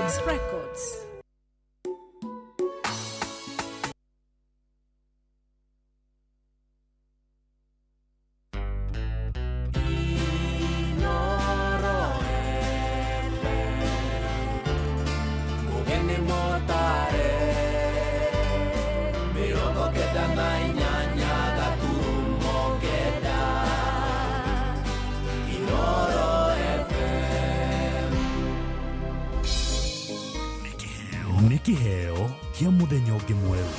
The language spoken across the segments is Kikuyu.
Kings Records. Nĩ kĩheo kĩa mũthenya ũngĩ mwerũ.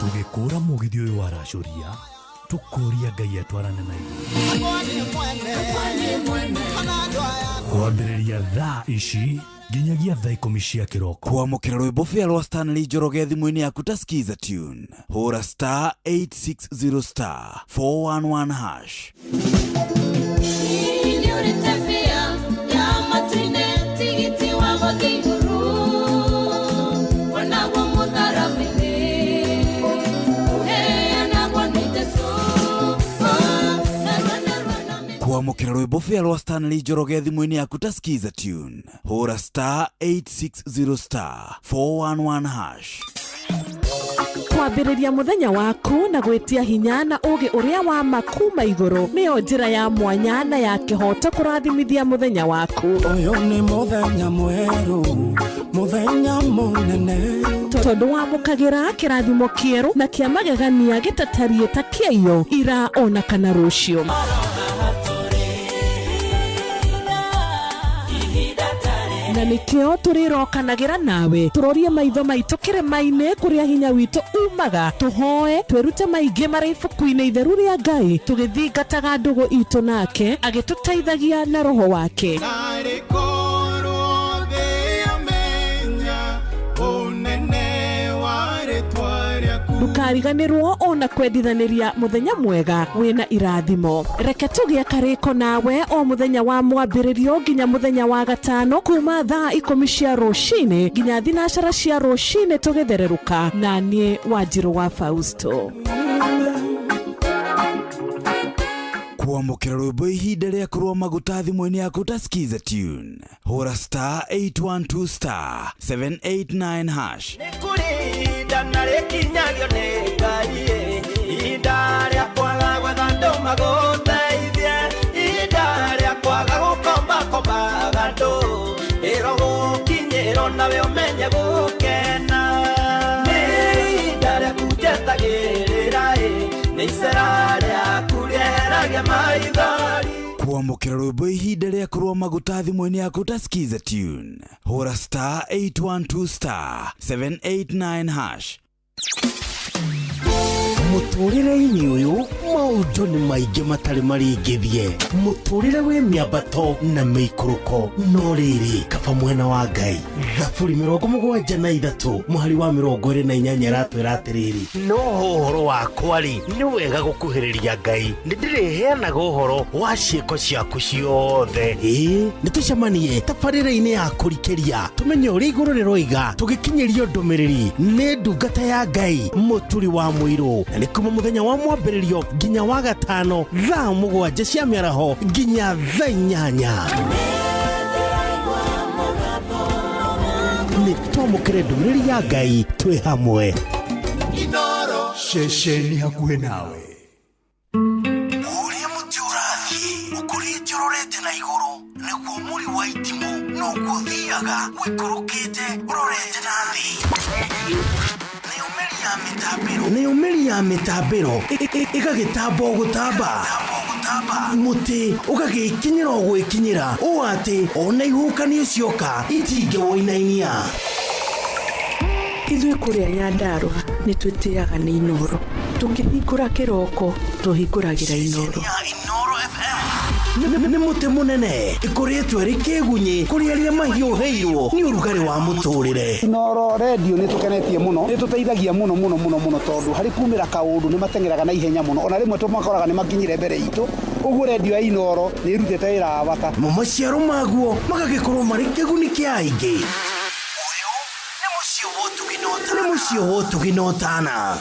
Tũgĩkũra mũgithi ũyũ waracũria, tũkũria Ngai atwarane na ithuĩ. Kwambĩrĩria thaa ici nginyagia thaa 10 cia kĩroko. Kwamũkĩra rwĩmbo bĩa rwa Stanley Njoroge thimũ-inĩ yaku ta Skiza tune, hũra star 860 star 411 hash. Nĩũrĩte bĩa ya matu-inĩ tigiti wa gũthiĩ igũrũ wonaguo mũtharaba-inĩ ũheanagwo nĩ Jesũ. Narua narua na Kwamũkĩra rwĩmbo bĩa rwa Stanley Njoroge thimũ-inĩ yaku ta Skiza tune, hũra star 860 star 411 hash. Kwambĩrĩria mũthenya waku na gwĩtia hinya na ũũgĩ ũrĩa wa ma kuma igũrũ nĩyo njĩra ya mwanya na ya kĩhooto kũrathimithia mũthenya waku. Ũyũ nĩ mũthenya mwerũ, mũthenya mũnene. Tondũ wamũkagĩra kĩrathimo kĩerũ na kĩa magegania gĩtatariĩ ta kĩaiyo ira ona kana rũciũ. Na nĩkĩo tũrĩrokanagĩra nawe tũrorie maitho maitũ kĩrĩma-inĩ kũrĩa hinya witũ umaga, tũhoe twĩrute maingĩ marĩ ibuku-inĩ itheru rĩa Ngai, tũgĩthingataga ndũgũ itũ nake agĩtũteithagia na roho wake. Narĩ korwo thĩ yamenya ũnene wa rĩtwa rĩaku. Ndũkariganĩrwo ona kwendithanĩria mũthenya mwega wĩna irathimo. Reke tũgĩe karĩko nawe o mũthenya wa mwambĩrĩrio nginya mũthenya wa gatano kuma thaa 10 cia rũcinĩ nginya 12 cia rũcinĩ tũgĩthererũka na niĩ Wanjirũ wa Fausto. Kwamũkĩra rwĩmbo ihinda rĩa kũrũa maguta thimũ-inĩ yaku ta Skiza tune, hũra star 812 star 789 hash. Nĩ kũrĩ ihinda na rĩkinyagio nĩ Ngai, ihinda rĩa kwaga gwetha andũ magũteithie, ihinda rĩa kwaga gũkombakombaga andũ, ĩro gũkinyĩrwo nawe ũmenye gũkena. Nĩ ihinda rĩaku njetagĩrĩra, nĩ icera rĩaku rĩeheragia maithori. Kwamũkĩra rwĩmbo ihinda rĩa kũrũa maguta thimũ-inĩ yaku ta Skiza tune, hũra star 812 star 789 hash. Mũtũrĩre-inĩ ũyũ maũndũ nĩ maingĩ matarĩ maringithie, mũtũrĩre wĩ mĩambato na mĩikũrũko, no rĩrĩ kaba mwena wa Ngai. Thaburi 73 mũhari wa 28 ĩratwĩra atĩrĩrĩ, no ũhoro wakwa rĩ, nĩ wega gũkuhĩrĩria Ngai, nĩ ndĩrĩheanaga ũhoro wa ciĩko ciaku ciothe. Ĩĩ, nĩ tũcemanie tabarĩra-inĩ ya kũrikĩria tũmenye ũrĩa igũrũ rĩroiga, tũgĩkinyĩrio ndũmĩrĩri nĩ ndungata ya Ngai Mũturi wa Mũirũ, na nĩ kuma mũthenya wa mwambĩrĩrio nginya wa gatano thaa 7 cia mĩaraho nginya thaa 8. Nĩ twamũkĩre ndũmĩrĩri ya Ngai twĩ hamwe. Ceceni hakuhĩ nawe. Ũrĩa mũtĩ ũrathiĩ ũkũrĩte ũrorete na igũrũ, nĩguo mũri wa itimũ noguo ũthiaga ũikũrũkĩte ũrorete na thĩ. Nayo mĩri ya mĩtambĩro ĩgagĩtamba o gũtamba, mũtĩ ũgagĩkinyĩra o gwĩkinyĩra, ũũ atĩ ona ihuhũkanio cioka itingĩwũinainia. Ithuĩ kũrĩa Nyandarũa nĩ twĩtĩaga nĩ Inoro, tũkĩhingũra kĩroko tũhingũragĩra Inoro. Nĩ mũtĩ mũnene ĩkũrĩtwo ĩrĩ kĩgunyĩ kũrĩ arĩa mahiũhĩirwo nĩ ũrugarĩ wa mũtũrĩre. Inoro redio nĩ tũkenetie mũno, nĩ tũteithagia mũno mũno mũno mũno, tondũ harĩ kumĩra kaũndũ nĩ mateng'eraga na ihenya mũno, ona rĩmwe tũmakoraga nĩ makinyire mbere itũ. Ũguo redio ya Inoro nĩ ĩrutĩte wĩra wa bata. Mo maciaro maguo magagĩkorwo marĩ kĩguni kĩa aingĩ. Ũyũ nĩ mũciĩ wa ũtugi na ũtana.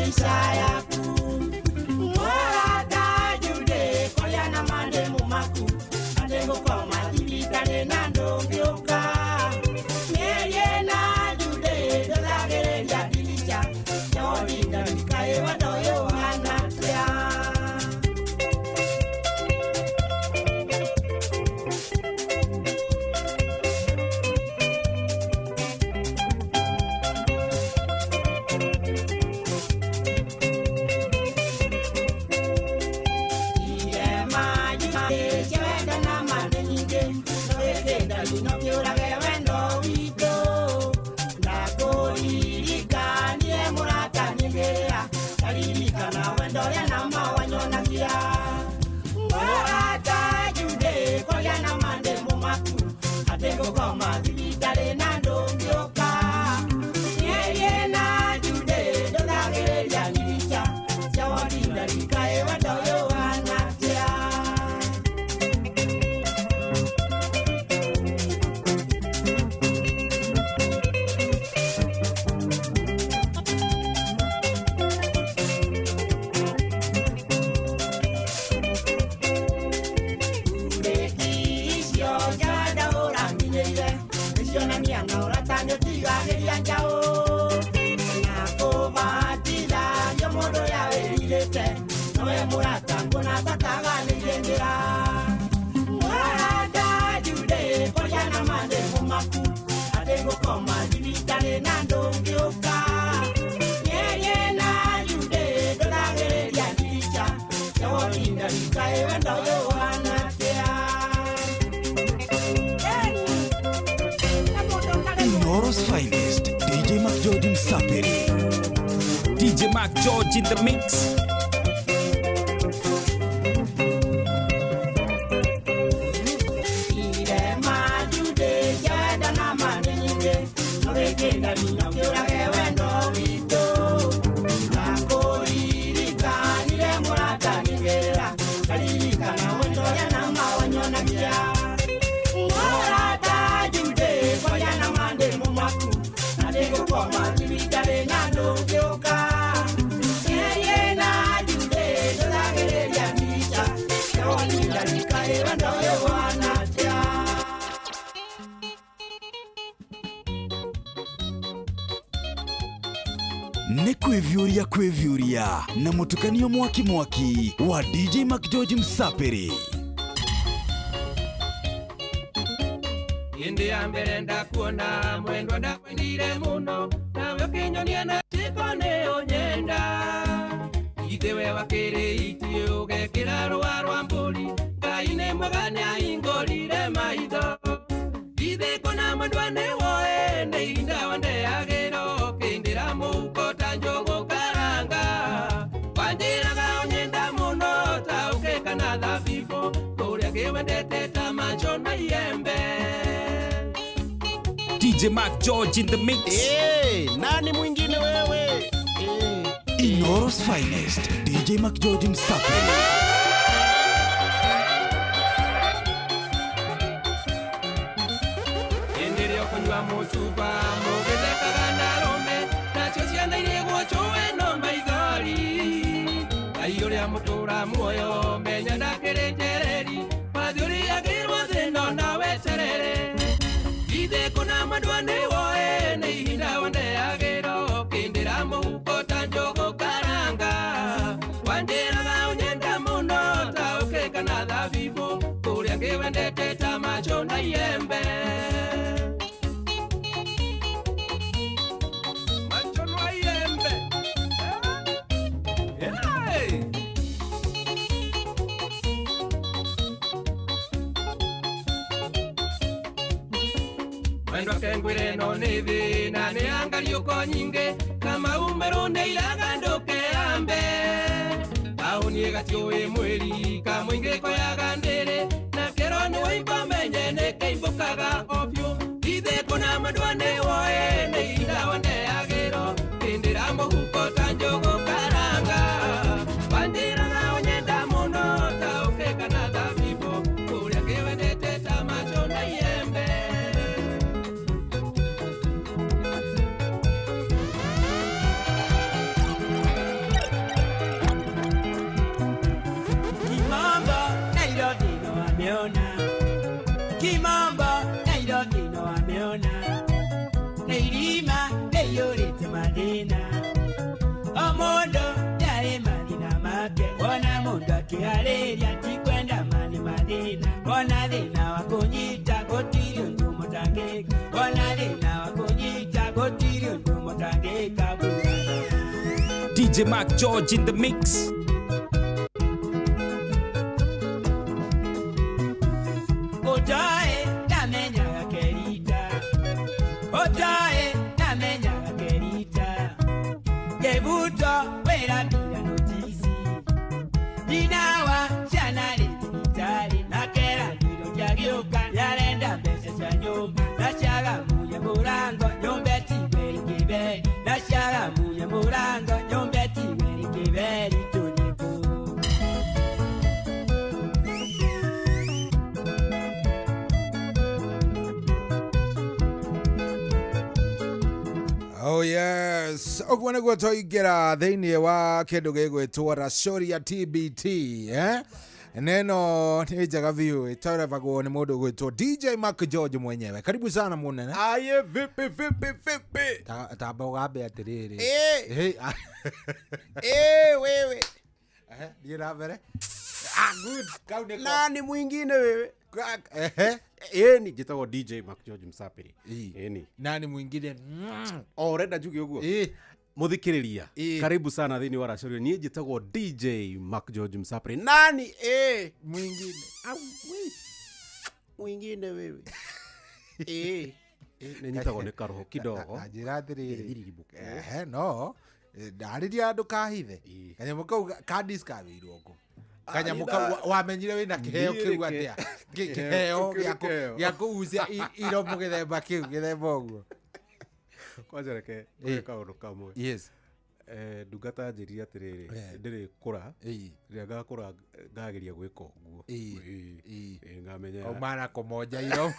ndirica yaku Mũrata Jude kũrĩa na mandemu maku Atĩ ngũkoma thibitarĩ na ndũngĩũka Mĩeri ĩna Jude ndũthagĩrĩria ndirica Nyoninda kaĩ wendo ũyũ ũhana atĩa. Inoro's finest, DJ Mac George Msapiri. DJ Mac George in the mix. Nĩ kwĩviũria kwĩviũria na mũtukanio mwaki mwaki wa DJ Mac George Msapiri. Indi ya mbere ndakuona mwendwa ndakwendire muno nawe ũkĩnyonia na ciĩko nĩ ũnyenda ithe we wakĩrĩ iti ũgekĩra rũa rwa mbũri Ngai nĩ mwega nĩahingũrire maitho ithe kũna mwendwa nĩ woe nĩ ihinda wandeagĩra ũkĩndĩra mũhuko ta njũgũ karanga wanjĩraga ũnyenda mũno ta ũkĩ kana thabibũ kũrĩa ngĩwendete ta macho na iembe. DJ Mac George in the mix. Hey, nani mwingine wewe? Hey. Inoro's finest, DJ Mac George Msapiri. Endelea kunywa muchuba mugethekaga na rome nacio ciana irĩgwo cũe no maithori Ngai ũrĩa mũtũra muoyo menya ndakĩrĩ njereri wathi ũrĩagĩrwo thĩno na weterere ithe kũna mwendwa nĩ woe nĩ ihinda wandeagĩra ũkĩndĩra mũhuko ta njũgũ karanga wanjĩraga ũnyenda mũno ta ũkĩ kana thabibũ kũrĩa ngĩwendete ta macho na iembe. Macho na iembe. Hey! Mwendwa kengwire no nĩ thĩna nĩ angariũko nyingĩ kama umero nĩ iraga ndũkeambe taũni ĩgatiũĩ mwĩri kamũingĩ koyaga ndĩrĩ na kĩro nĩ wĩimbo menye nĩ kĩimbũkaga o biũ ithe kũna mwendwa nĩ woe nĩ ihinda wandeagĩrwo kĩndĩra mũhuko ta njũgũ karanga wanjĩraga ũnyenda mũno ta ũkĩ kana thabibũ kũrĩa ngĩwendete ta macho na iembe. Ndakiarĩria ndikwenda mani mathĩna Ona thĩna wa kũnyita gũtirĩ ũndũ mũtangĩka Ona thĩna wa kũnyita gũtirĩ ũndũ mũtangĩka. DJ Mark George in the mix. Otae ndamenyaga kerita Otae ndamenyaga kerita Ngebuto wĩra mbira notisi Ninawa ciana rĩ thibitarĩ na kera ndiro ndiagĩũka nĩarenda mbeca cia nyũmba na ciagamuye mũrango nyũmba ĩtigwĩrĩ kĩberi na ciagamuye mũrango nyũmba ĩtigwĩrĩ kĩberi tũthiĩ kũ. Oh yes, ũguo nĩguo twaingĩra thĩinĩ wa kĩndũ gĩgwĩtwo Racoria TBT eh? Neno nĩ njega biũ ĩterevagwo nĩ mũndũ ũgwĩtwo DJ Mark George mwenyewe. Karibu sana mũnene. Aye, vipi vipi vipi. Tamba ũgambe atĩrĩrĩ. Eh. Eh, Eh, wewe. Thiĩ na mbere. Ah, good. Kau nĩko. Nani mwingine wewe? Ehe. Eni njĩtagwo DJ Mark George Msapiri. Eni. Nani mwingine? O ũrenda njuge ũguo? Mũthikĩrĩria. Karibu sana thĩinĩ wa Racoria. Niĩ njĩtagwo DJ Mark George Msapiri. Nani mwingine? Au, we. Mwingine wewe. Eh. Nĩ nyitagwo nĩ karoho kidogo. Na njĩra atĩrĩrĩ. Ehe, no. Ndarĩria ndũkahithe. Kanyamũ kau ka discoverirwo kũ? Kanyamũ kau wamenyire wĩna kĩheo kĩu atĩa? Kĩheo gĩa kũgucia iromo gĩthemba kĩu gĩthemba ũguo. Kwanja reke ngwĩre kaũndũ kamwe. Yes. Ndungata njĩrire atĩrĩrĩ ndĩrĩkũra rĩrĩa ngakũra ngageria gwĩka ũguo. Ngamenya Kaumana kũmonja iromo.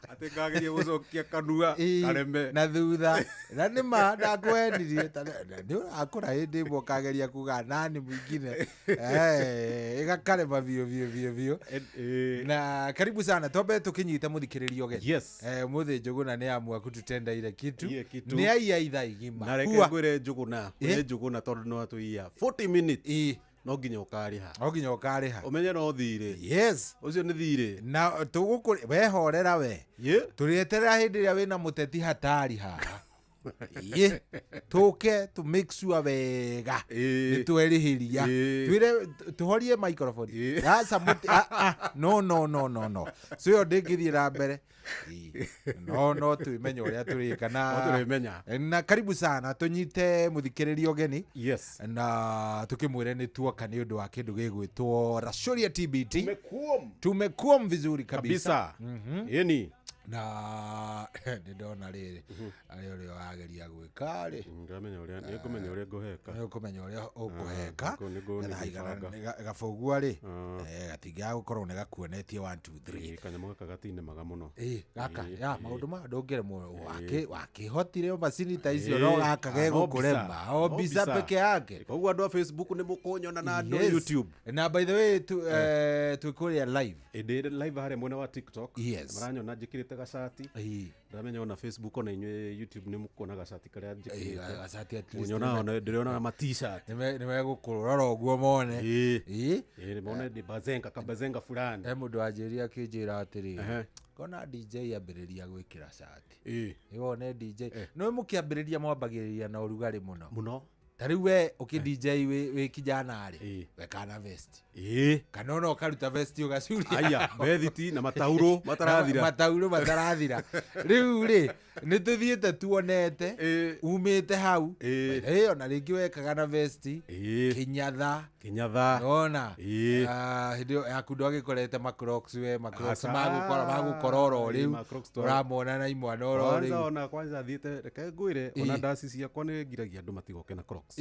Atĩ ngageria gũcokia kanua kareme na thutha. Na nĩ ma ndakwendirie nĩ ũrakũra hĩndĩ ĩmwe ũkageria kuga nani mwingine ĩgakarema biũ biũ biũ biũ. Na karibu sana twambe tũkĩnyite mũthikĩrĩria ũgeni. Yes. Mũthĩ Njũgũna nĩ amua kũtutenda ile kitu. Nĩ aiya ithaa igima. Na reke ngwĩre Njũgũna, ngwĩre Njũgũna tondũ no atũiya 40 minutes. No nginya ũkarĩha. No nginya ũkarĩha. Ũmenye no thirĩ. Yes. Ũcio nĩ thirĩ. Na tũgũkũ wehorera we. Tũrĩeterera hĩndĩ ĩrĩa wĩna mũteti hatari haha. Ye. Tũke to make sure wega. Nĩ twerĩhĩria. Twĩre tũhorie microphone. Aca mũti no no no no no. So ĩyo ndĩngĩthiĩ na mbere. No no twĩmenye ũrĩa tũrĩka na No tũrĩmenya. Na karibu sana tũnyite mũthikĩrĩria ũgeni. Yes. Na tukĩmwĩre nĩ tuoka nĩ ũndũ wa kĩndũ gĩgwĩtwo Racoria TBT. Tumekuom vizuri kabisa. Ĩni. Na nĩ ndona rĩrĩ arĩa ũrĩa wageria gwĩka rĩ. Ndĩramenya ũrĩa nĩngũmenya ũrĩa ngũheka. Nĩũkũmenya ũrĩa ũkũheka. Gabũgua rĩ gatingĩaga gũkorwo nĩ gakuonetie 1 2 3. Kanyamũ gaka gatinemaga mũno. Gaka ya maũndũ maya ndũngĩremwo wakĩhotire macini ta icio no gaka gegũkũrema. O mbica peke yake. Koguo andũ a Facebook nĩ mũkũnyona na andũ a YouTube. Na by the way twĩ kũrĩa live. Ndĩ live harĩa mwena wa TikTok. Yes. Maranyona njĩkĩrĩte gacati. Ndamenya ona Facebook ona inyuĩ YouTube nĩ mũkuona gacati karĩa njĩkĩrĩte. Gacati at least. Mũnyona ona ndĩrona ma t-shirt. Nĩ megũkũrora ũguo mone. Mone ndĩ bazenga kabazenga fulani. He mũndũ wanjĩrire akĩnjĩra atĩrĩrĩ. Kona DJ ambĩrĩria gwĩkĩra cati. Wone DJ. Nĩ mũkĩambĩrĩria mwambagĩrĩria na ũrugarĩ mũno. Mũno. Ta rĩu we ũkĩ DJ wĩ kijana rĩ wekana vest. Kana ona ũkaruta vest ũgacuria. Aya, bethiti na matauro matarathira. Matauro matarathira. Rĩu rĩ nĩ tũthiĩte tuonete umĩte hau. Ona rĩngĩ wekaga na vest. Kĩnyatha. Kĩnyatha. Ona. Hĩndĩ ĩyo yaku ndwagĩkorete macrocs we macrocs magũkora oro rĩu. Ũramona na imwana oro rĩu. Kwanza ona kwanza thiĩte reke ngwĩre ona ndaci ciakwa nĩ ngiragia andũ matigoke na crocs.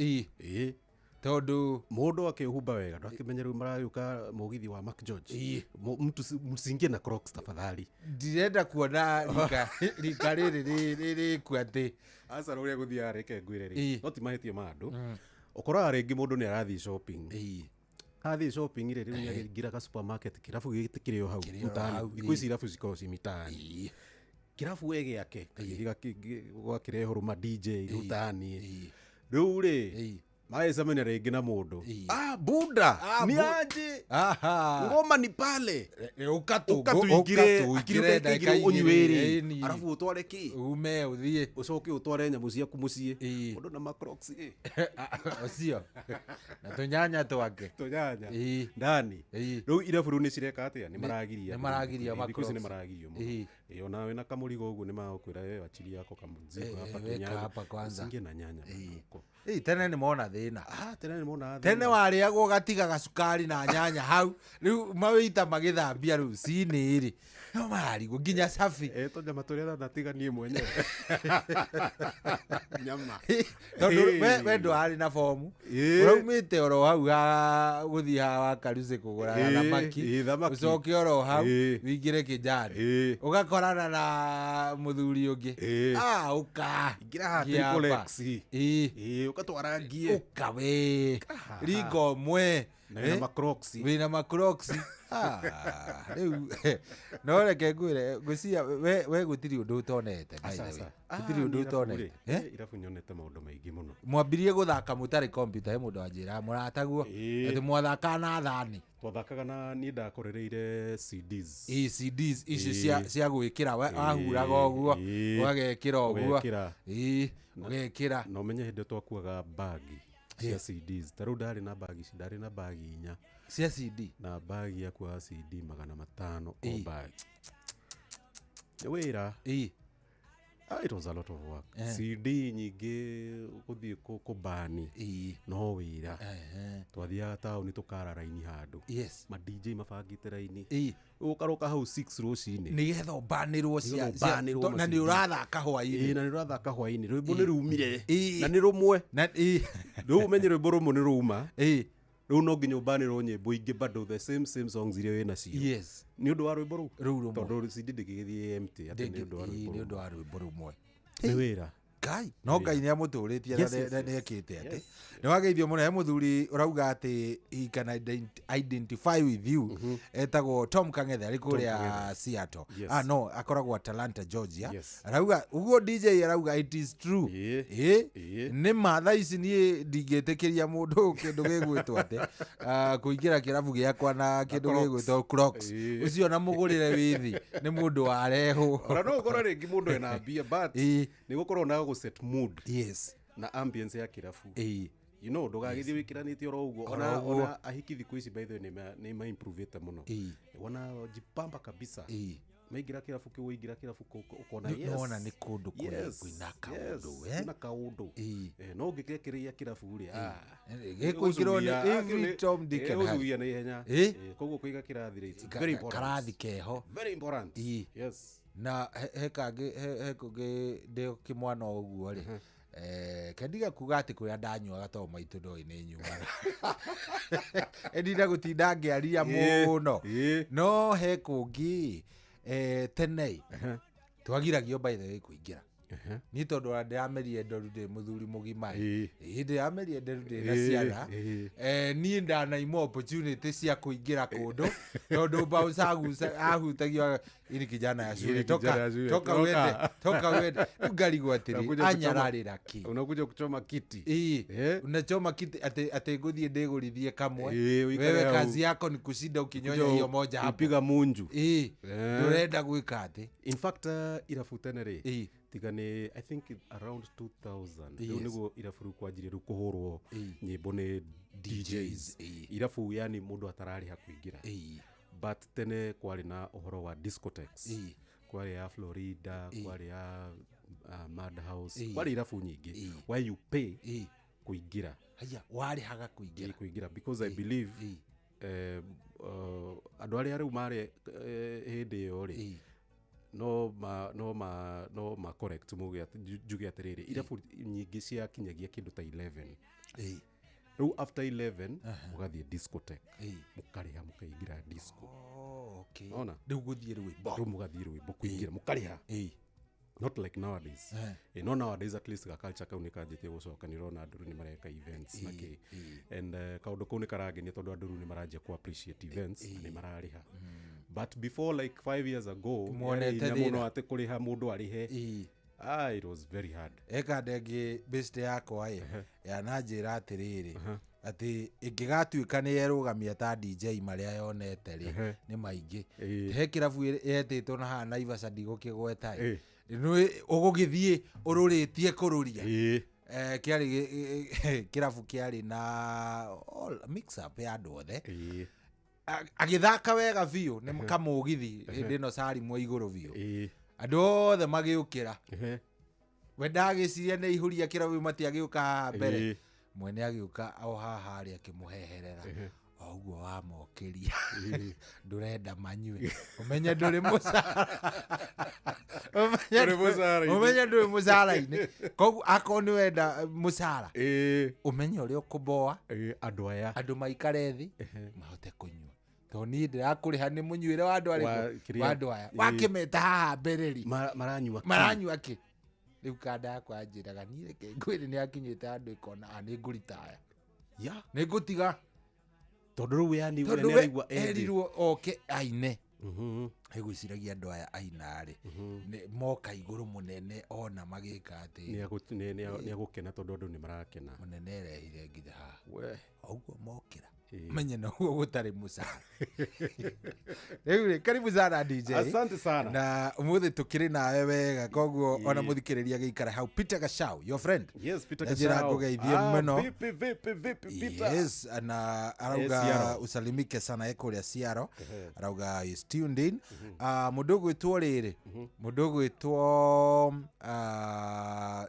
Tondũ mũndũ akĩhumba wega ndakĩmenya rĩu maragĩũka mũgithi wa Mark George. Mtu msingie na crocs tafadhali. Ndirenda kuona rika rĩrĩ rĩrĩku atĩ. Aca ũrĩa gũthiaga reke ngwĩre rĩ. No ti mahĩtia ma andũ. Ũkoraga rĩngĩ mũndũ nĩ arathiĩ shopping. Athiĩ shopping rĩ rĩu nĩagĩingĩra ga supermarket kĩrabu gĩkĩrĩ o hau mtaani. Thikũ ici irabu cikoragwo ci mitaani. Kĩrabu we gĩake gũgakĩrehwo ma DJ rĩu tani. Rĩu rĩ Magĩcemania rĩngĩ na mũndũ, "Ah, buda, Ah, ni aje? Aha. Ngoma ni pale." Ũka Ũka tũingĩre, tũingĩre akiri ndagĩka ũkaingĩre ũnyue igĩrĩ, rĩ, ĩni. arabu ũtware kĩ, ume ũthiĩ, ũcoke ũtware nyamũ ciaku mũciĩ. Ĩĩ. Mũndũ na macrocs ĩ. Ũcio na tũnyanya twake. Tũnyanya. Ĩĩ. Ndani. Ĩĩ. Rĩu irabu rĩu nĩ cireka atĩa? Nĩ maragiria. Nĩ maragiria Ĩĩ, thikũ ici nĩ macrocs. maragirio mũno. Ĩĩ. Ĩĩ, ona wĩna kamũrigo ũguo nĩ magũkwĩra, "We achilia yako kamzigo Ĩĩ, hapa, weka tunyanya. hapa kwanza." Usingie na nyanya bana huko. Ĩĩ, tene nĩ mona thĩna. Ah, tene nĩ monaga Tene thĩna. warĩagwo ũgatiga gacukari na nyanya hau, rĩu mawĩita magĩthambia rũcinĩ rĩ, no mararigwo nginya cabi. Eh, tũnyama tũrĩa ndatiga niĩ mwenyewe, nyama. Tondũ Ĩĩ. we ndwarĩ na bomu, Ĩĩ. ũraumĩte oro hau ha gũthiĩ ha wa karuci kũgũra Ĩĩ, thamaki, ĩĩ, thamaki. ũcoke oro hau Ĩĩ. wĩingĩre kĩnjani, Ĩĩ. ũgakorana na mũthuri ũngĩ. Ĩĩ. Ah, ũka. Ingĩra haha Ngia hapa. Triple X. Ĩĩ. Ĩĩ, ũgatwara ngie. Ũka we ringa ũmwe. Na wĩna macrocs. Wĩna macrocs. Ah, rĩu no reke ngwĩre, ngwĩciria we gũtirĩ ũndũ ũtonete, by the way. Aca, aca. Gũtirĩ ũndũ Ah, niĩ irabu ũtonete. rĩ, Eh? eh, irabu nyonete maũndũ maingĩ mũno. Mwambirie gũthaka mũtarĩ kompiuta, he mũndũ wanjĩra mũrataguo Ĩĩ. atĩ mwathakaga na thani. Twathakaga na niĩ ndakorereire CDs. Ĩ, CDs ici Ĩĩ. cia gwĩkĩra, wahuraga ũguo, Ĩĩ. ũgagekĩra ũguo. Ũgekĩra. Ĩĩ, ũgekĩra. Na ũmenye hĩndĩ ĩyo twakuaga bagi cia CDs, ta rĩu ndarĩ na bagi, ndarĩ na bagi inya cia CD, na bagi yakuaga CD 500 o Ĩĩ. bagi. Nĩ wĩra. Ĩĩ. Ah, it was a lot of work. Eh. CD nyingĩ gũthiĩ kũbani Ĩĩ. no wĩra. Ehe. Twathiaga taũni tũkara raini handũ. Yes. Ma DJ mabangĩte raini. Ĩĩ. Ũkaroka hau 6 rũcinĩ. Nĩgetha ũbanĩrwo Nĩgetha ũbanĩrwo na ma nĩ CD. ũrathaka hwaĩ-inĩ. Ĩĩ, na nĩ ũrathaka hwaĩ-inĩ, rwĩmbo nĩ rumire. Ĩĩ. Na nĩ rũmwe. Na ĩĩ. Rĩu ũmenye rwĩmbo rũmwe nĩ rũma. Ĩĩ. Rĩu no nginya ũbanĩrwo nyĩmbo ingĩ bado the same same songs iria wĩ nacio. Yes. Nĩ ũndũ wa rwĩmbo rũu. Rũu rũmwe. Tondũ CD ndĩngĩgĩthiĩ empty atĩ nĩ ũndũ wa Ĩĩ, rwĩmbo nĩ rũmwe. ũndũ wa rwĩmbo rũmwe. Nĩ wĩra. Ngai no Ngai nĩ amũtũrĩtie na Yes, yes, nĩ yes. ekĩte atĩ Yes. nĩ wageithio mũno. He mũthuri ũrauga atĩ he can identify with you, etagwo Tom Kang'ethe, arĩ kũrĩa Kang'ethe. Seattle. Yes. Ah, no akoragwo Atlanta, Georgia. Yes. Arauga ũguo DJ arauga it is true. Ĩĩ. Ĩĩ. Ĩĩ. Nĩ ma thaa ici niĩ ndingĩtĩkĩria mũndũ kĩndũ gĩgwĩtwo atĩ, ah, kũingĩra kĩrabu gĩakwa na kĩndũ Crocs. gĩgwĩtwo Crocs. Ĩĩ. Ũcio na mũgũrĩre wĩthi nĩ mũndũ warehwo. Ona no ũkorwo rĩngĩ mũndũ ena mbia, but Ĩĩ. nĩ gũkorwo na gũ set mood Yes. na ambience ya kĩrabu. Ĩĩ. You know, ndũgagĩthiĩ wĩkĩranĩte oro ũguo. Oro Ona ũguo. ona ahiki thikũ ici, by the way, nĩ ma-improvĩte mũno. Ĩĩ. Wana jipamba kabisa. Ĩĩ. Maingĩra kĩrabu kĩu, waingĩra kĩrabu kũu ũkona Nĩ- yes. nĩwona nĩ kũndũ Yes, kwĩna kaũndũ, yes, eh? kwĩna kaũndũ. Ĩĩ. Eh, no ũngĩkĩrekereria kĩrabu rĩ, ah, Gĩkũingĩrwo nĩ gĩgũcuia, every Tom, Dick and Harry. gĩgũcuia na ihenya. Ĩĩ. Eh, koguo kũiga kĩrathi rĩ, it's very important. Karathi keho. Very important. Ĩĩ. Yes. Na he kangĩ, he kũngĩ ndĩ kĩmwana ũguo rĩ, kendiga kuga atĩ kũrĩa ndanyuaga tondũ maitũ ndoĩ nĩ nyuaga, endire gũtinda ngĩaria Ĩĩ, mũno. ĩĩ. No he kũngĩ, tene twagiragio by the way kũingĩra niĩ tondũ ona ndĩramerie ndoru ndĩ mũthuri mũgima Ĩĩ. ĩ, ndĩramerie nderu ndĩ na Ĩĩ, ciana. ĩĩ. Niĩ ndanaimwo opportunity cia kũingĩra kũndũ tondũ bouncer ahutagio ini kijana ya shule, Ini toka, kijana ya shule, toka toka. uende, toka uende. Rĩu ngarigwo atĩrĩ, Unakuja kuchoma- anyararĩra kĩ? Unakuja kuchoma kiti. Ĩĩ, Eh. unachoma kiti atĩ ngũthiĩ ndĩgũrithie kamwe. Ĩĩ, ũikare Wewe hau. kazi yako ni kushinda ukinyonya Kuja hiyo moja hapo. kupiga munju. Ĩĩ, Eh. ndũrenda gwĩka atĩ. In fact, irabu tene rĩ, Ĩĩ. tiga nĩ I think around 2000 rĩu Yes. nĩguo irabu rĩu kwanjirie rĩu kũhũrwo Ĩĩ. nyĩmbo nĩ DJs. Ĩĩ. Irabu yani mũndũ atararĩha kũingĩra. Ĩĩ. But tene kwarĩ na ũhoro wa discotheques. Ĩĩ. Kwarĩ ya Florida, Ĩĩ. kwarĩ ya Madhouse, Ĩĩ. kwarĩ irabu nyingĩ Ĩĩ. where you pay Ĩĩ. kũingĩra. Haya, warĩhaga kũingĩra. Ĩĩ, kũingĩra because I believe Ĩĩ. andũ arĩa rĩu marĩ hĩndĩ ĩyo rĩ, Ĩĩ. no ma correct muge njuge atĩrĩrĩ, irabu nyingĩ ciakinyagia kĩndũ ta 11. Ĩĩ. Rĩu after 11 mũgathiĩ discotheque, Ĩĩ. mũkarĩha mũkaingĩra disco. Oh, okay. Ona. Rĩu gũthiĩ rwĩmbo. Rĩu mũgathiĩ rwĩmbo kũingĩra mũkarĩha. Ĩĩ. Not like nowadays. Eh. No nowadays at least ga culture kau nĩ kanjĩtie gũcoka, nĩ ũrona andũ rĩu nĩ mareka events na kĩ, and kaũndũ kau nĩ karangenia tondũ andũ rĩu nĩ maranjia ku appreciate events na nĩ mararĩha. But before, like 5 years ago, Muonete yarĩ hinya mũno thĩna. atĩ kũrĩha mũndũ arĩhe. Ĩĩ. Ah, it was very hard. Eka ndengĩ best yakwa ĩ yananjĩra atĩrĩrĩ atĩ ĩngĩgatuĩka nĩ yerũgamia ta DJ marĩa yonete rĩ nĩ maingĩ. He kĩrabu yetĩtwo na haha Naivasha ndigũkĩgweta ĩ nĩ ũgũgĩthiĩ ũrũrĩtie kũrũria. Kĩarĩ kĩrabu kĩarĩ na all mix up ya andũ othe. Agĩthaka wega biũ nĩ kamũgithi hĩndĩ ĩno carimwo igũrũ biũ, andũ othe magĩũkĩra. We ndagĩciria nĩ ihũria kĩrabu matiagĩũka haha mbere, mwene agĩũka o haha harĩa akĩmũheherera o ũguo wamokĩria ndũrenda manyue, ũmenye ndũrĩ mũcara. Ndũrĩ mũcara-inĩ. Ũmenye ndũrĩ mũcara-inĩ, koguo akorwo nĩ wenda mũcara ũmenye ũrĩa ũkũboa andũ aya, andũ maikare thĩ mahote kũnyua, tondũ niĩ ndĩrakũrĩha nĩ mũnyuĩre wa andũ arĩkũ, wa andũ aya wakĩmeta haha mbere rĩ maranyua kĩ? Maranyua kĩ? Rĩu kanda yakwa yanjĩraga niĩ reke ngwĩre nĩ akinyĩte handũ ĩkona nĩ ngũritaya, nĩ ngũtiga, tondũ rĩu yani we tondũ nĩ we araigua ethĩ. Erirwo oke aine, ĩgwĩciragia andũ aya aina rĩ moka igũrũ mũnene ona magĩka atĩ Nĩ agũkena tondũ andũ nĩ marakena. Mũnene erehire nginya haha We. O ũguo mokĩra menye noguo gũtarĩ mũcara. Rĩu rĩ, karibu sana DJ. Asante sana. Na ũmũthĩ tũkĩrĩ nawe wega, koguo ona mũthikĩrĩria gĩikara hau. Peter Gachau, your friend. Yes, Peter Njĩra Gachau. ngũgeithie Ah, mũno. Vipi, vipi, vipi, Peter? Yes, na arauga Ciaro. usalimike sana ekũrĩa Ciaro. Arauga is tuned in. Ah, mũndũ ũgwĩtwo rĩrĩ, mũndũ ũgwĩtwo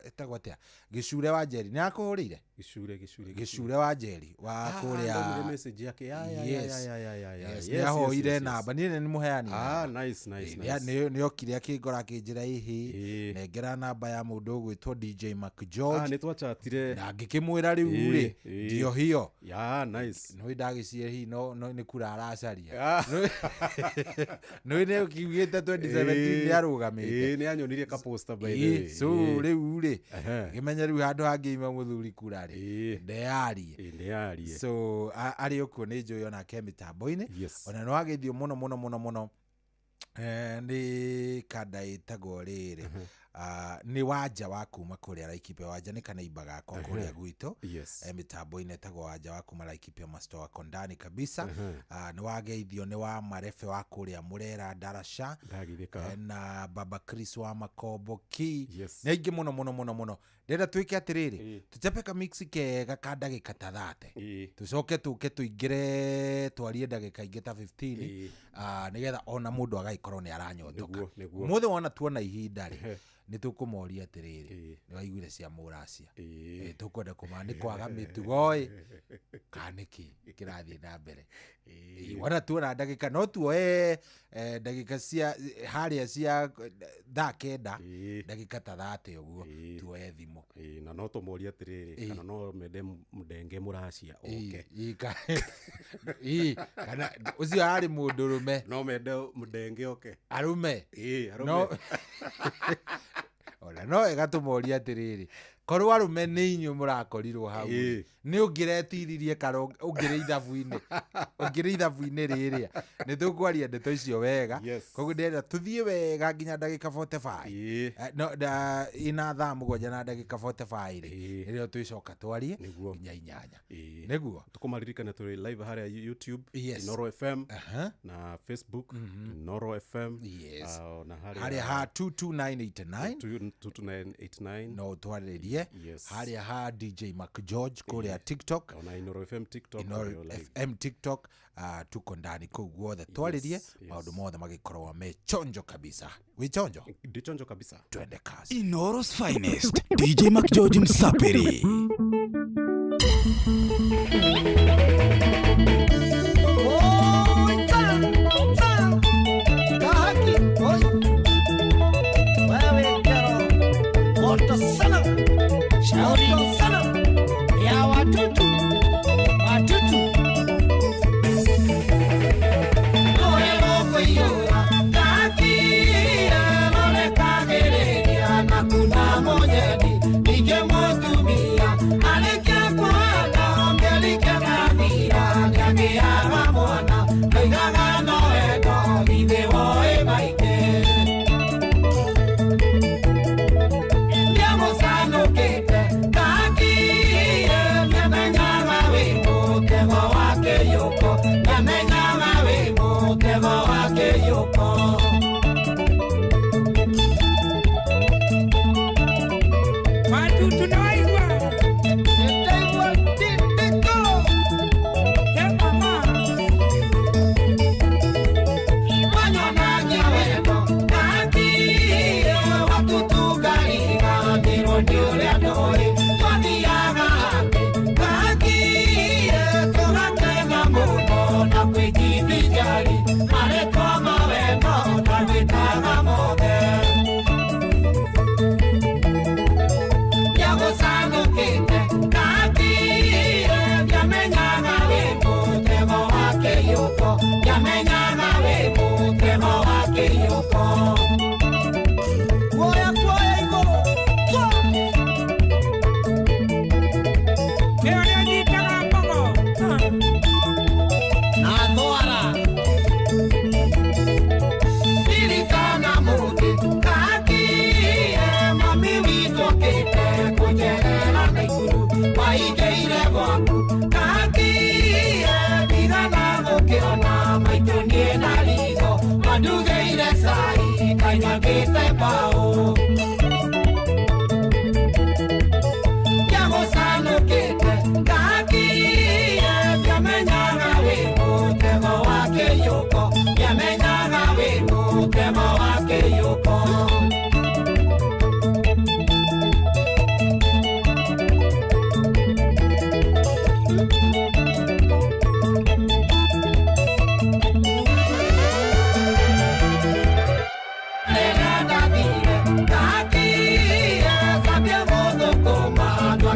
ĩtagwo atĩa, Gĩcure wa Njeri nĩ akũhũrĩire. Gĩcure, Gĩcure. Gĩcure wa Njeri wa Ah, kũrĩa. Ndonire message yake. Ya, ya, ya, Yes. ya, ya, ya, ya. Yes, Yes, nĩ yes, ahoire yes, yes. namba, niĩ nĩ mũheani. Ah, nice, nice, nice. Nĩ okire akĩngora akĩnjĩra ĩhĩ nengera namba ya mũndũ ũgwĩtwo DJ Mac George. Ah, nĩ twachatire. Na ngĩkĩmwĩra rĩu rĩ ndio hiyo. Ya, nice. Nĩ ndagĩciria hihi no nĩ kura aracaria, nĩ nĩ ũkiugĩte 2017 nĩ arũgamĩte. Ĩĩ, nĩ anyonirie ka poster by the way. So rĩu rĩ ngĩmenya rĩu handũ hangĩima mũthuri kura rĩ ndeyarie. Ndeyarie. So arĩ okuo nĩ njũĩ onake mĩtambo-inĩ. Ona nĩ wageithio mũno mũno mũno mũno. Nĩ kanda ĩtagwo rĩrĩ, nĩ wanja wa kuma kũrĩa Laikipia. Wanja nĩ kanaimba gakwa kũrĩa gwitũ. Mĩtambo-inĩ ĩtagwo wanja wa kuma Laikipia, masto wako ndani kabisa. Nĩ wageithio nĩ wa marebe wa kũrĩa Mũrera Ndarasha. Ndagithĩka. Na baba Chris wa Makomboki nĩ aingĩ mũno mũno mũno mũno. Ndĩrenda twĩke atĩrĩrĩ, tũchape kamix kega ka ndagĩka ta 30, tũcoke tũke tũingĩre twarie ndagĩka ingĩ ta 15, nĩgetha ona mũndũ agagĩkorwo nĩ aranyotoka. Nĩguo, nĩguo. Ũmũthĩ wona tuona ihinda rĩ nĩ tũkũmoria atĩrĩrĩ, nĩ waiguire cia mũracia, tũkwenda kũmenya nĩ kwaga mĩtugo ĩ kana nĩkĩ kĩrathiĩ na mbere. Wona tuona ndagĩka no tuoe ndagĩka cia harĩa cia thaa 9, ndagĩka ta 30 ũguo tuoe thimũ. Ĩĩ, na no tũmorie atĩrĩrĩ kana no mende mũndenge mũracia oke. Ĩĩ, kana ũcio arĩ mũndũrũme. No mende mũndenge oke. Arũme. Ĩĩ, arũme. No ona no wega tũmorie atĩrĩrĩ, korwo arũme nĩ inyuĩ mũrakorirwo hau nĩ ũngĩretiririe kana ũngĩrĩ ithabu-inĩ, ũngĩrĩ ithabu-inĩ rĩrĩa nĩ tũkwaria ndeto icio wega. Koguo ndĩrenda tũthiĩ wega nginya ndagĩka 45. No, ina thaa 7 na ndagĩka 45 rĩ nĩrĩo twĩcoka twarie nginya 8. Nĩguo. Tũkũmaririkana tũrĩ live harĩa YouTube, Inooro FM, na Facebook Inooro FM. Na harĩa harĩa ha 22989. 22989. No twarĩrie harĩa ha DJ Mac George kũrĩa TikTok. Ona Inooro FM TikTok Inooro tũrĩ o live. FM TikTok, tuko ndani kũu guothe twarĩrie maũndũ mothe magĩkorwo me chonjo kabisa. Wĩ chonjo? Ndĩ chonjo kabisa. Twende kazi. Inooro's finest, DJ Mac George Msapiri. Moto sana, shauri sana ya watutu, watutu. Ore moko iyura, kakira, nore kagereria, na kuna monyedi, nige motumia.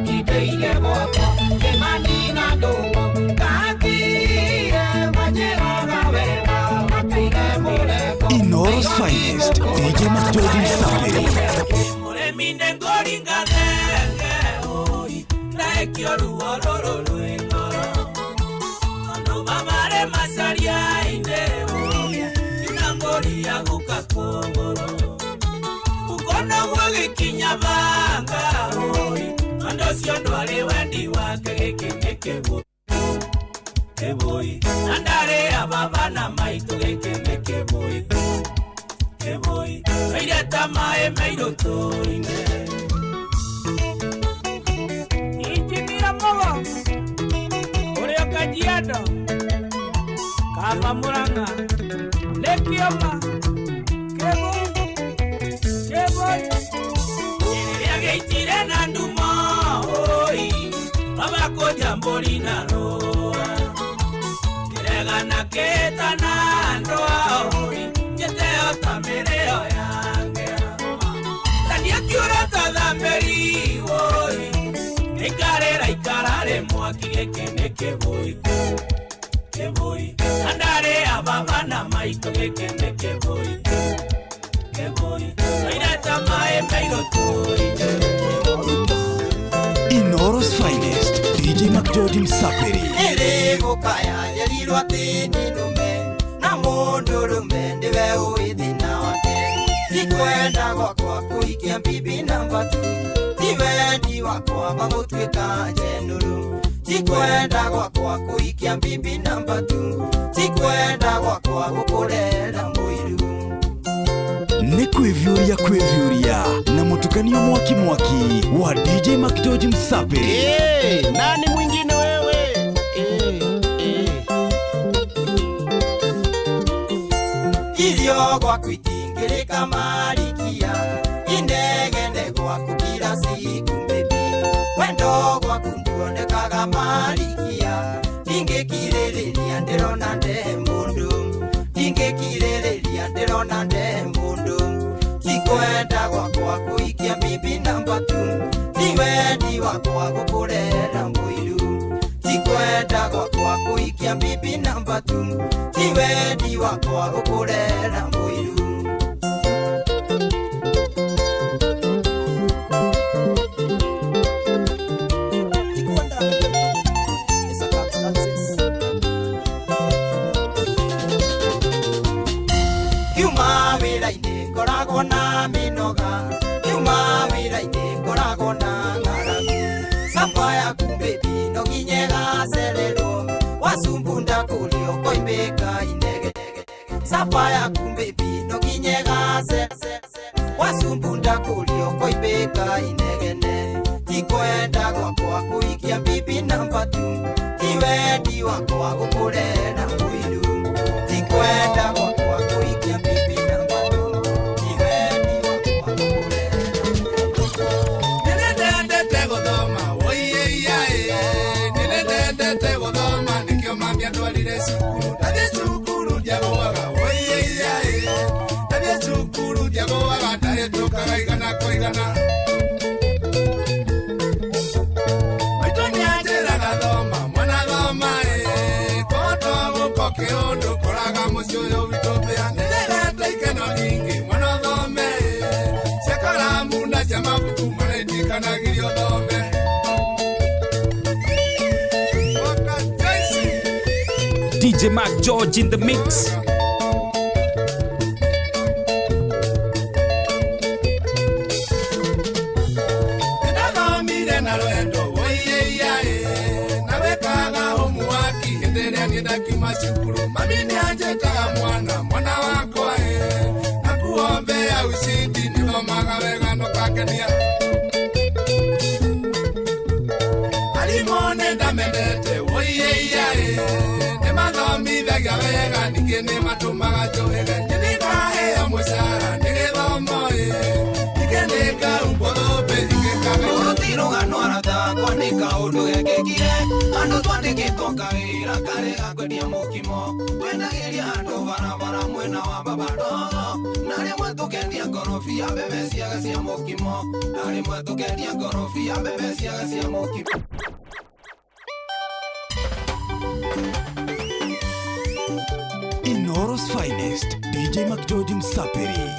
makindĩire gwakwa Kĩmani na Ndũng'ũ Ngatire manjĩraga wega makaire mũrengo. Inooro's finest, DJ McGeorge Msafiri. Mũrĩmi nĩngũringa thenge oi Ndaĩkio ruo rũrũ rwĩ ngoro Tondũ mamarĩ macaria-inĩ oi Nginya mbũri ya guka kũgũrũ Ũkona gũgĩkinya banga oi Tondũ ũcio ndwarĩ wendi wake gĩkĩ nĩ kĩbũi Kĩbũi Na ndarĩ a baba na maitũ gĩkĩ nĩ kĩbũi Kĩbũi Kaire ta maĩ mairũ tũine. Injinia Mugo ũrĩa Kajiado Kaba Murang'a nĩ kĩoma kĩbũi kĩbũi Kĩrĩa gĩitire na ndumo oi Baba kũnja mbũri na rũa Kĩregana kĩtana ndũa oi Njĩteo ta mĩrĩo yange Taniakiũra ta thamberi oi Gĩikarĩra ikararĩ mwaki gĩkĩ nĩ kĩbũi Kĩbũi Na ndarĩ a baba na maitũ gĩkĩ nĩ kĩbũi Kĩbũi Kaire ta maĩ mairũ tũine. Inooro's finest, DJ McGeorge Msafiri. Ĩrĩ gũkaya yerirwo atĩ nĩ nũme na mũndũrũme nĩwe ũĩ thĩna wake tikwenda gwakwa kũhikia bibi namba tu ti wendi wakwa magũtuĩka njenũrũ tikwenda gwakwa kũhikia bibi namba tu tikwenda gwakwa gũkũrera mũiru. Nĩ kwĩviũria kwĩviũria na mũtukanio mwaki mwaki wa DJ McGeorge Msafiri. Hey, nani mwingine wewe? Irio gwaku itingĩrĩka marikia inegene gwaku kila siku baby wendo gwaku nduonekaga marikia ndingĩkirĩrĩria ndĩrona nde mũndũ ndingĩkirĩrĩria ndĩrona nde mũndũ tikwenda gwakwa kũhikia bibi namba tu ti wendi wakwa gũkũrera mũiru tikwenda gwakwa kũhikia bibi namba tu ti wendi wakwa gũkũrera mũiru. Kiuma wĩra-inĩ ngoragwo na mĩnoga kiuma wĩra-inĩ ngoragwo na ng'aragu caba yaku baby no nginya ĩgacererwo wacumbunda kũrio koimbĩka inegene caba yaku baby no nginya ĩgacererwo wacumbunda kũrio koimbĩka inegene tikwenda gwakwa kũhikia bibi namba tu ti wendi wakwa gũkũrera mũiru tikwenda gwakwa kũhikia bibi namba tu ti wendi wakwa Nĩndendete gũthoma woiyeyae nĩndendete gũthoma nĩkĩo mami andwarire cukuru ndathiĩ cukuru ndiagũaga woiyeyae ndathiĩ cukuru ndiagũaga ndahĩtũkaga igana kwa igana maitũ nĩanjĩraga thoma mwana thoma ĩ koto gũko kĩũndũ koraga mũciĩ ũyũ witũ mbĩa nĩndĩrete ikeno nyingĩ mwana ũthome ĩ cia karamu na cia mabuku mwana itikanagirio thome. DJ McGeorge in the mix. Nĩndathomire na rwendo woiyeyae na wĩkaga homework hĩndĩ ĩrĩa niĩ ndakiuma cukuru mami nĩanjĩtaga mwana mwana wakwa ĩ na kuombea ushindi nĩthomaga wega nũkangenia arimũ nĩndamendete woiyeyae nĩmathomithagia wega ningĩ nĩmatũmaga njũhĩge nĩndĩkaheo mũcara nĩ gĩthomo ĩ ningĩ nĩ Ĩkahumbwo thũmbĩ ingĩ Rũrũ rũgano aratakwa nĩ kaũndũ gekĩkire andũ twandĩkĩtwo kawĩra karĩ ga kwendia mũkimo twendagĩria andũ barabara mwena wa baba ndogo na rĩmwe tũkendia ngorobia mbembe ciaga cia mũkimo na rĩmwe tũkendia ngorobia mbembe ciaga cia mũkimo. Inoro's finest, DJ McGeorge Msapiri.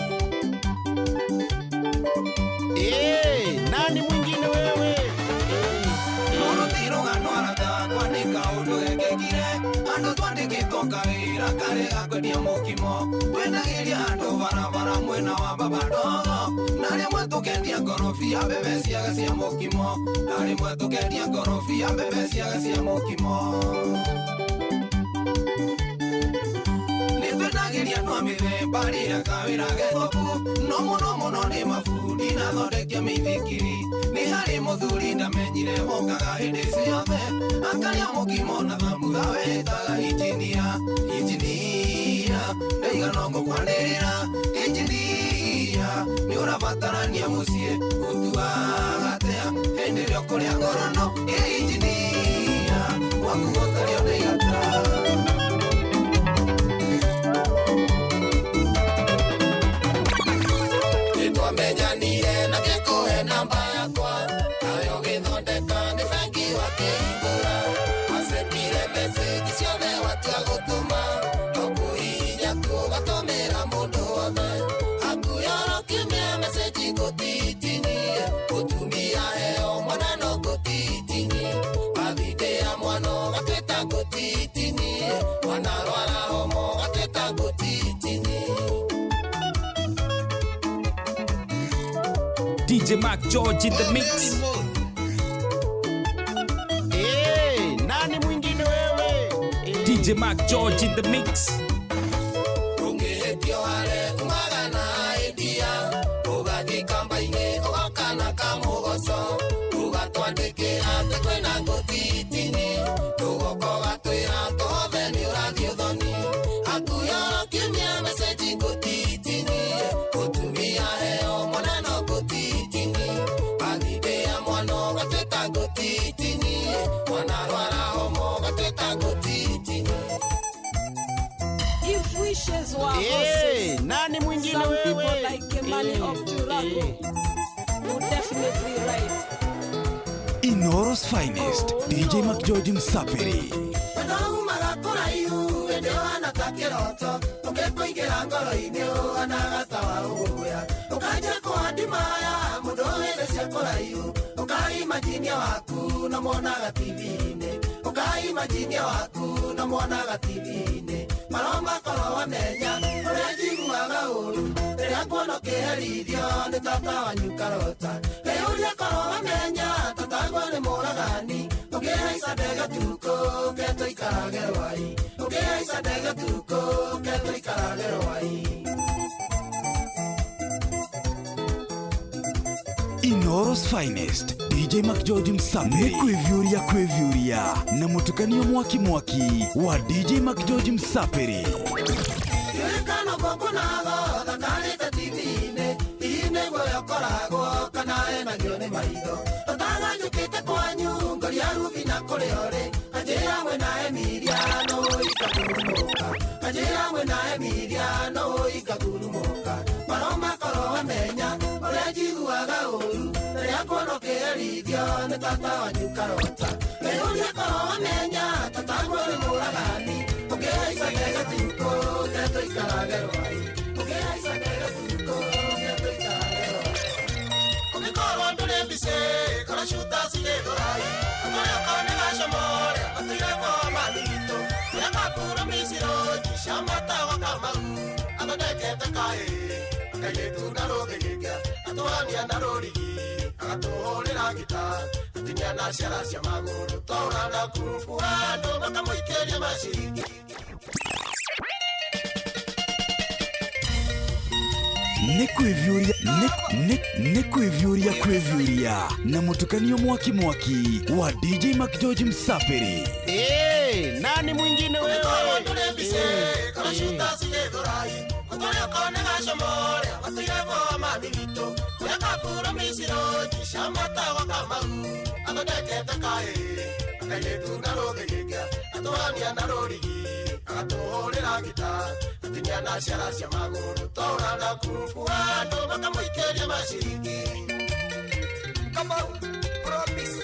Hey, nani mwingine wewe? Rũrũ ti rũgano aratakwa nĩ kaũndũ gekĩkire andũ twandĩkĩtwo kawĩra karĩ ga kwendia mũkimo twendagĩria andũ barabara mwena wa baba ndogo na rĩmwe tũkendia ngorobia mbembe ciaga cia mũkimo na rĩmwe tũkendia ngorobia mbembe ciaga cia mũkimo. Nĩtwendagĩria andũ a mĩthemba rĩrĩa kawĩra gethoku no mũno mũno nĩ mabundi na thondekia mĩithikiri nĩ harĩ mũthuri ndamenyire wokaga hĩndĩ ciothe akarĩa mũkimo na thamutha wetaga injinia injinia ndaigana ngũkwanĩrĩra injinia nĩ ũrabatarania mũciĩ ũtuaga atĩa hĩndĩ ĩrĩa ũkũrĩa ngorono ĩ injinia gwaku gũtarĩ ona igata. Nĩtwamenyanire na ngĩkũhe namba yakwa nayo gĩthondeka nĩ bengi wakĩhingũra wacepire message ciothe watua gũtũma no kũhihinya tu ũgatũmĩra mũndũ wothe hakuyoro kiumia message ngũtitinie gũtumia heo mwana no ngũtitinie mathindĩ ya mwana ũgatwĩta ngũtitinie mwana rwara homo ũgatwĩta ngũtitinie. DJ Mark George in the mix. Hey, nani mwingine wewe? DJ Mark George in the mix. Ũngĩhĩtio harĩ umaga na idea ũgathiĩ kamba-inĩ ũgoka na kamũgoco ũgatwandĩkĩra atĩ kwĩna ngũtitini tũgoka ũgatwĩra tũhothe nĩ ũrathiĩ ũthoni hakuyoro kiumia message ngũtitini gũtumia heo mwana no ngũtitini mathindĩ ya mwana ũgatwĩta ngũtitini mwana rwara homo ũgatwĩta ngũtitini. If wishes were Hey, horses, nani mwingine some wewe? people like Kimani of Turago would definitely ride. Inoro's finest, DJ McGeorge Msapiri. Wendo umaga kũraihu ĩndĩ ũhana ta kĩroto ũkĩkũingĩra ngoro-inĩ ũhanaga ta wa ũgũya ũkanjia kũhandimaya mũndũ wĩthĩ cia kũraihu ũkaimajinia waku na mwonaga TV-inĩ ũkaimajinia waku na mwonaga TV-inĩ maroma korwo wamenya ũrĩa njiguaga ũru rĩrĩa nguona ũkĩherithio nĩ tata wanyu karota ngeyũria korwo wamenya tatagwo nĩ mũragani ũkĩhaica ndege tukũ ketũikarage rwai ũkĩhaica ndege tukũ ketũikarage rwai. Inoro's finest, DJ McGeorge Msapiri. Nĩ kwĩviũria kwĩviũria na mũtukanio mwaki mwaki wa DJ McGeorge Msapiri. Kĩrĩkano gũkũnago thakarĩte TV-inĩ hihi nĩguo yokoragwo kana enagio nĩ maitho tataga njũkĩte kwanyu ngoria rubi na kũrĩa ũrĩ anjĩra mwĩna Emilia no ikagurumũka anjĩra mwĩna Emilia no ikagurumũka maroma korwo wamenya ũrĩa njiguaga ũru rĩrĩa nguona ũkĩherithio nĩ tata wanyu karota ngeyũria korwo wamenya tatagwo nĩ mũragani ũkĩhaica ndege tukũ ketũikarage rwai ũkĩhaica ndege tukũ ketũikarage rwai. Ũngĩkorwo ndũrĩ mbici kora cuta cigĩthũrai ũkũrĩa okorwo nĩ gacomore gũtirĩ boma witũ ũrĩa mapuro miciro cia matawa kamau athondekete kahĩ akairĩtu na rũthĩgĩke atũhania na rũrigi agatũhũrĩra ngita atinia na ciara cia magũrũ twaũra na ngurubu andũ makamũikĩria maciringi. Nĩ kwĩviũria nĩ kwĩviũria kwĩviũria na mũtukanio mwaki mwaki wa DJ McGeorge Msapiri. Hey, nani mwingine wewe? Ũngĩkorwo ndũrĩ mbici kora cuta cigĩthũrai ũkũrĩa okorwo nĩ gacomore Gũtirĩ mami witũ Kũrĩa kapuro miciro Cishamata wa Kamau Athondekete kaĩ Akairĩtu na rũthĩgĩkia Atũhania na rũrigi Agatũhũrĩra ngita Atinia na ciara cia magũrũ Twaũra na kumbu andũ makamũikĩria maciringi Kamau promise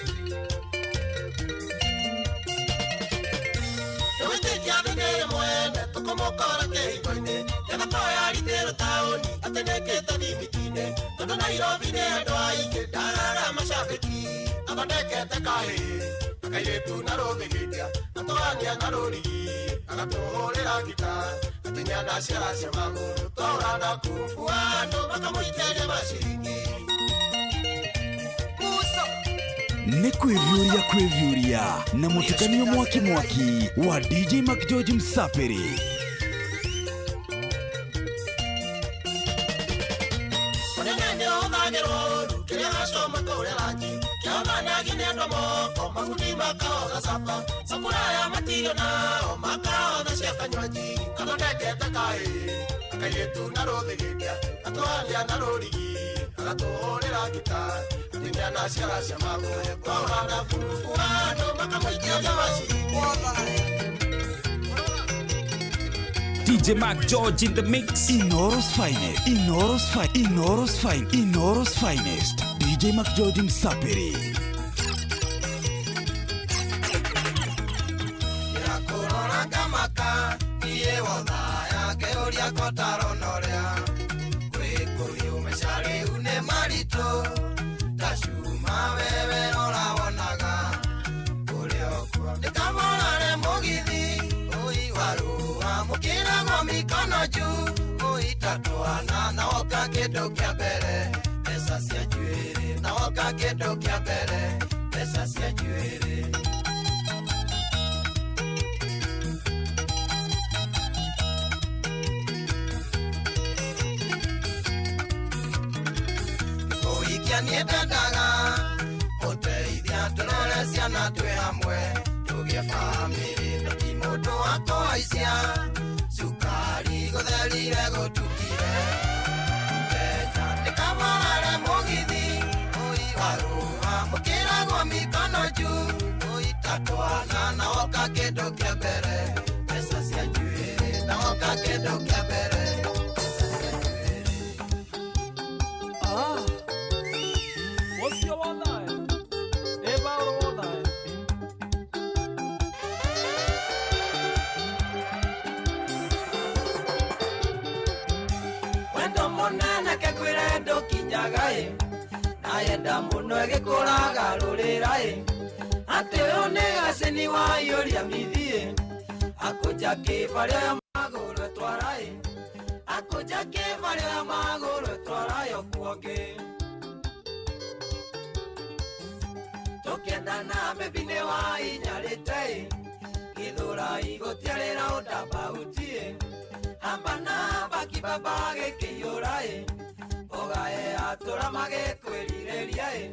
Wĩtĩkia thĩ nĩ mwene tũkũmũkora kĩhingo-inĩ Gĩthakoya ritĩrũ taũni atĩ nĩkĩte thimiti-inĩ Tondũ Nairobi nĩ andũ aingĩ ndaraga macambĩki Athondekete kahĩĩ akairĩtu na rũthĩgĩtia Atũhania na rũrigi agatũhũrĩra ngita Atinia na ciara cia magũrũ Twaũra na kumbu andũ makamũikĩria maciringi Nĩ kwĩviũria kwĩviũria na mũtukanio mwaki mwaki wa DJ McGeorge Msapiri. Mũnene nĩ ũhũthagĩrwo ũru kĩrĩa gacoma kũrĩa ranji Kĩomanagi nĩ andũ moko mabundi makahotha capa Sapuraya matirio nao makahotha cia kanywaji Athondekete kahĩĩ akairĩtu na rũthĩgĩkia Atũhania na rũrigi agatũhũrĩra ngita Atinia na ciara cia magũrũ Twaũra na kumbu andũ makamũikĩria maciringi DJ Mark George in the mix. Inooro's finest, Inooro's fine, Inooro's fine, Inooro's finest. DJ Mark George Msapiri. Ndĩrakũrora ngamaka niĩ wothaya ngĩũria kotaronoria Gwĩkũrio maica rĩu nĩ maritũ ta cuma wewe rora wonaga kũrĩa ũkua Ndĩkamorare mũgithi ũi warũa mũkĩragwo mĩkono juu ũitatwana na woka kĩndũ kĩa mbere mbeca cia njuĩrĩ na woka kĩndũ kĩa mbere mbeca cia njuĩrĩ Kũhikia niĩ ndendaga gũteithia tũrore ciana twĩ hamwe tũgĩe bamĩrĩ no ti mũndũ wa kũhaicia cukari gũtherire gũtukire mbeca ndĩkamorare mũgithi ũi warũa mũkĩragwo mĩkono juu ũitatwana na woka kĩndũ kĩa mbere mbeca cia njuĩrĩ na woka kĩndũ kĩa mbere Ũcio wothae ĩ Paũlũ wothae Wendo mũnene kekwĩre ndũkinyaga ĩ nayenda mũno ĩgĩkũraga rũrĩra ĩ atĩ ũyũ nĩ gacĩni waiyũria mithiĩ akũnja kĩbarĩa ya magũrũ ĩtwara ĩ akũnja kĩbarĩa ya magũrũ ĩtwara yo kuongĩ Tũkĩendana bebi nĩ wainyarĩte ĩ gĩthũra igũtiarĩra ũndambauti ĩ hamba na hamba kibaba gĩkĩiyũra ĩ mboga yatũra magĩkwĩrirĩria ĩ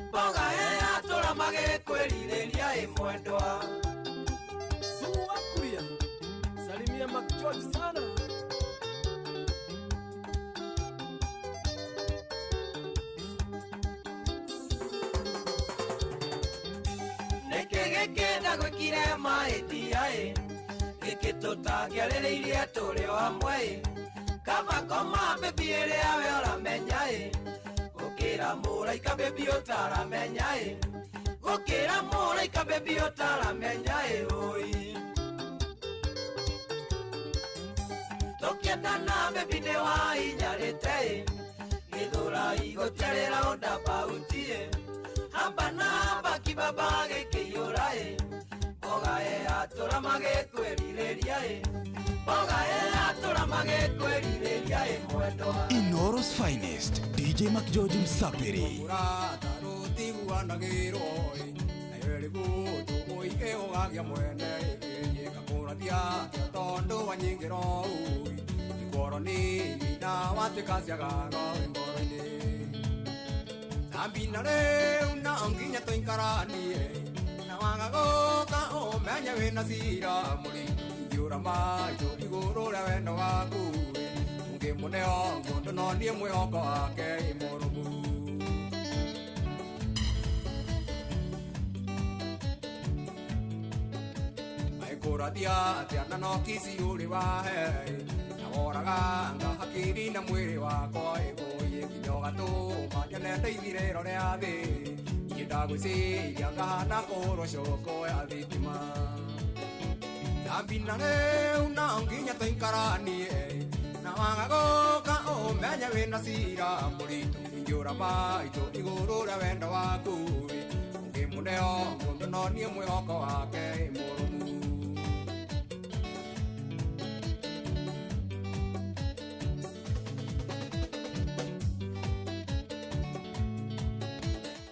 mboga yatũra magĩkwĩrirĩria ĩ mwendwa Sua Kuria salimia McGeorge sana. Nĩkĩ gĩkĩ ndagwĩkire mahĩtia ĩ gĩkĩ tũtangĩarĩrĩirie tũrĩ o hamwe ĩ kaba koma bebi ĩrĩa we ũramenya ĩ gũkĩra mũraika bebi ũtaramenya ĩ gũkĩra mũraika bebi ũtaramenya ĩ ũi Tũkĩendana bebi nĩ wainyarĩte ĩ gĩthũra igũtiarĩra ũndambauti ĩ hamba na hamba kibaba gĩkĩiyũra ĩ mboga yatũra magĩkwĩrirĩria ĩ mboga yatũra magĩkwĩrirĩria ĩ mwendwa Inooro's finest, DJ McGeorge Msapiri. Mũrata rũtiguanagĩrwo ĩ nayo ĩrĩ gũtũ ũige ũgagĩa mwene ĩĩ atĩa tondũ wanyingĩra ũi igworo nini na watuĩka ciagaga ngoro-inĩ Sambina rĩu na nginya tũikaranie na waga gũka ũmenye wĩna cira mũritũ ingĩũra maitũ igũrũ rĩa wendo waku Ũngĩmũneo mũndũ no niĩ mwĩhoko wake mũrũmu. Aikũrathia atĩa na no kici ũrĩ wahe na woraga nga hakiri na mwĩrĩ wakwa ĩgũyĩ nginya ũgatũma nyone ndeithirĩro rĩa thĩ. Niĩ ndagwĩciria ngahana kũhũrwo coko ya thitima. Thambina rĩu no nginya tũikaranie na waga gũka ũmenye wĩna cira mũritũ ingĩũra maitũ igũrũ rĩa wendo waku. Ũngĩmũneo mũndũ no niĩ mwĩhoko wake mũrũmu.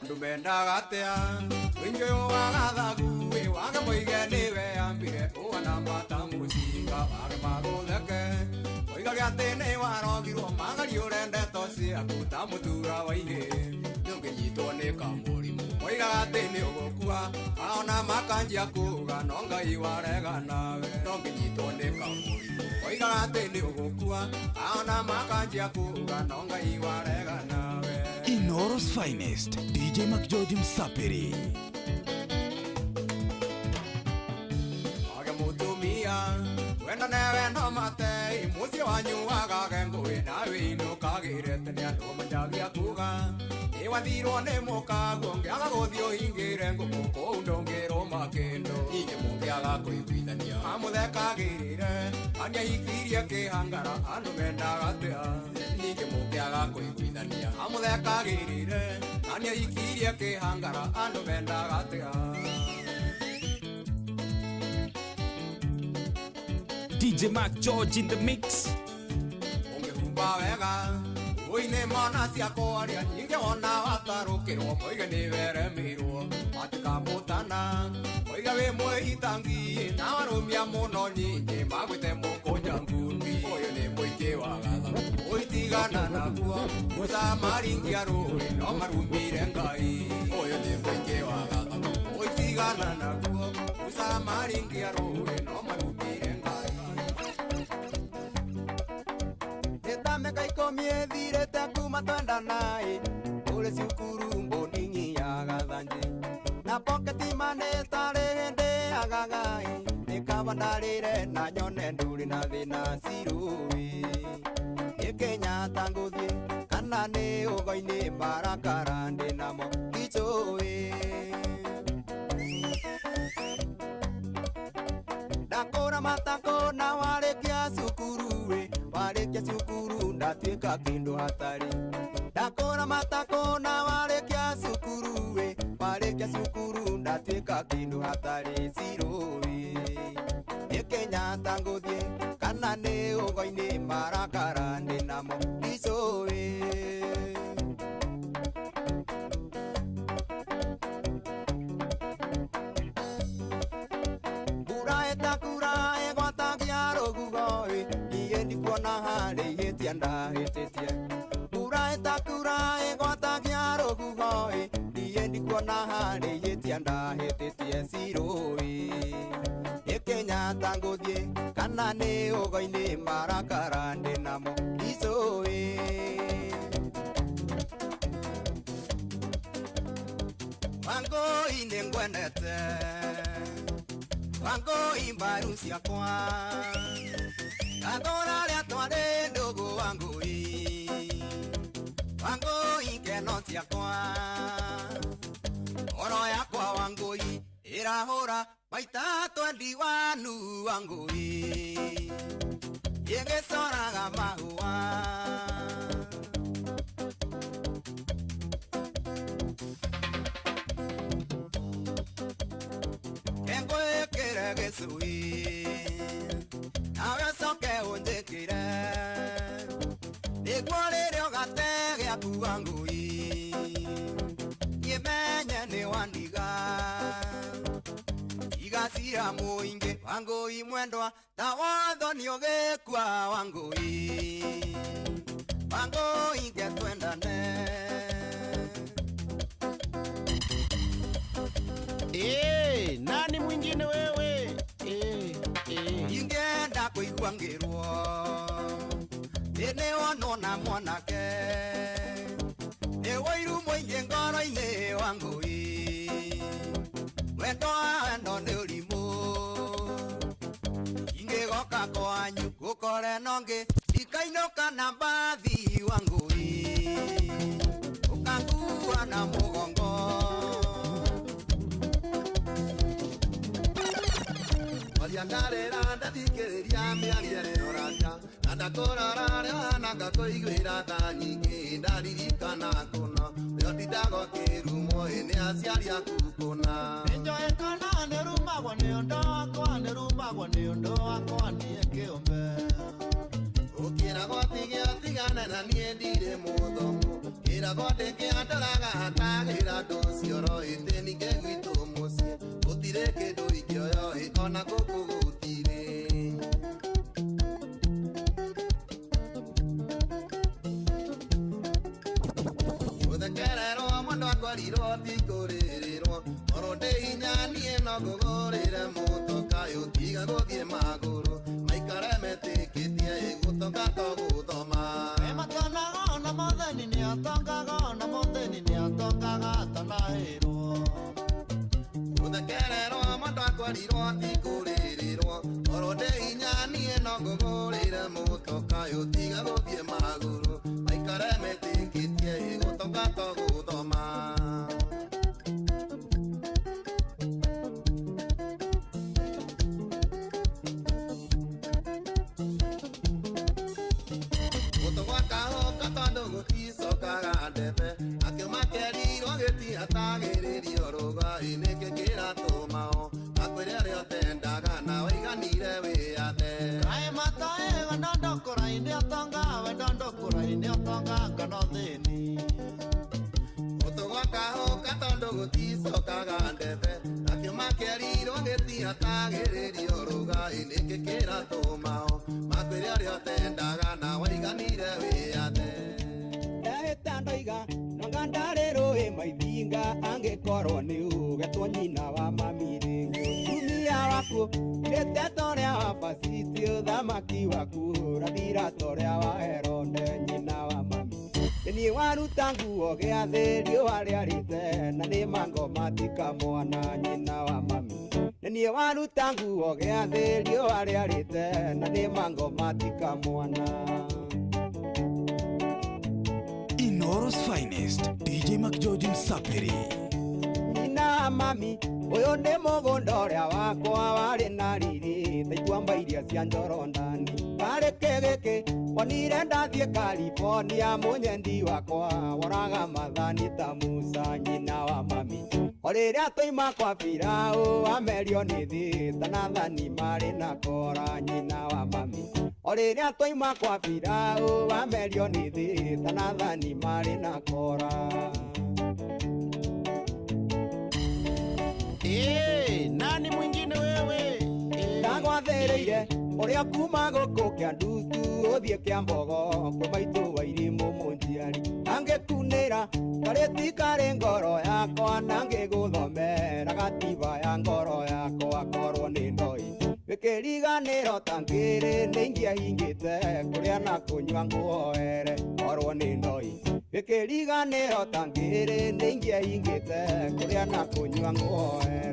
Andũ mendaga atĩa ũingĩ ũyũ wa gathagu wage moige nĩwe ambire ũhana mbata mũcinga wage magũtheke moigage atĩ nĩ warogirwo magariũre ndeto ciaku ta mũtura wa ihĩ ndũngĩnyitwo nĩ kamũrimũ moigaga atĩ nĩ ũgũkua aona makanjia kuga no Ngai warega nawe ndũngĩnyitwo nĩ kamũrimũ moigaga atĩ nĩ ũgũkua aona makanjia kuga no Ngai warega nawe. Inooro's finest, DJ McGeorge Msapiri. Wage mutumia wenda newe no mate muciĩ wanyu wagage ngũĩ nawe inũkagĩre tene andũ manjagia kuga nĩwathirwo nĩ mũkaguo ngĩaga gũthiĩ ũhingĩre ngũkũ kũu ndũngĩrũma kĩndũ ningĩ mũngĩaga kũiguithania amũthekagĩrĩre aniahikirie kĩhangara andũ mendaga atĩa ningĩ mũngĩaga kũiguithania amũthekagĩrĩre aniahikirie kĩhangara andũ mendaga atĩa. DJ Mark George in the mix. Ũngĩhumba wega ũine mona ciakwa aria nyingĩ wona watarũkĩrwo moige nĩ weremirwo matikamũtana moiga wĩ mwĩitangi na warũmia mũno nyingĩ magwĩte mũkũnja ngundi ũyũ nĩ mũingĩ wa gathagu ũitigana naguo mũcamaringia rũĩ no marumire Ngai ũyũ nĩ mũingĩ wa gathagu ũitigana naguo mũcamaringia rũĩ no marumire Ngai. Mĩaka ikũmi ĩthirĩte kuma twendanaĩ kũrĩ cukuru mbũningi ya gathanjĩ na poketi money tarĩ hĩndĩ agagaĩ nĩ kaba ndarĩre na nyone ndũrĩ na thĩna cirũĩ nĩ Kenyatta ngũthiĩ kana nĩ ũgo-inĩ marakara ndĩ namo ndicũĩ ndakũra matako na warĩkia cukuru ĩ warĩkia cukuru ndatuĩka kĩndũ hatarĩ ndakũra matako na warĩkia cukuru ĩ warĩkia cukuru ndatuĩka kĩndũ hatarĩ cirũĩ nĩ Kenyatta ngũthiĩ kana nĩ ũgo-inĩ marakara ndĩ namo ndicũĩ. Mbura ĩtakura ĩgwatagia rũhuho ĩ niĩ ndikuona harĩ ihĩtia ndahĩtĩtie mbura ĩtakura ĩgwatagia rũhuho ĩ niĩ ndikuona harĩ ihĩtia ndahĩtĩtie cirũĩ nĩ Kenyatta ngũthiĩ kana nĩ ũgo-inĩ marakara ndĩ namo ndicũĩ. Wangũi nĩ ngwendete Wangũi mbaru ciakwa ngathũra rĩa twarĩ ndũgũ Wangũi Wangũi keno ciakwa ngoro yakwa Wangũi ĩrahũra maita 21 Wangũi ĩgĩcoraga mahũa. Ngwĩkĩre gĩcui nawe ũcoke ũnjĩkĩre nĩguo rĩrĩa ũgate gĩaku Wangũi niĩ menye nĩ wandiga tiga cira mũingĩ Wangũi mwendwa ta watho nĩ ũgĩkua Wangũi Wangũi ngetwendane. Nani mwingine wewe? Ingĩenda kũigua ngĩrwo nĩ Ĩnĩ wonwo na mwanake Nĩ wũiru mũingĩ ngoro-inĩ wa ngũi Wendo wa wendo nĩ ũrimũ Ingĩgoka kwanyu gũkore nongĩ Ndikainũka na mbathi wa ngũi Ũkangua na mũgongo Maria ndarĩra ndathikĩrĩria mĩario ĩrĩa ũraria na ndakũrora rĩo na ngakũiguĩra tha nyingĩ ndaririkana kũna rĩo ndindaga ũkĩrumwo ĩ nĩ aciari aku kũna Nĩnjoĩ kana nĩrumagwo nĩ ũndũ wakwa nĩrumagwo nĩ ũndũ wakwa niĩ kĩũmbe Ũkĩragwo tige ũtigane na niĩ ndirĩ mũthomu kĩragwo ndĩkĩandoraga atagĩra ndũcioro ĩtĩ ningĩ gwitũ mũciĩ gũtirĩ kĩndũ ingĩoyo ĩ ona gũkũ gũtirĩ Gũthekererwo mũndũ akorirwo ti kũrĩrĩrwo korwo ndĩ hinya niĩ no ngũgũrĩre mũtoka ũtiga gũthiĩ magũrũ maikare metĩkĩtie ĩ gũtonga to gũthoma Ĩmatanaga ona mũtheni nĩatongaga ona mũtheni nĩatongaga atanahĩrwo Gũthekererwo mũndũ akorirwo ti kũrĩrĩrwo korwo ndĩ hinya niĩ no ngũgũrĩre mũtoka ũtiga gũthiĩ magũrũ maikare metĩkĩtie ĩ gũtonga to gũthoma Gũtũ gwakahoka tondũ gũticokaga ndebe nakĩo makerirwo gĩtiatagĩrĩrio rũgai nĩkĩ kĩratũmao makwĩre ũrĩa ũtendaga na waiganire wĩyathe Kaĩ mataĩ wendo ndũkũrainĩ ũtonga wendo ndũkũrainĩ ũtonga kana ũthĩni Gũtũ gwakahoka tondũ gũticokaga ndebe nakĩo makerirwo gĩtiatagĩrĩrio rũgai nĩkĩ kĩratũmao makwĩre ũrĩa ũtendaga na waiganire wĩyathe Ndahĩta ndoiga nonga ndarĩ rũĩ maithinga angĩkorwo nĩ ũgetwo nyina wa mami rĩngĩ ũtumia waku irĩte ta ũrĩa wa Vasiti ũthamaki waku ũrathira ta ũrĩa wa Herode nyina wa mami nĩ niĩ waruta nguo gĩathĩ riũa rĩarĩte na nĩ mangoma tika mwana nyina wa mami nĩ niĩ waruta nguo gĩathĩ riũa rĩarĩte na nĩ mangoma tika mwana Inooro's finest, DJ McGeorge Msapiri. Nyina mami ũyũ nĩ mũgũnda ũrĩa wakwa warĩ na riri ta ituamba iria cia Njorondani karĩ kĩgĩkĩ wonire ndathiĩ California mũnyendi wakwa woraga mathani ta Musa nyina wa mami o rĩrĩa twaima kwa Firaũ amerio nĩ thĩ ta Nathani marĩ na Kora nyina wa mami o rĩrĩa twaima kwa Firaũ amerio nĩ thĩ ta Nathani marĩ na Kora Nani mwingine wewe? Ndagwathĩrĩire ũrĩa kuma gũkũ kĩa ndutu ũthiĩ kĩa mbogo kwĩ maitũ wa irimũ mũnjiari angĩkunĩra karĩti karĩ ngoro yakwa na ngĩgũthomera gatiba ya ngoro yakwa korwo nĩ ndoi gĩkĩriganĩro ta ngĩrĩ nĩ ingĩahingĩte kũrĩa na kũnyua nguoere korwo nĩ ndoi gĩkĩriganĩro ta ngĩrĩ nĩ ingĩahingĩte kũrĩa na kũnyua nguoere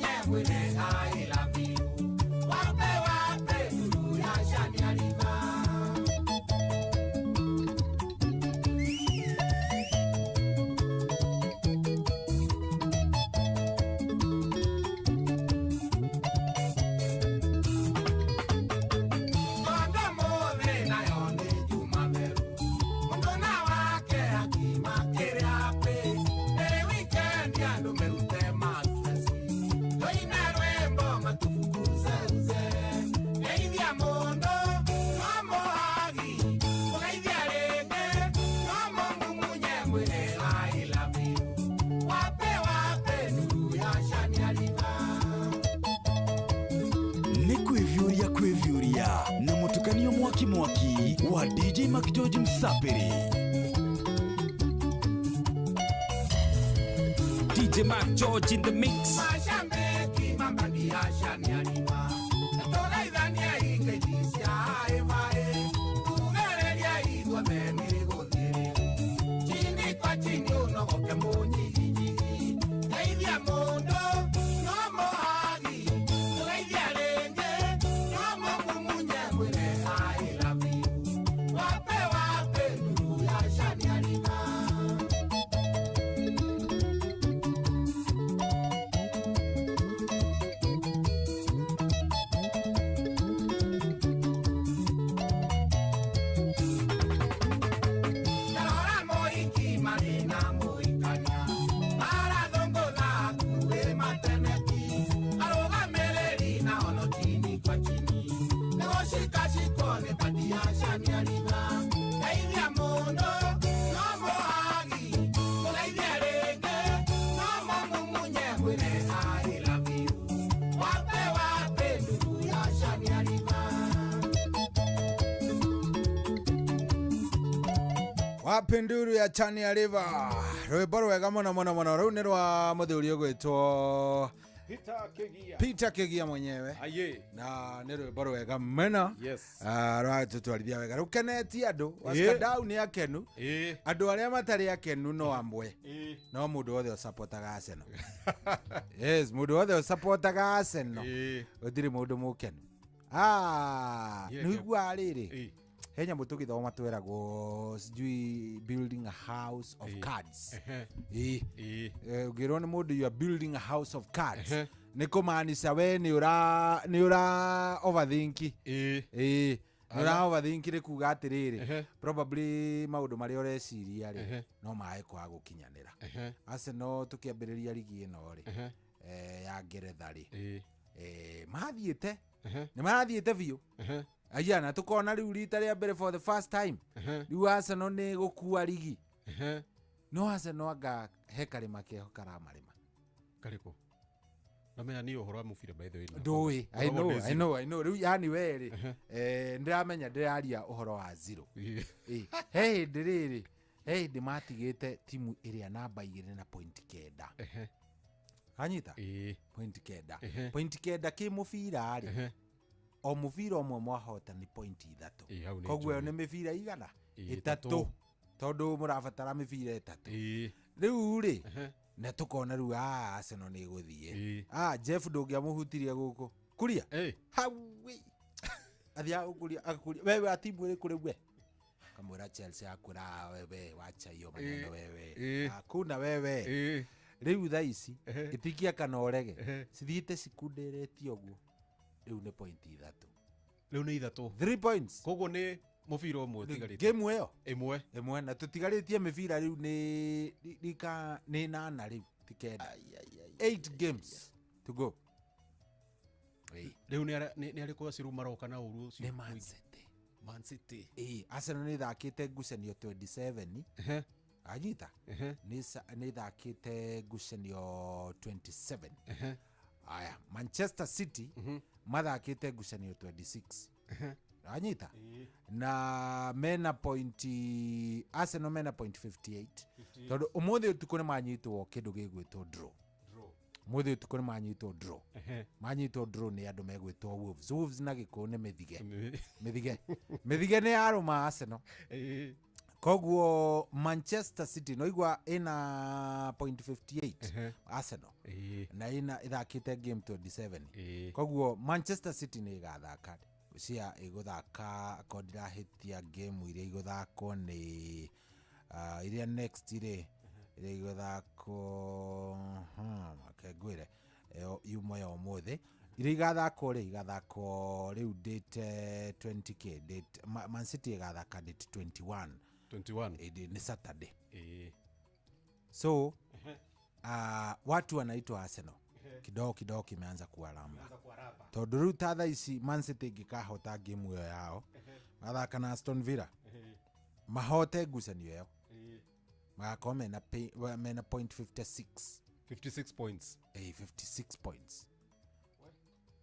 I love you. Wape wape. Kuranĩria na mũtukanio mwaki mwaki wa DJ Mark George Msapiri. DJ Mark George in the mix. Mashabiki mambandi ashanialiwa tũgeithanie ingĩthi cia ĩbaĩ tugĩrĩrie ithuothe nĩ gũthiĩ chini kwa chini ũnogoke mũnyiginyigi geithia mũndũ no mũhagi tũgeithie rĩngĩ no mũmumunye mwĩre I love you wape wape nduru ya shanialima. Ndarora mũhiki marĩ na mũhikania marathũngũtha hakuhĩ mateneti arũgamĩrĩri na ono chini kwa chini nĩgũcikacikwo nĩ bandi ya shaniariga geithia mũndũ no mũhagi mũgeithie rĩngĩ no mũmumunye mwĩre I love you wape wape nduru ya shaniariga. Wapi nduru ya Chania River rwimbo rwega muno muno muno rũu nĩ rwa mũthuri ũgwĩtwo Peter Kigia mwenyewe. Aye. Na nĩ rwĩmbo rwega mũno. Yes. Rwatũtwarithia wega rũkenetie andũ washikadau nĩ akenu andũ arĩa matarĩ akenu no amwe no mũndũ wothe ũsapotaga Arsenal. Yes, mũndũ wothe ũsapotaga Arsenal gũtirĩ mũndũ mũkenu. Yeah, nĩ ũiguaga rĩrĩ he nyamũ tũgĩthoma tweragwo sijui building a house of cards. Ĩĩ. Ũngĩrwo nĩ mũndũ you are building a house of cards nĩ kũmaanisha we nĩ ũra nĩ ũra overthink. Ĩĩ nĩ ũra overthink nĩ kuga atĩrĩrĩ probably maũndũ marĩa ũreciria rĩ no mae kwaga gũkinyanĩra. Arsenal tũkĩambĩrĩria rigi ĩno rĩ ya Ngeretha rĩ mathiĩte nĩ marathiĩte biũ aya na tukona rĩu rita rĩa mbere for the first time rĩu Arsenal nĩ gũkua rigi no Arsenal anga he karĩma keho karamarĩma Karĩkũ? Ndamenya niĩ ũhoro wa mũbira by the way. Ndũĩ. I know, I know, I know. Rĩu yani we rĩ ndĩramenya ndĩraria ũhoro wa zero. Ĩ, he hĩndĩ rĩrĩ he hĩndĩ matigĩte timu ĩrĩa namba 2 na point 9. Anyita point 9 point 9 kĩ mũbira rĩ o mũbira ũmwe mwahota nĩ point 3. Hau nĩ Koguo ĩyo njũĩ. nĩ mĩbira igana Ĩĩ, ĩtatũ tondũ mũrabatara mĩbira ĩtatũ rĩu rĩ na tũkona rĩu Arsenal nĩ ĩgũthiĩ. Jeff ndũngĩamũhutirie gũkũ kuria hau athiaga gũkuria agakuria wewe wa timu ĩrĩkũ rĩu we kamwĩra Chelsea akwĩra wewe wacha hiyo maneno wewe hakuna wewe rĩu thaa ici ĩtikia kana ũrege cithiĩte cikundĩrĩtie ũguo rĩu nĩ point 3. Rĩu nĩ 3. 3 points. Koguo nĩ mũbira ũmwe ũtigarĩte. Game ĩyo ĩmwe ĩmwe na tũtigarĩtie mĩbira rĩu nĩ rika nĩ 8 rĩu ti 9. 8 games to go. Rĩu nĩ arĩkũ acio rĩu maroka na ũru ũcio? Nĩ Man City. Man City. Ĩĩ, Arsenal nĩ ĩthakĩte ngucanio 27. Anyita nĩ ĩthakĩte ngucanio 27. Aya, Manchester City mathakĩte ngucanio 26. Anyita na mena point Arsenal mena point 58 tondũ ũmũthĩ ũtukũ nĩ manyitwo kĩndũ gĩgwĩtwo draw. Ũmũthĩ ũtukũ nĩ manyitwo draw. Manyitwo draw nĩ andũ megwĩtwo Wolves. Wolves na gĩkũyũ nĩ mĩthige. Mĩthige. Mĩthige nĩ yarũma Arsenal. Koguo Manchester City no igua ĩna point 58 Arsenal na ĩna ĩthakĩte game 27. Koguo Manchester City nĩ ĩgathaka cia ĩgũthaka akorwo ndirahĩtia game iria igũthakwo nĩ iria next rĩ iria igũthakwo reke ngwĩre yuma ya ũmũthĩ iria igathakwo rĩ igathakwo rĩu date 20k date Man City ĩgathaka date 21 21 nĩ Saturday. So watu wanaitwa Arsenal kidogo kidogo kimeanza kuwaramba tondũ rĩu ta thaa ici Man City ĩngĩkahota game ĩyo yao mathaka na Aston Villa mahote ngucanio ĩyo magakorwo mena point 56 56 points. 56 points.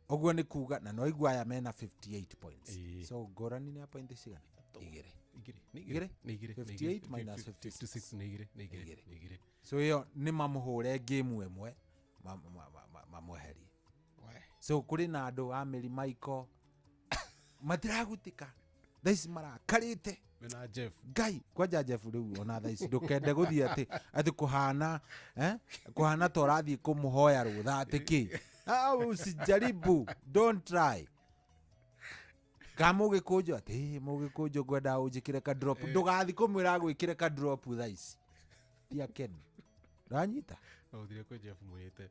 Ũguo nĩ kuga na no igua aya mena 58 points. So ngũrani nĩ ya point cigana? Igĩrĩ. Igĩrĩ. Igĩrĩ? Nĩ igĩrĩ. 58 minus 56. 56 nĩ igĩrĩ. Nĩ igĩrĩ. Nĩ igĩrĩ. So ĩyo nĩ mamũhũre game ĩmwe mamweherie. So kũrĩ na andũ a Mary Michael matiragutika thaa ici marakarĩte. Mena Jeff. Ngai kwanja Jeff rĩu ona thaa ici ndũkende gũthiĩ atĩ atĩ kũhana kũhana ta ũrathiĩ kũmũhoya rũtha atĩ kĩ. Ah, usijaribu, don't try. Ka mũgĩkũnjũ atĩ mũgĩkũnjũ ngwenda ũnjĩkĩre ka drop, ndũgathiĩ kũmwĩra agwĩkĩre ka drop thaa ici. Ti akenu. Ndanyita. No ũthire kwĩ Jeff mwĩrĩte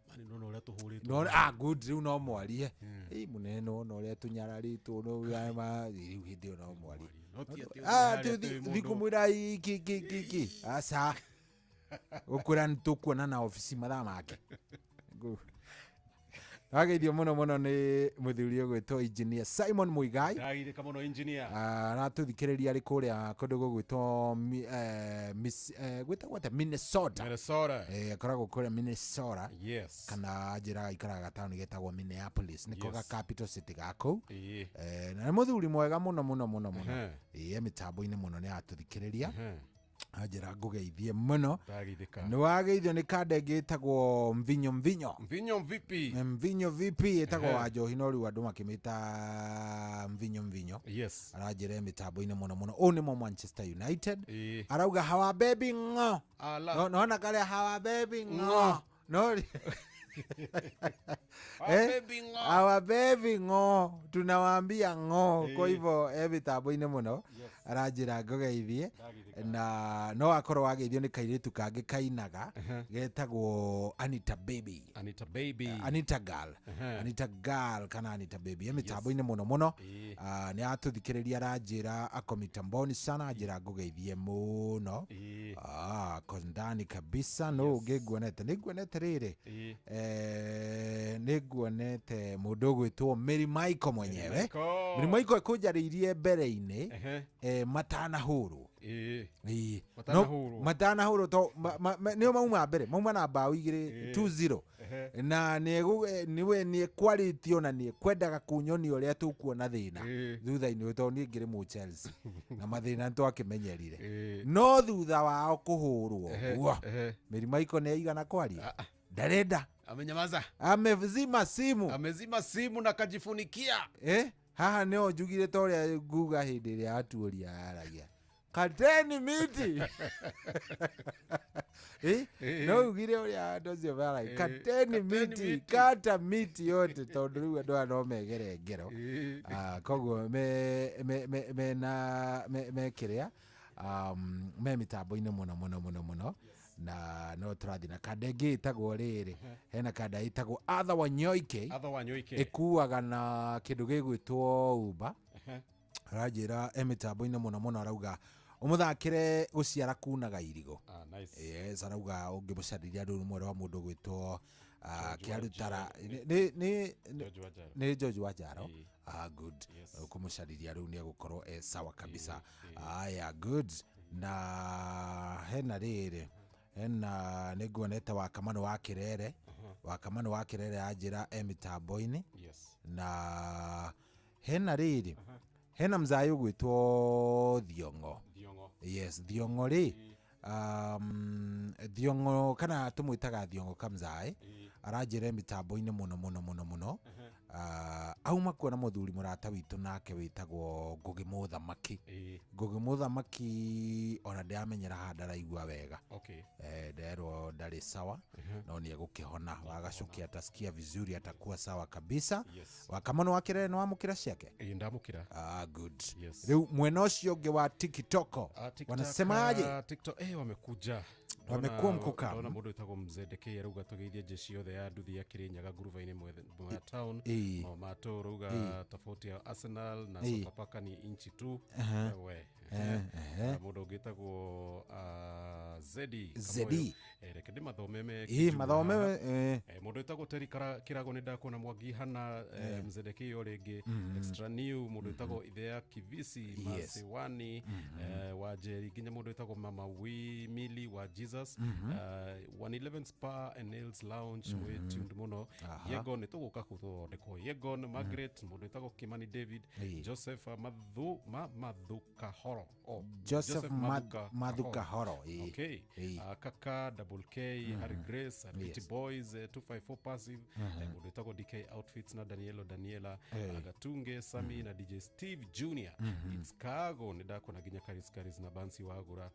mani nona ũrĩa tũhũrĩtwo. No, ah, good, rĩu no mwarie. Ĩ mũnene nona ũrĩa tũnyararĩtwo no rĩu hĩndĩ ĩyo no mwarie. No ti atĩ Ah, ũthiĩ harĩa atĩ thi mũndũ- kũmwĩra iki iki iki iki. Aca. Gũkwĩra nĩ tũkuona na obici mathaa make. Wageithio mũno mũno nĩ mũthuri ũgwĩtwo engineer Simon Muigai. Ndagirĩka mũno engineer. Aratũthikĩrĩria arĩ kũrĩa kũndũ gũgwĩtwo gwĩtagwo atĩa? Minnesota. Minnesota. Akoragwo kũrĩa Minnesota. Yes. Kana njĩra aikaraga gataũni getagwo Minneapolis. Nĩko Yes. ga capital city ga kũu. Ĩĩ. Na nĩ mũthuri mwega mũno mũno mũno mũno. Ehe. Ĩĩ, mĩtambo-inĩ mũno nĩ aratũthikĩrĩria. Anjĩra ngũgeithie mũno. Ndagithĩka. Nĩ wageithio nĩ kanda ĩngĩ ĩtagwo Mvinyo Mvinyo. Mvinyo Vipi. Mvinyo Vipi ĩtagwo Ehe. wa njohi no rĩu andũ makĩmĩta Mvinyo Mvinyo. Yes. Aranjĩra mĩtambo-inĩ mũno mũno. Ũũ nĩmo Manchester United. Ĩĩ. Arauga hawa baby ng'o. Ala. No nona karĩa hawa baby ng'o. Ng'o. No. Our baby ng'o. Our baby ng'o. Tunawaambia ng'o. Kwa Ĩĩ. hivyo mĩtambo-inĩ mũno. Aranjĩra ngũgeithie. Na no akorwo wageithio nĩ kairĩtu kangĩ kainaga getagwo Anita Baby. Anita Baby. Anita Girl. Ehe. Anita Girl kana Anita Baby. Mĩtambo-inĩ mũno mũno. Ĩĩ. Nĩ atũthikĩrĩria aranjĩra ako mitamboni sana anjĩra ngũgeithie mũno. Ĩĩ. Ako ndani kabisa no ũngĩ nguonete. Nĩ nguonete rĩrĩ. Ĩĩ. Nĩ nguonete mũndũ ũgwĩtwo Mary Michael mwenyewe. Michael. Mary Michael ekũnjarĩirie mbere-inĩ Ehe. matanahũrwo. Ĩĩ. Ĩĩ. Matanahũrwo. No, matanahũrwo to nĩo mauma mbere mauma na mbaũ igĩrĩ Ĩĩ. 2-0. Ehe. Na nĩwe nĩekwarĩtio na nĩekwendaga kunyonia ũrĩa tũkuona thĩna thutha-inĩ ũyũ tondũ niĩ ngĩrĩ mũ Chelsea na mathĩna nĩtwakĩmenyerire. No thutha wao kũhũrwo Ehe, ũguo ehe. Mary Michael nĩ aigana kwaria ndarenda. Amenyamaza. Amezima simu. Amezima simu na kajifunikia. Haha nĩho njugire ta ũrĩa nguga hĩndĩ ĩrĩa atuũria yaragia kateni miti. No ugire ũrĩa andũ acio maragia kateni miti, kata miti yote tondũ rĩu andũ aya no megere ngero. Koguo mena me kĩrĩa me mĩtambo-inĩ mũno mũno mũno mũno. Na no tũrathiĩ na kanda ĩngĩ ĩtagwo rĩrĩ. Hena kanda ĩtagwo Arthur Wanyoike. Arthur Wanyoike. Ĩkuaga na kĩndũ gĩgwĩtwo Uber. Ehe. Aranjĩra e mĩtambo-inĩ mũno mũno arauga ũmũthakĩre gũciara kunaga irigũ. Ah, nice. Yes, arauga ũngĩmũcarĩria rũrũ mwena wa mũndũ ũgwĩtwo Kĩarutara. George Wanjaro. Nĩ George Wanjaro. Ah, good. Ũkũmũcarĩria rĩu nĩ egũkorwo e sawa kabisa. Aya, good. Na hena rĩrĩ. Hena nĩ nguonete wa Kamano wa Kĩrere. Wa Kamano wa Kĩrere anjĩra e mĩtambo-inĩ. Yes. Na hena rĩrĩ. Hena mzai ũgwĩtwo Thiong'o. Thiong'o. Yes, Thiong'o rĩ. Thiong'o kana tũmwĩtaga Thiong'o kamzaĩ. Aranjĩra mĩtambo-inĩ mũno mũno mũno mũno. Auma kuona mũthuri mũrata witũ nake wĩtagwo Ngũgĩ Mũthamaki. Ngũgĩ Mũthamaki ona ndĩramenyera haha ndaraigua wega. Okay. Nderwo ndarĩ sawa no nĩ egũkĩhona. Wagacukia atasikia vizuri atakuwa sawa kabisa. Yes. Wakamano wa Kĩrere nĩ wamũkĩra ciake? Ĩĩ, ndamũkĩra. Ah, good. Yes. Rĩu mwena ũcio ũngĩ wa TikTok TikTok, wanasemaje? TikTok, wamekuja. Wamekuwa mkuka. Ndona mũndũ wĩtagwo Mzee DK arauga tũgeithie jeshi yothe ya nduthi ya Kirinyaga nguruba-inĩ Mwea town. Ĩĩ. Mamato arauga Ĩĩ. tofauti ya Arsenal na Ĩĩ. Sofapaka ni inchi tu. Aha. We, Mũndũ ũngĩ wĩtagwo Zedi Zedi. Kamoyo. Reke ndĩmathome me Ĩ, kijumla mathome, haha. eh. Mũndũ wĩtagwo Terry Kĩrago nĩ ndakuona Mwangi Hana, Mzedekio rĩngĩ, Extra New, mũndũ wĩtagwo Ithea Kivisi, Masewani, wa Njeri, nginya mũndũ wĩtagwo Mama Wi Mili wa Jesus, 111 Spa and Nails Lounge, mwĩ tuned mũno. Yegon nĩ tũgũka gũthondekwo Yegon Margaret, mũndũ wĩtagwo Kimani David, Joseph Mathukahoro. Oh, Joseph Mathukahoro, ĩ. Okay. Kaka Double K, Harry Grace, Beauty Boys, 254 Passive, mũndũ wĩtagwo DK Outfits na Danielo Daniela, Gatunge Sami na DJ Steve Junior. It's Kago nĩ ndakuona nginya Karis Karis na Bansi Wagũra.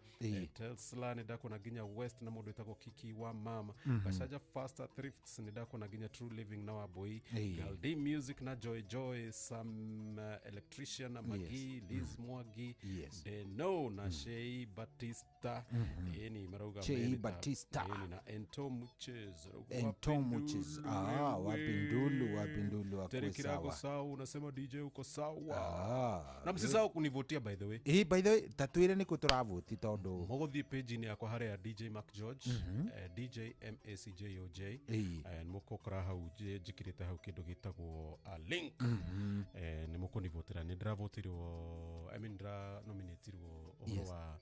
Tesla nĩ ndakuona nginya West na mũndũ wĩtagwo Kiki wa Mama. Gashaja Faster Thrifts nĩ ndakuona nginya True Living na Waboi. Galdi Music na Joy Joy, Sam Electrician na Magi, Liz Mwagi, Deno na Shei Batista. Ĩni marauga Shei mene ta- Batista. ĩni na Ento Muches. Ento Muches. Ah, wapindulu, wapindulu wakuwe Terry Kirago sawa. sawa, unasema DJ uko sawa. Ah, Na msisahau kunivotia by the way. Ĩ, by the way, ta twĩre nĩ kũ tũravoti tondũ Mũgũthiĩ page-inĩ yakwa harĩa DJ Mark George, DJ MACJOJ, nĩ mũgũkora hau njĩkĩrĩte hau kĩndũ gĩtagwo link. Nĩ mũkũnivotera nĩ ndĩravotirwo, I mean ndĩranominatirwo ũhoro wa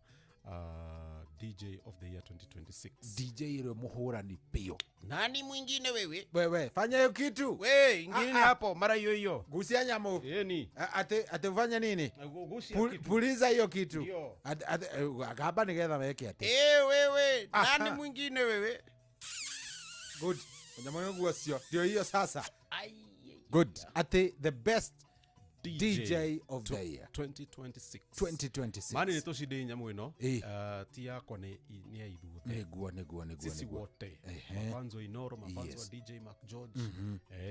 DJ of the year 2026. DJ ĩrĩa mũhũrani biũ. Nani mwingine wewe? Wewe fanya hiyo kitu. We, ingine Ah, ah. hapo mara hiyo hiyo. Gusia nyamu. Yeni. Ate ufanye nini? Gusia kitu. Puliza hiyo kitu. Ndio. Ate akamba nigetha meke ate. Eh, wewe, Aha. nani mwingine wewe? Good. Nyamũ nĩguo cio. Ndio hiyo sasa. Good. Ate the best DJ of the year 2026. 2026. Mani nĩ tũcinde nyamũ ĩno. Ĩ. Ti yakwa nĩ nĩ ya ithuothe. Nĩguo nĩguo nĩguo Sisi nĩguo. wote. Ehe. Mafanzo Inoro, mafanzo wa DJ Mark George.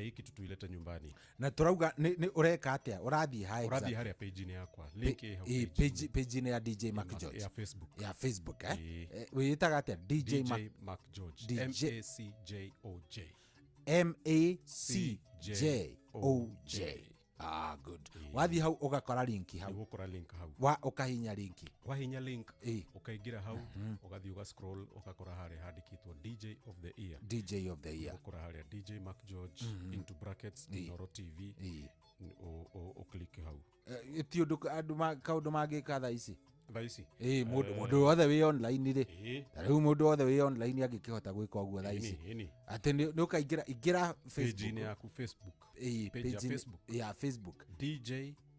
Hii kitu tuilete nyumbani. Na tũrauga nĩ ũreka atĩa? Ũrathiĩ ha Ũrathiĩ exactly? harĩa page-inĩ yakwa. Link ĩ hau Ĩ, page-inĩ. page-inĩ ya DJ Mark George. Ya Facebook. Ya Facebook, eh? Ĩ. Wĩĩtaga atĩa? DJ DJ Mark Mark George. DJ MACJOJ. M A C J O J. Ah, good. Wathiĩ hau ũgakora linki hau. Nĩgũkora link hau. Wa ũkahinya linki. Wahinya link Ĩ. ũkaingĩra hau, ũgathiĩ ũga scroll ũgakora harĩa handĩkĩtwo DJ of the year. DJ of the year. Ũgũkora harĩa DJ Mark George into brackets Inoro TV. Ũclick hau. Ti ũndũ andũ kaũndũ mangĩka thaa ici. Thaa ici. Ĩ, mũndũ mũndũ wothe wĩ online rĩ. Ĩ. Ta rĩu mũndũ wothe wĩ online angĩkĩhota gwĩka ũguo thaa ici. Ĩni, ĩni. Atĩ nĩ ũkaingĩra ingĩra Page-inĩ Facebook. yaku Facebook. Ĩ, Page ya page-inĩ Facebook. ya Facebook. DJ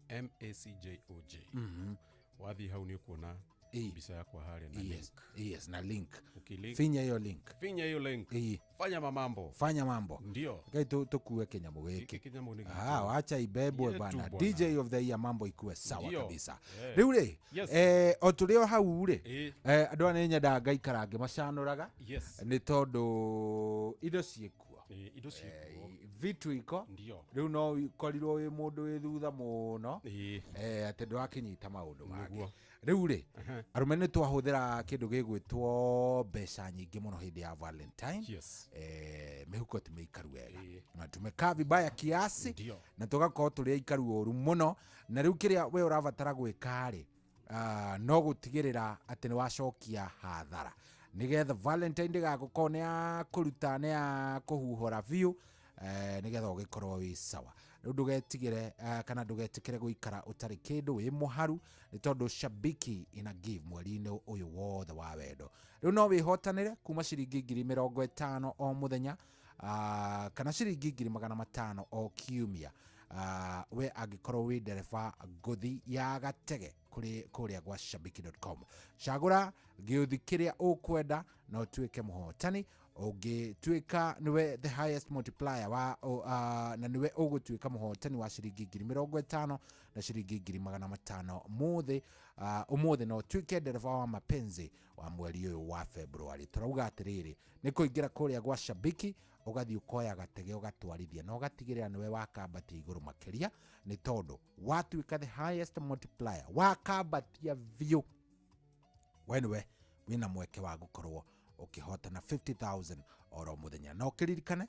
MACJOJ. Wathiĩ hau nĩ ũkuona mbica yakwa harĩa na Yes, link. yes, na link. Ukilink. Finya hiyo link. Finya hiyo link. Ĩ. Fanya mamambo. Fanya mambo. Ndio. Kai tukue kinyamũ Gĩkĩ gĩkĩ. kĩnyamũ nĩ gitũ. Ah, wacha ibebwe Yetu bana. bwana. DJ of the year mambo ikue sawa Ndio. kabisa. Eh. Rĩu rĩ, Yes. o tũrĩ o hau rĩ, Ĩ. andũ aya nĩ nyendaga ngaikara ngĩmacanũraga Yes. nĩ tondũ indo ciĩkuo. Ĩ, indo ciĩkuo. Vitu iko. Ndio. Rĩu no ũkorirwo wĩ mũndũ wĩ thutha mũno, Ĩ. atĩ ndũrakĩnyita maũndũ mangĩ. Nĩguo. Rĩu rĩ, arũme nĩ twahũthĩra kĩndũ gĩgwĩtwo mbeca nyingĩ mũno hĩndĩ ya Valentine. Yes. Mĩhuko ti mĩikaru wega na tumekaa vibaya kiasi Ndio. na tũgakorwo tũrĩ aikaru ũru mũno. Na rĩu kĩrĩa we ũrabatara gwĩka rĩ, no gũtigĩrĩra atĩ nĩ wacokia hathara nĩgetha Valentine ndĩgagũkorwo nĩ ya kũruta nĩ ya kũhuhũra biũ, nĩgetha ũgĩkorwo wĩ sawa. Rĩu ndũgetigĩre, kana ndũgetĩkĩre gũikara ũtarĩ kĩndũ wĩ mũharu, nĩ tondũ Shabiki ina give mweri-inĩ ũyũ wothe wa wendo. Rĩu no wĩhotanĩre kuma ciringi 50,000 o mũthenya, kana ciringi 500,000 o kiumia, we angĩkorwo wĩ ndereba ngũthi ya gatege kũrĩa gwa shabiki.com. Cagũra gĩũthi kĩrĩa ũkwenda na ũtuĩke mũhotani. Ũngĩtuĩka nĩwe the highest multiplier wa na nĩwe ũgũtuĩka mũhotani wa ciringi 50,000 na ciringi 500,000 mũthĩ, ũmũthĩ, no ũtuĩke ndereba wa mapenzi wa mweri ũyũ wa February. Tũrauga atĩrĩrĩ, nĩ kũingĩra kũrĩa gwa Shabiki, ũgathiĩ ũkoya gatege ũgatwarithia na ũgatigĩrĩra nĩwe wakambatia igũrũ makĩria, nĩ tondũ watuĩka the highest multiplier, wakambatia biũ, we nĩwe wĩna mweke wa gũkorwo ũkĩhotana 50,000 oro mũthenya. Na ũkĩririkane,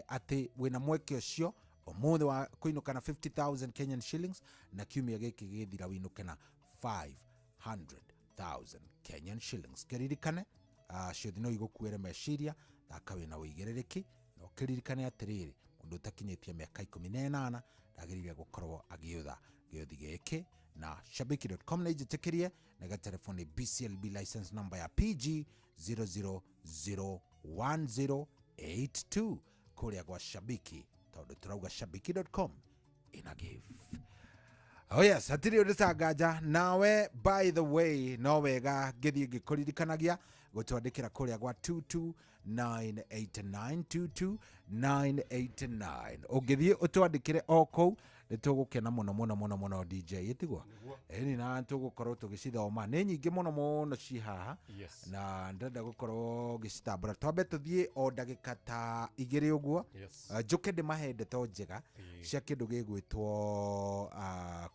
atĩ wĩna mweke ũcio ũmũthĩ wa kũinũka na 50,000 Kenyan shillings, na kiumia gĩkĩ gĩthira wĩinũke na 500,000 Kenyan shillings. Kĩririkane ciũthi no igũkuĩre meciria, thaka wĩna ũigĩrĩrĩki, na ũkĩririkane atĩrĩrĩ, mũndũ ũtakinyĩtie mĩaka 18 ndagĩrĩire gũkorwo agĩũtha gĩũthi gĩkĩ. Na shabiki.com nĩ njĩtĩkĩrie na gatelefoni BCLB license number ya PG 0001082 kũrĩa gwa Shabiki, tondũ tũrauga shabiki.com ina give. Oh yes, hatirĩ ũndũ tanganja nawe. By the way, no wega ngĩthiĩ ngĩkũririkanagia gũtwandĩkĩra kũrĩa gwa 22989 22989. Ũngĩthiĩ ũtwandĩkĩre o kũu nĩ tũgũkena mũno mũno mũno mũno. DJ ĩtigwo ĩni na tũgũkorwo tũgĩcithoma, nĩ nyingĩ mũno mũno ci haha. Na ndĩrenda gũkorwo ngĩcitambũra, twambe tũthiĩ o ndagĩka ta 2 ũguo. Njũke ndĩmahe ndeto njega cia kĩndũ gĩgwĩtwo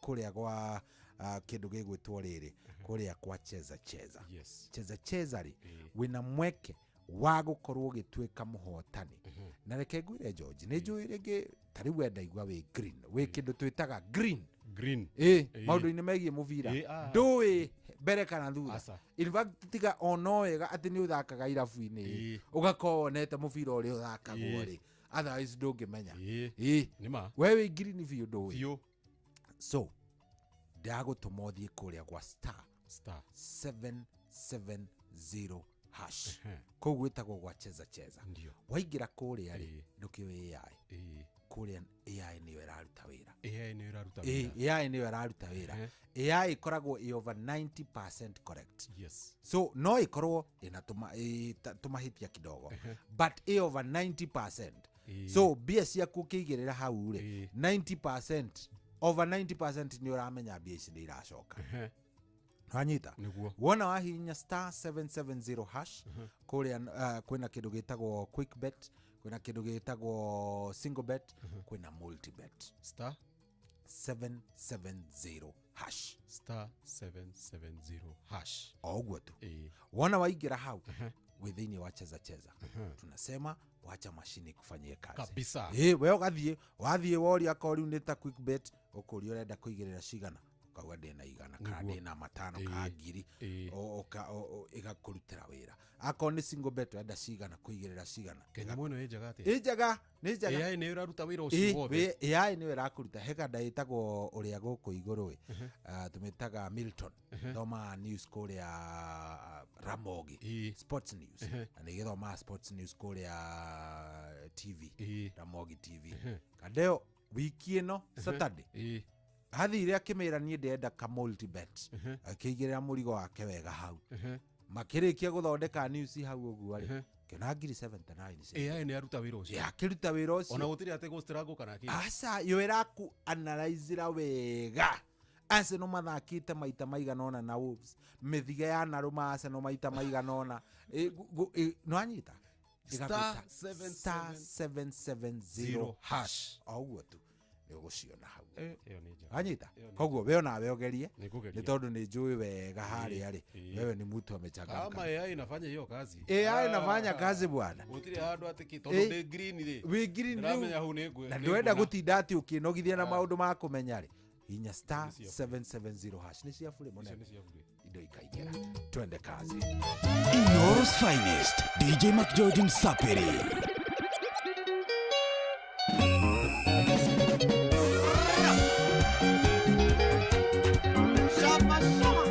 kũrĩa gwa kĩndũ gĩgwĩtwo rĩrĩ kũrĩa kwa Cheza Cheza. Cheza Cheza rĩ, wĩna mweke wa gũkorwo ũgĩtuĩka mũhotani. Na reke ngwĩre George, nĩ njũĩ rĩngĩ ta rĩu we ndaigua wĩ green, wĩ kĩndũ twĩtaga green. Green. Ĩ maũndũ-inĩ megiĩ mũbira ndũĩ mbere kana thutha. In fact, tiga o no wega atĩ nĩ ũthakaga irabu-inĩ, ũgakorwo wonete mũbira ũrĩa ũthakagwo rĩ, otherwise ndũngĩmenya. Ĩ Nĩ ma. We wĩ green biũ, ndũĩ. Biũ. So ndagũtũma ũthiĩ kũrĩa gwa star Star 770 hash, kũu gwĩtagwo gwa Cheza Cheza. Ndio. Waingĩra kũrĩa rĩ, ndũkĩũĩ AI kũrĩa, AI nĩyo ĩraruta wĩra. AI nĩyo ĩraruta wĩra. AI nĩyo ĩraruta wĩra. AI ĩkoragwo ĩ over 90% correct. So no ĩkorwo ĩna tũmahĩtia kidogo, but ĩ over 90%. So mbia ciaku ũkĩigĩrĩra hau rĩ, 90%, over 90% nĩ ũramenya mbia ici nĩ iracoka. Wanyita? Nĩguo. Wona wahihinya star 770 hash kũrĩa, kwĩna kĩndũ gĩtagwo quick bet, kwĩna kĩndũ gĩtagwo single bet, kwĩna multi bet. Star 770 hash. Star 770 hash. O ũguo tu. Wona waingĩra hau wĩ thĩinĩ wa Cheza Cheza, tunasema wacha mashini kufanyie kazi. Kabisa. Ĩ we ũgathiĩ, wathiĩ woria akorwo rĩu nĩ ta quick bet, ũkũria ũrenda kũigĩrĩra cigana, ũkauga ndĩna 100 kana ndĩna 5 kana 1000, ĩgakũrutĩra wĩra. Akorwo nĩ single bet, ũrenda cigana, kũigĩrĩra cigana. Kenya mũno ĩ njega atĩa? Ĩ njega, nĩ njega. AI nĩyo ĩraruta wĩra ũcio wothe. AI nĩyo ĩrakũruta. He kanda ĩtagwo ũrĩa gũkũ igũrũ ĩ, tũmĩtaga Milton, thomaga news kũrĩa Ramogi Sports News, na nĩ gĩthomaga sports news kũrĩa TV, Ramogi TV. Kanda ĩyo wiki ĩno Saturday athire akĩmĩra niĩ ndĩrenda ka multibet, akĩigĩrĩra mũrigo wake wega hau, makĩrĩkia gũthondeka news hau ũguo rĩ, kĩona ngiri 79. AI nĩ yaruta wĩra ũcio. Akĩruta wĩra ũcio. Ona gũtirĩ atĩ gũ-struggle kana kĩ. Aca, yo ĩraku analyzira wega. Arsenal mathakĩte maita maigana ũna na Wolves, mĩthige yanarũma Arsenal maita maigana ũna. Nĩwanyita? Star Star 770 hash, o ũguo tu nĩ ũgũciona hau. Ĩyo nĩ njega. Wanyita? Ĩyo nĩ Koguo we onawe ũgerie, Nĩngũgeria. nĩ tondũ nĩ njũĩ wega harĩa rĩ, wewe ni mtu amechangamka. Kama AI inafanya hiyo kazi. AI inafanya kazi bwana. Gũtirĩ handũ atĩ kĩ, tondũ ndĩ green rĩ. Wĩ green rĩu. Ndĩramenya hau nĩ Na ndwenda gũtinda atĩ ũkĩnogithia na maũndũ ma kũmenya rĩ, hinya star 770 hash, nĩ cia bure mũnene, indo ikaingĩra, twende kazi. Inooro's finest, DJ McGeorge Msapiri. Shama, shama.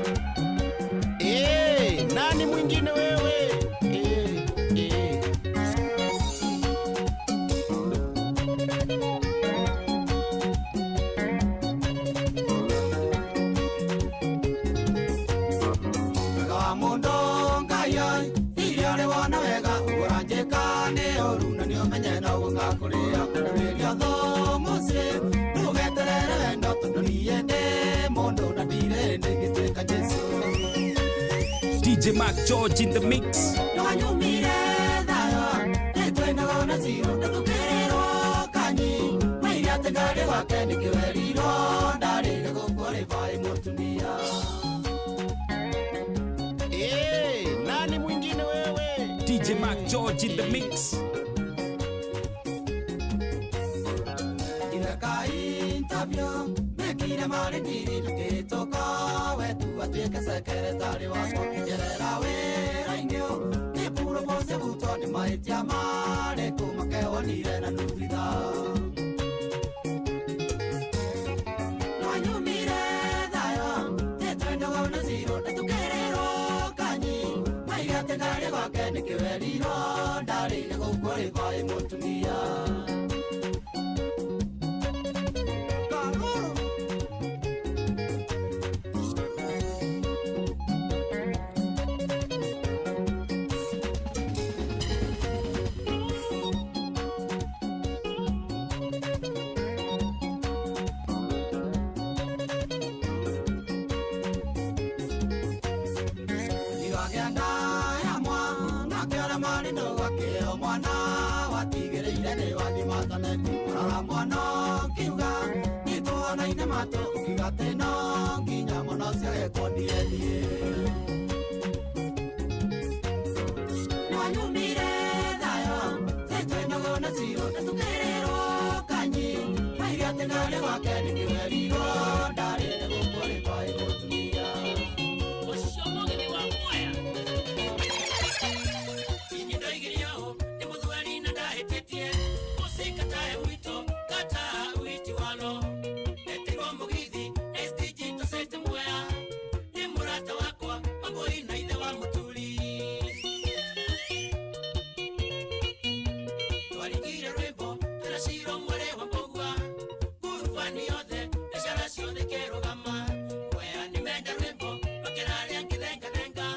Eh, nani mwingine wewe? Eh, eh. Wega wa mũndũ Ngai oi, iria ũrĩ wona wega, ũranjĩka nĩ ũru na nĩ ũmenye no gũgakũrĩa. Kũrĩria thũ mũciĩ, ndũgeterere wendo tondũ niĩ ndĩ mũndũ na ndirĩ ndĩngĩtuĩka Jesũ. DJ Mark George in the mix. Nĩwanyumire thayũ, nĩtwĩnago na ciro, ndathukĩrĩrwo kanyi. Maire atĩ ngarĩ gwake nĩkĩwerirwo, ndarĩire gũkũ arĩ baĩ mũtumia. Nani mwingine wewe? DJ Mark George in the mix. Ireka interview, mekire marĩ ndiri ndũkĩtũka wetu. Atuĩke sekeretarĩ wakwa njerera wĩra-inĩ ũyũ nĩ butwo nĩ mahĩtia marĩkũ makewonire na nubitha Nwanyumire thayo tĩtwendaga na ciro na tũkĩrĩrwo kanyi maiga atĩ ndarĩ gwake nĩkĩwerirwo ndarĩire gũkũ rĩ kwa ĩ mũtumia. Nwanyumire thayo tĩtwendaga na ciro na tũkĩrĩrwo kanyi maiga atĩ ndarĩ gwake nĩkĩwerirwo ndarĩire gũkũ rĩ kwa ĩ mũtumia. Ũcio mũgeni wa Mwea Inyi ndoigire ũũ nĩ mũthweri na ndahĩtĩtie mũcikatae gwitũ kataa witi walo etirwo mũgithi SDG tũcete Mwea nĩ mũrata wakwa Mabũi na ithe wa mũturi twarigire rwĩmbo twĩna ciro mwere wa Mbũgua ngurubani yothe biacara ciothe kĩrũgama Mwea nĩmenda rwĩmbo makĩraria ngĩthengathenga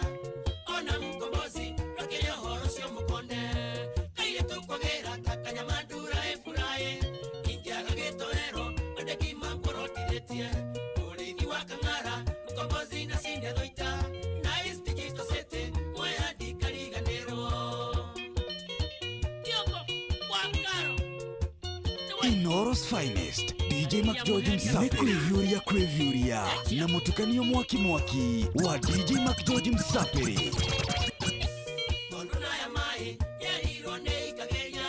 ona mkombozi makĩrĩ ũhoro ũcio mũkonde kairĩtu kwagĩra ta kanyamandura ĩburaĩ ingĩaga gĩtoero andĩki mangorotithĩtie mũrĩithi wa Kang'ara mkombozi na Senior Thoita na East Digital City Mwea ndikariganĩrwo. Kĩongo wa Ngaro Inooro's finest DJ McGeorge Msapiri kwĩvyũria kwĩvyũria na mũtukanio mwaki mwaki wa DJ McGeorge Msapiri. Tondũ naya maĩ yerirwo nĩ ikagĩria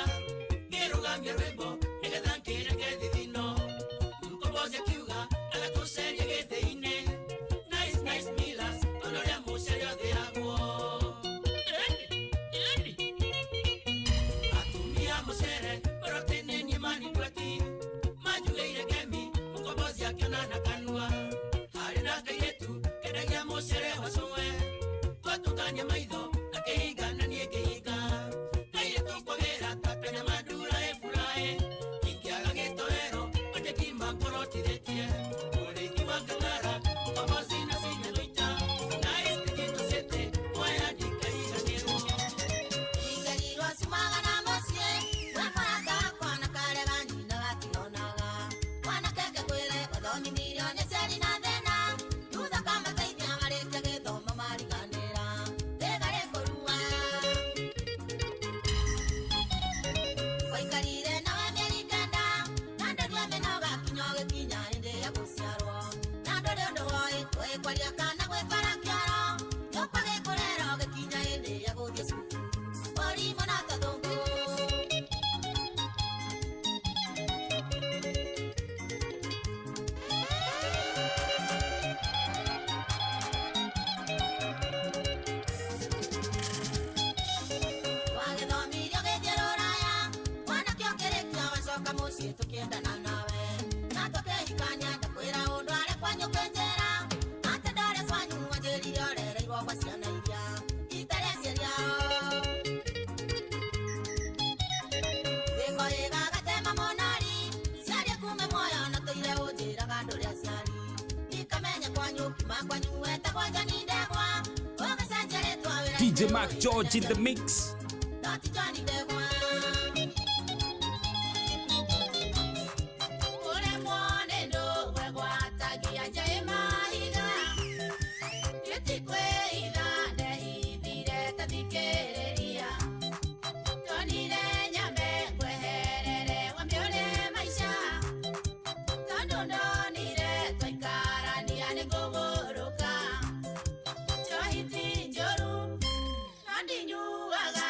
ngĩrũgamia rwĩmbo nĩgetha nkĩreke thithino mkombozi akiuga agatũceria gĩthĩ-inĩ nice nice millers tondũ ũrĩa mũcere ũthĩagwo. Atumia mũcere marotĩnĩnie manitweti manjugĩire ngemi mkombozi akĩona na kanua harĩ na kairĩtu kendagia mũcere wa cũwe twatũngania maitho akĩhinga na niĩ ngĩhinga kairĩtu kwagĩra ta kanyamandura ĩburaĩ ingĩaga gĩtoero andĩki mangorotithĩtie mũrĩithi wa Kang'ara mkombozi na Senior Thoita na East Digital City Mwea ndikariganĩrwo. Igerirwo ciumaga na mũciĩ we mũrata wakwa na karega nyina gationaga mwanake ngĩkwĩre wathomithirio nĩ ciari na thĩna thutha kamateithia marĩkia gĩthomo mariganĩra thĩga rĩkũrua waikarire nawe mĩeri kenda na ndũrĩa mĩnoga kinya ũgĩkinya hĩndĩ ya gũciarwo na ndũrĩ ũndũ woĩ ũĩ kwaria kana gwĩtwara kĩoro gĩũka gĩkũrera ũgĩkinya hĩndĩ ya gũthiĩ cukuru ũrimũ na tathũngũ. Wagĩthomirio gĩthiĩ rũraya mwanake ũkĩrĩkia wacoka mũciĩ tũkĩendana nawe na tũkĩhikania ndakwĩra ũndũ arĩ kwanyu kĩnjĩra atĩ ndarĩ kwanyu wanjĩrire ũrereirwo gwa ciana iria itarĩ aciari ao Thĩko ĩgagatema monari ciaria kume muoyo na tũire ũnjĩraga ndũrĩ aciari ikamenya kwanyu kiuma kwanyu wetagwo Njani Ndegwa ũgĩcenjia rĩtwa wĩra DJ Mark George in the mix. Doti Johnny Ndegwa. Ũremwo nĩ ndũgwe gwatagia nja ĩ mahiga Gĩtikwĩitha ndehithire ta thikĩrĩria Ndonire nyambe ngweherere wambe ũrĩ maica Tondũ ndonire twaikarania nĩngũgũrũka Njohi ti njũru no ndinyuaga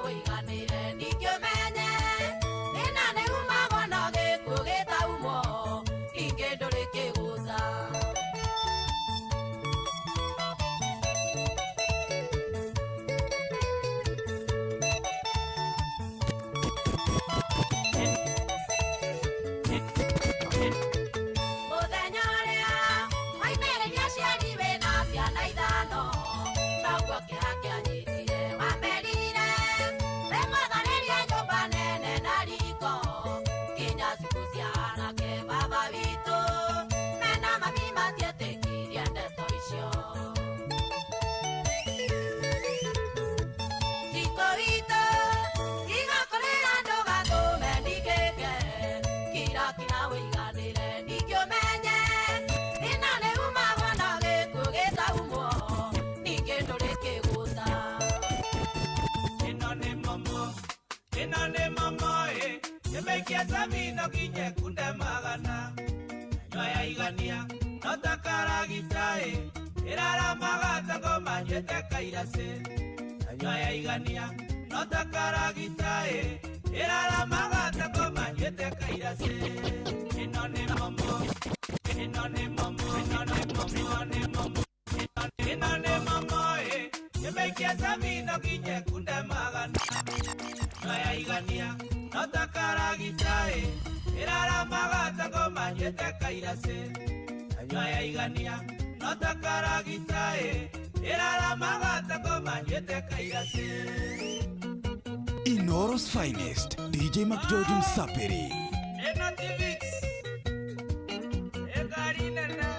wĩiganĩre ningĩ ũmenye thĩna nĩ umagwo no gĩkuũ gĩtaumwo ningĩ ndũrĩ kĩgũta. Mũthenya ũrĩa waimĩrĩria aciari wĩna ciana ithano noguo kĩeha kĩanyitire wamerire wĩmwathanĩrie nyũmba nene na riko nginya ciku cia anake baba witũ mena mami matietĩkirie ndeto icio. Ciko witũ tiga kũrĩra ndũgatũme ndingĩke kira kira wĩiganĩre ningĩ ũmenye thĩna nĩ umagwo no gĩkuũ gĩtaumwo ningĩ ndũrĩ kĩgũta. Ĩno nĩ momo, ĩno nĩ momo ĩ, ĩmĩikie Sabino kinye kunde magana. Nanyua yaigania, no ta karagita ĩ, ĩraramaga ta ngoma nyuĩte kairacĩ. Nanyua yaigania, no ta karagita ĩ, ĩraramaga ta ngoma nyuĩte kairacĩ. Ĩno nĩ momo, ĩno nĩ momo, ĩno nĩ momo, ĩno nĩ momo, ĩno nĩ momo ĩ, ĩmĩikie Sabino kinye kunde magana. Nanyua yaigania, no ta karagita ĩ, ĩraramaga ta ngoma nyuĩte kairacĩ. Nanyua yaigania, no ta karagita ĩ, ĩraramaga ta ngoma nyuĩte kairacĩ. Inoro's finest DJ McGeorge Msapiri. Ĩno ti Vicks, ĩ ngari nene,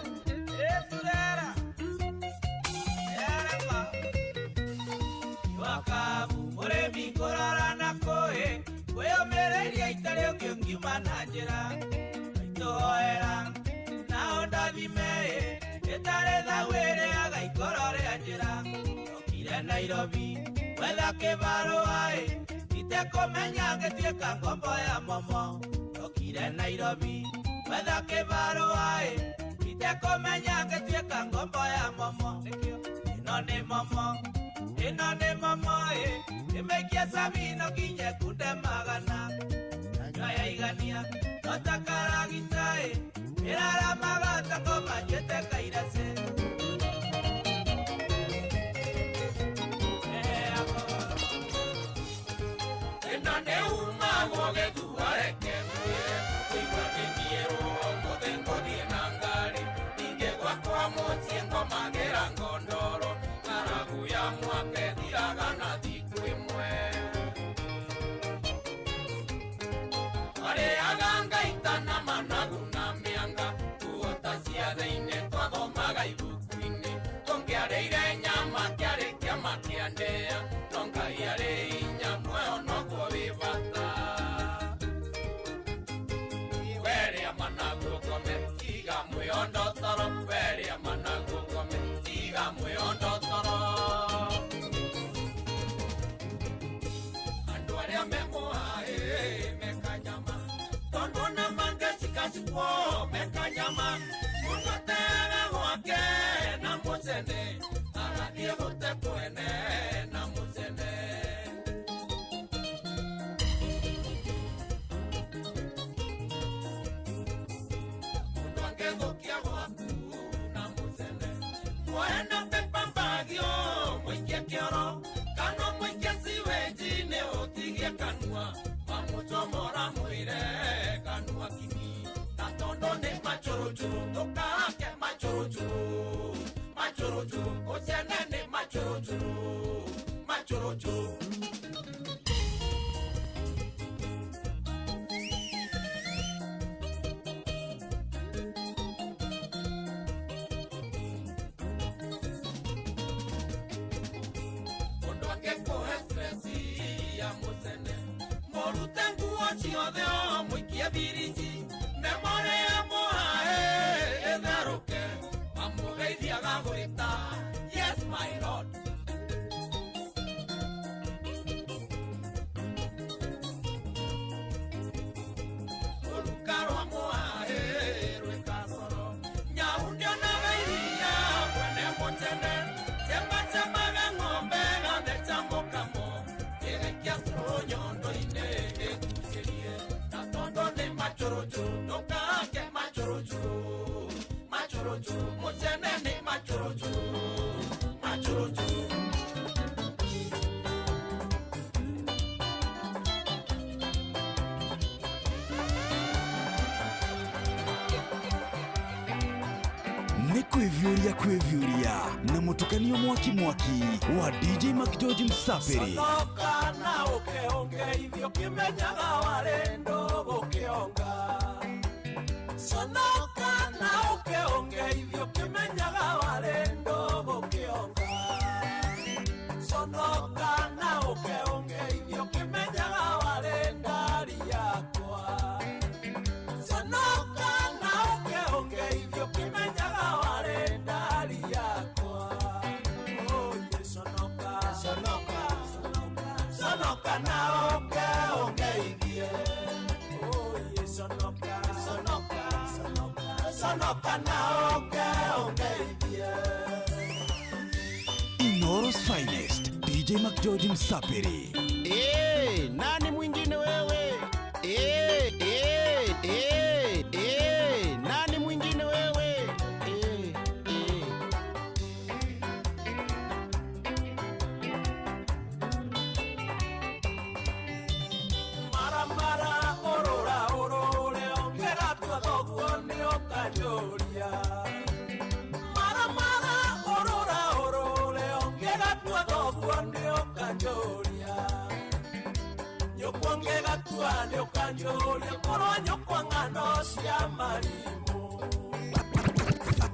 ĩ turera, ĩrarama. Wakabu mũrĩmi kũrora na kũĩ, kwĩyũmĩrĩria itarĩ ũngĩ ũngiuma na njĩra. Maitũhoera, nao ndathime ĩ, ĩtarĩ thau ĩrĩaga ikoro rĩa njĩra. Okire Nairobi, gwetha kĩbarũa ĩ, itekũmenya ngĩtuĩka ngombo ya momo. Okire Nairobi, gwetha kĩbarũa ĩ, itekũmenya ngĩtuĩka ngombo ya momo. Nĩkĩo ĩno nĩ momo, ĩno nĩ momo ĩ, ĩmĩikie Sabino kinye kunde magana. Nanyua yaigania, no ta karagita ĩ, ĩraramaga ta ngoma nyuĩte kairacĩ. Ĩno nĩ umagwo gĩthua reke ngwĩre, kũigua ndĩniĩrwo ũmũthĩ ngũthiĩ na ngari, ningĩ gwakwa mũciĩ ngomagĩra ngondoro, ng'aragu ya mwaka ĩthiraga na thikũ ĩmwe. Twarĩaga ngaita na managu na mĩanga, nguo ta cia thĩinĩ twathomaga ibuku-inĩ, tũngĩarĩire nyama kĩarĩ kĩama kĩa ndĩa, no Ngai arĩ hinya muoyo noguo wĩ bata. Werĩa managu ũkome, tiga mwĩondo toro, werĩa managu ũkome, tiga mwĩondo toro. Andũ arĩa me mũhaĩ mekanyama, tondũ ona mangĩcikacikwo mekanyama, mũndũ ateaga gwake na mũcene, agathiĩ gũte kwene na mũcene. Mũndũ angĩthũkia gwaku na mũcene, muoe na paper bag ũmũikie kĩoro, kana ũmũikie siwĩnji-inĩ ũtigie kanua, wamũcomora mwĩre kanua kimi, na tondũ nĩ macũrũcũrũ ndũkahake macũrũcũrũ, macũrũcũrũ ũcene nĩ macũrũcũrũ, macũrũcũrũ. Mũndũ angĩkũhe stress ya mũcene, mũrute nguo ciothe ũmũikie biriji, memore ya mũhae ĩtherũke, amũgeithiaga gwĩta yes my lord. Rũruka rwa mũhae rwĩkacoro, nyau ndĩonaga iria mwene mũcene, cemacemaga ng'ombe gatheca mũkamo, gĩgaikia Ngĩikia ngũ nyondo-inĩ ĩgucĩrie na tondũ nĩ macũrũcũrũ ndũkake macũrũcũrũ macũrũcũrũ mũcene nĩ macũrũcũrũ macũrũcũrũ. Nĩ kwĩviũria kwĩviũria na mũtukanio mwaki mwaki wa DJ McGeorge Msafiri. Sonoka na ũkĩonge ithio kĩmenyaga warĩ ndũgũ kĩonga. Sonoka na ũkĩonge ithio kĩmenyaga warĩ ndũgũ kĩonga. Sonoka na ũkĩonge ithio kĩmenyaga warĩ ndari yakwa. Sonoka na ũkĩonge ithio kĩmenyaga warĩ ndari yakwa. Oh, ye sonoka, sonoka, sonoka na ũkĩonge ithie. Oh, ye sonoka, sonoka, sonoka na ũkĩonge ithie. Inoro's finest DJ McGeorge Msafiri. Eh, nani mwingine wewe? Eh, eh, eh, eh, nani mwingine wewe? Eh, eh. Mara mara orora orore ongera thoguo nĩ ũkanjũria. Mara mara orora orore ongera thoguo nĩ ũkanjũria. Nyũkwa ngĩgatua nĩ ũkanjũria korwo nyũkwa ng'ano cia marimũ.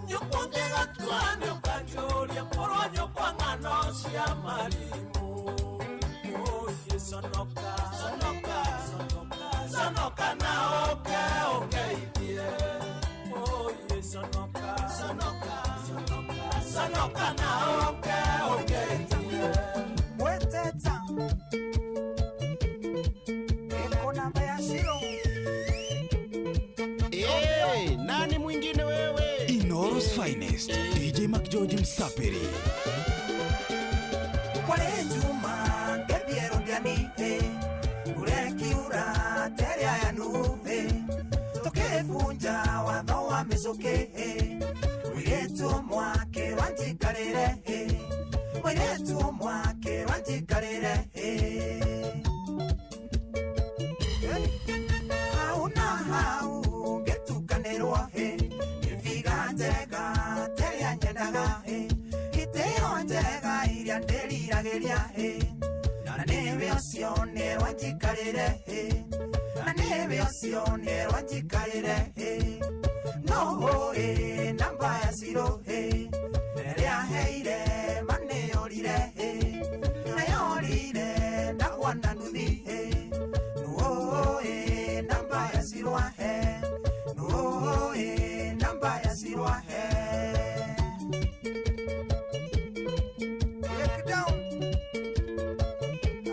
Nyũkwa ngĩgatua nĩ ũkanjũria korwo nyũkwa ng'ano cia marimũ. Oh, ye sonoka, sonoka, sonoka na oke ongeithie. Oh, ye sonoka, sonoka, sonoka na oke ongeithie. Mweteta eko namba ya shiro. Eh, nani mwingine wewe? Inoro's finest DJ McGeorge Msafiri. Kwale Juma ngethiero ndiani urekiura teria ya nuhe tukibunja watho wa micuki mwiretu mwake wanjikarire mwiretu mwake wanjikarire hau na hau ngetukanirwo nĩbiga njega teria nyendaga gĩtĩo njega iria ndĩriragĩria na nĩwe ũcio nĩwanjikarĩre na nĩwe ũcio nĩwanjikarĩre no ũĩ namba ya ciro ĩrĩa heire manĩyorire nayorire ndagwa na nduthi nũĩ namba ya ciro ahe nũĩ namba ya ciro ahe. Break it down.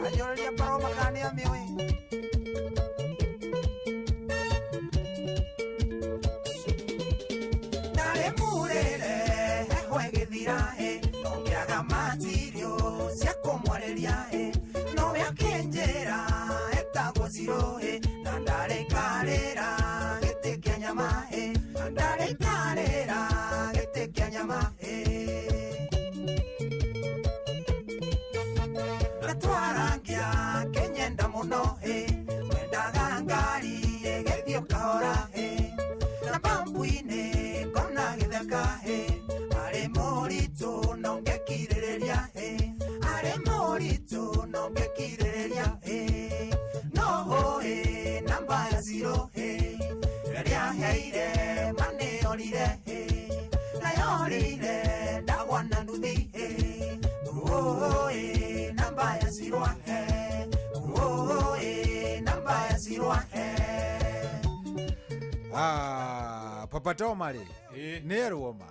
Anyoreria paroma kana nĩamĩũĩ. Ndarĩ mũrĩre heho ĩgĩthira no ngĩaga matirio cia kũmwarĩria nowe akĩnjĩra etagwo Ciro na ndarĩkarĩra gĩtĩ kĩa nyama na ndarĩkarĩra gĩtĩ kĩa nyama natwarangia kĩnyenda mũno mwendaga ngari ĩgĩthiĩ kahora na bambu-inĩ ngona gĩtheka arĩ mũritũ no ngĩkirĩrĩria arĩ mũritũ no ngĩkirĩrĩria no ũĩ namba ya ciro ĩrĩa heire manĩyorire nayorire ndagwa na nduthi nũĩ namba ya ciro ahe nũĩ namba ya ciro ahe. Ah, Papa Toma rĩ nĩ erwo ma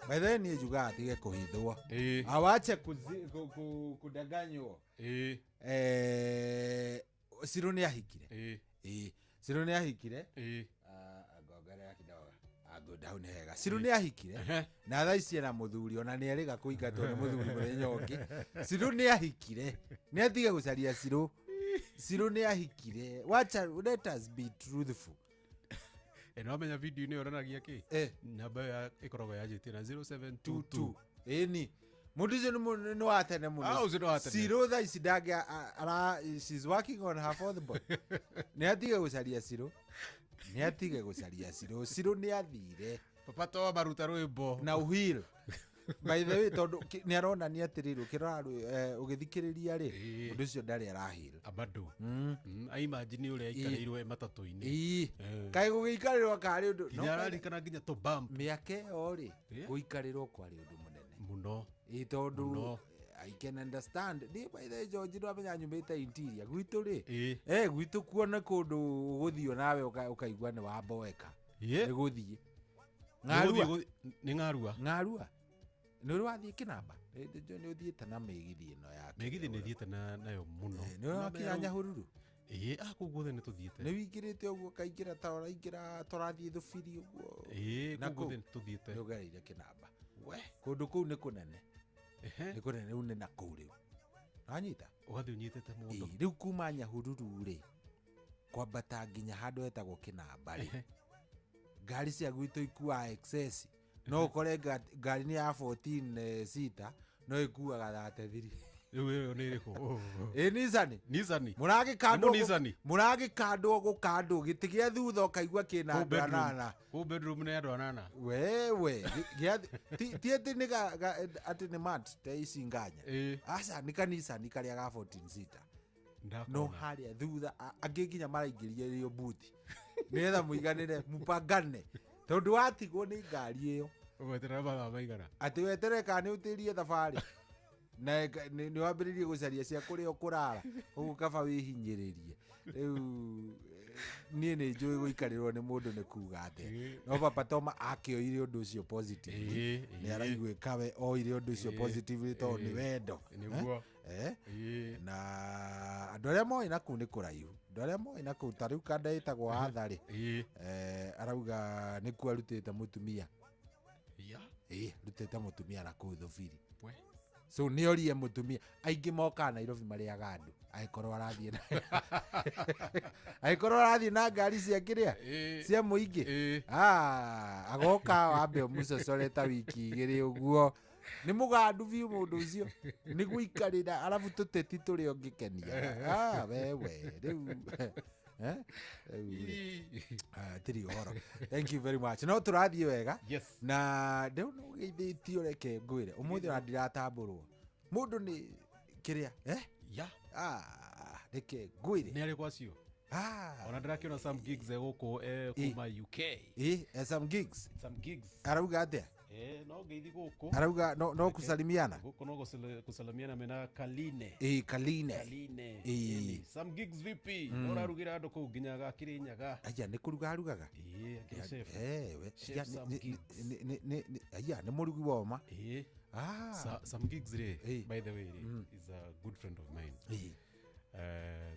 by the niĩ njugaga atige kũhithwo awache kudanganywo. Ciro nĩ ahikire. Ciro nĩ ahikire. Ngongerera kidogo. Ah, good. Hau nĩ hega. Ciru nĩ ahikire na thaa ici ena mũthuri, ona nĩ erĩga kũingatwo nĩ mũthuri mũthenya ũngĩ. Ciru nĩ ahikire, nĩ atige gũcaria Ciru. Ciru nĩ ahikire. Wacha, let us be truthful. Ĩ no menya video-inĩ yonanagia kĩ? Namba ĩyo ĩkoragwo yanjĩtie na 0722. Ĩni mũndũ ũcio nĩ wa tene mũno. Ah, ũcio nĩ wa tene. Ciru thaa ici ndangĩ ara, she's working on her fourth boy. Nĩ atige gũcaria Ciru, nĩ atige gũcaria Ciru. Ciru nĩ athire. Papa to maruta rwĩmbo na uhil, by the way, tondũ nĩ aronania atĩrĩrĩ, ũkĩrora ũgĩthikĩrĩria rĩ, mũndũ ũcio ndarĩ arahil. Bado aimagine ũrĩa aikarĩirwo matatũ-inĩ. Ĩĩ. Kaĩ gũgĩikarĩrwo karĩ ũndũ nginya ararikana nginya tũ bump. Mĩaka ĩyo rĩ, gũikarĩrwo kwarĩ ũndũ mũnene mũno. Ĩĩ, tondũ Mũno. I can understand. Niĩ, by the way, George, nĩwamenya nyumĩte interior gwitũ rĩ, gwitũ kuo nĩ kũndũ ũgũthiĩ nawe ũkaigua nĩ wamboeka. Nĩ gũthiĩ Nĩ gũthiĩ nĩ ng'arua. Ng'arua nĩ ũrĩ wathiĩ kĩnamba? Nĩ ũthiĩte na mĩgithi ĩno ya Mĩgithi nĩ thiĩte nayo mũno. Nĩ ũrĩ wakinya Nyahururu? Ĩĩ, kũu guothe nĩ tũthiĩte. Nĩ wingĩrĩte ũguo ũkaingĩra ta ũraingĩra tũrathiĩ thubiri ũguo? Ĩĩ, Na kũu guothe nĩ tũthiĩte. Nĩ ũgereire kĩnamba? Kũndũ kũu nĩ kũnene. Nĩ kũnene rĩu, nĩ na kũu rĩu wanyita. Ũgathiĩ ũnyitĩte mũndũ. Ĩĩ, rĩu kuma Nyahururu rĩ, kwambata nginya handũ hetagwo kĩnamba rĩ, ngari cia gwitũ ikuaga excess. No ũkore ngari nĩ ya 14 sita no ĩkuaga 33. Rĩu ĩyo nĩ ĩrĩkũ? Ĩ Nissan. Nissan. Mũragĩkandwo. Nĩ Nissan. Mũragĩkandwo gũkandwo gĩtĩ gĩa thutha ũkaigua kĩna Kũu andũ bedroom. anana. Kũu bedroom nĩ andũ anana. Wewe ti atĩ nĩ atĩ nĩ mat ta ici nganya. Aca, nĩ kanisa nĩ karĩa ga 14 sita. Ndakona. No harĩa thutha angĩ nginya maraingĩria rĩo buti nĩgetha mũiganĩre mũpangane, tondũ watigwo nĩ ngari ĩyo. Ũgweterera mathaa maigana? Atĩ weterere kana nĩ ũtĩrie thabarĩ na nĩ wambĩrĩrie gũcaria cia kũrĩa ũkũrara, ũguo kaba wĩhinyĩrĩrie. Rĩu niĩ nĩ njũĩ gũikarĩrwo nĩ mũndũ nĩ kuga atĩa, no Papa Toma akĩoire ũndũ ũcio positively. Nĩ araiguĩka we oire ũndũ ũcio positively tondũ nĩ wendo. Nĩguo. Na andũ arĩa moĩ na kũu nĩ kũraihu, andũ arĩa moĩ na kũu ta rĩu kanda ĩtagwo Atharĩ, arauga nĩkuo arutĩte mũtumia. Ĩĩ, arutĩte mũtumia na kũu thubiri. So nĩ orie mũtumia, aingĩ mokaga Nairobi marĩaga andũ, angĩkorwo arathiĩ na angĩkorwo arathiĩ na ngari cia kĩrĩa cia mũingĩ. Ah, agoka wambe ũmũcocore ta wiki 2 ũguo, nĩ mũgandu biũ mũndũ ũcio nĩ gũikarĩra, arabu tũteti tũrĩa ũngĩkenia. Ah, wewe rĩu rĩu rĩ. Ah, tiri ũhoro. Thank you very much. No tũrathiĩ wega. Na rĩu nĩ ũgeithĩtio, reke ngwĩre ũmũthĩ ona ndiratambũrwo mũndũ nĩ kĩrĩa. Ah, reke ngwĩre. Nĩ arĩkũ acio? Ona ndĩrakĩona some gigs gũkũ kuma UK. Ĩ, some gigs. Some gigs. Arauga atĩa? No ngeithi gũkũ. Arauga no kusalimiana. Gũkũ no kusalimiana mena Kaline. Ĩ, Kaline. Kaline. Ĩ. Ĩni. Some gigs vipi? Ũrarugĩra andũ kũu nginya Gakĩrĩnyaga. Aya nĩ kũruga arugaga. Ĩ, akĩrĩ chef. We. Chef Aya, Some Gigs. aya nĩ mũrugi wa ũma. Ĩ. Some gigs rĩ, by the way rĩ, is a good friend of mine.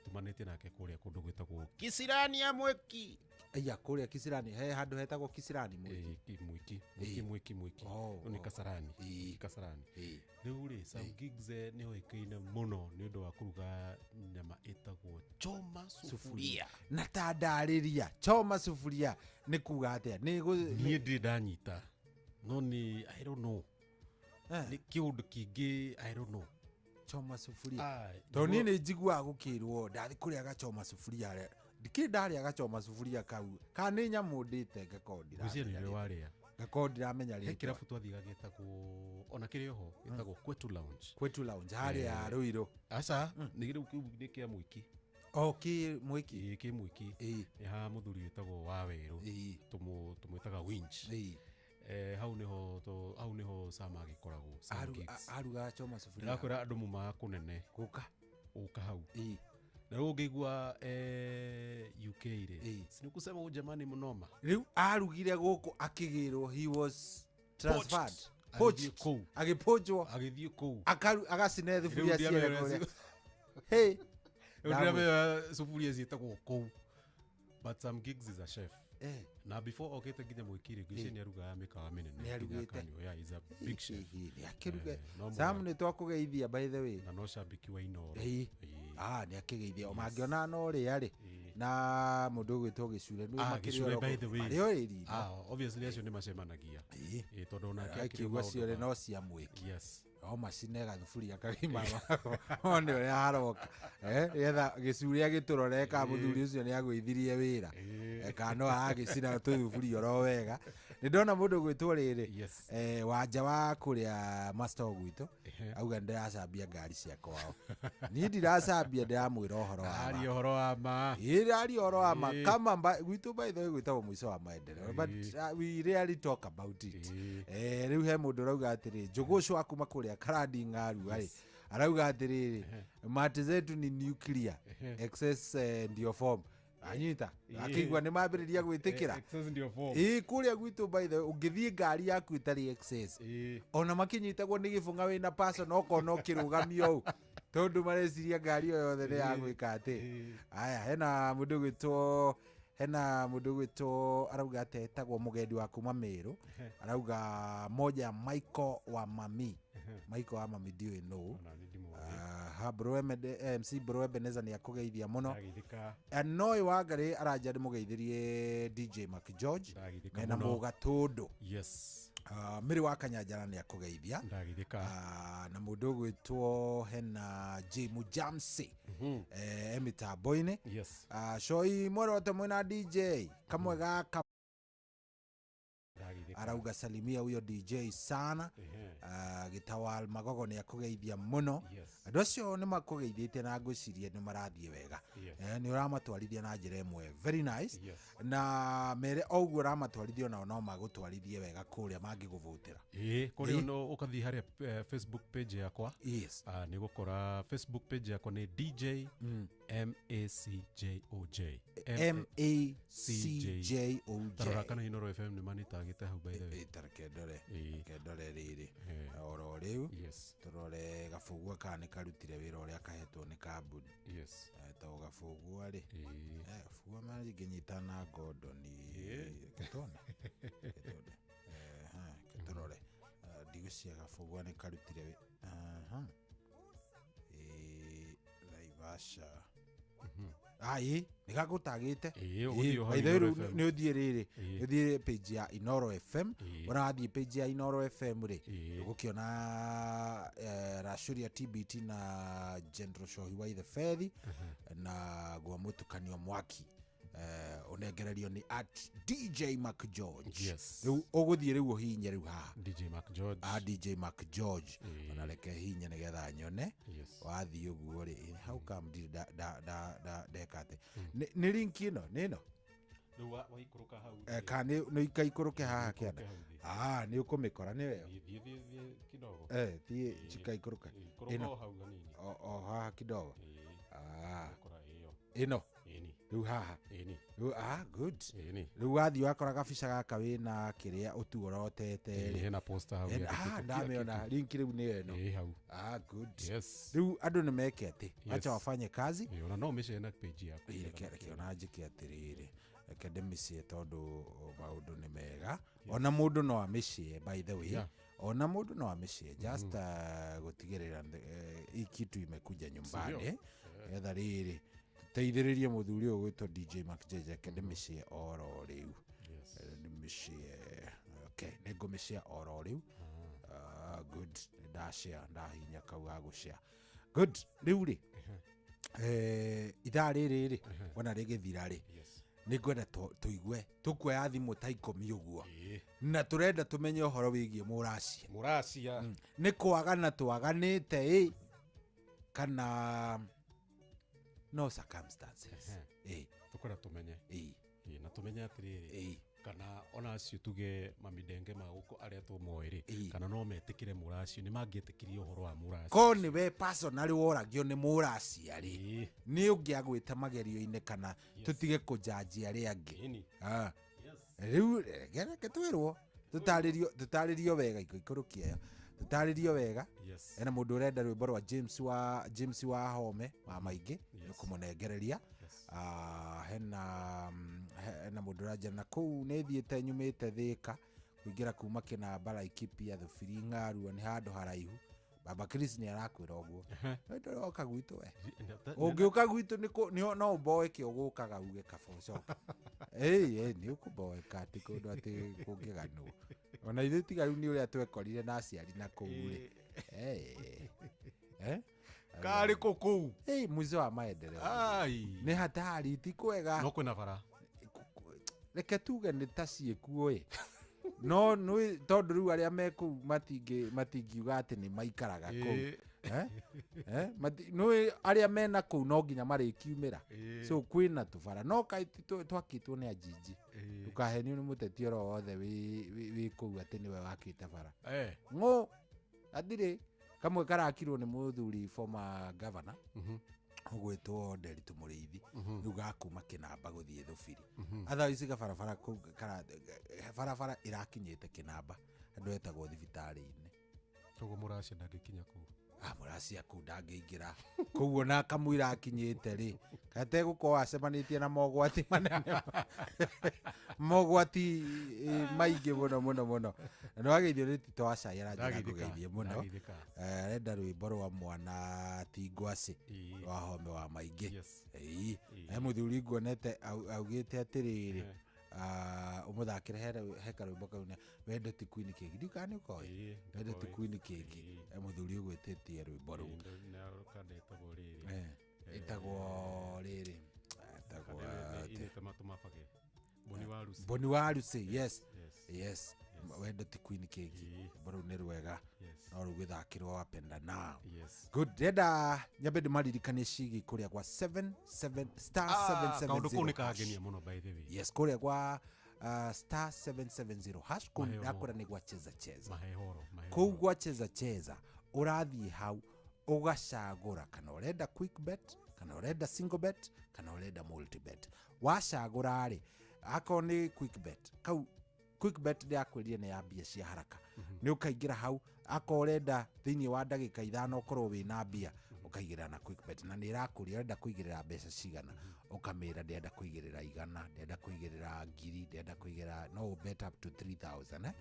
Tumanĩtie nake kũrĩa kũndũ gwĩtagwo Kisirani ya Mwiki. Aya, kũrĩa Kisirani he handũ hetagwo Kisirani Mwiki. Mwiki, Mwiki, Mwiki, Mwiki. Rĩu nĩ Kasarani. Mwiki Kasarani. Rĩu rĩ, some gigs nĩ oĩkaine mũno nĩ ũndũ wa kũruga nyama ĩtagwo choma sufuria. Na ta ndarĩria, choma sufuria nĩ kuga atĩa? Nĩ Niĩ ndirĩ ndanyita, no nĩ I don't know, nĩ kĩũndũ kĩngĩ, I don't know. Choma sufuria, tondũ niĩ nĩ njiguaga gũkĩrwo ndathi kũrĩa gachoma sufuria rĩ, ndikĩrĩ ndarĩa gachoma sufuria kau, kana nĩ nyamũ ndĩte ngakorwo Ngwĩciria nĩ ũrĩa warĩa. Ngakorwo ndiramenya He rĩtwa. kĩrabu twathiaga gĩtagwo, ona kĩrĩ oho, gĩtagwo Kwetu Lounge. Kwetu Lounge harĩa Ruiru? Aca, nĩ rĩu kĩu nĩ kĩa Mwiki. O kĩ Mwiki? Ĩĩ, kĩ Mwiki. Nĩ ha mũthuri wĩtagwo Wawerũ, tũmwĩtaga Winch. Hau nĩho hau nĩho Sam agĩkoragwo, Sam Gigs. Arugaga choma sufuria. Ndĩrakwĩra andũ mumaga kũnene gũka ũka hau. Na rĩu ũngĩigua UK rĩ, si nĩ kusema huyu jamani mnoma. Rĩu arugire gũkũ akĩgĩrwo, he was transferred. Poached. Poached. Agĩthiĩ kũu. Agĩpochwo. Agĩthiĩ kũu. Agacine thuburia Rĩu ciere ndiramenya kũrĩa. Hey. Rĩu ndiramenya sufuria ciĩtagwo kũu, but some gigs is a chef. Na before okĩte nginya mwĩki rĩ, ngwĩciria nĩ arugaga mĩkawa mĩnene. Nĩ arugĩte. Nginya Kanyua, yeah, he's a big chef. Nĩ akĩruge. Eh, no Sam mũra- nĩ twakũgeithia by the way. Na no shabiki wa Inooro. Ĩĩ. Ah, nĩ akĩgeithia. O mangĩona no rĩa rĩ. Na mũndũ ũgwĩtwo Gĩcure nĩ Ah, makĩrĩ Gĩcure oro by the way. marĩ o ĩri. Ah, obviously acio nĩ macemanagia. Ĩĩ, tondũ onake akĩrĩ Akiuga maũndũ ciore ma- no cia mwĩki. Yes. No macine gathuburia kagima one ũrĩa haroka. Eh, getha gĩcure agĩtũrore kana mũthuri ũcio nĩ agũithirie wĩra. Eh, kana no aragĩcina tũthuburia oro wega. Nĩ ndona mũndũ ũgwĩtwo rĩrĩ. Eh, wanja wa kũrĩa master gwitũ auga ndĩracambia ngari cia kwao. Niĩ ndiracambia ndĩramwĩra ũhoro wa ma. Aria ũhoro wa ma. Ĩĩ ndĩraria ũhoro wa ma. Ĩĩ. Kama gwitũ by the way gwĩtagwo mũico wa maendeleo but we rarely talk about it. Eh, rĩu he mũndũ ũrauga atĩrĩ njũgũcũ wa kuma kũrĩa karandi ng'arua rĩ arauga atĩrĩrĩ mati zetu ni nuclear excess ndio form anyita akĩigua nĩ mambĩrĩria gwĩtĩkĩra Excess ndio form. ĩĩ kũrĩa gwitũ by the way ũngĩthiĩ ngari yaku ĩtarĩ excess ona makĩnyitagwo nĩ gĩbũng'a wĩna person okorwo no kĩrũgamio ũũ tondũ mareciria ngari o yothe nĩ ya gwĩka atĩ aya hena mũndũ ũgwĩtwo hena mũndũ ũgwĩtwo arauga atĩ etagwo mũgendi wa kuma Meru arauga moja Michael wa mami Michael wa mami ndiũĩ nũ. Aha, Bro MC Bro Ebenezer nĩ akũgeithia mũno. Ndageithĩka. Noĩ Wangarĩ aranja ndĩmũgeithĩrie DJ Mark George mena mũno. Mũgatũndũ. Yes. Mĩrĩ wa Kanyanjara nĩ akũgeithia. Ndageithĩka. Na mũndũ ũgwĩtwo hena J Mujamsi e mĩtambo-inĩ. Yes. Coi mworote mwĩna DJ kamwe gaka arauga salimia huyo DJ sana. Gĩtawal Magogo nĩ akũgeithia mũno. Andũ acio nĩ makũgeithĩtie na ngwĩciria nĩ marathiĩ wega. Yes. Eh, nĩ ũramatwarithia na njĩra ĩmwe very nice. Yes. Na mere o ũguo ũramatwarithia onao no magũtwarithie wega kũrĩa mangĩgũvũtĩra. Ĩĩ, kũrĩa Ĩĩ. no ũkathiĩ harĩa Facebook page yakwa. Yes. Nĩ gũkora Facebook page yakwa nĩ DJ MACJOJ. MACJOJ. Tarora kana Inooro FM nĩ manitagĩte hau by the way. Reke ndore. Reke ndore rĩrĩ. Oro rĩu. Yes. Tũrore gabũgua kana nĩ karutire wĩra ũrĩa kahetwo nĩ kambuni. Yes. To gabũgua rĩ. Gabũgua mangĩnyitana na Gordon. Reke tuone. Reke tuone. Reke tũrore. Ndigwĩciria gabũgua nĩ karutire wĩ- Aha. Ĩĩ, Naivasha. Ĩĩ, nĩ gagũtagĩte. Ĩĩ, ũgũthiĩ o hau By the way, Inooro rĩu FM. nĩ ũthiĩ rĩrĩ Ĩĩ. nĩ ũthiĩ page ya Inooro FM. Ĩĩ. Wona wathiĩ page ya Inooro FM rĩ ũgũkĩona Rashũria TBT na General Shohi wa Ithefethi na gwa mũtukanio mwaki ũnengererio nĩ at DJ Mark George. Yes. Rĩu ũgũthiĩ rĩu ũhinye rĩu haha DJ Mark George. Ah, DJ Mark George. Ona reke hinye nĩgetha nyone. Yes. Wathiĩ ũguo rĩ, how come ndirĩ ndeka atĩ nĩ link ĩno nĩ ĩno. Rĩu waikũrũka hau. Kana nĩ ikaikũrũke haha kĩanda. Ikũrũke hau thĩ. Ah, nĩ ũkũmĩkora nĩ weyo. Thiĩ thiĩ thiĩ kidogo. Thiĩ chikaikũrũka. Ikũrũka Ĩno. o hau hanini. O haha kidogo. Ah. Ũgũkora ĩyo. Ĩno. Ĩni. Rĩu haha. Ĩni. Rĩu ah good. Ĩni. Rĩu wathiĩ wakora gabica gaka wĩna kĩrĩa ũtuorotete Ĩni, rĩ. hena poster hau Hena- yandĩkĩtwo ah, kila ndamĩona kitu. link rĩu nĩyo ĩno. Ĩĩ hau. Ah, good. Yes. Rĩu andũ nĩ meke atĩ Yes. wacha wafanye kazi. Ĩĩ, ona no ũmĩshare na page yaku. Ĩĩ, reke ona njĩke atĩrĩrĩ reke ndĩmĩcie tondũ maũndũ nĩ mega ona mũndũ no amĩcie by the way Yeah. ona mũndũ no amĩcie just gũtigĩrĩra hii kitu imekuja nyumbani Sindio? getha rĩrĩ tũteithĩrĩrie mũthuri ũyũ gwĩtwo DJ Mark Jeje reke ndĩmĩcie oro rĩu ndĩmĩcie okay nĩ ngũmĩcia oro rĩu. Good ndashare ndahinya kau ga gũshare good rĩu rĩ ithaa rĩrĩ rĩ wona rĩgĩthira rĩ nĩ ngwenda tũigue tũkuoya thimũ ta ikũmi ũguo na tũrenda tũmenye ũhoro wĩgiĩ mũracia Mũracia. Nĩ kwagana twaganĩte ĩ kana no circumstances. Ĩ. Tũkwenda tũmenye. Ĩ. Ĩ, na tũmenye atĩrĩrĩ kana ona acio tuge mamidenge ma gũkũ arĩa tũmoĩ rĩ kana no metĩkĩre mũracio nĩ mangĩetĩkirie ũhoro wa mũracio. Ko nĩwe personally woragio nĩ mũracia rĩ nĩ ũngĩagwĩte magerio-inĩ kana tũtige kũnjanji arĩa angĩ. Ah. Rĩu reke twĩrwo tũtarĩrio wega ikũrũkia ĩyo Tũtarĩrio wega. Yes. Hena mũndũ ũrenda rwĩmbo rwa James wa Home wa maingĩ nĩ kũmũnengereria. Ah, hena mũndũ ũranjĩra na kũu nĩ thiĩte nyumĩte Thĩka kũingĩra kuma Kĩnamba Laikipia Thubiri Ng'arua nĩ handũ haraihu. Baba Chris nĩ arakwĩra ũguo. Ndũroka gwitũ we. Ũngĩũka gwitũ no ũmboeke ũgũkaga uge kaba ũcoke. Ĩĩ nĩ ũkũmboeka atĩ kũndũ atĩ kũngĩganwo. Ona ithuĩ tiga rĩu nĩ ũrĩa twekorire na aciari na kũu rĩ. Karĩ kũ kũu? Ĩĩ mwico wa maendeleo. Ai. Nĩ hatari ti kwega. No kwĩna bara. Reke tuge nĩ ta ciĩkuo ĩ. No nĩ tondũ rĩu arĩa me kũu matingiuga atĩ nĩ maikaraga kũu. Nĩ arĩa mena kũu no nginya marĩkiumĩra. So kwĩna tũbara. No kaĩ twakĩtwo nĩ anjinji. Ndũkahenio nĩ mũteti oro wothe wĩ kũu atĩ nĩwe wakĩte bara. Ng'ũ athirĩ kamwe karakirwo nĩ mũthuri former governor. Ũgwĩtwo Nderitu Mũrĩithi. Rĩu gakuma Kĩnamba gũthiĩ Thubiri. Otherwise gabarabara kũu barabara ĩrakinyĩte Kĩnamba handũ hetagwo thibitarĩ-inĩ. Koguo mũracia ndangĩkinya kũu. Mũracia kũu ndangĩingĩra. Koguo ona kamũira akinyĩte rĩ, gategũkorwo acemanĩtie na mogwati manene. Mogwati maingĩ mũno mũno mũno. Na nĩwageithio nĩ Tito wa Cai, aranjĩra Ndageithĩka, ngũgeithie mũno. ndageithĩka. Arenda rwĩmbo rwa mwana ti ngwacĩ, rwa Home wa maingĩ. Yes. Ĩĩ. He mũthuri nguonete augĩte atĩrĩrĩ, ũmũthakĩre he karwĩmbo kau nĩ wendo ti Queen Kĩngĩ. Ndiũĩ kana nĩ ũkoĩ? Ĩĩ, Wendo ti nĩkoĩ. Queen Kĩngĩ. He mũthuri ũgwĩtĩtie rwĩmbo rũu. Ĩĩ, ĩtagwo rĩrĩ. Ĩtagwo rĩrĩ. Ĩtagwo Kana atĩ. ĩnĩte matũ mabage. Boni wa Lucy. Boni wa Lucy, yes. Yes. Yes. Wendo ti Queen Kĩngĩ. Rwĩmbo rũu nĩ rwega. Yes. No rũgĩthakĩrwo wapenda nao. Yes. Good. Ndĩrenda nyambe ndĩmaririkanie ciĩgiĩ kũrĩa gwa seven seven star seven seven Kaũndũ kau zero nĩ hash. kangenia mũno by the way. Yes, kũrĩa gwa star 770 hash kũu Maheo ndakũra nĩ gwa cheza cheza. Mahehoro, mahehoro. Kũu gwa cheza cheza ũrathiĩ hau ũgacagũra kana ũrenda quick bet kana ũrenda single bet kana ũrenda multi bet. Wacagũra rĩ, akorwo nĩ quick bet, kau quick bet ndĩrakwĩrire nĩ ya mbia cia haraka. Nĩ ũkaingĩra hau, akorwo ũrenda thĩinĩ wa ndagĩka ithano ũkorwo wĩna mbia, ũkaigĩrĩra na quick bet. Na nĩ ĩrakũria ũrenda kũigĩrĩra mbeca cigana, ũkamĩra ndĩrenda kũigĩrĩra 100, ndĩrenda kũigĩrĩra 1000, ndĩrenda kũigĩrĩra, no bet up to 3000,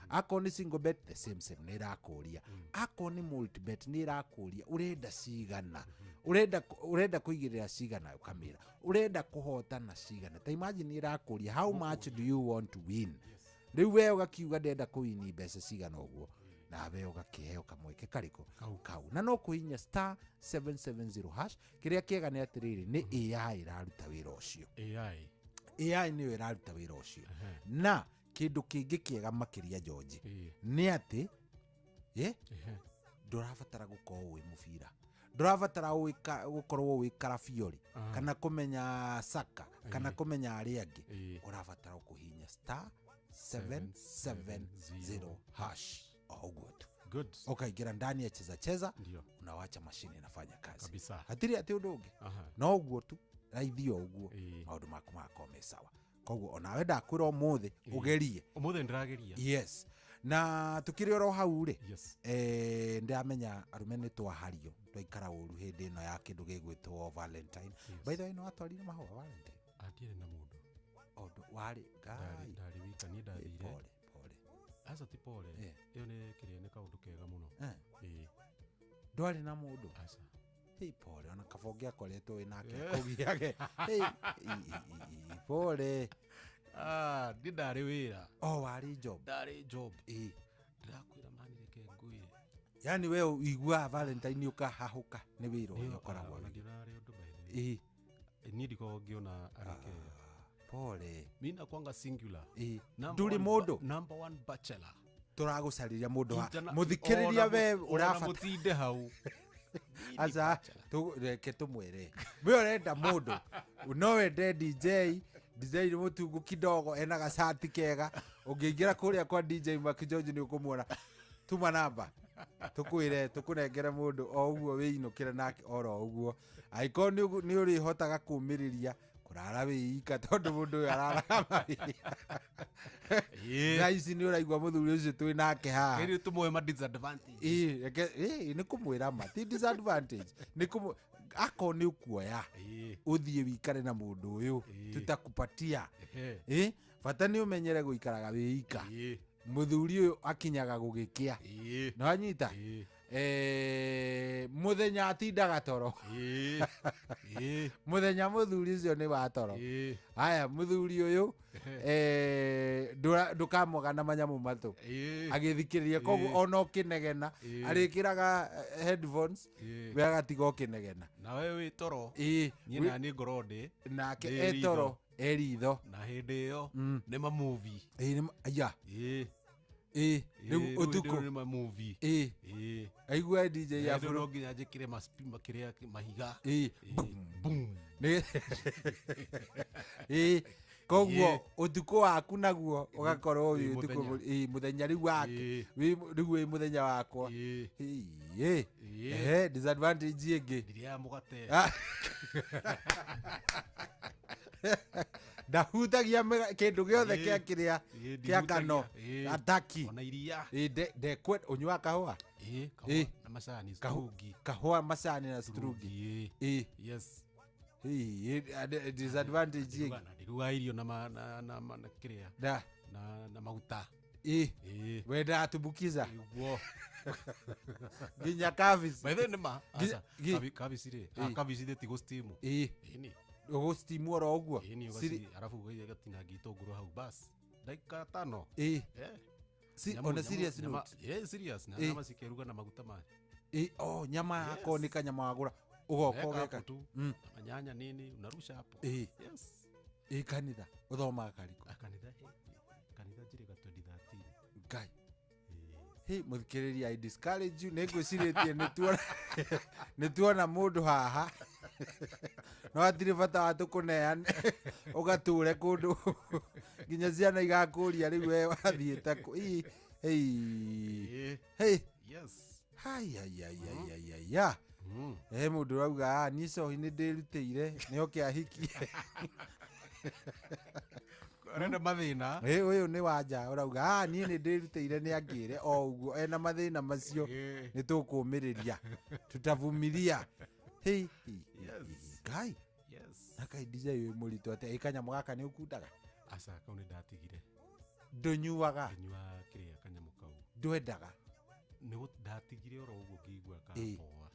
Akorwo nĩ single bet the same same nĩ ĩrakũria. Akorwo nĩ multi bet nĩ ĩrakũria ũrenda cigana, ũrenda kũigĩrĩra cigana, ũkamĩra ũrenda kũhotana cigana. Ta imagine nĩ ĩrakũria how much do you want to win. Rĩu we ũgakiuga ndĩrenda kũwini mbeca cigana ũguo, nawe ũgakĩheo kamweke karĩkũ kau. Na no kũhihinya star 770 hash. Kĩrĩa kĩega nĩ atĩrĩrĩ, nĩ AI ĩraruta wĩra ũcio. AI. AI nĩyo ĩraruta wĩra ũcio. Na kĩndũ kĩngĩ kĩega makĩria George, nĩ atĩ, ndũrabatara gũkorwo wĩ mũbira, ndũrabatara gũkorwo wĩ karabiori, kana kũmenya Saka, kana kũmenya arĩa angĩ. Ũrabatara kũhihinya star 770 hash o ũguo tu. Good. Ukaingira ndani ya cheza cheza, Ndio. unawacha mashine inafanya kazi. Kabisa. Hatirĩ atĩ ũndũ ũngĩ. No ũguo tu, raithi o ũguo, maũndũ maku magakorwo me sawa. Koguo onawe ndakwĩra ũmũthĩ ũgerie. Ũmũthĩ ndĩrageria. Yes. Na tukĩrĩ oro hau rĩ, Yes. ndĩramenya arũme nĩ twahario, twaikara ũru hĩndĩ ĩno ya kĩndũ gĩgwĩtwo Valentine. Yes. By the way, nĩ watwarire mahũa Valentine? Andiarĩ na mũndũ. Ũndũ warĩ Ngai. Ndarĩ wika, niĩ ndathire. Pole, pole. Aca ti pole. Ĩyo nĩ kĩrĩa, nĩ kaũndũ kega mũno. Ndwarĩ na mũndũ? Aca. Hey, pole, ona kaba ũngĩakoretwo wĩ nake akũgiage. Hey, pole. Niĩ ndarĩ wĩra. Oh, warĩ job. Ndarĩ job. Ndĩrakwĩra mani reke ngwĩre. Yaani we ũiguaga Valentine ũkahahũka nĩ wĩra ũrĩa Nĩ- ũkoragwo ona wĩ. ndionarĩ ũndũ by the way. Niĩ ndikoragwo ngĩona anake. Pole. Mi nakwanga singular. Number Ndũrĩ one mũndũ? number one bachelor. Tũragũcarĩria mũndũ wa Itana- mũthikĩrĩria we ona ũrabata. mũtinde hau. Aca, reke tũmwĩre. We ũrenda mũndũ, no wende DJ, DJ nĩ mũtungu kidogo, ena gacati kega. Ũngĩingĩra kũrĩa kwa DJ Mark George nĩ ũkũmuona. Tuma namba. Tũkwĩre, tũkũnengere mũndũ o ũguo wĩinũkĩre nake oro ũguo. Angĩkorwo nĩ ũrĩhotaga kũũmĩrĩria Kũrara wĩ ika tondũ mũndũ ũyũ araraga mawĩra. Thaa ici nĩ ũraigua mũthuri ũcio twĩ nake haha. Rĩu tũmũhe ma disadvantage. Ĩĩ, reke ĩĩ, nĩ kũmwĩra ma ti disadvantage, nĩ kũmũ akorwo nĩ ũkuoya ũthiĩ wikare na mũndũ ũyũ, tutakupatia. Ĩ bata nĩ ũmenyere gũikaraga wĩ ika. Mũthuri ũyũ akinyaga gũgĩkĩa, nĩ wanyita? Mũthenya atindaga toro, mũthenya mũthuri ũcio nĩ wa toro. Haya, mũthuri ũyũ ndũkamwaga na manyamũ matũ agĩthikĩrĩria, koguo ona ũkĩnegena arĩkĩraga headphones, we agatiga ũkĩnegena. Nawe wĩ toro. Niĩ naniĩ ngorwo ndĩ nake ndĩ etoro eritho. Na hĩndĩ ĩyo nĩ ma movie. Ĩĩ, aya. Ĩĩ, rĩu ũtukũ nĩ ma movie. Ĩĩ, aigua DJ ya Rĩu bũrũ. No nginya njĩkĩre kĩrĩa mahiga. Ĩĩ, boom. Ĩĩ, koguo ũtukũ waku naguo ũgakorwo wĩ Ĩĩ, ũtukũ. Mũthenya. Ĩĩ, mũthenya rĩu wake rĩu wĩ mũthenya wakwa. Ĩĩ, ehe, disadvantage ĩngĩ. Ndirĩaga mũgate. Ah. Ndahutagia kĩndũ gĩothe kĩa kĩrĩa kĩa ngano. Ndihutagia. Ataki. Ona iria. Ĩĩ, ndekwe ũnyuaga kahũa? Ĩĩ, Ĩĩ. Kahũa na macani, strungi. Kahũa, macani na strungi. Ĩĩ. Yes. Ĩĩ, disadvantage ĩngĩ. Ndirugaga irio na na kĩrĩa. Da. Na maguta. Ĩĩ, wendaga tumbukiza. Nĩguo. Nginya kabici. By the way, nĩ ma. Nginya- Aca, kabici rĩ, kabici rĩ ti gũ-steam. Ĩĩ. Ĩni. Ũgũ-steam oro ũguo. Ĩni, arabu ũgatinangia itũngũrũ hau bas. Ndagĩka tano. Ĩĩ. Eh. On a serious note. Yeah, serious. Na nyama cikeruga na maguta ma. Ĩĩ, oh, nyama yako nĩ kanyama wagũra ũgoka Weka ũgeka. hapo tu. Na manyanya nini unarusha hapo. Ĩĩ. Yes. Ĩĩ, kanitha ũthomaga kariko? Ah, kanitha, kanitha njirĩga 2013. Ngai. Hey, mũthikĩrĩria, I discourage you, nĩ ngwĩcirĩtie nĩ tuona mũndũ haha, no hatirĩ bata wa tũkũneane ũgatũre kũndũ nginya ciana igakũria rĩu we wathiĩte kũ. Ii, hey. Hey. Yes. Hai, hai, hai, hai, hai, hai, ya. He mũndũ ũrauga, "Ah, niĩ cohi nĩ ndĩrutĩire nĩ oke ahikie." Arenda mathĩna. Ĩ, ũyũ nĩ wanja ũrauga, "Ah, niĩ nĩ ndĩrutĩire nĩ angĩre o ũguo ena mathĩna macio, nĩ tũkũmĩrĩria, tutavumilia." Hey, hey, Ngai. Yes. Na kaĩ DJ wĩ mũritũ atĩa? Ĩ kanyamũ gaka nĩ ũkundaga? Aca, kau nĩ ndatigire. Ndũnyuaga? Ndĩnyuaga kĩrĩa kanyamũ kau. Ndwendaga? Nĩ ndatigire oro ũguo ngĩigua Ĩ. kaboa.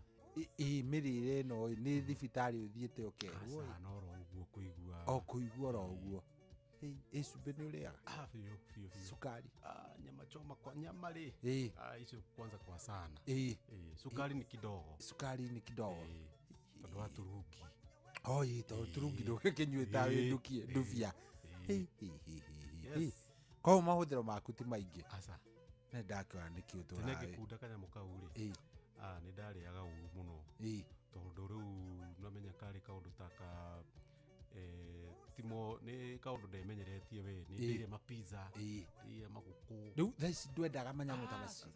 Ĩ mĩrĩre ĩno ĩ, nĩ thibitarĩ ũthiĩte ũkerwo ĩ? Aca, no oro ũguo kũigua. O kũigua oro ũguo. Ĩ, ĩ cumbĩ nĩ ũrĩaga? Ah, biũ, biũ, biũ. Cukari? Ah, nyama choma kwa nyama rĩ. Ĩ. Ah, icio kwanza kwa sana. Ĩ. Ĩ, cukari ni kidogo. Cukari ni kidogo. Ĩ, tondũ wa turungi. Oh, ĩ, tondũ turungi ndũgĩkĩnyuĩte wĩ ndukie ndubia. Hĩ, hĩ, hĩ, hĩ, hĩ. Yes. Koguo mahũthĩro maku ti maingĩ? Aca. Nĩ ndakĩona nĩkĩo Tene tũraĩ. ngĩkunda kanyamũ kau rĩ. Ĩ. Ah, nĩ ndarĩaga ũru mũno. Ĩ. Tondũ rĩu namenya karĩ kaũndũ ta ka timo nĩ kaũndũ ndemenyeretie we nĩ Ĩ. ndĩire mapizza, Ĩ. ndĩire magũkũ. Rĩu thaa ici ndwendaga manyamũ ta macio?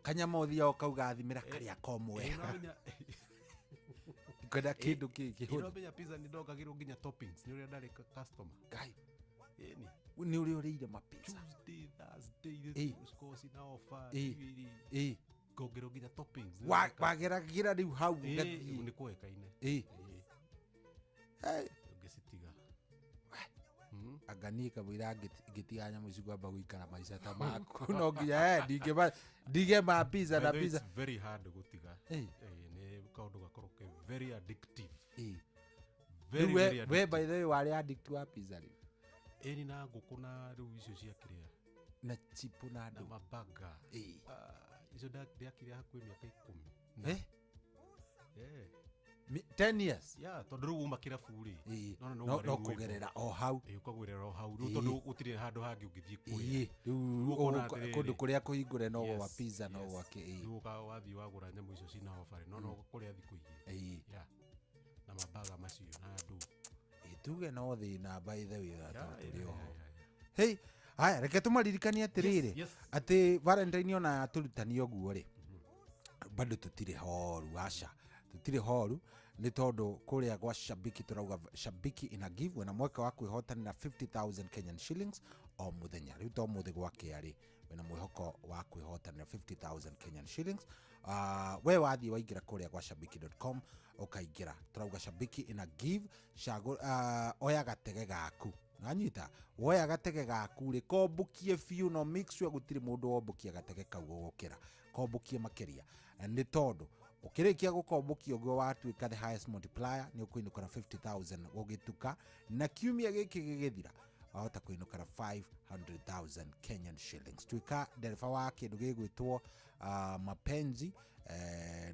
Kanyama ũthiaga ũkauga thimĩra karĩa komwe. Ngwenda kĩndũ kĩ kĩhũthũ. Ũramenya pizza nĩ ndongagĩrwo nginya toppings nĩ ũrĩa ndarĩ customer. Ngai. Ĩni. Nĩ ũrĩa ũrĩire mapizza? Tuesday, Thursday, Ĩ. cikoragwo cina offer. Ĩ. Ĩ. Ngongerwo nginya toppings. Wageragĩra rĩu hau Ĩ, ũgathiĩ. nĩ kũĩkaine. Ĩ. Ĩ. Ũngĩcitiga. Anga niĩ kamũira ngĩtiga nyamũ ici ngwamba gũikara maica ta maku, no nginya ndingĩma ndige ma pizza na By the way, pizza. it's very hard gũtiga. Ĩ. Ĩ, nĩ kaũndũ gakorwo ke very addictive. Ĩ. Very, Rĩu very we addictive. by the way warĩ addict wa pizza rĩu? Ĩni, na ngũkũ na rĩu icio cia kĩrĩa. Na chipo na Na andũ. mabaga. Ĩ. Ah, icio ndĩakire hakuhĩ mĩaka 10. Eh? Eh. 10 years? Yeah, tondũ rĩu uma kĩrabu rĩ. Ĩ. No, No- no no kũgerera o hau. Ĩ, ũkagũrĩra o hau. Rĩu Ĩ. tondũ gũtirĩ handũ hangĩ ũngĩthiĩ Ĩ, kũrĩa. rĩu Rĩu ũkona atĩrĩrĩ. kũndũ kũrĩa kũhingũre no gwa Yes, pizza no yes. gwa kĩ, ĩ. Rĩu wathiĩ wagũra nyamũ icio cina offer rĩ, no no kũrĩa thikũ igĩrĩ. Ĩ. Yeah. Na mabaga macio na andũ. Ĩ, tuge no thĩna by the way Yeah, tondũ tũrĩ yeah, oho. yeah, yeah. Hey, haya, reke tũmaririkanie atĩrĩrĩ Yes, yes. atĩ Valentine ona yatũrutania ũguo rĩ, bado tũtirĩ horu, aca, tũtirĩ horu. Nĩ tondũ kũrĩa gwa Shabiki tũrauga Shabiki ina give wĩna mweke wa kwĩhotanĩra 50,000 Kenyan shillings o mũthenya. Rĩu to mũthĩ gwakĩa rĩ, wĩna mwĩhoko wa kwĩhotanĩra 50,000 Kenyan shillings. We wathiĩ waingĩra kũrĩa gwa shabiki.com ũkaingĩra, tũrauga Shabiki ina give, oya gatege gaku. Nanyita woya gatege gaku rĩ, kombukie biũ no make sure gũtirĩ mũndũ wombukia gatege kau gũgũkĩra, kombukie makĩria, nĩ tondũ ũkĩrĩkia gũkombokia ũguo watuĩka the highest multiplier nĩ ũkũinũka na 50,000 gũgĩtuka, na kiumia gĩkĩ gĩgĩthira wahota kũinũka na 500,000 Kenyan shillings. Tuĩka ndereba wa kĩndũ gĩgwĩtwo mapenzi,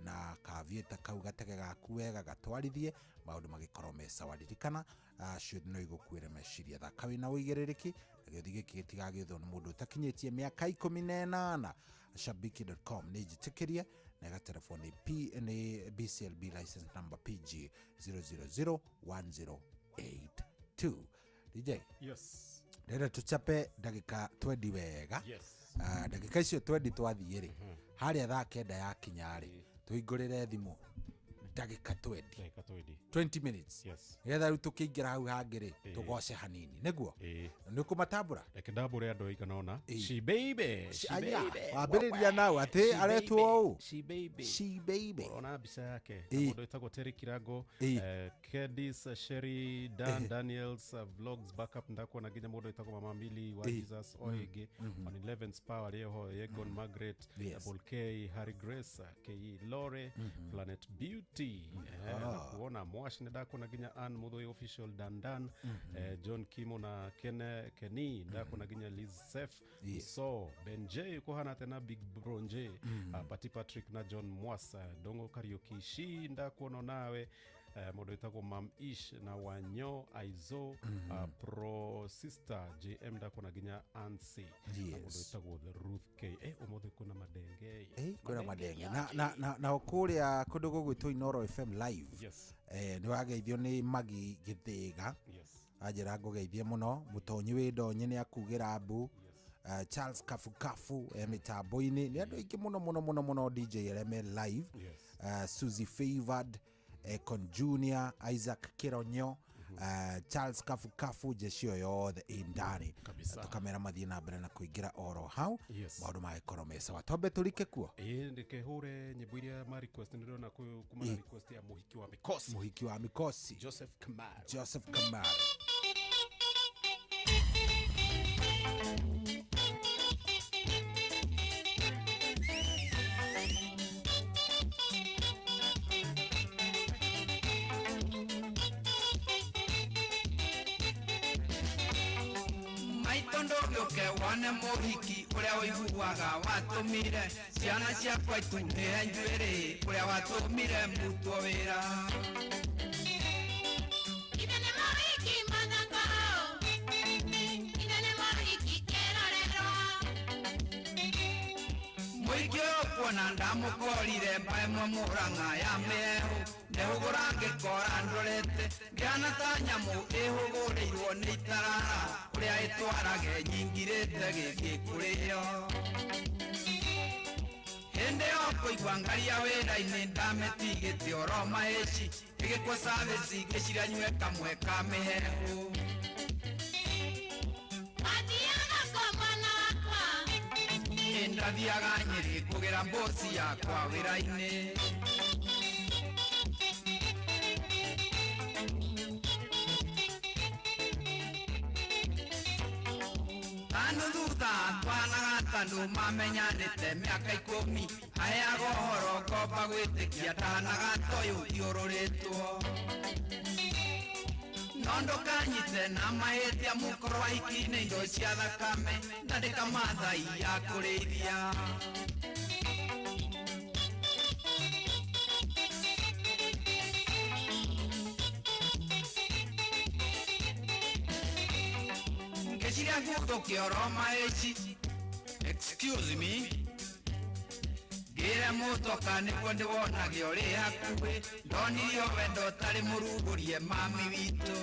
na kavieta kau gatege gaku wega gatwarithie maũndũ magĩkorwo me sawa. Ririkana ciũthi no igũkuĩre meciria, thaka wĩna ũigĩrĩrĩki na gĩũthi gĩkĩ gĩtigagĩthwo nĩ mũndũ ũtakinyĩtie mĩaka 18. Shabiki.com nĩ njĩtĩkĩrie na ĩgaterefo nĩ nĩ BCLB license number PG 0001082. DJ, Yes. rĩrĩa tũchape ndagĩka 20 wega. Yes. Ndagĩka icio 20 twathiĩ rĩ, harĩa thaa 9 yakinya rĩ, tũhingũrĩre thimũ ndagĩka 20. Ndagĩka 20. 20 minutes. Yes. Nĩgetha rĩu tũkĩingĩra hau hangĩ rĩ, tũgoce hanini nĩguo nĩ ũkũmatambũra. Reke ndambũre andũ aigana ũna. She baby. She Aya, baby. wambĩrĩria nau atĩ She aretwo baby. ũũ. She baby. She baby. Ũrona mbica yake na mũndũ wĩtagwo Terry Kirago, Kedis, Sherry, Dan Daniels, Vlogs Backup, ndakuona nginya mũndũ wĩtagwo Mama Mili wa Jesus Oige, on 11 Power Rieho, Yegon Margaret, Double K, Harry Grace, K Lore, Planet Beauty, na kuona Mwash nĩ ndakuona nginya Ann Muthoi Official, Dandan, John Kimo na Kenny, ndakuona nginya Liz Sef, So Ben J kuhana tena Big Bronje, Pati Patrick na John Mwasa, Dongo Kariuki Shi ndakuona nawe, mũndũ wĩtagwo Mam Ish na Wanyo Aizo, Pro Sister JM ndakuona nginya Ansi, na mũndũ wĩtagwo The Ruth K. Ũmũthĩ kwĩna madenge. Kwĩna madenge na kũrĩa kũndũ gũgwĩtwo Inoro FM live. Yes. Nĩ wageithio nĩ Magi Gĩthĩga. Yes. Anjĩra ngũgeithie mũno, mũtonyi wĩ ndonyi nĩ akugĩra mbu. Charles Kafukafu mĩtambo-inĩ nĩ andũ aingĩ mũno mũno mũno mũno, DJ arĩa me live. Yes. Suzy Favored, Econ Junior, Isaac Kironyo, Charles Kafukafu, jeshi ĩyo yothe ĩ ndani. Kabisa. Tũkamera mathiĩ na mbere na kũingĩra oro hau. Yes. Maũndũ magĩkorwo me sawa, twambe tũrike kuo. Ĩĩ, ndĩkĩhũre nyĩmbo iria ma request nĩ ndĩrona kuma na request ya mũhiki wa mĩkosi. Mũhiki wa mĩkosi Joseph Kamaru. Joseph Kamaru. Maitũ ndũgĩũke wone mũhiki ũrĩa ũiguaga watũmire ciana ciakwa itunĩhe njuĩrĩ ũrĩa watũmire mbutwo wĩra. Ithe nĩ mũhiki mathako, ithe nĩ mũhiki kĩrorerwa. Mũhiki ũyũ kuona ndamũkorire mbaĩ ĩmwe mũrang'a ya mĩhehu ndehũgũra ngĩkora ndorete ngĩhana ta nyamũ ĩhũgũrĩirwo nĩ itarara ũrĩa ĩtwarage nyingirĩte gĩthiĩ kũrĩo. Hĩndĩ ĩyo kũigua ngaria wĩra-inĩ ndametigĩte oro mahĩci ĩgĩkwo service ngĩciria nyue kamwe ka mĩhehu. Wathiaga kũ mwana wakwa? Ndathiaga Nyĩrĩ kũgĩra mboci yakwa wĩra-inĩ. Tandũ thutha twanaga tandũ mamenyanĩte mĩaka 10 aheaga ũhoro ngomba gwĩtĩkia ndahanaga toyũ thiũrũrĩtwo. No ndũkanyite na mahĩtia mũkorwo ahiki-inĩ indo cia thakame na ndĩkamathai ya kũrĩithia. Ngĩciria nguthũke oro mahĩci, excuse me, ngĩre mũtoka nĩguo ndĩwonage ũrĩ hakuhĩ, ndonirio wendo ũtarĩ mũrugũrie mami witũ.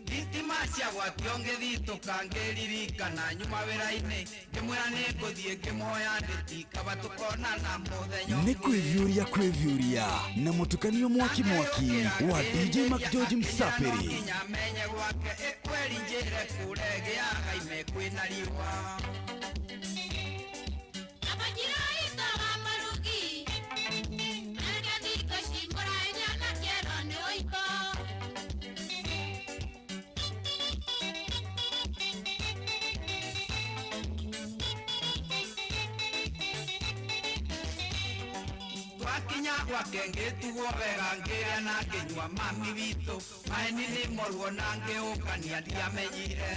Thitima Macia gwakio ngĩthitũka ngĩririkana nyuma wĩra-inĩ ngĩmwĩra nĩ ngũthiĩ ngĩmũhoya ndĩti kaba tũkonana mũthenya. Nĩ kwĩviũria kwĩviũria na mũtukanio mwaki mwaki wa DJ McGeorge Msapiri. Nginya menye gwake ĩkweri njĩre kũre gĩaga ime kwĩna riũa. Twakinya gwake ngĩtugwo wega ngĩrĩa na ngĩnyua mami witũ maeni nĩ moruo na ngĩũkania ndiamenyire.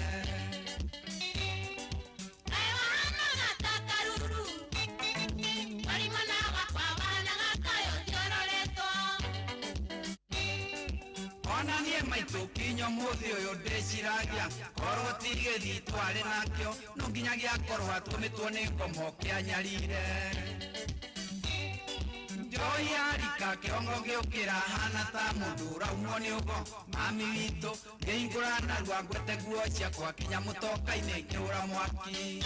Ona niĩ maitũ kinya ũmũthĩ ũyũ ndĩciragia korwo ti gĩthii twarĩ nakĩo no nginya gĩakorwo atũmĩtwo nĩ ngomo kĩanyarire. Njohi yarika kĩongo gĩũkĩra hana ta mũndũ ũraumwo nĩ ũgo mami witũ ngĩhingũra narua ngwete nguo ciakwa kinya mũtoka-inĩ ngĩhũra mwaki.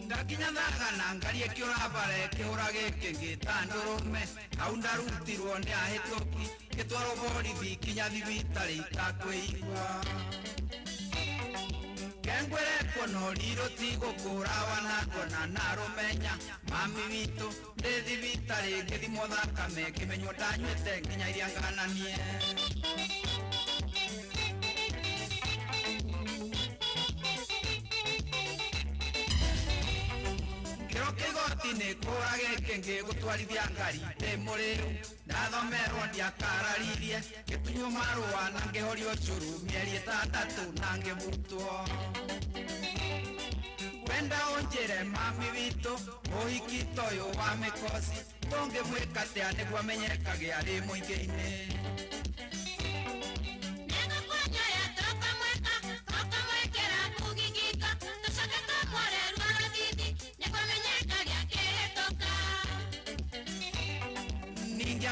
Ndakinya thagana ngarie kĩũra bara ĩkĩhũra gĩkĩ ngĩta ndũrũme hau ndarutirwo nĩ ahĩtũki ngĩtwarwo borithi kinya thibitarĩ itakwĩigua. Kengwere kuona riro tigũkũra wanakona narũmenya mami witũ ndĩ thibitarĩ ngĩthimwo thakame ngĩmenywo ndanyuĩte nginya iria ngananie. Kĩroka igoti-inĩ kũra gĩkĩ ngĩgũtwarithia ngari ndĩ mũrĩu ndathomerwo ndiakararirie ngĩtunywo marũa na ngĩhorio cũrũ mĩeri 6 na ngĩbutwo. Wenda ũnjĩre mami witũ ũhiki ta ũyũ wa mĩkoci tũngĩmwĩka atĩa nĩguo amenyekage arĩ mũingĩ-inĩ. Ningĩ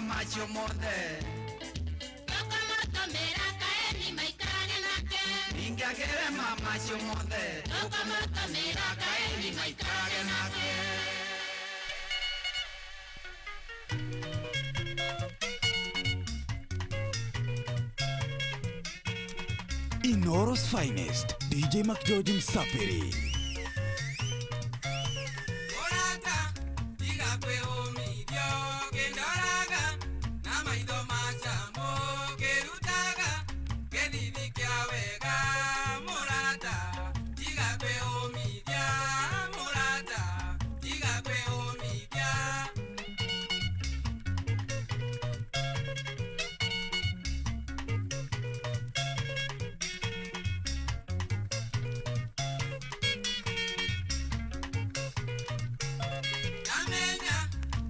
macio mothe tũkamũtũmĩra kaeni maikarage nake. Ningĩagĩre macio mothe tũkamũtũmĩra kaeni maikarage nake. Inoro's finest DJ McGeorge Msapiri. Mũrata tiga kwĩũmithio kĩndoraga na maitho macamo kĩrutaga gĩthithi kĩa wega. Mũrata tiga kwĩũmithia, mũrata tiga kwĩũmithia. Ndamenya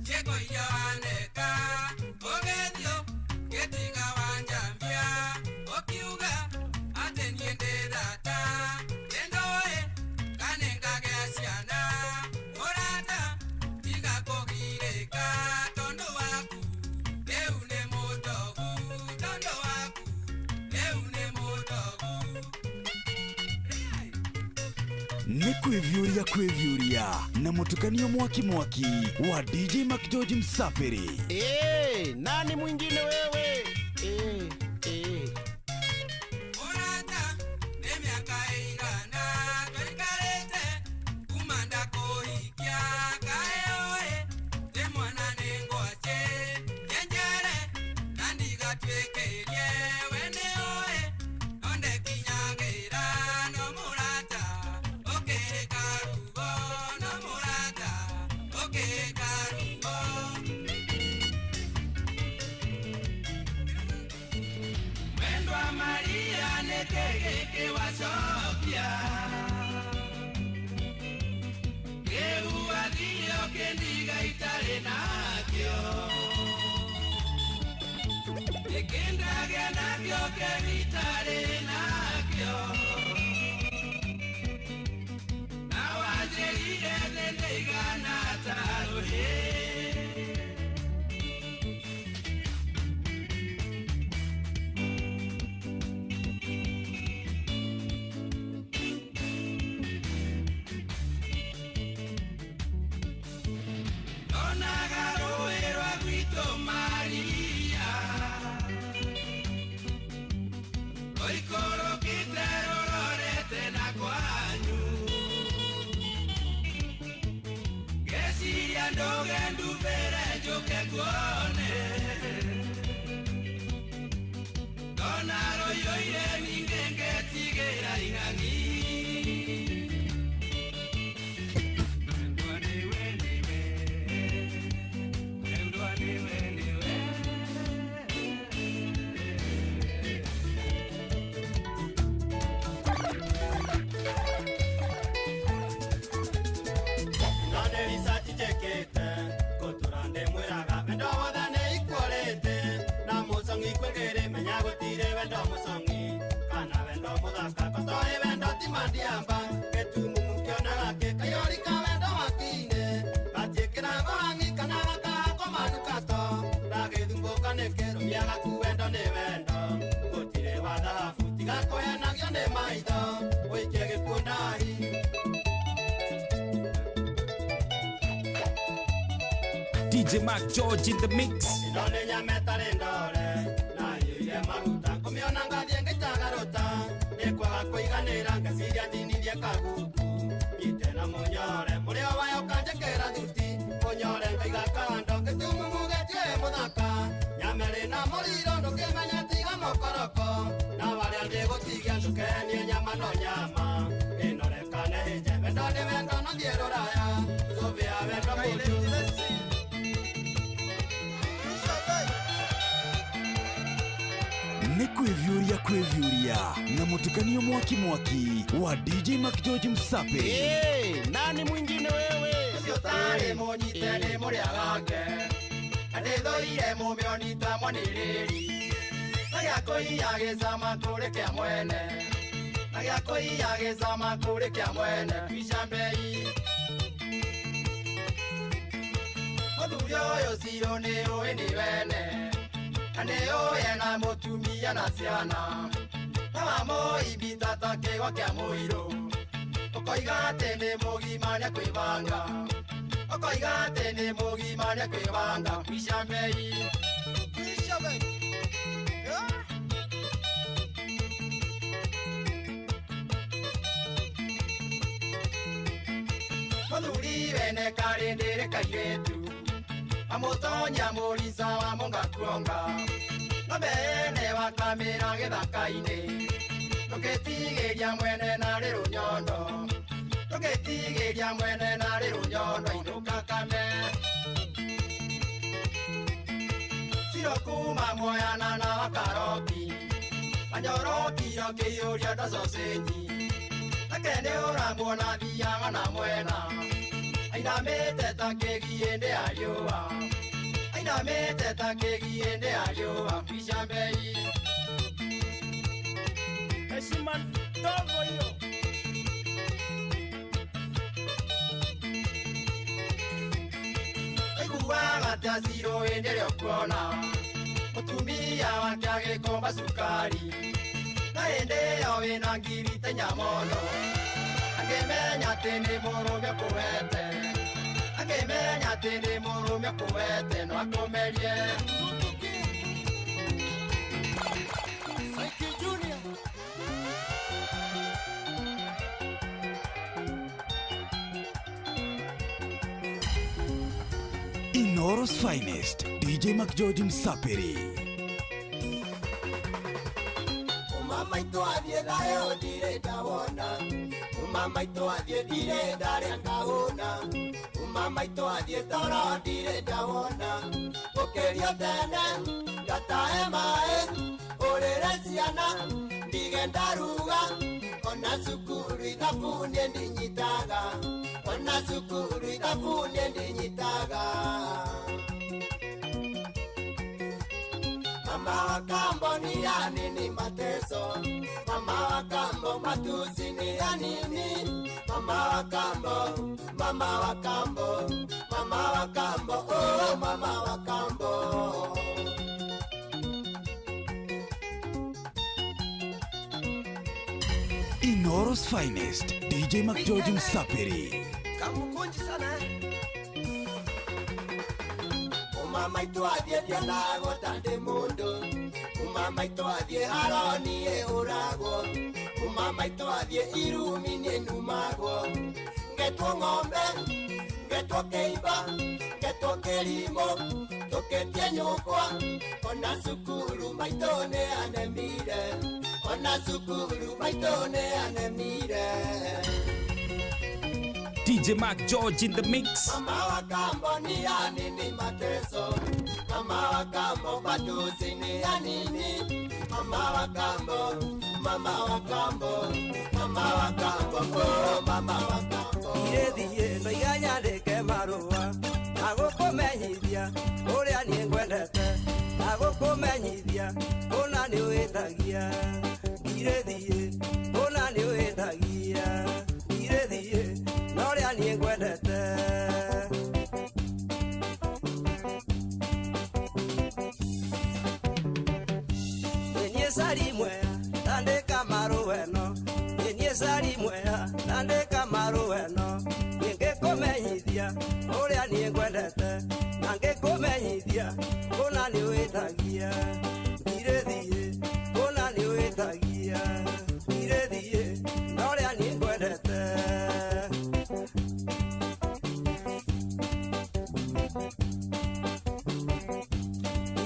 ciĩko iria waneka ũgĩthiũ ngĩtiga wanjambia ũkiuga atĩ niĩ ndĩ thata nĩndũĩ kana ngagĩa ciana. Mũrata tiga kũgirĩka tondũ waku rĩu nĩ mũtogu, tondũ waku rĩu nĩ mũtogu. Nĩ kwĩviũria kwĩviũria na mũtukanio mwaki mwaki wa DJ McGeorge Msapiri. Nani mwingine wewe? Mũrata nĩ mĩaka ĩigana twaikarĩte kuma ndakũhikia kaĩ ũĩ ndĩ mwana nĩ ngwacĩ njenjere na ndigatuĩkĩrie we nĩ ũĩ no ndekinyagĩra no mũrata ũkĩka ruo no mũrata ũkĩka ruo. Mwendwa Maria nĩkĩ gĩkĩ wacokia kĩu wathiĩ ũkĩndiga itarĩ nakĩo gĩkĩndagĩa nakĩo kĩu itarĩ nakĩo na wanjĩrire nĩ ndĩigana ta rũhiũ. Ndũge ndubĩre njũke nguone Ndona rũiyũire ningĩ ngetigĩra ing'ang'i Wendwa nĩwe nĩwe Wendwa nĩwe nĩwe DJ Mark George in the mix. Nĩ kwĩviũria kwĩviũria na mũtukanio mwaki mwaki wa DJ Mark George Msape. Hey, nani mwingine wewe? Ũcio ũtarĩ mũnyite nĩ mũrĩa wake na ndĩthũire mũmĩoni ta mwanĩrĩri na gĩakũiya gĩcama kũrĩ kĩa mwene na gĩakũiya gĩcama kũrĩ kĩa mwene kwica mbei mũthuri ũyũ ciro nĩ ũĩ nĩ wene na nĩ ũĩ ena mũtumia na ciana na wamũimbita ta kĩgwa kĩa mũirũ ũkoiga atĩ nĩ mũgima nĩakwĩbanga ũkoiga atĩ nĩ mũgima nĩakwĩbanga kwica mbei kwica mbei. Mũthuri wene karĩ ndĩrĩ kairĩtu amũtonya mũrica wa mũngakuonga ng'ombe ene wakamĩra gĩthaka-inĩ ndũgĩtigĩria mwene narĩ rũnyondo ndũgĩtigĩria mwene narĩ rũnyondo inũka kame ciro kuma moyana na wakaroki manyorokiro kĩiyũria nda cocenji nake nĩ ũramuona thiaga na mwena ainamĩte ta kĩgiĩ ndĩ ya riũa ainamĩte ta kĩgiĩ ndĩ ya riũa kwica mbei. Heshima ndogo hiyo. Aiguaga ta ciro hĩndĩ ĩrĩa ũkuona mũtumia wake agĩkomba cukari na hĩndĩ ĩyo wĩna ngiri ta nyamondo akĩmenya atĩ nĩ mũrũme ũkũhete akĩmenya atĩ nĩ mũrũme ũkũhete no akũmerie. Saiki Junior. Inoro's finest DJ Mark George Msapiri. Mama itu athiĩ thayũ ndirĩ ndawona Mama itu athiĩ ndirĩ ndarĩa ngahũna Mama itu athiĩ toro ndirĩ ndawona Gũkĩrio tene ngatahe maĩ ũrĩre ciana ndige ndaruga ona cukuru ithabu niĩ ndinyitaga ona cukuru ithabu niĩ ndinyitaga Mama wa kambo ni ya nini mateso Mama wa kambo matusi ni ya nini Mama wa kambo, mama wa kambo, mama wa kambo, oh mama wa kambo. Inoro's finest DJ Mark George Msapiri. Kamukunji sana. Mama itu athiĩ ndionagwo ta ndĩ mũndũ Mama itu athiĩ haro niĩ ũragwo Mama itu athiĩ irumi niĩ numagwo Ngetwo ng'ombe, ngetwo kĩimba, Nduĩtwo kĩrimũ tũketie nyũkwa ona cukuru maitũ nĩ anemire ona cukuru maitũ nĩ anemire. DJ Mark George in the mix. Mama wa kambo ni ya nini mateso? Mama wa kambo matusi ni ya nini? Mama wa kambo, mama wa kambo, mama wa kambo, oh mama wa kambo. Thiĩ ndaiga nyandĩke marũa agũkũmenyithia ũrĩa niĩ ngwendete agũkũmenyithia ũna nĩ wĩtagia irĩthiĩ ũna nĩ wĩtagia irĩthiĩ na ũrĩa niĩ ngwendete. Niĩ cari mwea ndandĩka marũa ĩno niĩ cari mwea ndandĩka marũa ĩno ngĩkũmenyithia ũrĩa niĩ ngwendete na ngĩkũmenyithia ũna nĩ wĩtagia irĩthiĩ ũna nĩ wĩtagia irĩthiĩ na ũrĩa niĩ ngwendete.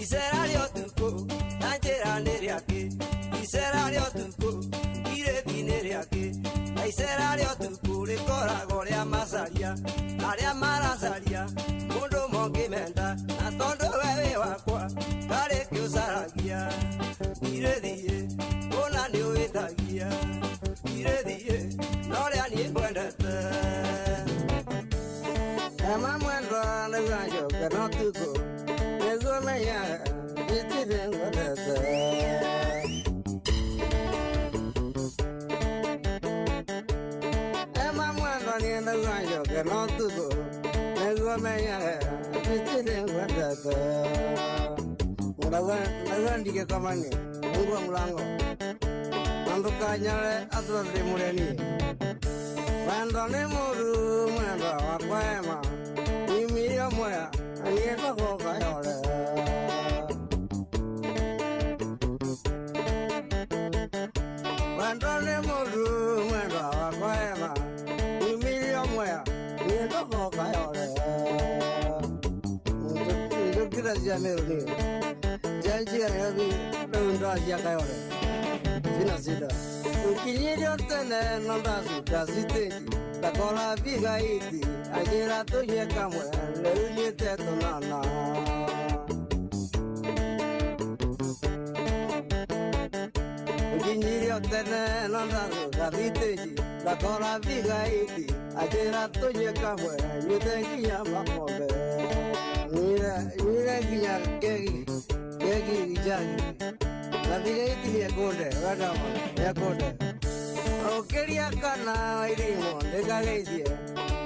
Icera rĩa ũtukũ na njĩra nĩ rĩakĩ icera rĩa ũtukũ irĩthiĩ nĩ rĩakĩ na icera rĩa ũtukũ rĩkoragwo rĩa macaria arĩa maracaria mũndũ mongĩmenda na tondũ we wĩ wakwa karĩ kĩũcaragia irĩthiĩ ũna nĩ wĩtagia irĩthiĩ na ũrĩa niĩ ngwendete. Ema mwendwa nĩguo njoke no tukũ nĩguo menyaga gĩtirĩ ngwendete. Ema mwendwa niĩ nĩguo njoke no tukũ nĩguo menyaga gĩtirĩ ngwendete. Ndauga ndigĩkomanie fungua mlango na ndũkanyare atũra ndĩ mũreni. Wendo nĩ mũru mwendwa wakwa ema nyumirio mwea niĩ ngorwo kayore. Wendo nĩ mũru mwendwa wakwa ema nyumirio mwea niĩ ngorwo kayore. Njũkĩra cia Meru niĩ cia Nairobi rĩu ndacia Kayore sina shida. Ukinyirio tene no ndacuka citĩnji ndakora bigaiti anjĩra tũnyue kamwe rĩu nyuĩte tũnana. Ukinyirio tene no ndacuka thitĩnji ndakora bigaiti anjĩra tũnyue kamwe nyuĩte nginya makombe nyuire nginya kegi kegi ijagi na bigaiti nĩekũnde wendama nĩekũnde. Ũkĩria kana irimũ ndĩkageithie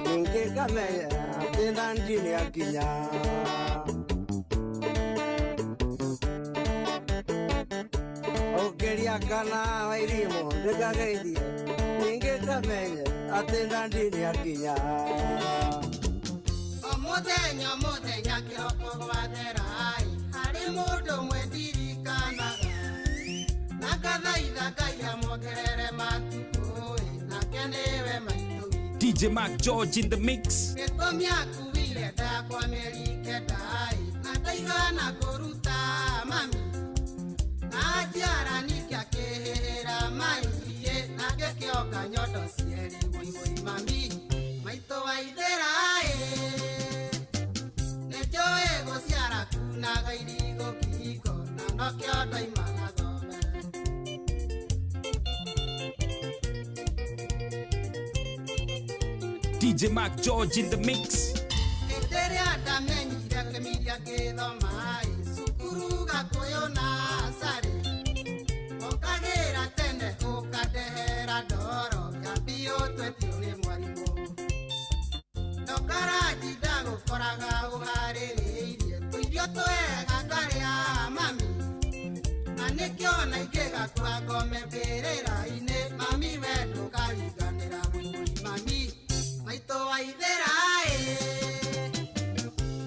ningĩ kamenye atĩ ndandi nĩakinya. Ũkĩria kana irimũ ndĩkageithie ningĩ kamenye atĩ ndandi nĩakinya. O mũthenya o mũthenya kĩroko gwathera harĩ mũndũ ũmwe ndirikanaga na ngathaitha Ngai amuongerere matukũ nake nĩwe maitũ witũ. DJ Mark George in the mix. Gĩtũmi akuire ndakwa mĩeri kenda na ndaigana kũruta mami na njiara ningĩ akĩhĩhĩra mai na ngĩkĩonga nyondo cierĩ wũi mami maitũ wa ithĩra nĩnjũĩ gũciara kunaga irigũ kĩhiko na nokĩo ndoima na thome. DJ Mark George in the mix. Hĩndĩ ĩrĩa ndamenyire kĩmiria gĩthoma cukuru Gakũyũ na Carĩ ũkagĩra tene ũkandehera ndoro kĩambio twetio nĩ mwarimũ ndũkaranji ndagũkoraga ũharĩrĩirie tũirio twega ngarĩa mami na nĩkĩo na ingĩgakua ngome mbĩrĩra-inĩ mami we ndũkariganĩra mũimũi mami maitũ wa ithĩra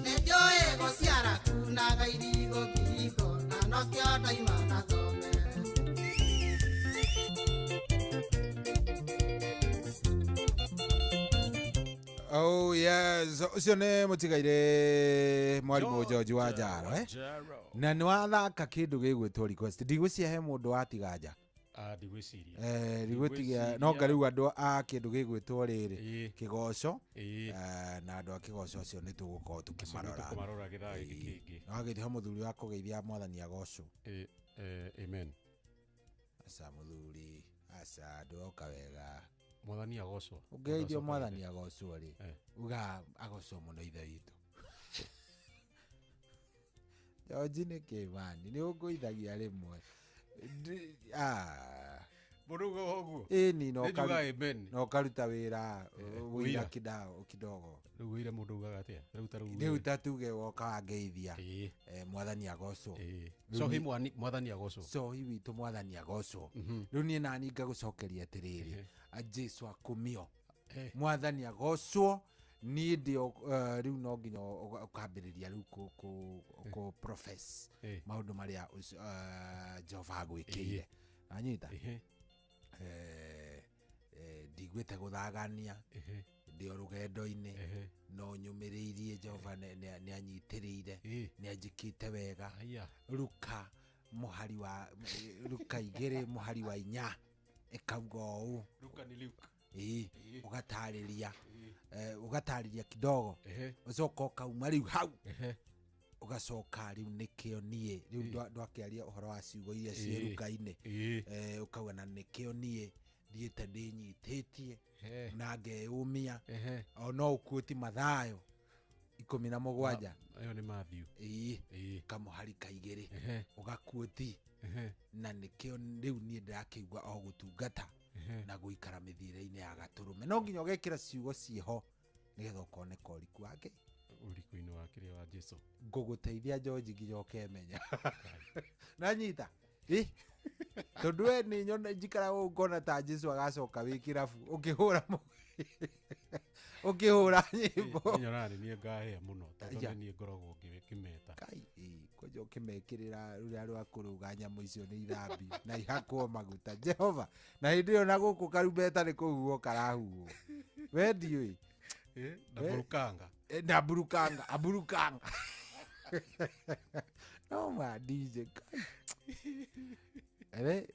nĩnjũĩ gũciara kunaga irigũ kĩhiko na nokĩo ndoima na thome. Oh yes, ũcio nĩ mũtigaire mwarimũ George wa Njaro, eh? Na nĩ wathaka kĩndũ gĩgwĩtwo request. Ndigwĩciria he mũndũ watiga nja. Ah, ndigwĩciria. Eh, ndigwĩtigia no nga rĩu andũ a kĩndũ gĩgwĩtwo rĩrĩ kĩgoco, na andũ a kĩgoco acio nĩ tũgũkorwo tũkĩmarora. Tũkũmarora gĩthaa gĩkĩ kĩngĩ. Na wagĩthiĩ mũthuri wa kũgeithia mwathani agocwo. Amen. Aca mũthuri, aca ndũroka wega. Mwathani agocwo. Ũngeithio mwathani agocwo rĩ, uga agocwo mũno ithe witũ. George nĩ kĩmani, nĩ ũngũithagia rĩmwe. Mũndũ ugaga ũguo? Ĩni, Nĩ njugaga amen. na ũkaruta wĩra wĩira. wĩira kidogo. Rĩu wĩira mũndũ ugaga atĩa? Rĩu ta rĩu Rĩu ta tuge woka wangeithia, mwathani agocwo. Cohi mwathani agocwo. Cohi witũ mwathani agocwo. Rĩu niĩ nani ngagũcokeria atĩrĩrĩ, Jesu akumio, mwathani agocwo. Niĩ ndĩ rĩu no nginya ũkambĩrĩria rĩu kũ profess maũndũ marĩa Jehova agwĩkĩire. Anyita? Ndiguĩte gũthagania, ndĩ o rũgendo-inĩ, no nyũmĩrĩirie Jehova nĩ anyitĩrĩire, nĩ anjĩkĩte wega. Ruka mũhari wa Ruka 2 mũhari wa 4 ĩkauga ũũ. Ruka nĩ Luke. Ĩĩ, ũgatarĩria, ũgatarĩria kidogo, ũcoka ũkauma rĩu hau, ũgacoka rĩu nĩkĩo niĩ rĩu ndwakĩaria ũhoro wa ciugo iria ciĩ Ruka-inĩ, ũkauga na nĩkĩo niĩ thiĩte ndĩnyitĩtie na ngeyũmia, o no ũkuĩti Mathayo 17. Ĩyo nĩ Matthew. Ĩĩ, kamũhari ka 2 ũgakuĩti, na nĩkĩo rĩu niĩ ndĩrakĩigua o gũtungata na gũikara mĩthiĩre-inĩ ya gatũrũme. No nginya ũgekĩra ciugo ciĩho nĩgetha ũkoneka ũriku wa Ngai. Ũriku-inĩ wa kĩrĩa wa Jesu. Ngũgũteithia George nginya ũkemenya. Nanyita? Ĩ? Tondũ we nĩ nyona njikaraga ũũ ngona ta Jesu agacoka wĩ kĩrabu ũkĩhũra nyĩmbo. Nyonaga nĩ niĩ ngahĩa mũno tondũ Aya. nĩ niĩ ngoragwo ngĩmeta. Kai, ĩ, kwanja ũkĩmekĩrĩra rũrĩa rwa kũrũga nyamũ icio nĩ ithambio na ihakwo maguta. Jehova, na hĩndĩ ĩyo na gũkũ karumbeta nĩ kũhuhwo karahuhwo. We ndiũĩ. Na burukanga. Na burukanga, aburukanga. No ma DJ. Kai. Ere,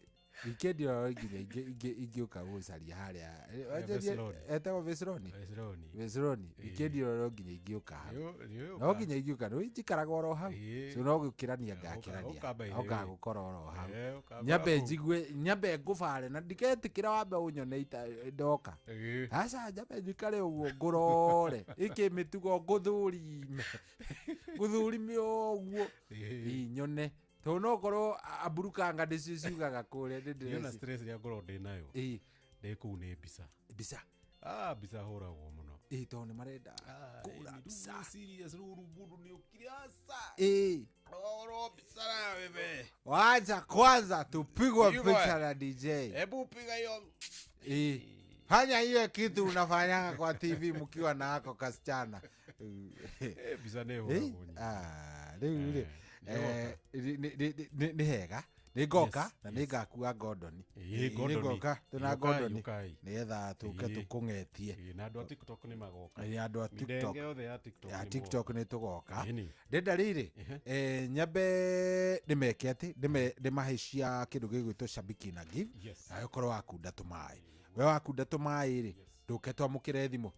weekend ĩyo nginya ingĩũka gũcaria harĩa. Vesloni. Etagwo Vesloni? Vesloni. Vesloni. Weekend ĩyo no nginya ingĩũka hau. Nĩũka. No nginya ingĩũka, nĩ njikaraga oro hau. So no gũkĩrania ngakĩrania. Ũka by the way. Oka gũkora oro hau. Ũka Nyambe hau. njigue, nyambe ngũbare na ndiketĩkĩra wambe ũnyone ita ndoka. Aca nyambe njikare ũguo ngũrore. Ĩkĩ mĩtugo ngũthũrime. Ngũthũrime ũguo. Ĩ, nyone. Tondũ no korwo aburukanga nĩcio ciugaga kũrĩa, nĩ Niĩ ona ndĩreci- stress ĩrĩa ngoragwo ndĩ nayo ndĩ kũu nĩ mbica. Mbica. Ah, mbica hũragwo mũno. Ĩ, tondũ nĩ marenda kũhũra mbica. Serious, rĩu mũndũ nĩ ũkire aca. Ĩ. Oro mbica nawe we. Wacha kwanza tupigwe Pigwe. picha na DJ. Hebu piga hiyo. Ĩ. Fanya hiyo kitu unafanyanga kwa TV mkiwa na ako kasichana. Mbica nĩ ĩhũragwo nyingĩ. Ah, rĩu rĩ, nĩ hega. Nĩ ngoka na nĩ ngakua Gordon. Ĩ, Nĩ Gordon. ngoka tũna Ũkai, Gordon ũkai. nĩgetha tũke tũkũng'etie. Ĩ, na andũ a TikTok nĩ magoka. Ĩ, andũ a TikTok. Mĩthenge yothe ya TikTok Ya nĩ TikTok moka. nĩ tũgoka. Ĩni. Ndenda rĩrĩ, nyambe ndĩmeke atĩ, ndĩmahe cia kĩndũ gĩgwĩtwo Shabiki na Give. Nawe ũkorwo wakunda tũmaĩ. We wakunda tũmaĩ rĩ, ndũke twamũkĩre thimũ.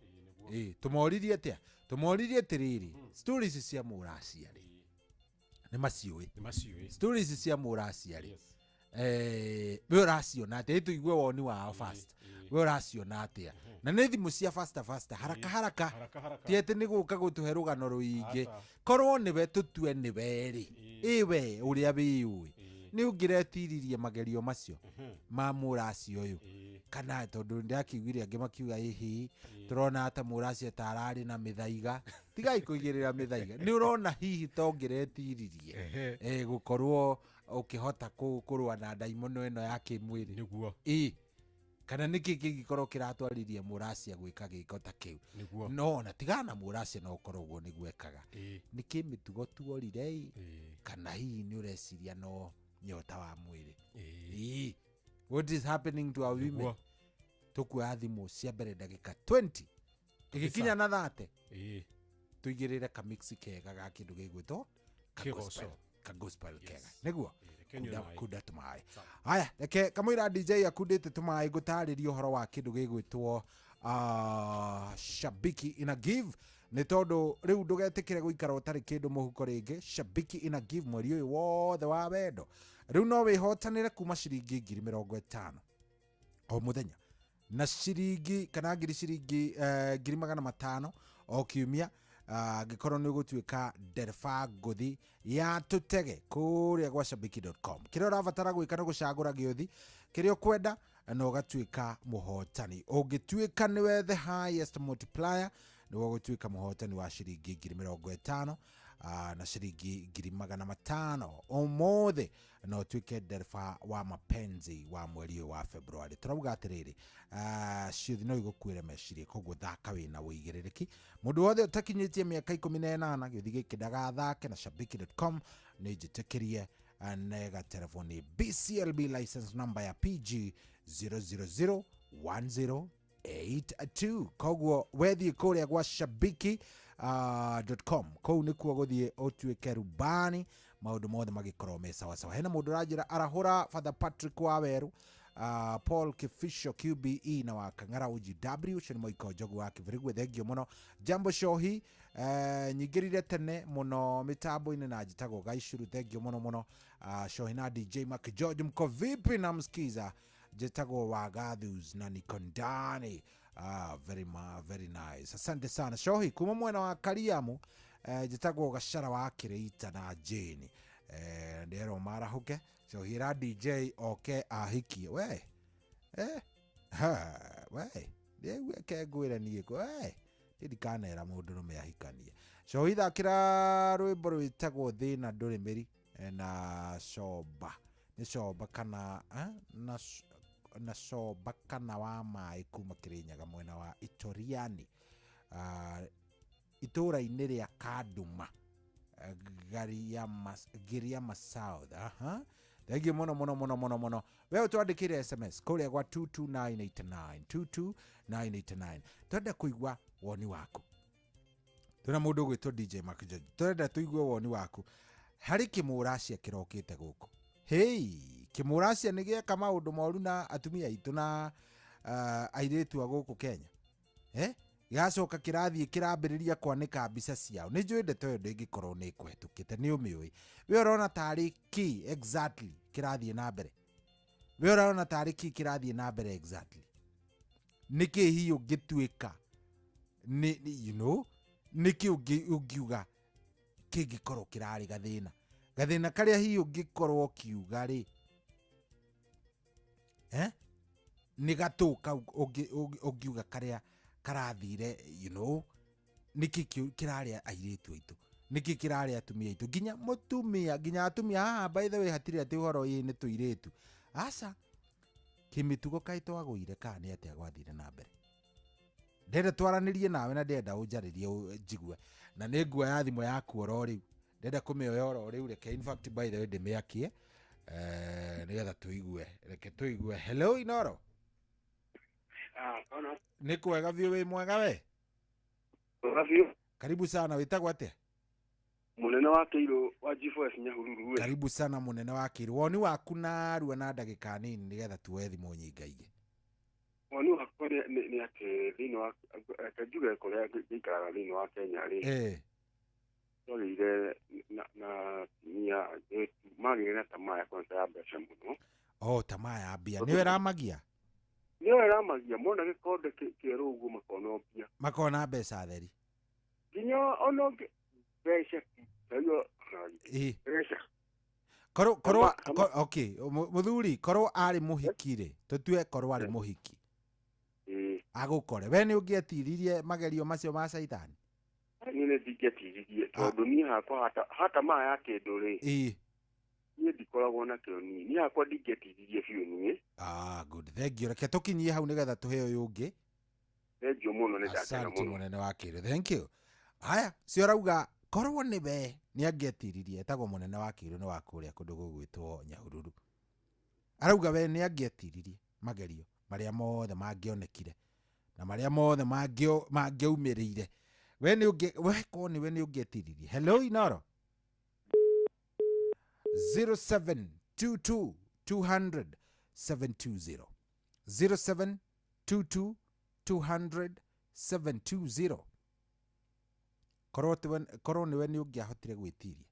Ĩ, tũmoririe atĩa? Tũmoririe atĩrĩrĩ, stories cia mũracia rĩ, nĩ maciũĩ. Nĩ maciũĩ. Stories cia mũracia rĩ, we ũraciona atĩa? Ĩ tũigue woni wao first. We ũraciona atĩa? Na nĩ thimũ cia faster faster, haraka haraka. Haraka haraka. Ti atĩ nĩ gũka gũtũhe rũgano rũingĩ. Aca. Korwo nĩwe tũtue nĩwe rĩ, ĩ we ũrĩa wĩyũĩ, nĩ ũngĩretiririe magerio macio ma mũraci ũyũ. Kana tondũ ndĩrakĩiguire angĩ makiuga ĩhĩ, tũrona ta mũraci ta ararĩ na mĩthaiga. Tigai kũigĩrĩra mĩthaiga. Nĩ ũrona hihi ta ũngĩretiririe, gũkorwo ũkĩhota kũrũa na ndaimono ĩno ya kĩmwĩrĩ. Nĩguo. Ĩ. Kana nĩkĩ kĩngĩkorwo kĩratwaririe mũracia gwĩka gĩko ta kĩu. Nĩguo. No ona tigana na mũracia no ũkorwo ũguo nĩguo ekaga. Nĩkĩ mĩtugo tuorire ĩ? Kana hihi nĩ ũreciria no nyota wa mwĩrĩ. Ĩ. What is happening to our women? Nĩguo. Tũkuoya thimũ cia mbere ndagĩka 20. Ĩgĩkinya na 30 Ĩĩ. Tũigĩrĩre kamix kega ga kĩndũ gĩgwĩtwo Kĩgoco. ka gospel kega nĩguo. Reke nyue Kunda- maĩ. kunda tũmaĩ. Haya, reke kamũira DJ akundĩte tũmaĩ ngũtarĩrie ũhoro wa kĩndũ gĩgwĩtwo Shabiki Ina Give, nĩ tondũ rĩu ndũgetĩkĩre gũikara ũtarĩ kĩndũ mũhuko rĩngĩ. Shabiki Ina Give mweri ũyũ wothe wa wendo, rĩu no wĩhotanĩre kuma ciringi 50,000 o mũthenya na ciringi kana ngiri ciringi 500,000 o kiumia, angĩkorwo nĩ ũgũtuĩka ndereba ngũthi ya tũtege kũrĩa gwa shabiki.com. Kĩrĩa ũrabatara gwĩka nĩ gũcagũra gĩũthi kĩrĩa ũkwenda na ũgatuĩka mũhotani. Ũngĩtuĩka nĩwe the highest multiplier, nĩwe ũgũtuĩka mũhotani wa ciringi 50,000 na ciringi 500,000 ũmũthĩ, na ũtuĩke ndereba wa mapenzi wa mweri ũyũ wa February. Tũrauga atĩrĩrĩ, ciũthi no igũkuĩre meciria, koguo thaka wĩna ũigĩrĩrĩki. Mũndũ wothe ũtakinyĩtie mĩaka 18 gĩũthi gĩkĩ ndagathake. Na shabiki.com nĩ njĩtĩkĩrie nega telefoni BCLB license number ya PG 0001082. Koguo wethiĩ kũrĩa gwa shabiki .com, kũu nĩkuo gũthiĩ ũtuĩke rubani, maũndũ mothe magĩkorwo me sawasawa. Hena mũndũ ũranjĩra arahũra Father Patrick wa Weru, Paul Kifisho QBE na wa Kang'ara UGW, ũcio nĩ Moiko Njogu wa Kĩbĩrĩgwe, thengio mũno. Jambo Shohi, nyingĩrire tene mũno mĩtambo-inĩ na njĩtagwo Gaicuru, thengio mũno mũno. Shohi na DJ Mark George, mko vipi? Namsikiza njĩtagwo Wagathus na niko ndani. Very, very nice, asante sana Shohi kuma mwena wa Kariamu. Njĩtagwo Gacara wa Kĩrĩita na Jane, nderwo marahuke. Shohi ra DJ oke ahikie we, ha, we rĩu eke ngwĩre niĩ kũ we niĩ ndikanera mũndũ rũme ahikanie. Shohi thakĩra rwĩmbo rwĩtagwo thĩna ndũrĩ mĩri, na comba nĩ comba kana na comba kana wa maĩ kuma Kĩrĩnyaga mwena wa Itoriani, itũũra-inĩ rĩa Kanduma, Giriama South. Aha, thengio mũno mũno mũno mũno mũno. We ũtwandĩkĩre SMS kũrĩa gwa 22989 22989, twenda kũigua woni waku. Twĩna mũndũ ũgwĩtwo DJ Mark George, tũrenda tũigue woni waku harĩ kĩmũracia kĩrokĩte gũkũ. Hei, kĩmũracia nĩ gĩeka maũndũ moru na atumia aitũ na airĩtu a gũkũ Kenya, gĩgacoka kĩrathiĩ kĩrambĩrĩria kwanĩka mbica ciao. Nĩ njũĩ ndeto ĩyo ndĩngĩkorwo nĩ ĩkũhetũkĩte, nĩ ũmĩũĩ. We ũrona tarĩ kĩ exactly kĩrathiĩ na mbere? We ũrona tarĩ kĩ kĩrathiĩ na mbere exactly? Nĩ kĩ hihi ũngĩtuĩka nĩ you know nĩ kĩ ũngiuga kĩngĩkorwo kĩrarĩ gathĩna gathĩna karĩa hihi ũngĩkorwo ũkiuga rĩ, nĩ gatũ kau ũngiuga karĩa karathire, you know nĩkĩ kĩrarĩa airĩtu aitũ, nĩkĩ kĩrarĩa atumia aitũ, nginya mũtumia, nginya atumia haha. By the way, hatirĩ atĩ ũhoro ĩ nĩ tũirĩtu, aca, kĩmĩtugo kaĩ twagũire kana nĩ atĩa gwathire na mbere? Ndenda twaranĩrie nawe na ndenda ũnjarĩrie njigue, na nĩ nguoya thimũ yaku oro rĩu, ndenda kũmĩoya oro rĩu. Reke in fact, by the way, ndĩmĩakie, nĩgetha tũigue. Reke tũigue. Hello Inoro. Nĩ kwega biũ, wĩ mwega we? Mwega biũ. Karibu sana, wĩtagwo atĩa? Mũnene wa Kĩirũ wa G4S Nyahururu we. Karibu sana mũnene wa Kĩirũ, woni waku narua na ndagĩka nini nĩgetha tuoe thimũ nyingaingĩ. Woni wakwa nĩ atĩ thĩinĩ wa reke njuge kũrĩa ngĩikaraga thĩinĩ wa Kenya rĩ, twagĩire na atumia airĩtu magĩire na tamaa ya kwanza ya mbeca mũno. Oh, tamaa ya mbia nĩyo ĩramagia. Nĩyo ĩramagia, mona gĩkonde kĩerũ ũguo makona mbia, makona mbeca theri. Nginya ona ũngĩ mbeca hiyo mbeca. Korwo korwo okay, mũthuri korwo arĩ mũhiki rĩ, tũtue korwo arĩ mũhiki agũkore we, nĩ ũngĩetiririe magerio macio ma caitani? Niĩ nĩ ndingĩetiririe tondũ niĩ hakwa hata maa ya kĩndũ rĩ, niĩ ndikoragwo nakĩo, niĩ hakwa ndingĩetiririe biũ niĩ. Ah, good, thank you. Reke tũkinyie hau nĩgetha tũhe ũyũ ũngĩ. Thengiũ mũno, nĩ ndakena Asante mũno. Mũnene wa Kĩrũ, thank you. Haya, cio arauga korwo nĩ we nĩ angĩetiririe. Etagwo mũnene wa Kĩrũ, nĩ wa kũrĩa kũndũ gũgwĩtwo Nyahururu. Arauga we nĩ angĩetiririe magerio marĩa mothe mangĩonekire Na marĩa mothe mangĩaumĩrĩire. We nĩ ũngĩ we korwo nĩwe nĩ ũngĩetiririe. Hello Inoro. 0722 200 720. 0722 200 720. Korwo nĩwe nĩ ũngĩahotire gwĩtiria.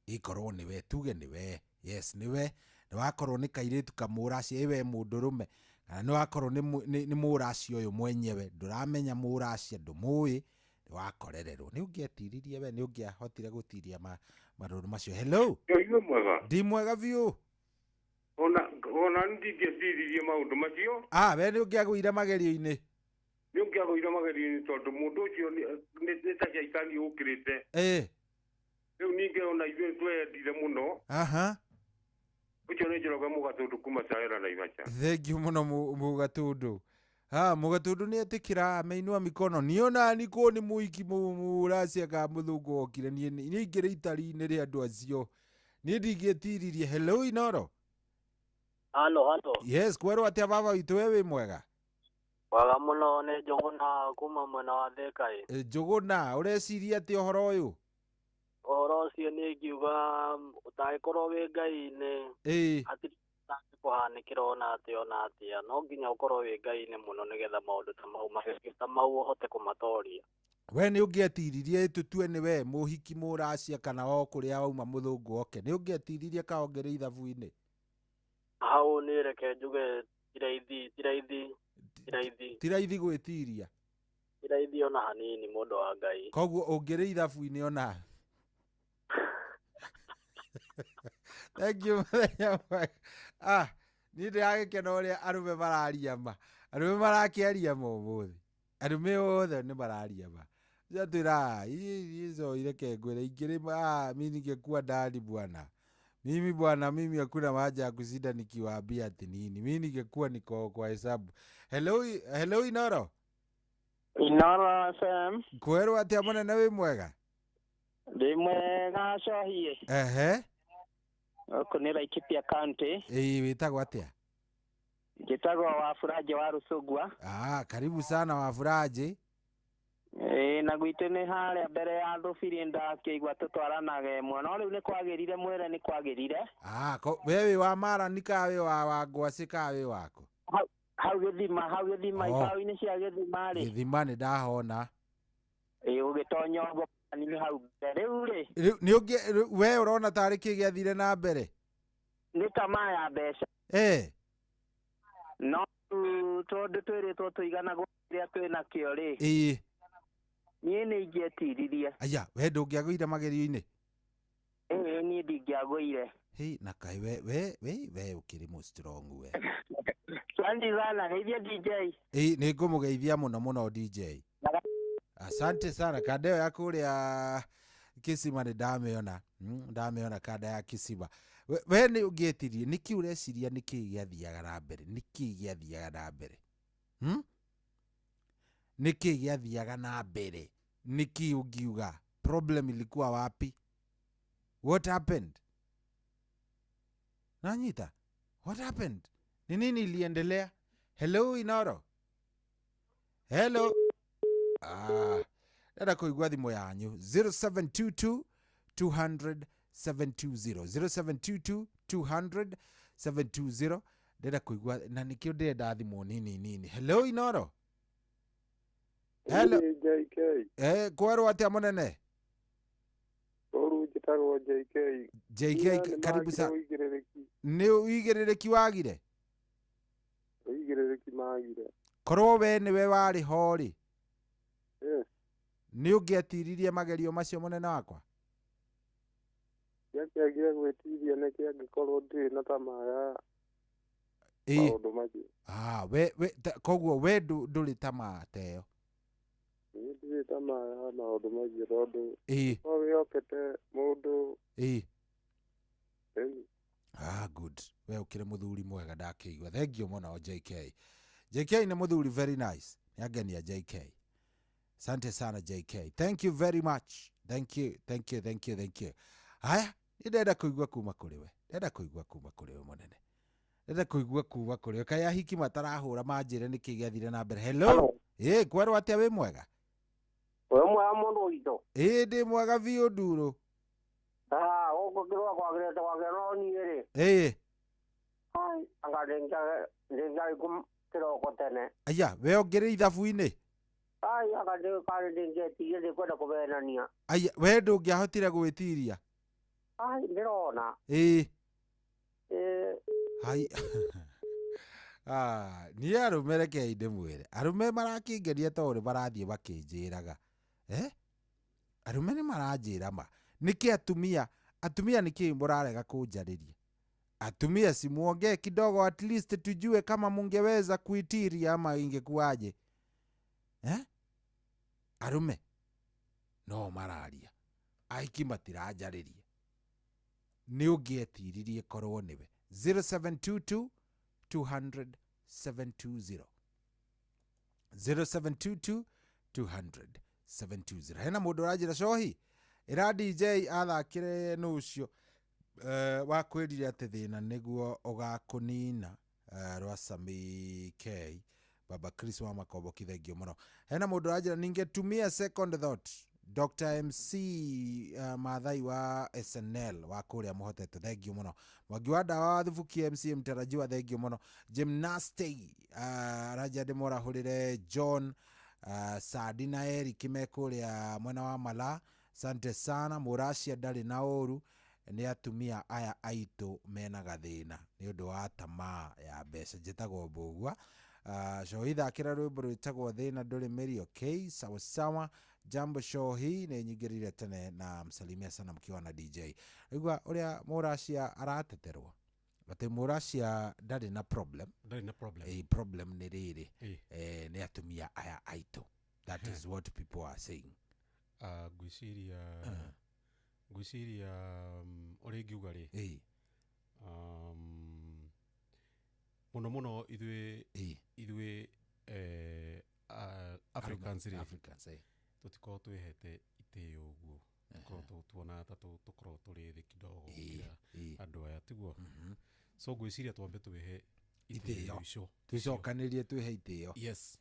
Ĩkorwo nĩwe, tuge nĩwe. Yes, nĩwe. Nĩ wakorwo nĩ kairĩtu kamũracia, ĩwe mũndũrũme. Kana nĩ wakorwo nĩ mũracia ũyũ mwenyewe, ndũramenya mũracia, ndũmũĩ, nĩ wakorererwo. Nĩ ũngĩetiririe we, nĩ ũngĩahotire gũtiria marũrũ macio. Hello. Iwe mwega. Ndi mwega biũ. Ona ndingĩetiririe maũndũ macio. Ah, we nĩ ũngĩagũire magerio-inĩ. Nĩ ũngĩagũire magerio-inĩ tondũ mũndũ ũcio nĩ ta caitani ũkĩrĩte. Rĩu ningĩ ona ithuĩ twendire mũno. Aha. Ũcio nĩ Njoroge Mũgatũndũ kuma Caera Naivasha. Thank you mũno Mũgatũndũ. Ah, Mũgatũndũ nĩ etĩkĩra ameinua mikono. Niĩ ona ni kũ nĩ mũiki mũracia ka mũthũngũ okire niĩ niĩ ingĩrĩ itari-inĩ rĩa andũ acio. Niĩ ndingĩetiririe. Hello Inoro. Halo, halo. Yes, kwerwo atĩa baba witũ, we wĩ mwega? Mwega mũno, nĩ Njũgũna kuma mwena wa Thika ĩ. Njũgũna, ũreciria atĩa ũhoro ũyũ? Ũhoro ũcio nĩ ingiuga ũtangĩkorwo wĩ Ngai-inĩ, hatirĩ ũtangĩkũhanĩkĩra ona atĩa ona atĩa. No nginya ũkorwo wĩ Ngai-inĩ mũno nĩgetha maũndũ ta mau magerio ta mau ũhote kũmatoria. We nĩ ũngĩetiririe tũtue nĩ we mũhiki mũracia kana o kũrĩa wauma mũthũngũ oke, nĩ ũngĩetiririe kaongere ithabu-inĩ? Hau nĩ reke njuge ti raithi, ti raithi, ti raithi. Ti raithi gwĩtiria. Ti raithi ona hanini mũndũ wa Ngai. Koguo ũngĩrĩ ithabu-inĩ ona. Thank you mũthenya mwega. Ah, niĩ ndĩragĩkena ũrĩa arũme mararia ma. Arũme marakĩaria ma ũmũthĩ. Arũme othe nĩ mararia ma. Njatwĩra, hizo ireke ngwĩre ingĩrĩ ma, mimi ningekuwa ndani bwana. Mimi bwana, mimi hakuna haja ya kushinda nikiwaambia ati nini. Mimi ningekuwa niko kwa hesabu. Hello, hello Inoro. Inoro FM. Kwerwo atĩa mũnene, wĩ mwega? Ndĩ mwega cohie. Ehe. Gũkũ nĩ Laikipia County. Ĩĩ, wĩtagwo atĩa? Njĩtagwo Wafuraje wa Rusugwa. Ah, karibu sana Wafuraje. Ĩĩ, na gwitũ nĩ harĩa mbere ya Thubiri ndakĩigua tũtwaranaga ĩmwe, no rĩu nĩ kwagĩrire, mwĩre nĩ kwagĩrire. Ah, we wĩ wa Marani ka wĩ wa Ngwacĩ ka wĩ waku? Hau gĩthima, hau gĩthima, ibaũ-inĩ cia gĩthima rĩ. Gĩthima nĩ ndahona. Ĩĩ, ũgĩtonya ũguo nĩ hau mbere. Rĩu rĩ. Rĩu nĩ ũngĩ, we ũrona tarĩ kĩ gĩathire na mbere? Nĩ tamaa ya mbeca. No tondũ twĩrĩtwo tũiganagwo kĩrĩa twĩnakĩo rĩ. Ĩĩ. Niĩ nĩ ingĩetiririe. Aya, we ndũngĩagũire magerio-inĩ? Ĩĩ, niĩ ndingĩagũire. Hĩ, na kaĩ we we we ũkĩrĩ mũ strong we. Asante sana, geithia DJ. Ĩĩ, nĩ ngũmũgeithia mũno mũno DJ. Asante sana. Kanda ĩyo ya kũrĩa Kisima nĩ ndamĩona. Ndamĩona kanda ya Kisima. We nĩ ũngĩetirie, nĩkĩ ũreciria nĩkĩ gĩathiaga na mbere? Nĩkĩ gĩathiaga na mbere? Nĩkĩ gĩathiaga na mbere? Nĩkĩ ũngiuga? Problem ilikuwa wapi? What happened? Nanyita? What happened? Ni nini iliendelea? Hello Inoro. Hello. Ah, ndenda kũigua thimũ yanyu. 0722 200 720. 0722 200 720. Ndenda kũigua na nĩkĩo ndĩrenda thimũ nini nini. Hello Inoro. Hello. JK. Kwerwo atĩa mũnene? Ũru njĩtagwo JK. JK, karibu sana. Nĩ ũigĩrĩrĩki wagire? Ũigĩrĩrĩki magire. Korwo we nĩwe warĩ ho rĩ. Nĩ ũngĩetiririe magerio macio mũnene wakwa? Gĩakĩagire gwĩtiria nĩkĩ angĩkorwo ndirĩ na tamaa ya maũndũ macio. Ah, we koguo we ndũrĩ tamaa ta ĩyo? Niĩ ndirĩ tamaa ya maũndũ macio tondũ no wĩhokete mũndũ. Ah, good. We ũkĩrĩ mũthuri mwega ndakĩigua. Thank you mũno JK. JK nĩ mũthuri very nice. Nĩangenia JK. Asante sana JK. Thank you very much. Thank you, thank you, thank you, thank you. Haya, nĩ ndĩrenda kũigua kuma kũrĩ we. Ndĩrenda kũigua kuma kũrĩ we mũnene. Ndĩrenda kũigua kuma kũrĩ o. Kaĩ ahiki matarahũra manjĩre nĩkĩ gĩathire na mbere. Hello. Ĩ, kwerwo atĩa, wĩ mwega? Wĩ mwega mũndũ witũ? Ĩ, ndĩ mwega biũ, ndurũ. Ah, gũkũ kĩrũa kwagĩrĩte kwagĩra, no niĩ rĩ, ai, anga ndĩngĩarĩ kĩroko tene. Aya, we ũngĩrĩ ithabu-inĩ? Ai, anga ndĩkarĩ ndĩngĩetirie, ndĩkwenda kũvenania. Aya, we ndũngĩahotire gwĩtiria? Ai, ndĩrona. Ĩ. Hai. Ah, niĩ arũme rekei ndĩmwĩre, arũme marakĩngeria tondũ nĩ marathiĩ makĩnjĩraga, eh? Arũme nĩ maranjĩra ma nĩkĩ atumia nĩkĩ mũrarega kũnjarĩria? Atumia, si muongee kidogo, at least tujue kama mungeweza kuitiria ama ingekuwaje, eh? Arũme no mararia, ahiki matiranjarĩria. Nĩ ũngĩetiririe korwo nĩwe? 0722 200 720, 0722 200 720. Hena mũndũ ũranjĩra cohi ĩra DJ athakĩre nũ ũcio wakwĩrire atĩ thĩna nĩguo ũgakũnina, rwa Sami K, Baba Chris wa Makomboki, thengio mũno. Hena mũndũ ũranjĩra ningetumia second thought, Dr MC, Maathai wa SNL wa kũrĩa mũhotete, thengio mũno. Mwangi wa ndawa wa Thubuki MC mtarajiwa, thengio mũno. Gymnasty aranja ndĩmũrahũrĩre John, Sadi na Eric me kũrĩa mwena wa Mala, sante sana. Mũracia ndarĩ na ũru, nĩ atumia aya aitũ mena gathĩna nĩ ũndũ wa tamaa ya mbeca. Njĩtagwo Mbũgua. Shohi, thakĩra rwĩmbo rwĩtagwo thĩna ndũrĩ mĩri. Okay, sawa sawa. Jambo Shohi, nĩ nyingĩrire tene na msalimia sana mkiwa na DJ. Igua ũrĩa mũracia arateterwo atĩ mũracia ndarĩ na problem. Ndarĩ na problem. Problem nĩ rĩrĩ, nĩ atumia aya aitũ. That is what people are saying. Ah, ngwĩciria ũrĩa ingiuga rĩ, mũno mũno ithuĩ Africans rĩ, Africans, eh. Tũtikoragwo twĩhete itĩo ũguo. Tũkoragwo tuonaga ta tũkoragwo tũrĩ thĩ kidogo gũkĩra andũ aya, tiguo? So ngwĩciria twambe twĩhe itĩo itĩo icio. Twĩcokanĩrie twĩhe itĩo. Yes.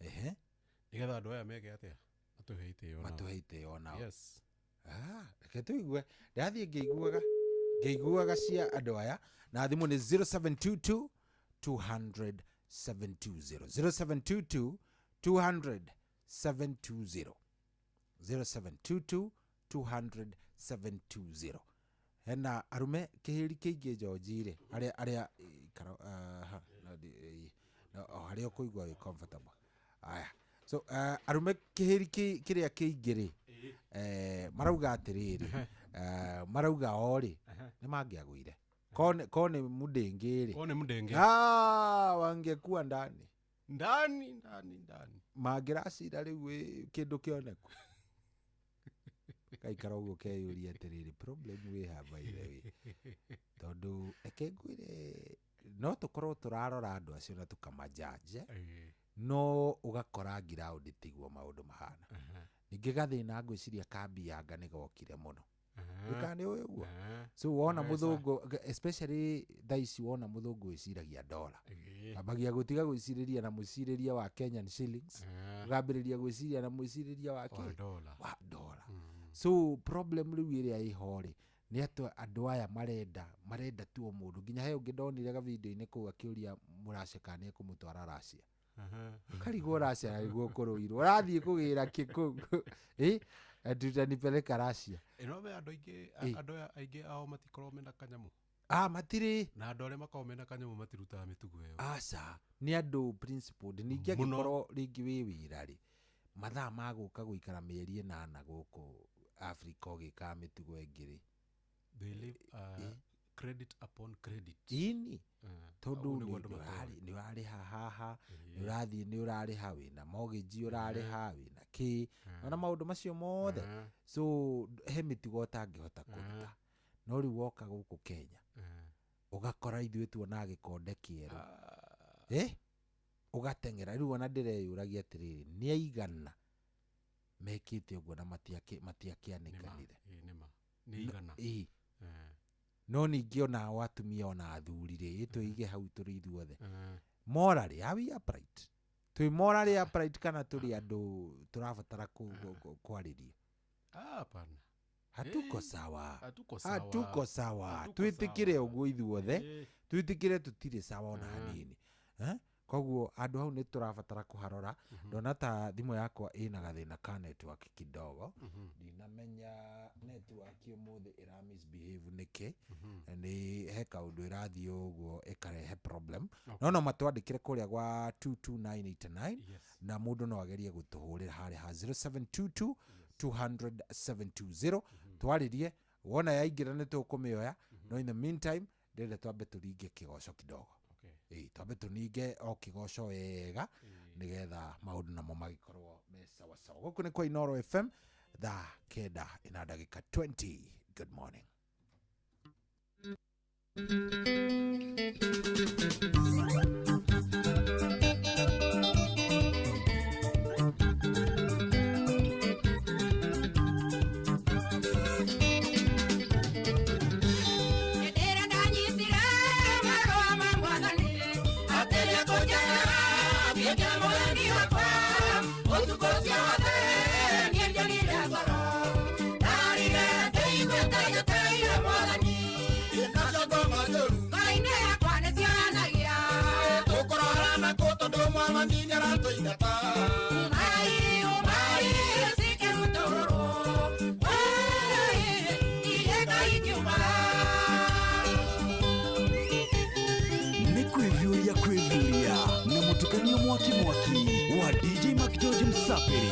Nĩgetha andũ aya meke atĩa? Matũhe itĩo nao. Matũhe itĩo nao. Yes. Ah, reke tũigue. Ndathiĩ ngĩiguaga cia andũ aya na thimũ nĩ 0722 200 720, 0722 200 720, 0722 200 720. Hena arume kĩhĩri kĩingĩ njonji-rĩ, arĩa ikara, aha, no no, o harĩa ũkũigua wĩ comfortable. Aya, so arume kĩhĩri kĩrĩa kĩingĩ rĩ, marauga atĩrĩrĩ, marauga o rĩ nĩ mangĩagũire ko nĩ mũndĩngĩ rĩ. Ko nĩ mũndĩngĩ. Ah, wangekuwa ndani. Ndani, ndani, ndani. Mangĩracira rĩu kĩndũ kĩoneku gaikara ũguo keyũria atĩrĩrĩ, problem wĩ ha, by the way? Tondũ reke ngwĩre, no tũkorwo tũrarora andũ acio na tũkamajaje, no ũgakora ground tiguo maũndũ mahana. Ningĩ gathĩna ngwĩciria kambianga nĩ gokire mũno. Ndũkana nĩ ũĩ ũguo. So wona mũthũngũ, especially thaa ici, wona mũthũngũ wĩciragia dola, ambagia gũtiga gwĩcirĩria na mũcirĩria wa Kenyan shillings, ũgambĩrĩria gwĩciria na mwĩcirĩria wa kĩ? Wa dola. Wa dola. So problem rĩu ĩrĩa ĩho rĩ, nĩ atĩ andũ aya marenda tu o mũndũ. Nginya he ũngĩ ndonire gavideo-inĩ kũu akĩũria mũracia kana nĩ ekũmũtwara Russia. Karigwo Russia nĩguo kũrũirwo ũrathiĩ kũgĩra kĩ kũu? Ĩ, ati utanipeleka Russia? Ĩno me andũ aingĩ. Andũ aya aingĩ ao matikoragwo mena kanyamũ. Ah, matirĩ. Na andũ arĩa makoragwo mena kanyamũ matirutaga mĩtugo ĩyo. Aca, nĩ andũ principled. Ningĩ Mũno. angĩkorwo rĩngĩ wĩ wĩra rĩ, mathaa ma gũka gũikara mĩeri 8 gũkũ Africa ũgĩkaga mĩtugo ĩngĩ rĩ, They live credit upon credit. Ini tondũ Ũguo nĩguo andũ matũraga. nĩ ũrarĩha haha, nĩ ũrathiĩ nĩ ũrarĩha, wĩna mortgage ũrarĩha, wĩna kĩ, ona maũndũ macio mothe. So he mĩtugo ũtangĩhota kũruta. No rĩu woka gũkũ Kenya ũgakora ithuĩ tuonaga gĩkonde kĩerũ, ũgateng'era. Rĩu ona ndĩreyũragia atĩrĩrĩ, nĩ aigana mekĩte ũguo na matiakĩanĩkanire? Ĩĩ, nĩma nĩ igana. Ĩĩ. No ningĩ onao atumia ona athuri rĩ, twĩige hau tũrĩ ithuothe. Morally, are we upright? Twĩ morally upright kana tũrĩ andũ tũrabatara kwarĩrio? Hapana. Hatuko sawa. Hatuko sawa. Hatuko sawa. Hatuko Twĩtĩkĩre sawa. ũguo ithuothe, twĩtĩkĩre tũtirĩ sawa ona hanini. Koguo andũ hau nĩ tũrabatara kũharora. Ndona ta thimũ yakwa ĩna gathĩna ka network kidogo. Ndinamenya network ũmũthĩ ĩra misbehave nĩkĩ. Nĩ he kaũndũ ĩrathiĩ ũguo ĩkarehe problem. No no matwandĩkĩre kũrĩa gwa 22989 na mũndũ no agerie gũtũhũrĩra harĩa ha 0722 200 720. Twarĩrie wona yaingĩra nĩ tũkũmĩoya, no in the meantime ndĩrenda twambe tũringe kĩgoco kidogo. Twambe tũninge o kĩgoco wega nĩgetha maũndũ namo magĩkorwo me sawa sawa. Gũkũ nĩ kwa Inooro FM thaa 9 ina ndagĩka 20. Good morning. Nĩ kwĩvyũria na mũtukanio mwaki mwaki wa DJ Mark George Msapiri.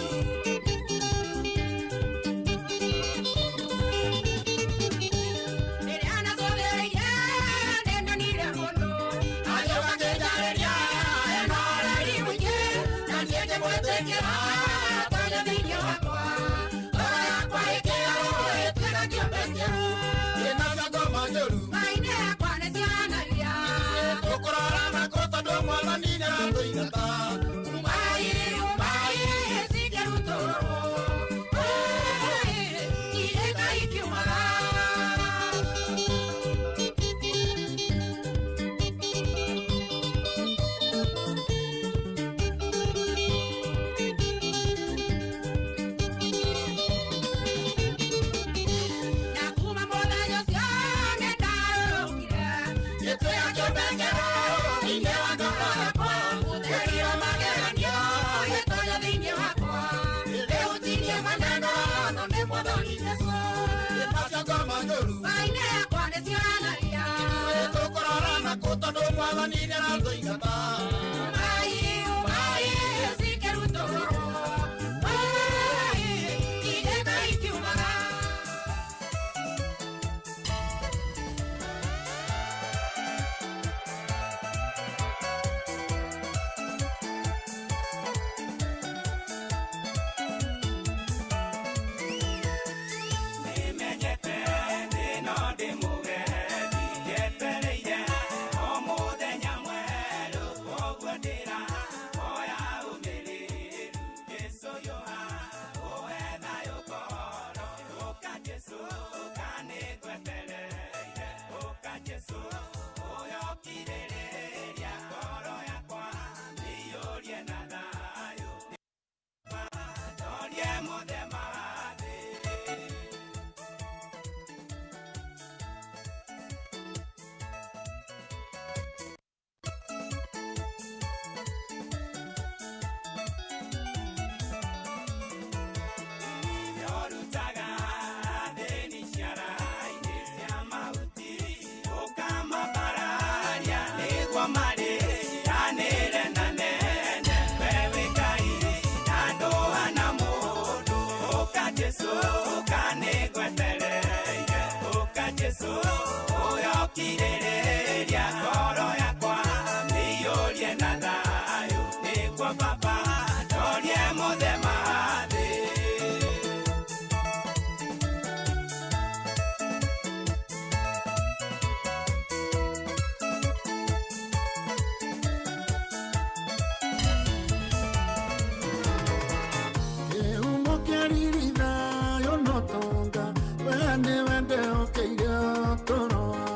Wende okeire toro.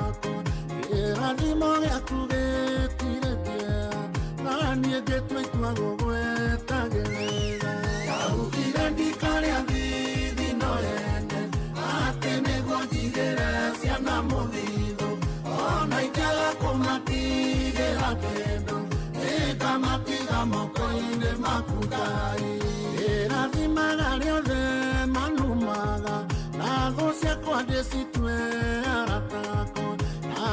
ndikarĩa thithino yene atĩ nĩguo njigĩre ciana mũthithũ ona ingĩaga kũmatigĩra kĩndũ nĩngamatiga moko-inĩ maku Ngai ĩrathimaga rĩothe manumaga na thũ ciakwa ndĩcitue arata akwa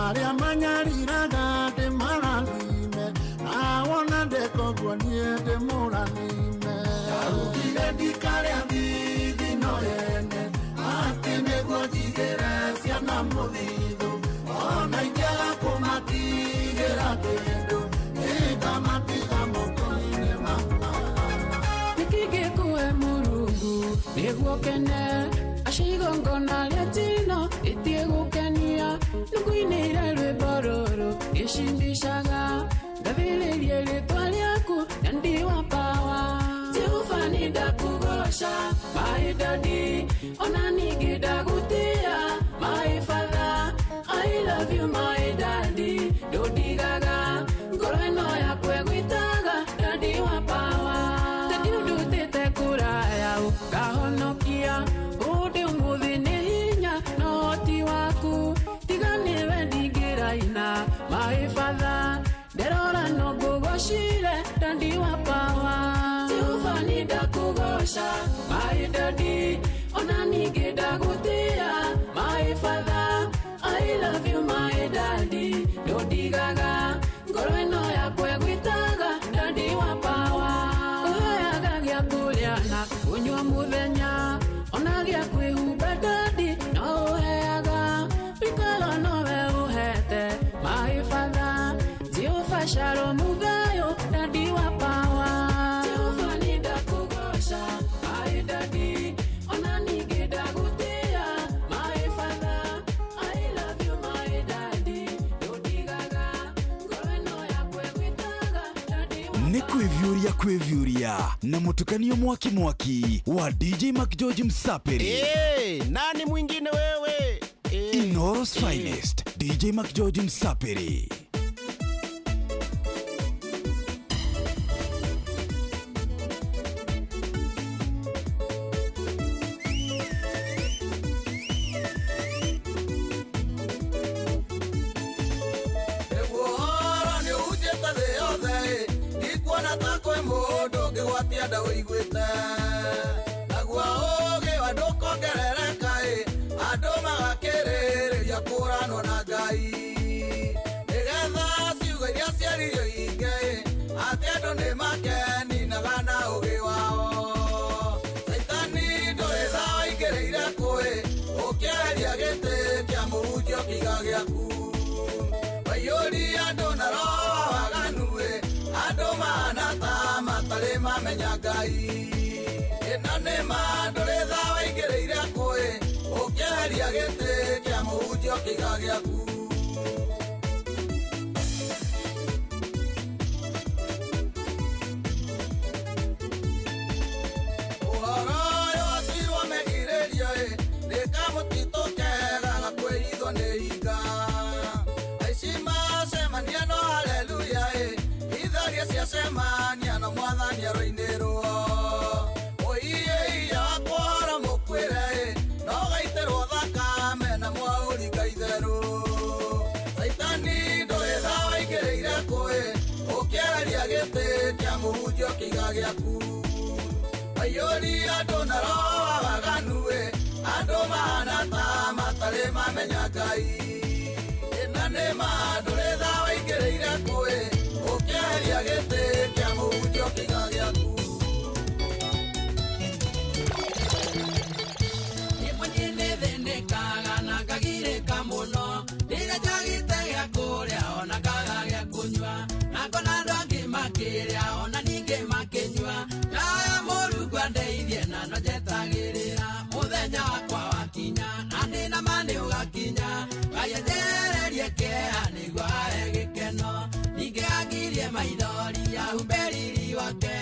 arĩa manyariraga ndĩmarathime na wona ndeka ũguo niĩ ndĩmũrathime ndarugire ndikarĩa thithino yene atĩ nĩguo njigĩre ciana mũthithũ ona ingĩaga kũmatigĩra kĩndũ nĩngamatiga moko-inĩ makwa Nikigikuwe Mulungu nĩguo kene acigongona rĩa njino itie gũkenia nĩngũinĩire rwĩmbo rũrũ ngĩcindishaga ngathĩrĩrie rĩtwa rĩaku na ndi wa pawa Jehova nĩndakũgoca my daddy ona ningĩ ndagũtĩĩa my father I love you my daddy ndũndigaga ngoro ĩno yakwa ĩgwĩtaga daddy wa pawa Daddy ũndutĩte kũraya ũkahonokia ũndĩ ũmũthĩ nĩ hinya na ũhoti waku tiga nĩwe ndingĩraina my father nderora no ngũgocire daddy wa pawa Jehova nĩndakũgoca my daddy ona ningĩ ndagũtĩĩa my father I love you my daddy ndũndigaga ngoro ĩno yakwa ĩgwĩtaga daddy wa pawa ũheaga gĩa kũrĩa na kũnyua mũthenya ona gĩa kwĩhumba daddy no ũheaga wĩikaro nowe ũhete my father Jehova Shalom thayũ daddy wa pawa Jehova nĩndakũgoca my daddy ona ningĩ ndagũtĩĩa my father I love you my daddy ndũndigaga ngoro ĩno yakwa ĩgwĩtaga daddy wa nĩ kwĩviũria kwĩviũria na mũtukanio mwaki mwaki wa DJ McGeorge Msapiri. Hey, nani mwingine wewe? Inoros finest DJ McGeorge Msapiri. Nĩguo ũhoro nĩũhunjĩte thĩ yothe ĩ, ndikuona ta kwĩ mũndũ ũngĩgwatia ndaũiguĩte. Naguo ũũgĩ wa andũ ũkongerereka ĩ, andũ magakĩrĩrĩria kũũranwo na Ngai. Nĩgetha ciugo iria ciaririo ihinge ĩ, atĩ andũ nĩmakeninaga na ũũgĩ wao. Caitani ndũrĩ tha waingĩrĩire kũ ĩ, ũkĩeheria gĩtĩ kĩa mũhunjio kĩiga gĩaku. Waiyũria andũ na roho wa waganu ĩ, andũ mahana ta matarĩ mamenya Ngai. Ĩno nĩ ma ndũrĩ tha waingĩrĩire kũ ĩ, ũkĩeheria gĩtĩ kĩa mũhunjio kĩiga gĩaku. Ũhoro ũyũ watuirwo megirĩrio ĩ, nĩ kamũtitũ kega gakwĩhithwo nĩ hinga. Aici macemania no haleluya ĩ, itharia ciacemania no mwathani aroinĩrwo. Ũiye-iye wakwa ũhoro mũkwĩre ĩ, no gaitĩrwo thakame na mwaũri Ngai itherũ. Caitani ndũrĩ tha waingĩrĩire kũ ĩ, ũkĩeheria gĩtĩ kĩa mũhunjio kĩiga gĩaku. Waiyũria andũ na roho wa waganu ĩ, andũ mahana ta matarĩ mamenya Ngai. Ĩno nĩ ma ndũrĩ tha waingĩrĩire kũ ĩ, ũkĩeheria gĩtĩ kĩa mũhunjio kĩiga gĩaku. Rĩmwe niĩ nĩthĩnĩkaga na ngagirĩka mũno rĩrĩa njagĩte gĩa kũrĩa ona ngaga gĩa kũnyua na ngona andũ angĩ makĩrĩa ona ningĩ makĩnyua ngaya Mũrungu andeithie na no njetagĩrĩra mũthenya wakwa wakinya na ndĩna ma nĩ ũgakinya Ngai anjehererie kĩeha nĩguo ahe gĩkeno ningĩ angirie maithori ahumbe riri wake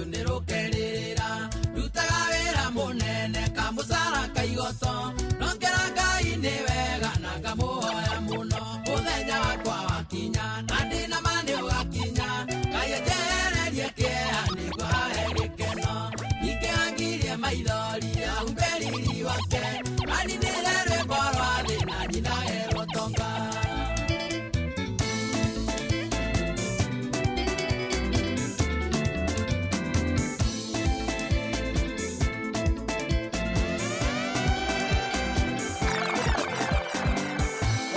Rũciũ nĩ rũkerĩrĩra. Rutaga wĩra mũnene kamũcara kaigoto. Nongera Ngai nĩ wega na ngamũhoya mũno. Mũthenya wakwa wakinya na ndĩna ma nĩ ũgakinya. Ngai anjehererie kĩeha nĩguo ahe gĩkeno. Ningĩ angirie maithori ahumbe riri wake. Aninĩre rwĩmbo rwa thĩ na nyinage rũtonga.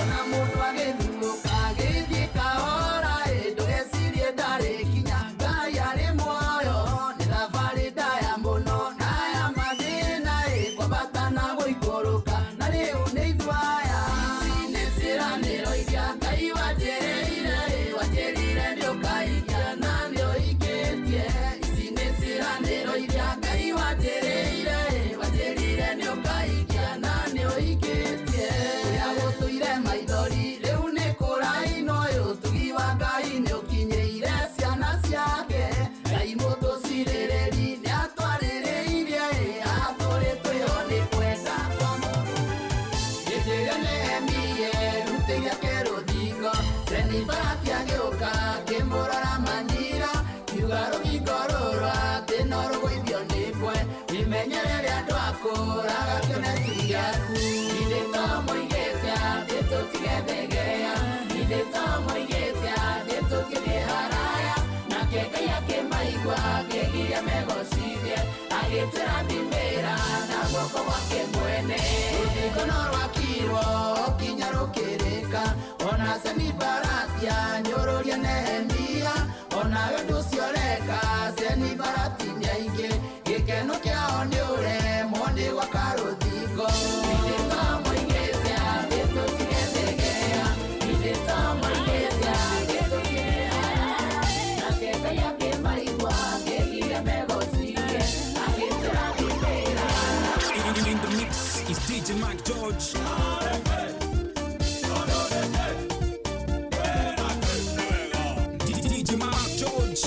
Ona mũndũ agĩthurũka agĩthiĩ kahora ĩ, ndũgecirie ndarĩ kinya. Ngai arĩ muoyo, nĩ thabarĩ ndaya mũno na ya mathĩna ĩ, kwambata na gũikũrũka na rĩu nĩ ithuaya. Ici nĩ ciĩranĩro iria Ngai wanjĩrĩire ĩ, wanjĩrire nĩũkaikia na nĩũhingĩtie. Ici nĩ ciĩranĩro iria Ngai wanjĩrĩire ĩ, wanjĩrire nĩũkaikia na nĩũhingĩtie. Ũrĩa gũtũire maithori rĩu nĩ kũrainwo ĩ, ũtugi wa Ngai nĩũkinyĩire ciana ciake. Ngai mũtũcirĩrĩri nĩatwarĩrĩirie ĩ, atũrĩ twĩho nĩ kwenda kwa Mũrungu. Hĩndĩ ĩrĩa Nehemia erutĩire ake rũthingo, Senibalati agĩũka akĩmũrora manyira, kiuga rũthingo rũrũ atĩ no rũgũithio nĩ mbwe, wĩmenyerere andũ akũraga kĩoneki gĩaku. Githĩ to moigĩte atĩ tũtige thegea, githĩ to moigĩte atĩ tũngĩthiĩ haraya, nake Ngai akĩmaigua akĩgiria megocithie, agĩtwĩra thimĩra na guoko gwake mwene. Rũthingo no rwakirwo kinya rũkĩrĩka, ona Senibalati anyũrũria Nehemia, onawe ũndũ ũcio ũreka Senibalati nĩ aingĩ, gĩkeno kĩao nĩ ũremwo nĩ gwaka rũthingo. Githĩ to moigĩte atĩ tũtige thegea, githĩ to moigĩte atĩ tũkire haraya, nake Ngai akĩmaigua akĩgiria megocithie, agĩtwĩra thimĩra. In the mix is DJ Mike George. DJ Mike George.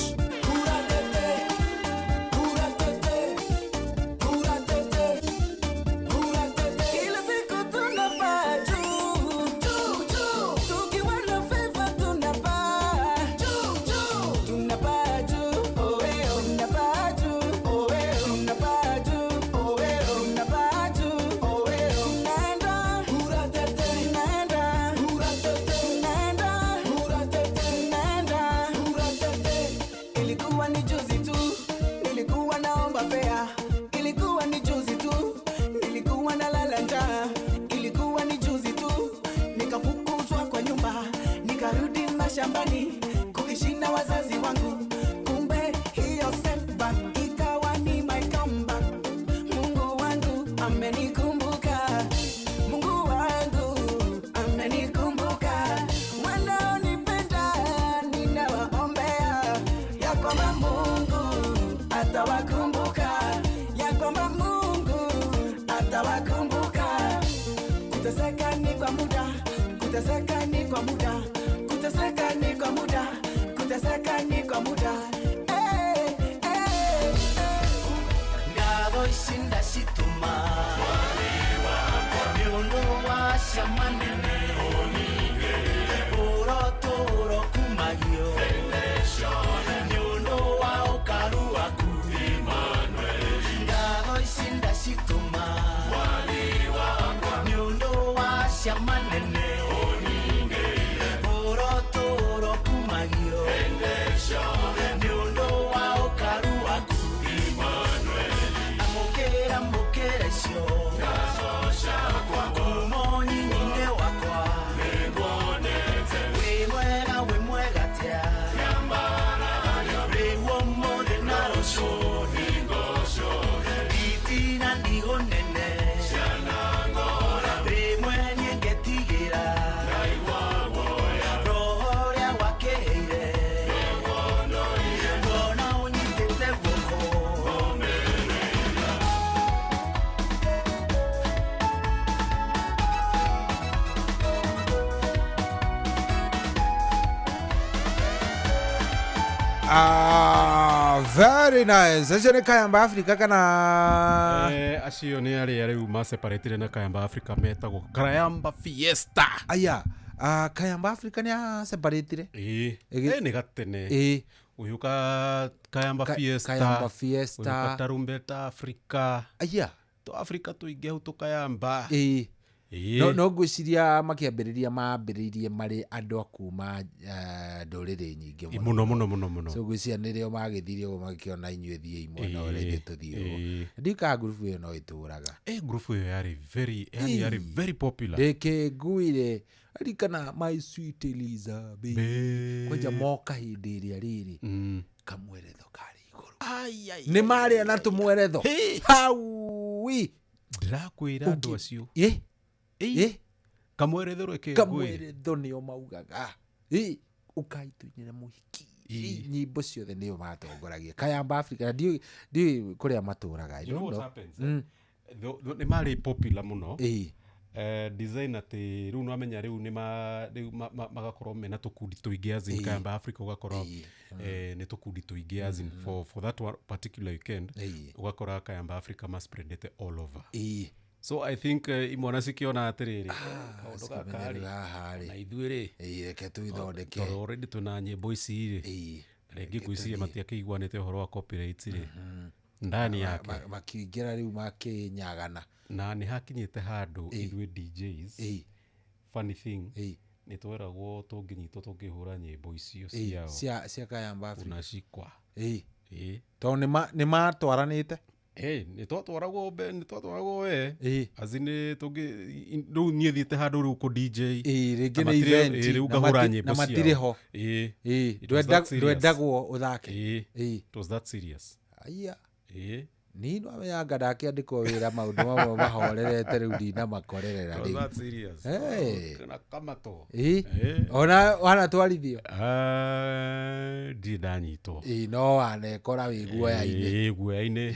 Kila siku tunapaa juu, juu, juu. Tukiwa na favor tunapaa juu, juu. Tunapaa juu, oh eh, oh. Tunapaa juu, oh eh, oh. Tunapaa juu, oh eh, oh. Tunapaa juu, oh eh, oh. Tunaenda, tunaenda, tunaenda, tunaenda. Ilikuwa ni juzi tu, nilikuwa naomba fea. Ilikuwa ni juzi tu, nilikuwa nalala njaa. Ilikuwa ni juzi tu, nikafukuzwa kwa nyumba, nikarudi mashambani kuishi na wazazi wangu. Kumbe hiyo setback ikawa ni my comeback. Mungu wangu amenikumbuka, Mungu wangu amenikumbuka. Wanaonipenda ninawaombea ya kwamba Mungu atawakumbuka, ya kwamba Mungu atawakumbuka. Kuteseka ni kwa muda, kuteseka ni kwa muda, kuteseka ni kwa muda, kuteseka ni kwa muda. Hey, hey, Ngatho ici ndacitũma nĩ ũndũ wa ciama nene ũrotũũro kumagio nĩ ũndũ wa ũkaru waku. Ngatho ici ndacitũma nĩ ũndũ wa ciama nene ũrotũũro kumagio nĩ ũndũ wa ũkaru waku. Amũkĩra mũkĩra icio kuma ũnyinyi-inĩ wakwa. Ah, very nice. Acio nĩ Kayamba Africa kana Acio nĩ arĩa rĩu maseparatire na Kayamba Africa metagwo Kayamba Fiesta. Aya, Kayamba Africa nĩ aseparatire. Ĩĩ. Nĩ gatene. Ĩĩ. Ũyũ ka Kayamba Fiesta. Kayamba Fiesta. Ũyũ ka Tarumbeta Africa. Aya. To Africa tũingĩ hau tũkayamba. Ĩĩ. Ĩĩ. No ngwĩciria makĩambĩrĩria mambĩrĩirie marĩ andũ a kuma ndũrĩrĩ nyingĩ Mũno mũno mũno mũno. So ngwĩciria nĩrĩo magĩthire ũguo magĩkĩona inyuĩ thiĩi mwena ũrĩa ithuĩ tũthiĩ ũguo. Ĩĩ. Ndiũĩ kana ngurubu ĩyo no ĩtũraga. Ngurubu ĩyo yarĩ very, yani yarĩ very popular. Ndĩkĩnguire ririkana my sweet Elizabeth. Kwanja moka hĩndĩ ĩrĩa rĩrĩ kamweretho karĩ igũrũ. Nĩ marĩa na tũmweretho. Haui. Ndĩrakwĩra andũ acio. Ĩ. Ĩ. Kamweretho reke ngwĩre. Kamweretho nĩo maugaga. Ĩ, ũkai tũinĩre mũhiki. Nyĩmbo ciothe nĩo matongoragia. Kayamba Africa na ndiũĩ kũrĩa matũraga. I You know don't what know. happens, eh? Nĩ marĩ popular mũno. Ĩ. Design atĩ rĩu nĩwamenya rĩu nĩ rĩu magakorwo mena tũkundi tũingĩ as in Kayamba Africa ũgakora nĩ tũkundi tũingĩ as in for that one particular weekend ũgakora Kayamba Africa maspreadete all over. So I think imwana cikĩona atĩrĩrĩ kaũndũ gaka rĩ, haha na ithuĩ rĩ, reke twĩthondeke. Tondũ already twĩna nyĩmbo ici rĩ, na rĩngĩ ngwĩciria matiakĩiguanĩte ũhoro wa copyright rĩ, ndani yake. Makĩingĩra rĩu makĩnyagana. Na nĩ hakinyĩte handũ ithuĩ DJs, funny thing, nĩ tweragwo tũngĩnyitwo tũngĩhũra nyĩmbo icio ciao. Cia Kayamba Africa. Unashikwa. Tondũ nĩ matwaranĩte. Nĩ twatwaragwo nĩ twatwaragwo we. As in tũngĩ rĩu niĩ thiĩte handũ rĩu kũ DJ. Rĩngĩ nĩ event, Rĩu ngahũra nyĩmbo na ciao. matirĩ ho. It was that serious. Ndwendagwo ũthake. It was that serious. Aya. Niĩ no amenya anga ndakĩandĩkwo wĩra maũndũ mamwe mahorerete rĩu ndinamakorerera It was rĩu. that serious. Na kamatwo. Ona wanatwarithio? Ndirĩ ndanyitwo. No wanekora wĩ guoya-inĩ. Guoya-inĩ.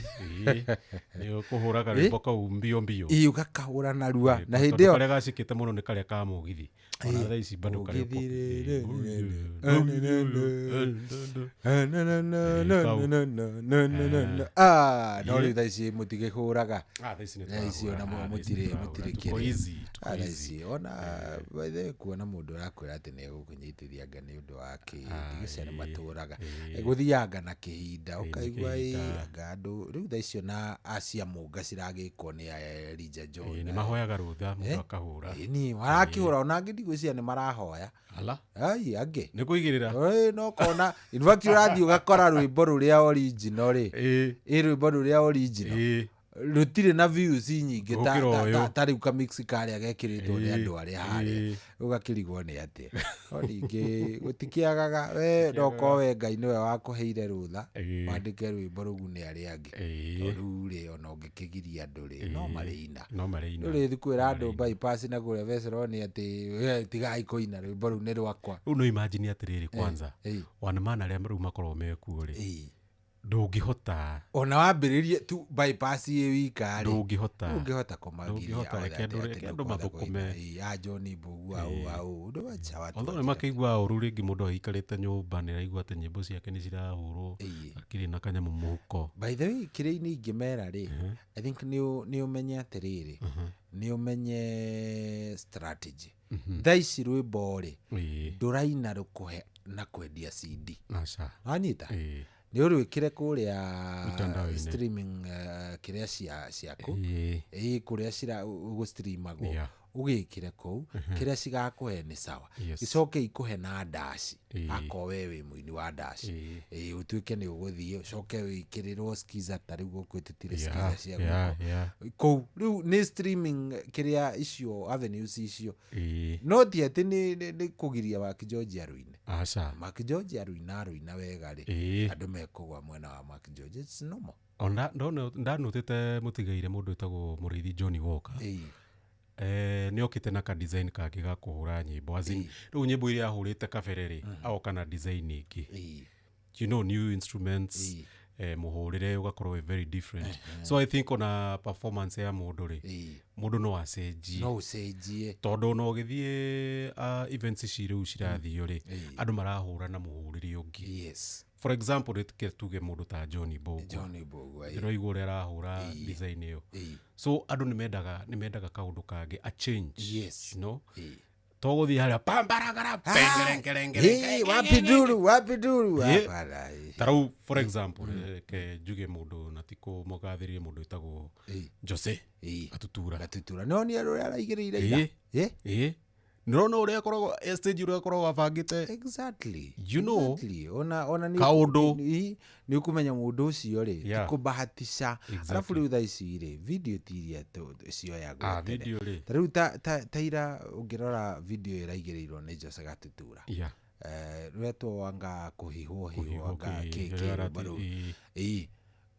Nĩ ũkũhũra karwĩmbo kau mbio mbio. Ũgakahũra narua. Na hĩndĩ Tondũ ĩyo karĩa gacikĩte mũno nĩ karĩa ka mũgithi. Ona thaa ici bado karĩ No rĩu thaa ici mũtigĩhũraga. Thaa ici nĩ Thaa ici ona tũrahũra. Thaa ici mũtirĩ nĩ mũtirĩ tũrahũra. Tuko kĩrĩa. easy, tuko Thaa easy. ici ona by the way kuona mũndũ ũrakwĩra atĩ nĩ egũkũnyitithia anga nĩ ũndũ wa kĩ ndigĩcia nĩ matũraga. Gũthianga na kĩhinda ũkaigua anga andũ rĩu thaa ici ona acia mũnga ciragĩkwo nĩ Elijah John. Nĩ mahoyaga rũtha mũndũ akahũra. Ni marakĩhũra ona angĩ ndigwĩciria nĩ marahoya. Ala. Ai angĩ. Nĩ kũigĩrĩra. No kona in fact ũrathiĩ ũgakora rwĩmbo rũrĩa original rĩ. Rwĩmbo rũrĩa original. Rũtirĩ na views nyingĩ ta rĩu kamix karĩa gekĩrĩtwo nĩ andũ arĩa harĩa. Ũgakĩrigwo nĩ atĩa. No ningĩ gũtikĩagaga we no korwo we Ngai nĩwe wakũheire rũtha wandĩke rwĩmbo rũgune arĩa angĩ. Tondũ rĩu rĩ ona ũngĩkĩgiria andũ rĩ no marĩina. No marĩina. Ndũrĩthiĩ kwĩra andũ bypass na kũrĩa Veseroni atĩ tigai kũina rwĩmbo rũu nĩ rwakwa. Rĩu no imagine atĩrĩrĩ kwanza. Wanamana arĩa rĩu makoragwo mekuo rĩ. Ndũngĩhota. Ona wambĩrĩrie tu bypass ĩ wika rĩ. Ndũngĩhota. Ndũngĩhota kũmagiria. Ndũngĩhota, reke andũ mathũkũme. A John Mbũgua au ndũwacha watu. Although nĩ makĩiguaga ũru rĩngĩ mũndũ aikarĩte nyũmba nĩ araigua atĩ nyĩmbo ciake nĩ cirahũrwo akĩrĩ na kanyamũ mũhuko. By the way kĩrĩa-inĩ ingĩmera rĩ, I think nĩ ũmenye atĩrĩrĩ, nĩ ũmenye strategy. Thaa ici rwĩmbo rĩ, ndũraina rũkũhe na kwendia CD. Aca. Wanyita? Nĩ ũrwĩkĩre kũrĩa streaming kĩrĩa ciaku kũrĩa ũgũstreamagwo ũgĩkĩre kũu kĩrĩa cigakũhe nĩ sawa icoke ikũhe na ndaci akorwo we wĩ mũini wa ndaci ũtuĩke nĩ ũgũthiĩ ũcoke wĩkĩrĩrwo skiza ta rĩu gũkũ tũtirĩ skiza cia gũkũ kũu rĩu nĩ streaming kĩrĩa icio avenues icio no ti atĩ nĩ kũgiria Mark George arũine. Aca. Mark George arũina wega rĩ andũ mekũgwa mwena wa Mark George it's normal. Ona ndanotĩte mũtigaire mũndũ wĩtagwo Mũrĩithi Johnny Walker. Nĩ okĩte na ka design kangĩ ga kũhũra nyĩmbo as in rĩu nyĩmbo iria ahũrĩte kabere rĩ agoka na design ĩngĩ. You know, new instruments, Mũhũrĩre ũgakorwo wĩ very different. So I think ona performance ya mũndũ rĩ, mũndũ no acenjie. No ũcenjie. Tondũ ona ũgĩthiĩ events ici rĩu cirathio rĩ, andũ marahũra na mũhũrĩre ũngĩ. Yes. For example, rĩtike tuge mũndũ ta John Mbũgua. John Mbũgua, ĩĩ. Ndĩraigua ũrĩa arahũra design ĩyo. So andũ nĩ mendaga kaũndũ kangĩ, a change. Yes. You know? To gũthiĩ harĩa pambaragara pengerengerengere. Hey, wapi nduru, wapi nduru? Hapana, ĩĩ. Ta rĩu for example, reke njuge mũndũ na ti kũmũgathĩrĩria, mũndũ wĩtagwo Jose Gatutura. Gatutura no nĩ ũrĩa araigĩrĩire ira. Ĩĩ, nĩrona ũrĩa akoragwo stage, ũrĩa akoragwo abangĩte. Exactly. You know, Exactly. Ona nĩ kaũndũ. Nĩ ũkũmenya mũndũ ũcio rĩ, ti kũbahatisha. Arabu rĩu thaa ici rĩ, video ti iria cioyagwo tene. Video rĩ. Ta rĩu ta ira ũngĩrora video ĩraigĩrĩirwo nĩ Jose Gatutura, rwetwo anga kũhihwo hihwo, anga kĩ, kĩ rĩrĩa rwĩmbo rũu. Ĩĩ. Ĩĩ,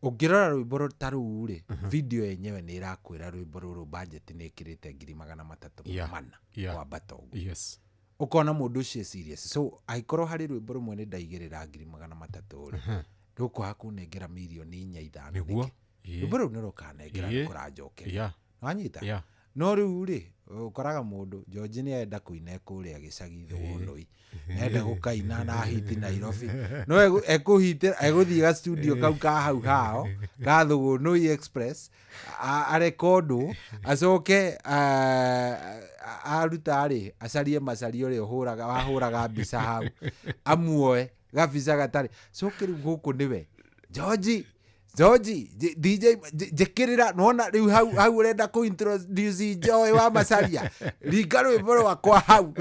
ũngĩrora rwĩmbo ta rũu rĩ, video yenyewe nĩ ĩrakwĩra rwĩmbo rũrũ budget nĩ ĩkĩrĩte 300,000 mana kwambata ũguo. Ũkona mũndũ ũcio e serious. So angĩkorwo harĩ rwĩmbo rũmwe nĩ ndaigĩrĩra 300,000 rĩ, rũkwaga kũnengera mirioni 4, 5 Nĩguo. nĩkĩ? Rwĩmbo rũu nĩ rũkanengera, nĩ kũranjokeria. Wanyita? No rĩu rĩ, ũkoraga mũndũ George nĩ arenda kũina kũrĩa gĩcagi Thũgũnũi, nĩarenda gũkaina na hiti Nairobi, no ekũhitĩra, egũthiĩ ga studio kau ka hau hao ka Thũgũnũi Express, arekondwo, acoke aruta rĩ, acarie macari ũrĩa ũhũraga wahũraga mbica hau, amuoe gabica gatarĩ coke. Rĩu gũkũ nĩwe George, George DJ njĩkĩrĩra, nĩwona rĩu hau hau ũrenda kũ introduce Joy wa Macaria, ringa rwĩmbo rwakwa hau.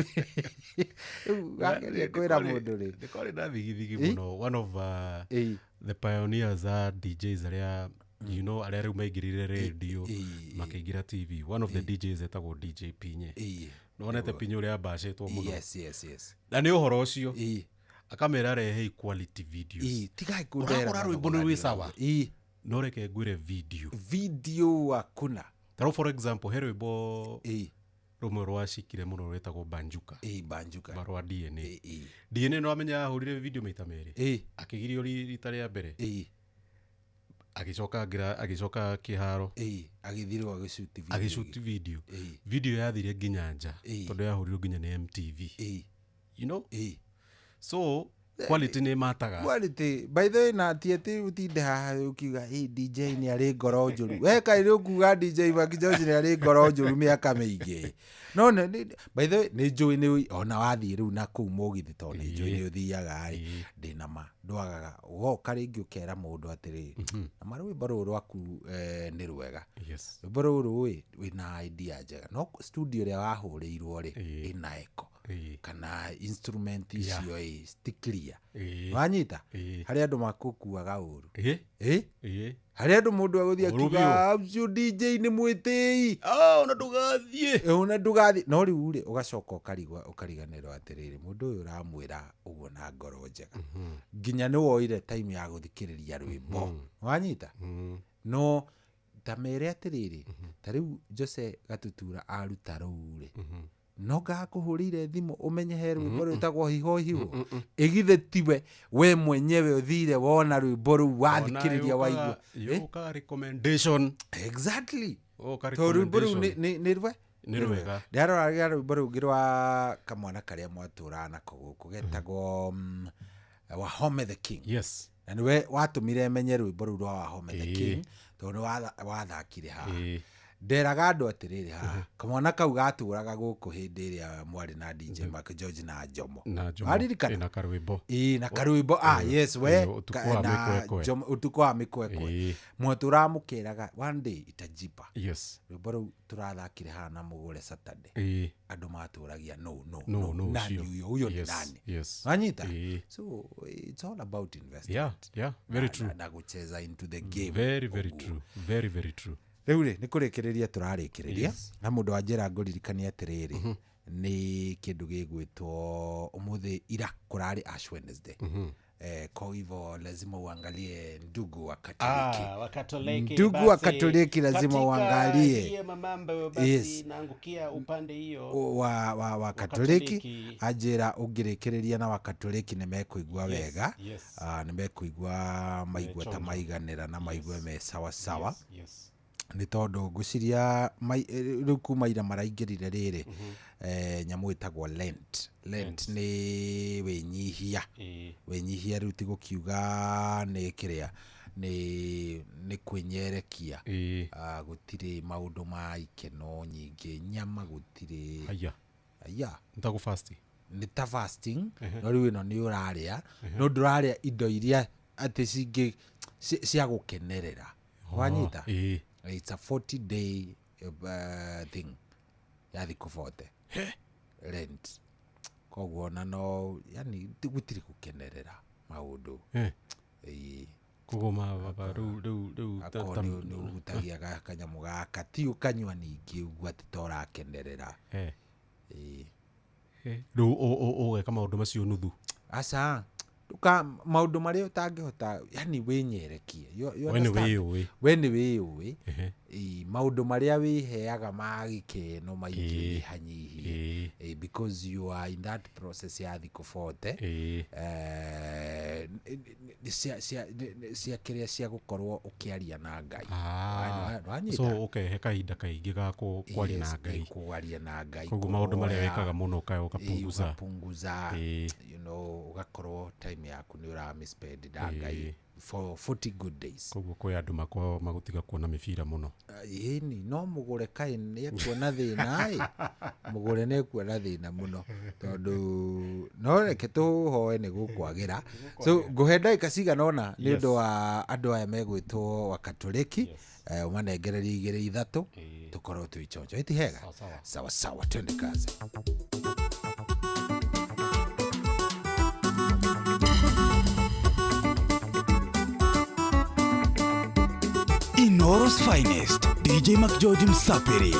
Rĩu wageria kwĩra mũndũ rĩ. Nĩ kwarĩ na thigithigi mũno. One of the pioneers a DJs arĩa arĩa rĩu maingĩrire radio, makĩingĩra TV, one of the DJs etagwo DJ Pinye. Nĩwonete Pinye ũrĩa ambacĩtwo mũno? Yes. Na nĩ ũhoro ũcio akamera rehei quality videos. Tigai kũndehera Ũrakora rwĩmbo nĩ rwĩ sawa, Ĩĩ. no reke ngwĩre video. Video hakuna. Tarĩu for example, he rwĩmbo rũmwe rwacikire mũno rwĩtagwo Banjuka. Ĩĩ, Banjuka. Rwa DNA. DNA nĩ wamenya ahũrire video maita merĩ. Akĩgirio rita rĩa mbere. Agĩcoka agĩcoka kĩharo. Agĩthirwo agĩcuti video. Agĩcuti video. Video yathire nginya nja tondũ yahũrirwo nginya nĩ MTV. You know? So quality nĩ mataga. Quality, by the way, na ti atĩ ũtinde haha ũkiuga, "Hey, DJ nĩ arĩ ngoro njũru." We kaĩ nĩ ũkuga DJ Maki George nĩ arĩ ngoro njũru mĩaka mĩingĩ? No by the way, nĩ njũĩ nĩ ona wathiĩ rĩu na kũu mũgithi, tondũ nĩ njũĩ nĩ ũthiaga rĩ, ndĩna ma ndwagaga woka rĩngĩ ũkera mũndũ atĩrĩrĩ, na ma rwĩmbo rũrũ rwaku nĩ rwega. Rwĩmbo rũrũ ĩ wĩna idea njega, no studio ĩrĩa wahũrĩirwo rĩ, ĩna echo kana instrument icio ĩ ti clear. Wanyita? Harĩ andũ makũkuaga ũru. Ĩ? Harĩ andũ mũndũ agũthiĩ Ũru akiuga ũcio DJ nĩ mwĩtĩi. Ona ndũgathiĩ. Ona ndũgathiĩ. No rĩu rĩ, ũgacoka ũkarigwo, ũkariganĩrwo atĩrĩrĩ, mũndũ ũyũ ũramwĩra ũguo na ngoro njega, nginya nĩ woire time ya gũthikĩrĩria rwĩmbo. Wanyita? No ta mere atĩrĩrĩ, ta rĩu Jose Gatutura aruta rũu rĩ, no ngakũhũrĩire thimũ ũmenye he rwĩmbo rwĩtagwo hiho hiho? Ĩgithĩ tiwe we mwenyewe ũthire wona rwĩmbo rũu, wathikĩrĩria, waigua? Yũkaga recommendation. Exactly. Ũka Tondũ rwĩmbo rũu recommendation. nĩ rwe Nĩ rwega. Ndarora rwĩmbo rũngĩ rwa kamwana karĩa mwatũraga nako gũkũ getagwo Wahome the King. Na nĩwe watũmire menye rwĩmbo rũu rwa Wahome the King, tondũ nĩ wathakire haha. Nderaga andũ atĩrĩrĩ, haha kamwana kau gatũraga gũkũ hĩndĩ ĩrĩa mwarĩ na DJ Mark George na Jomo. Na Jomo. Waririkana? Ĩ, na karwĩmbo. Ĩĩ, na karwĩmbo, ah, yes, we Ũtukũ wa na mĩkwekwe. Jomo, ũtukũ wa mĩkwekwe. Mwatũraga mũkeraga one day itajipa. Rwĩmbo rũu tũrathakire haha na mũgũre Saturday. Andũ matũragia no no No, no, nani ũcio. huyo, huyo ni nani? Wanyita? So it's all about investment. Yeah, very true. Na gũcheza into the game. Very, very true. Very, very true. Rĩu rĩ, nĩ kũrĩkĩrĩria tũrarĩkĩrĩria. Na mũndũ wanjĩra ngũririkania atĩrĩrĩ, nĩ kĩndũ gĩgwĩtwo ũmũthĩ, ira kũrarĩ Ash Wednesday. Kwa hivyo lazima uangalie ndugu wa Katoliki. Wa Katoliki. Ndugu wa Katoliki lazima uangalie. Hiyo mambo basi. Yes. Naangukia upande hiyo wa Katoliki ajira ungirekereria na wa Katoliki ni mekuigua wega. Yes. Ni mekuigua maigua ta maiganira na maigue me sawa sawa. Yes. Ni tondu ngwiciria riu kuma ira maraingirire riri nyamu itagwo Lent. Lent ni winyihia. Winyihia riu ti gukiuga ni kiria ni kwinyerekia. Gutiri maundu ma ikeno nyingi, nyama gutiri. Aya. Aya. Nitaku fasting. Ni ta fasting, no riu ino ni uraria, no nduraria indo iria ati cingi cia gukenerera. Wanyita? It's a 40 day thing ya thikũ 40 Lent. Koguo na no yani gutiri gukenerera maundu. Koguo ma riu akorwo ni uhutagia kanyamu gaka ti ukanyua ningi uguo ati ta urakenerera. Riu ugeka maundu macio nuthu. Aca uka maundu maria utangihota yani winyerekie. We ni wiyui. We ni wiyui. Maundu maria wiheaga ma gikeno maingi hanyihie because you are in that process ya thikũ 40 cia kiria cia gukorwo ukiaria na Ngai. So ukehe kahinda kaingi ga kwaria na Ngai. Kwaria na Ngai. Koguo maundu maria wikaga muno ukapunguza. Ukapunguza. You know, ugakorwo time yaku ni ura misspend na Ngai for 40 good days. Koguo kwi andu makoragwo magutiga kuona mibira muno. Ĩni no mugure kai ni ekuona thina ĩ. Mugure ni ekuona thina muno tondu no reke tuhoe ni gukwagira. So nguhe ndagika cigana ona ni undu wa andu aya megwitwo wa Katoliki, umanengererie igiri ithatu tukorwo twichonjo. Iti hega. Sawa sawa, twende kazi. Inooro's finest, DJ McGeorge Msapiri.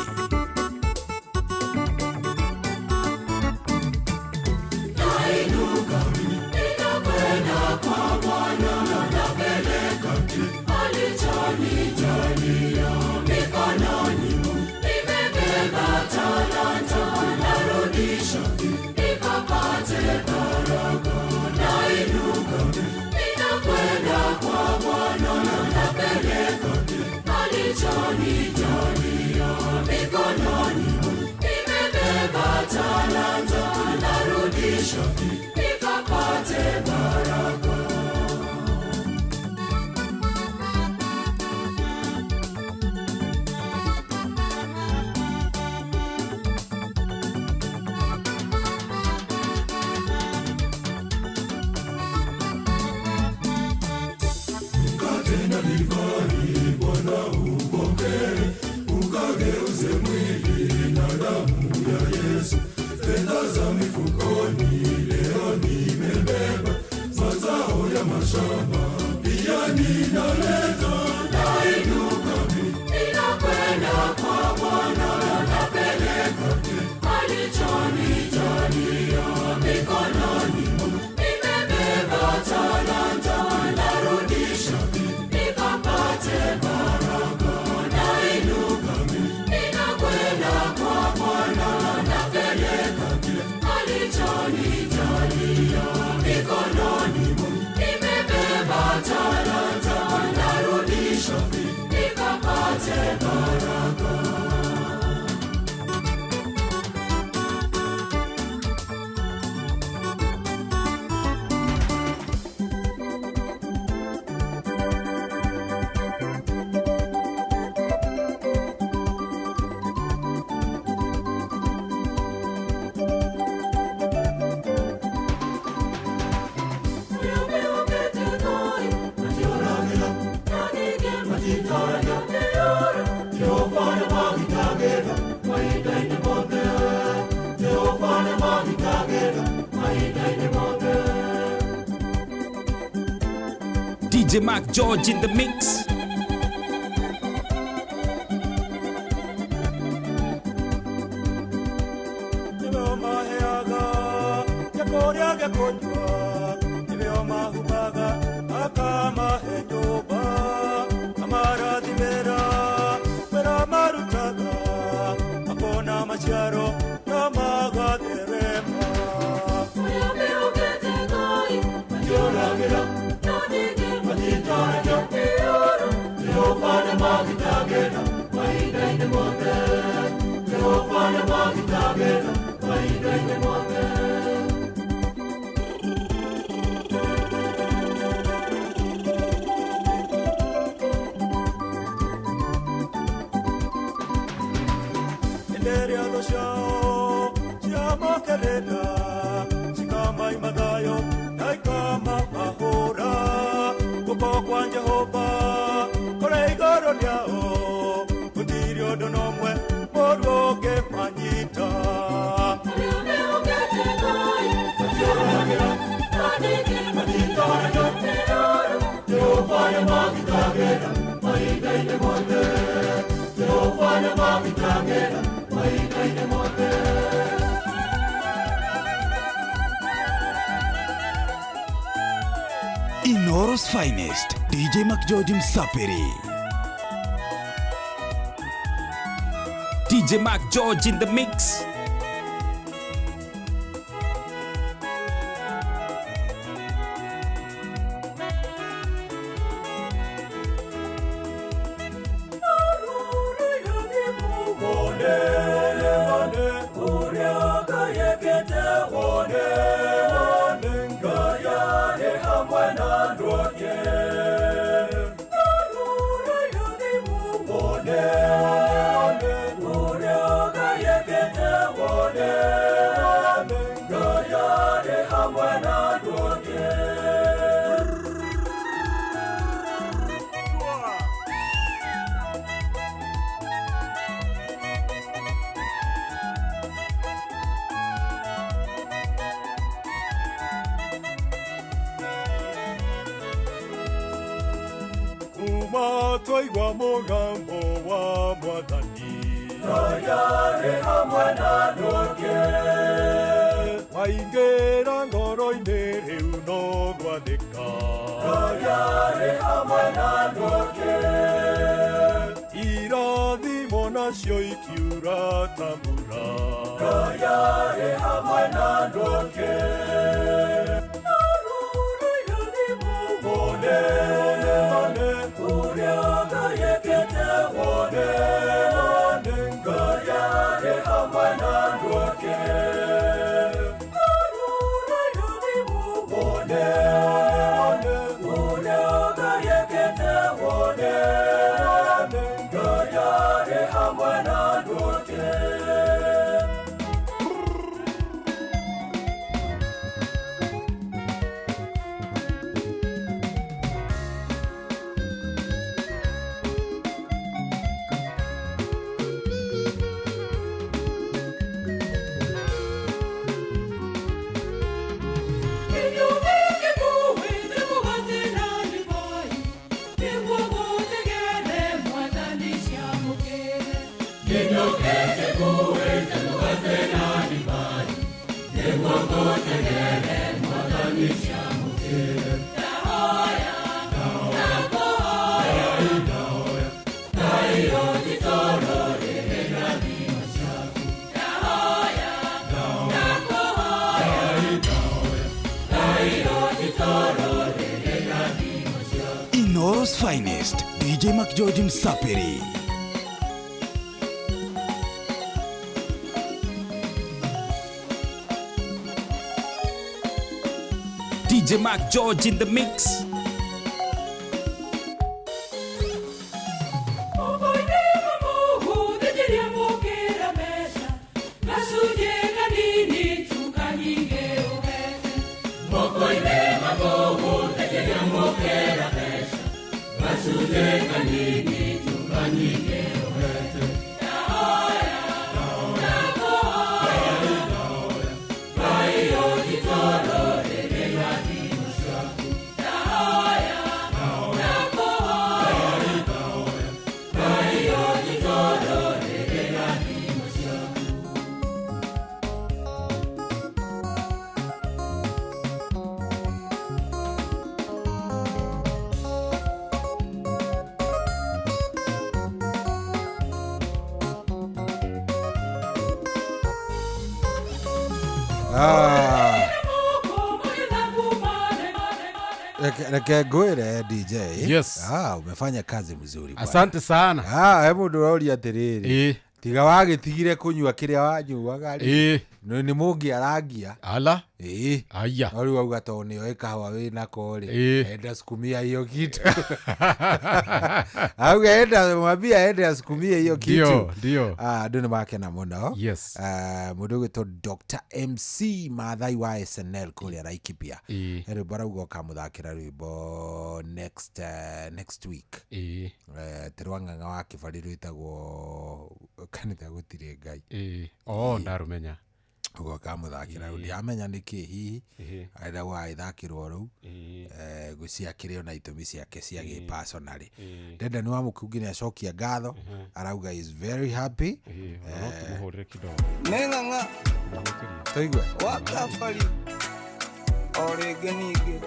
Nikapate baraka. Mkate na divai Bwana upokee, ukageuze mwili na damu ya Yesu. Fedha za mifukoni leo nimebeba, mazao ya mashamba pia ninaleta. Nainuka ninakwenda kwa Bwana, napeleka alichonijalia mikononi, nimebeba talanta narudisha nikapate baraka. Nainuka ninakwenda kwa Bwana, napeleka alichonijalia mikononi, nimebeba talanta narudisha nikapate baraka. DJ McGeorge in the mix. Niwe maheaga, ya koria ya konywa, niwe mahuma. nyũmba amarathimĩra wĩra marutaga makona maciaro na magatherema. Arĩa mehokete Ngai matiũragĩra no ningĩ matitoragio nĩ ũũru. Jehova nĩmagitagĩra mahinda-inĩ mothe. Jehova nĩmagitagĩra mahinda-inĩ mothe. Hĩndĩ ĩrĩa thũ ciao ciamokerera cikamaima thayũ na ikamahũra, guoko kwa Jehova kũrĩ igũrũ rĩao, gũtirĩ ũndũ na ũmwe mũũru ũngĩmanyita. Arĩa mehokete Ngai matiũragĩra no ningĩ matitoragio nĩ ũũru. Jehova nĩmagitagĩra mahinda-inĩ mothe. Jehova nĩmagitagĩra mahinda-inĩ mothe. Inoro's finest, DJ McGeorge Msapiri. DJ Mark George in the mix. Twaigua mũgambo wa Mwathani Ngai hamwe na andũ ake. Waingĩra ngoro-inĩ rĩu no gwathĩka. Ngai hamwe na andũ ake. Irathimo nacio ikiura ta mbura. Ngai hamwe na andũ ake. Inoro's finest, DJ McGeorge Msapiri. DJ Mark George in the mix. Ah. Reke ngwĩre DJ. Yes. Ah, umefanya kazi mzuri bwana. Asante sana. Ah, he mũndũ ũroria atĩrĩrĩ. Tiga wagĩtigire kũnyua kĩrĩa wanyuaga rĩ. Nĩ mũngĩ arangia. Ala. Ĩĩ. Aya. No rĩu auga tondũ nĩoĩ kahũa wĩnako rĩ. Enda sukumia hiyo kitu. Auga enda mwambia ende asukumie hiyo kitu. Ndio, ndio. Ah, andũ nĩ makena mũno. Yes. Ah, mũndũ ũgwĩtwo Dr. MC Maathai wa SNL kũrĩa Laikipia. Ĩĩ. He rwĩmbo arauga ũkamũthakĩra rwĩmbo next next week. Ĩĩ. Ti rwa Ng'ang'a wa Kĩbarĩ rwĩtagwo kanitha gũtirĩ Ngai. Ĩĩ. Oh, ndarũmenya. Ũguo ũkamũthakĩra rĩu ndiramenya nĩkĩ hihi Ĩĩ. arenda gũgagĩthakĩrwo rũu. Ĩĩ. Ngwĩciria akĩrĩ ona itũmi ciake cia Ĩĩ. gĩ-personally. Ĩĩ. Dedan wa Mũkungi nĩacokia ngatho arauga is very happy. Ĩĩ, ona no tũmũhũrĩre kidogo. Nĩ ng'ang'a Tũigue. wa kabari o rĩngĩ ningĩ.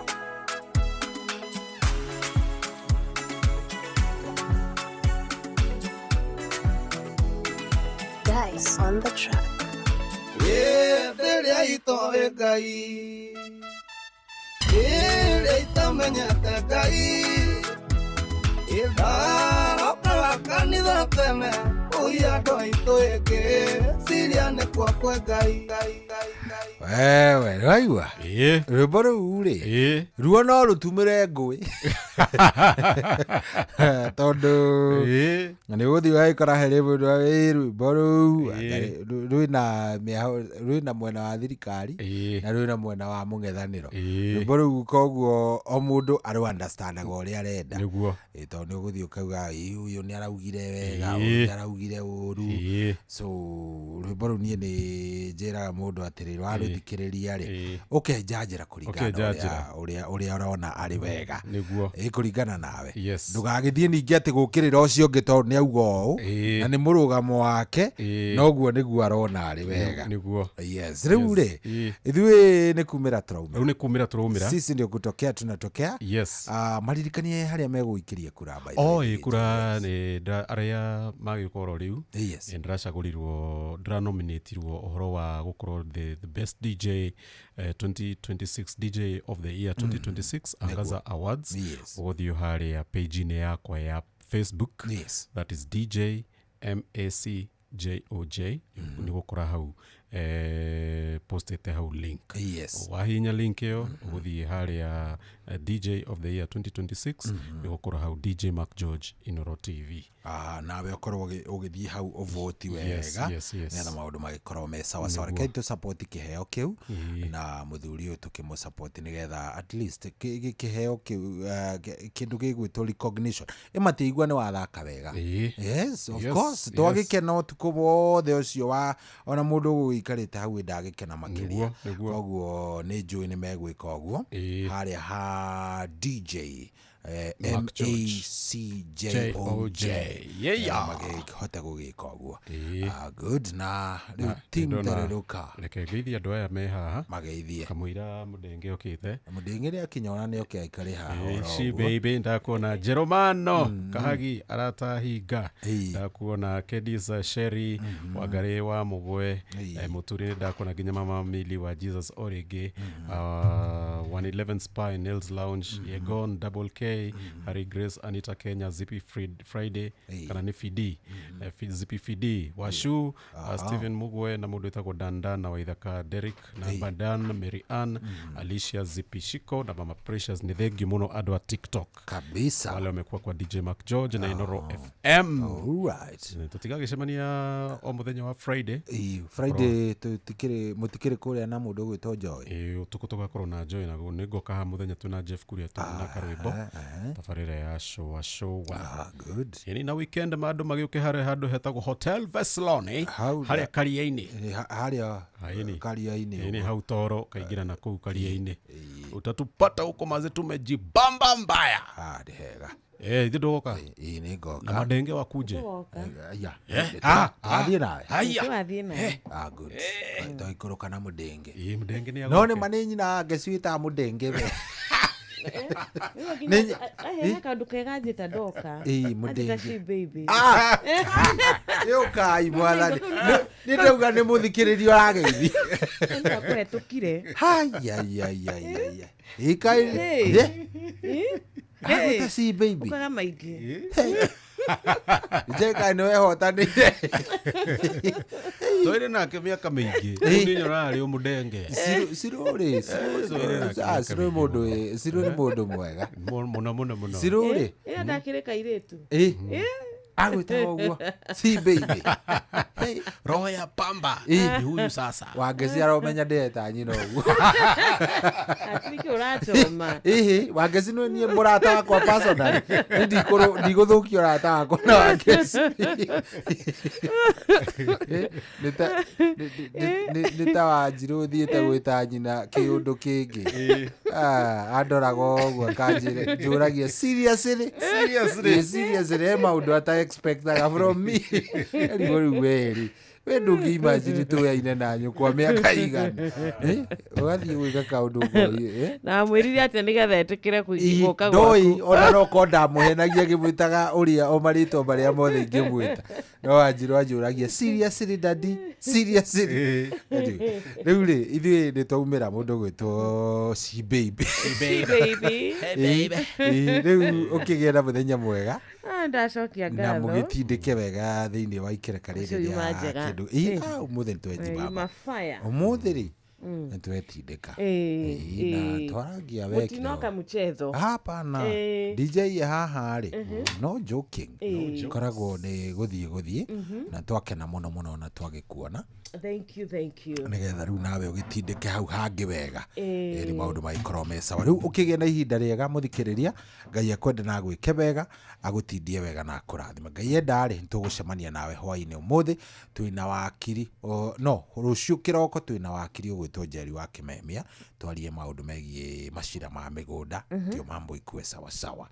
Dice on the track. Hĩndĩ ĩrĩa itoĩ Ngai, ĩrĩa itamenyete Ngai, ĩndarokaga kanitha tene, ũi andũ aitũ ĩngĩ, ciria nĩ kwa kwe Ngai. Wewe nĩwaigua rwĩmbo rũu rĩ ruo no rũtumĩre ngũĩ tondũ nĩ ũgũthiĩ ũgagĩkora harĩ mũndũ ĩ rwĩmbo rũu rwĩna rwĩna mwena wa thirikari na rwĩna mwena wa mũng'ethanĩro. Rwĩmbo rũu koguo o mũndũ arũ understandaga ũrĩa arenda. Nĩguo. Tondũ nĩ ũgũthiĩ ũkauga ĩ ũyũ nĩ araugire wega ũyũ nĩ araugire ũru. So rwĩmbo rũu niĩ nĩ njĩraga mũndũ atĩrĩrĩ warũthikĩrĩria rĩ ũkenjanjĩra kũringana na Ũkenjanjĩra. ũrĩa ũrona arĩ wega. Nĩguo. Ĩ kũringana nawe. Yes. Ndũgagĩthiĩ ningĩ atĩ gũkĩrĩra ũcio ũngĩ tondũ nĩ auga ũũ na nĩ mũrũgamo wake noguo nĩguo arona arĩ wega. Nĩguo. Yes. Rĩu rĩ ithuĩ nĩ kumĩra tũraumĩra. Rĩu nĩ kumĩra tũraumĩra. Sisi ndio kutokea tunatokea. Yes. Maririkanie harĩa megũikĩria kura by the O way. ĩ kura nĩ arĩa magĩũka oro rĩu Yes. nĩ ndĩracagũrirwo ndĩranominatirwo ũhoro wa gũkorwo the best DJ 2026 DJ of the year 2026 Angaza Awards. Yes. Ũgũthiĩ harĩa page-inĩ yakwa ya Facebook. Yes. That is DJ MACJOJ. Nĩ gũkora hau postete hau link. Yes. Wahihinya link ĩyo ũgũthiĩ harĩa DJ of the year 2026 nĩ gũkora hau DJ Mark George Inoro TV. Ah, nawe ũkorwo ũgĩthiĩ hau ũvoti Yes, wega yes, yes. nĩgetha maũndũ magĩkorwo me sawa sawa. Nĩguo. Rekei tũ kĩheo kĩu na mũthuri ũyũ tũkĩmũ nĩgetha at least kĩheo kĩu kĩndũ gĩgwĩtwo recognition ĩmatiigua nĩ wathaka wega. Yes, of Yes, course. yes. Twagĩkena ũtukũ wothe ũcio wa ona mũndũ ũgũikarĩte hau ndagĩkena makĩria. Nĩguo, nĩguo. Koguo nĩ njũĩ nĩ megwĩka ũguo harĩa ha DJ Mark George. MACJOJ. Yeah. Magĩhota gũgĩka ũguo. Good na rĩu Na, team nĩndona- tererũka reke ngeithie andũ aya me haha mageithie kamũira mũndenge okĩte mũndenge nĩ akinya ona nĩ oke aikare haha oro Ici ũguo. baby ndakuona Jeromano Kahagi aratahinga ndakuona Kedisa Sherry Wangari wa Mũgwe Mũturi ndakuona nginya mama Mili wa Jesus Origi 111 Spy Nails Lounge Yegon Double K Harry Grace Anita Kenya Zippy Friday kana nĩ Fidi Zippy Fidi Washu Stephen Mugwe na mũndũ wĩtagwo Dandan na Waithaka Derrick na Badan Mary Ann Alicia Zippy Shiko na Mama Precious. Nĩ thengiũ mũno andũ a TikTok kabisa wale wamekuwa kwa DJ Mark George na Inoro FM. Alright. Tũtigagĩcemania o mũthenya wa Friday. Friday tũtikĩrĩ mũtikĩrĩ kũrĩa na mũndũ ũgwĩtwo Joy. Ĩĩ ũtukũ tũgakorwo na Joy na nĩ ngoka haha mũthenya twĩna Jeff Kuria na karwĩmbo tabarĩra ya showa showa. Good. Ĩni na weekend andũ magĩũke harĩa handũ hetagwo Hotel Vesloni harĩa Karia-inĩ. Harĩa Karia-inĩ. Ĩni hau toro kaingĩra na kũu Karia-inĩ. Utatupata huko maze tumejibamba mbaya. Nĩ hega. Ithuĩ ndũgoka? Ĩĩ nĩ ngoka. Na madenge wakuje. Aya. Ah, Athiĩ nawe. Haya. Tũrathiĩ nawe. Good. Twaikũrũka na mũndenge. Ĩĩ mũndenge nĩ No nĩ ma nĩ nyina ngeci wĩtaga mũndenge we. Ahe kaũndũ kega anjĩta ndoka. Ĩĩ, Anjĩta mũndenge. she baby. Ah! Yũkai mwathani. Nĩ ndauga nĩ mũthikĩrĩrio arageithi. Ndakũhetũkire. Haiaiaiaiai. Ĩkai. Hey. Ye. Agwĩta she baby. Ũkaga maingĩ. Njeka nĩ wehotanĩire. Twĩrĩ nake mĩaka mĩingĩ. Rĩu niĩ nyonaga arĩ o mũndenge. Ciru rĩ, Twĩrĩ nake mĩaka Ciru nĩ mũndũ Ciru nĩ mũndũ mwega. Mũno mũno mũno. Ciru rĩ. Ĩyo ndakĩrĩ kairĩtu. Ĩ. Agwĩtaga ũguo. Si baby. Roho ya pamba. Ĩ. Ni huyu sasa. Wangeci aromenya ndĩreta nyina ũguo. Atirĩ ũrachoma. Ĩhĩ, Wangeci nĩ niĩ mũrata wakwa personally. Niĩ ndigũthũkia ũrata wakwa na Wangeci. Nĩ ta- nĩ ta Wanjirũ ũthiĩte gwĩta nyina kĩũndũ kĩngĩ. Ah, andoraga ũguo akanjĩra njũragia seriously? Seriously? Ĩ, seriously he maũndũ ata expectaga from me. Erigwo rĩu werĩ we ndũngĩ imagine tũyaine na nyũkwa mĩaka igana. Ũgathiĩ gwĩka kaũndũ ũkoĩ, Na amwĩrire atĩa nĩgetha etĩkĩre gũka ndoi gwaku. ona no korwo ndamũhenagia ngĩmwĩtaga ũrĩa o marĩtwa marĩa mothe ingĩmwĩta no Wanjirũ anjũragia seriously daddy seriously. Anyway, rĩu rĩ ithuĩ nĩ twaumĩra mũndũ gwĩtwo she baby. She baby. Ĩ, rĩu ũkĩgĩe na mũthenya mwega Ah, ndacokia na ngatho. mũgĩtindĩke wega thĩinĩ wa ikereka rĩrĩ Ũcio yuma rĩa njega. kĩndũ. Ĩ, ah, ũmũthĩ nĩ twenji Yuma baba fire. ũmũthĩ rĩ nĩ twetindĩka. Ĩ, Na ĩ. twarangia we Mũtinoka mchezo. Hapana. Ĩ. DJ haha rĩ no joking. Ĩ. Koragwo nĩ gũthiĩ na twakena mũno mũno na twagĩkuona Thank you, thank you. nĩgetha rĩu nawe ũgĩtindĩke hau hangĩ wega. Ĩ. Ĩ, nĩ maũndũ magĩkorwo me sawa. Rĩu ũkĩgĩe na ihinda rĩega mũthikĩrĩria Ngai akwende na agwĩke wega agũtindie wega na akũrathime. Ngai enda rĩ nĩtũgũcemania nawe hwaĩ-inĩ ũmũthĩ twĩna wakiri no rũciũ kĩroko twĩna wakiri ũgwĩtwo Njeri wa Kĩmemia twarie maũndũ megiĩ macira ma mĩgũnda ndio mambo ikue sawasawa.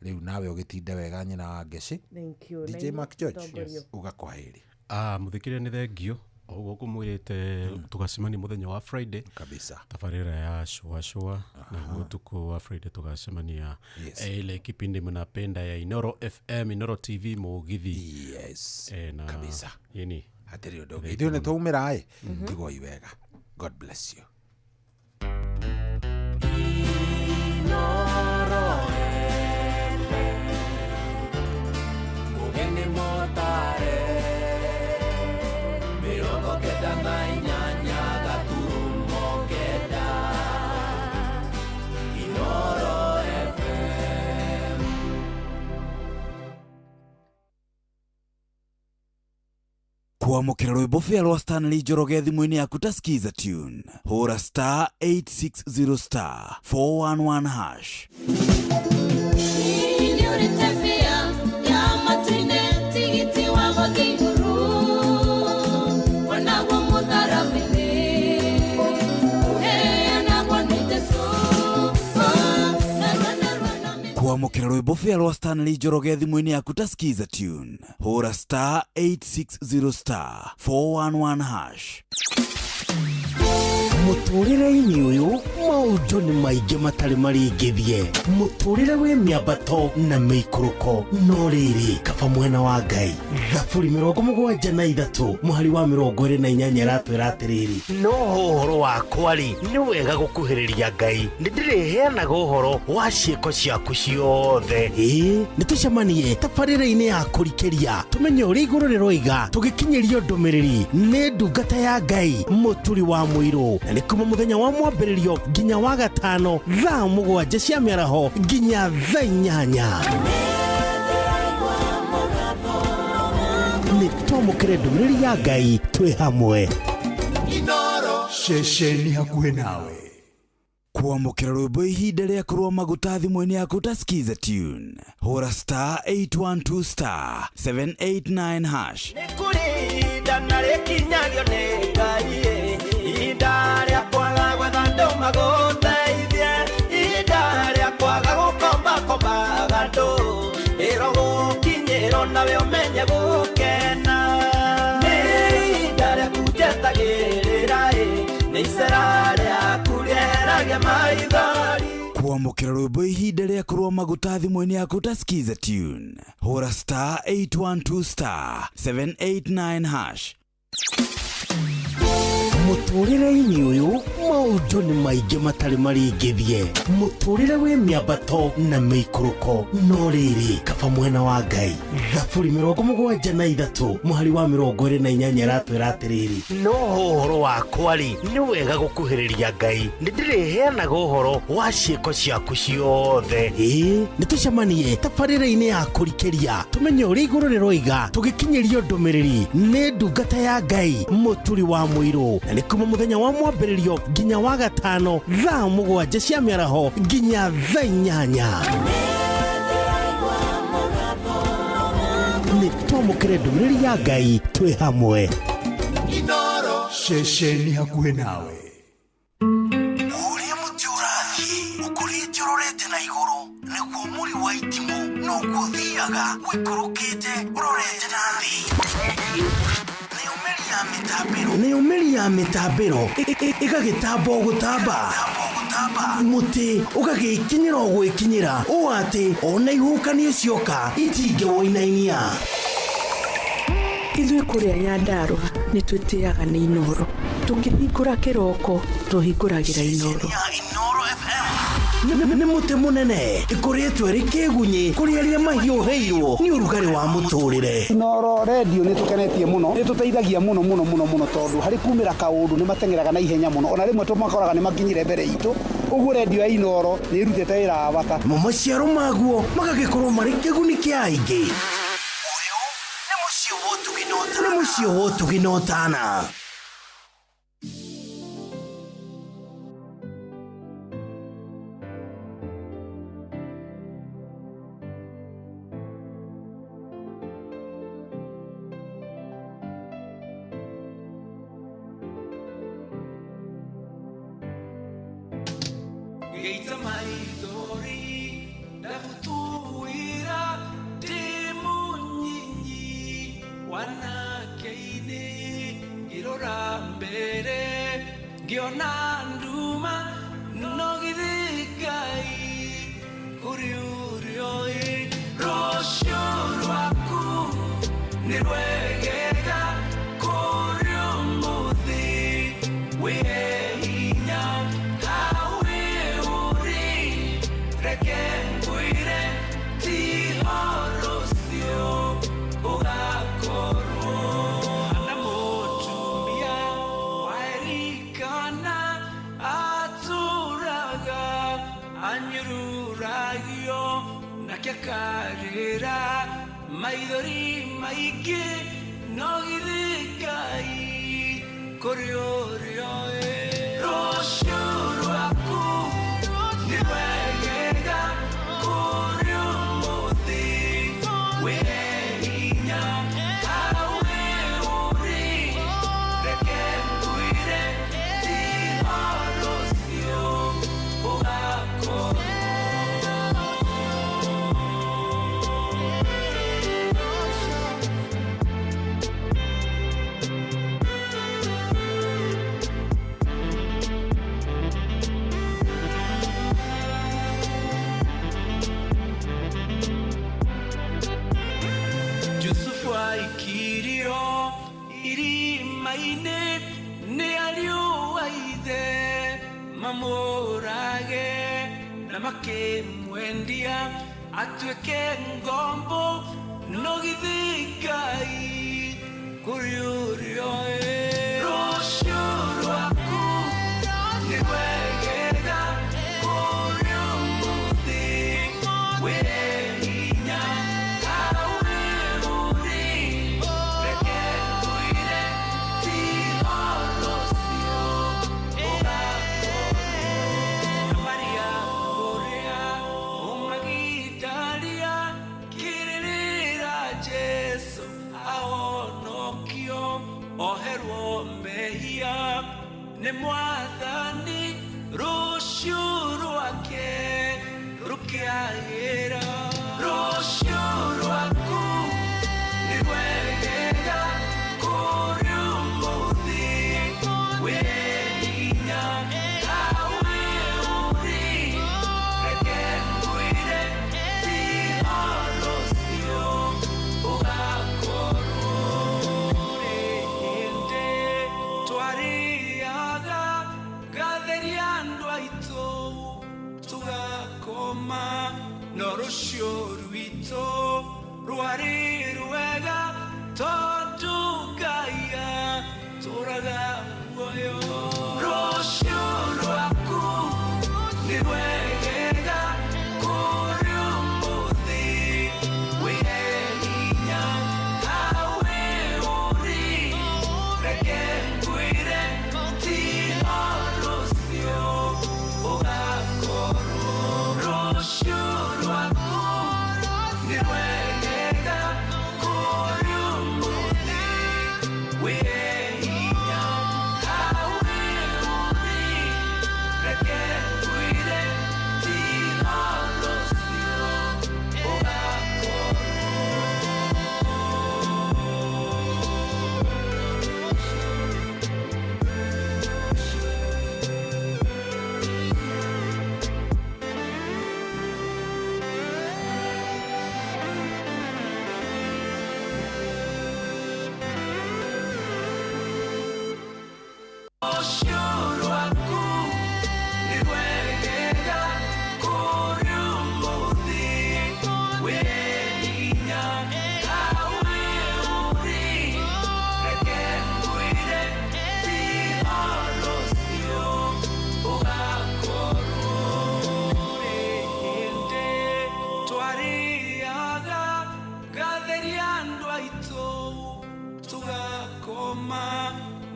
Rĩu nawe ũgĩtinde wega nyina wa Ngeci. Thank you. DJ Na Mark George inyuĩ uga kwaheri. Mũthikĩrĩria nĩ thengio ũguo ngũmwĩrĩte tũgacemania mũthenya wa Friday kabisa tabarĩra ya shua shua naguo ũtukũ wa Friday tũgacemania ile kipindi mnapenda ya Inoro FM Inoro TV Mũgithi. Yes. Na kabisa yeni hatirĩ ũndũ ũngĩ ithuĩ nĩ twaumĩra ĩ tigoi wega. God bless you. Mugeni motare 98 gaturumo kenda Inoro FM. Kwamũkĩra rwĩmbo bĩa rwa Stanley Njoroge thimũ-inĩ yaku ta Skiza tune hũra star 860 star 411 hash. Nĩũrĩte bĩa ya matu-inĩ tigiti wa gũthiĩ igũrũ onaguo mũtharaba-inĩ ũheanagwo nĩ Jesũ. Kwamũkĩra rwĩmbo bĩa rwa Stanley Njoroge thimũ-inĩ yaku ta Skiza tune hũra star 860 star 411 hash. Mũtũrĩre-inĩ ũyũ maũndũ nĩ maingĩ matarĩ maringithie mũtũrĩre wĩ mĩambato na mĩikũrũko no rĩrĩ kaba mwena wa Ngai. Thaburi 73 mũhari wa 28 ĩratwĩra atĩrĩrĩ no ũhoro wakwa rĩ nĩ wega gũkuhĩrĩria Ngai nĩ ndĩrĩheanaga ũhoro wa ciĩko ciaku ciothe. Ĩĩ nĩ tũcemanie tabarĩra-inĩ ya kũrikĩria tũmenye ũrĩa igũrũ rĩroiga tũgĩkinyĩrio ndũmĩrĩri nĩ ndungata ya Ngai mũturi wa mũirũ na nĩ kuma mũthenya wa mwambĩrĩrio nginya wa gatano thaa 7 cia mĩaraho nginya thaa 8. Nĩ twamũkĩre ndũmĩrĩri ya Ngai twĩ hamwe. Ceceni hakuhĩ nawe. Kwamũkĩra rwĩmbo ihinda rĩa kũrũa maguta thimũ-inĩ yaku ta Skiza tune hũra star 812 star 789 hash. Nĩ kũrĩ ihinda na rĩkinyagio nĩ Ngai ihinda rĩa kwaga gwetha andũ magũteithie ihinda rĩa kwaga gũkombakombaga andũ ĩro gũkinyĩrwo nawe ũmenye gũkena nĩ ihinda rĩaku njetagĩrĩra ĩ nĩ icera rĩaku rĩeheragia maithori. Kwamũkĩra rwĩmbo ihinda rĩa kũrũa maguta thimũ-inĩ yaku ta skiza tune, hũra star 812 star 789 hash. Mũtũrĩre-inĩ ũyũ maũndũ nĩ maingĩ matarĩ maringithie, mũtũrĩre wĩ mĩambato na mĩikũrũko, no rĩrĩ kaba mwena wa Ngai. Thaburi 73 mũhari wa 28 ĩratwĩra atĩrĩrĩ, no ũhoro wakwa rĩ, nĩ wega gũkuhĩrĩria Ngai, nĩ ndĩrĩheanaga ũhoro wa ciĩko ciaku ciothe. Ĩĩ, nĩ tũcemanie tabarĩra-inĩ ya kũrikĩria tũmenye ũrĩa igũrũ rĩroiga, tũgĩkinyĩrio ndũmĩrĩri nĩ ndungata ya Ngai Mũturi wa Mũirũ, na nĩ kuma mũthenya wa mwambĩrĩrio nginya wa gatano thaa 7 cia mĩaraho nginya thaa 8. Nĩ twamũkĩre ndũmĩrĩri ya Ngai twĩ hamwe. Ceceni hakuhĩ nawe. Ũrĩa mũtĩ ũrathiĩ ũkũrĩte ũrorete na igũrũ, nĩguo mũri wa itimũ noguo ũthiaga ũikũrũkĩte ũrorete na thĩ. Nayo mĩri ya mĩtambĩro ĩgagĩtamba o gũtamba, mũtĩ ũgagĩkinyĩra o gwĩkinyĩra, ũũ atĩ ona ihuhũkanio cioka itingĩwũinainia. Ithuĩ kũrĩa Nyandarũa nĩ twĩtĩaga nĩ Inooro. Tũkĩhingũra kĩroko tũhingũragĩra Inooro. Nĩ mũtĩ mũnene ĩkũrĩtwo ĩrĩ kĩgunyĩ kũrĩ arĩa mahiũhĩirwo nĩ ũrugarĩ wa mũtũrĩre. Inooro redio nĩ tũkenetie mũno, nĩ tũteithagia mũno mũno mũno mũno, tondũ harĩ kumĩra kaũndũ nĩ mateng'eraga na ihenya mũno, ona rĩmwe tũmakoraga nĩ makinyire mbere itũ. Ũguo redio ya Inooro nĩ ĩrutĩte wĩra wa bata. Mo maciaro maguo magagĩkorwo marĩ kĩguni kĩa aingĩ. Nĩ mũciĩ wa ũtugi na ũtana. Geita maithori ndagutuwira ndĩ mũnyinyi wanake-inĩ, ngĩrora mbere ngĩona nduma, no githĩ Ngai kũrĩ ũrĩa ũĩ rũciũ rwaku nĩ rwegega, kũrĩ ũmũthĩ wĩhe hinya hawe ũrĩ, reke ngwĩre ti rũciũ ũgakorwo na mũtumia wa Elikana atũraga anyururagio nake akarĩra maithori maingĩ, no githĩ Ngai kũrĩ ũrĩa ũĩ rũciũ rwaku nĩ rwegega, kũrĩ ũmũthĩ wĩhe hinya hawe ũrĩ, reke ngwĩre ti rũciũ ũgakorwo. Yusufu aikirio irima-inĩ nĩ ariũ a ithe mamũrage na makĩmwendia atuĩke ngombo, no githĩ Ngai kũrĩ ũrĩa ũĩ rũciũ rwaku nĩ rwegega, kũrĩ ũmũthĩ wĩhe hinya hawe ũrĩ, reke ngwĩre ti rũciũ ũgakorwo. Maria ũrĩa ũmagidaria kĩrĩrĩra Jesũ ahonokio oherwo mehia nĩ Mwathani, rũciũ rwake rũkĩagĩra. Rũciũ rwaku nĩ rwegega, kũrĩ ũmũthĩ wĩhe hinya hawe ũrĩ, Tũgakoma no rũciũ rwitũ rwarĩ rwega tondũ Ngai atũũraga muoyo. Rũciũ rwaku nĩ rwegega kũrĩ ũmũthĩ, wĩhe hinya hawe ũrĩ, reke ngwĩre ti o rũciũ ũgakorwo. Rũciũ rwaku nĩ rwegega kũrĩ ũmũthĩ, wĩhe hinya hawe ũrĩ, reke ngwĩre ti o rũciũ ũgakorwo. Rũciũ rwaku nĩ rwegega kũrĩ ũmũthĩ, wĩhe hinya hawe ũrĩ, reke ngwĩre ti o rũciũ ũgakorwo. Kũrĩ hĩndĩ twarĩaga ngatheria andũ aitũ tũgakoma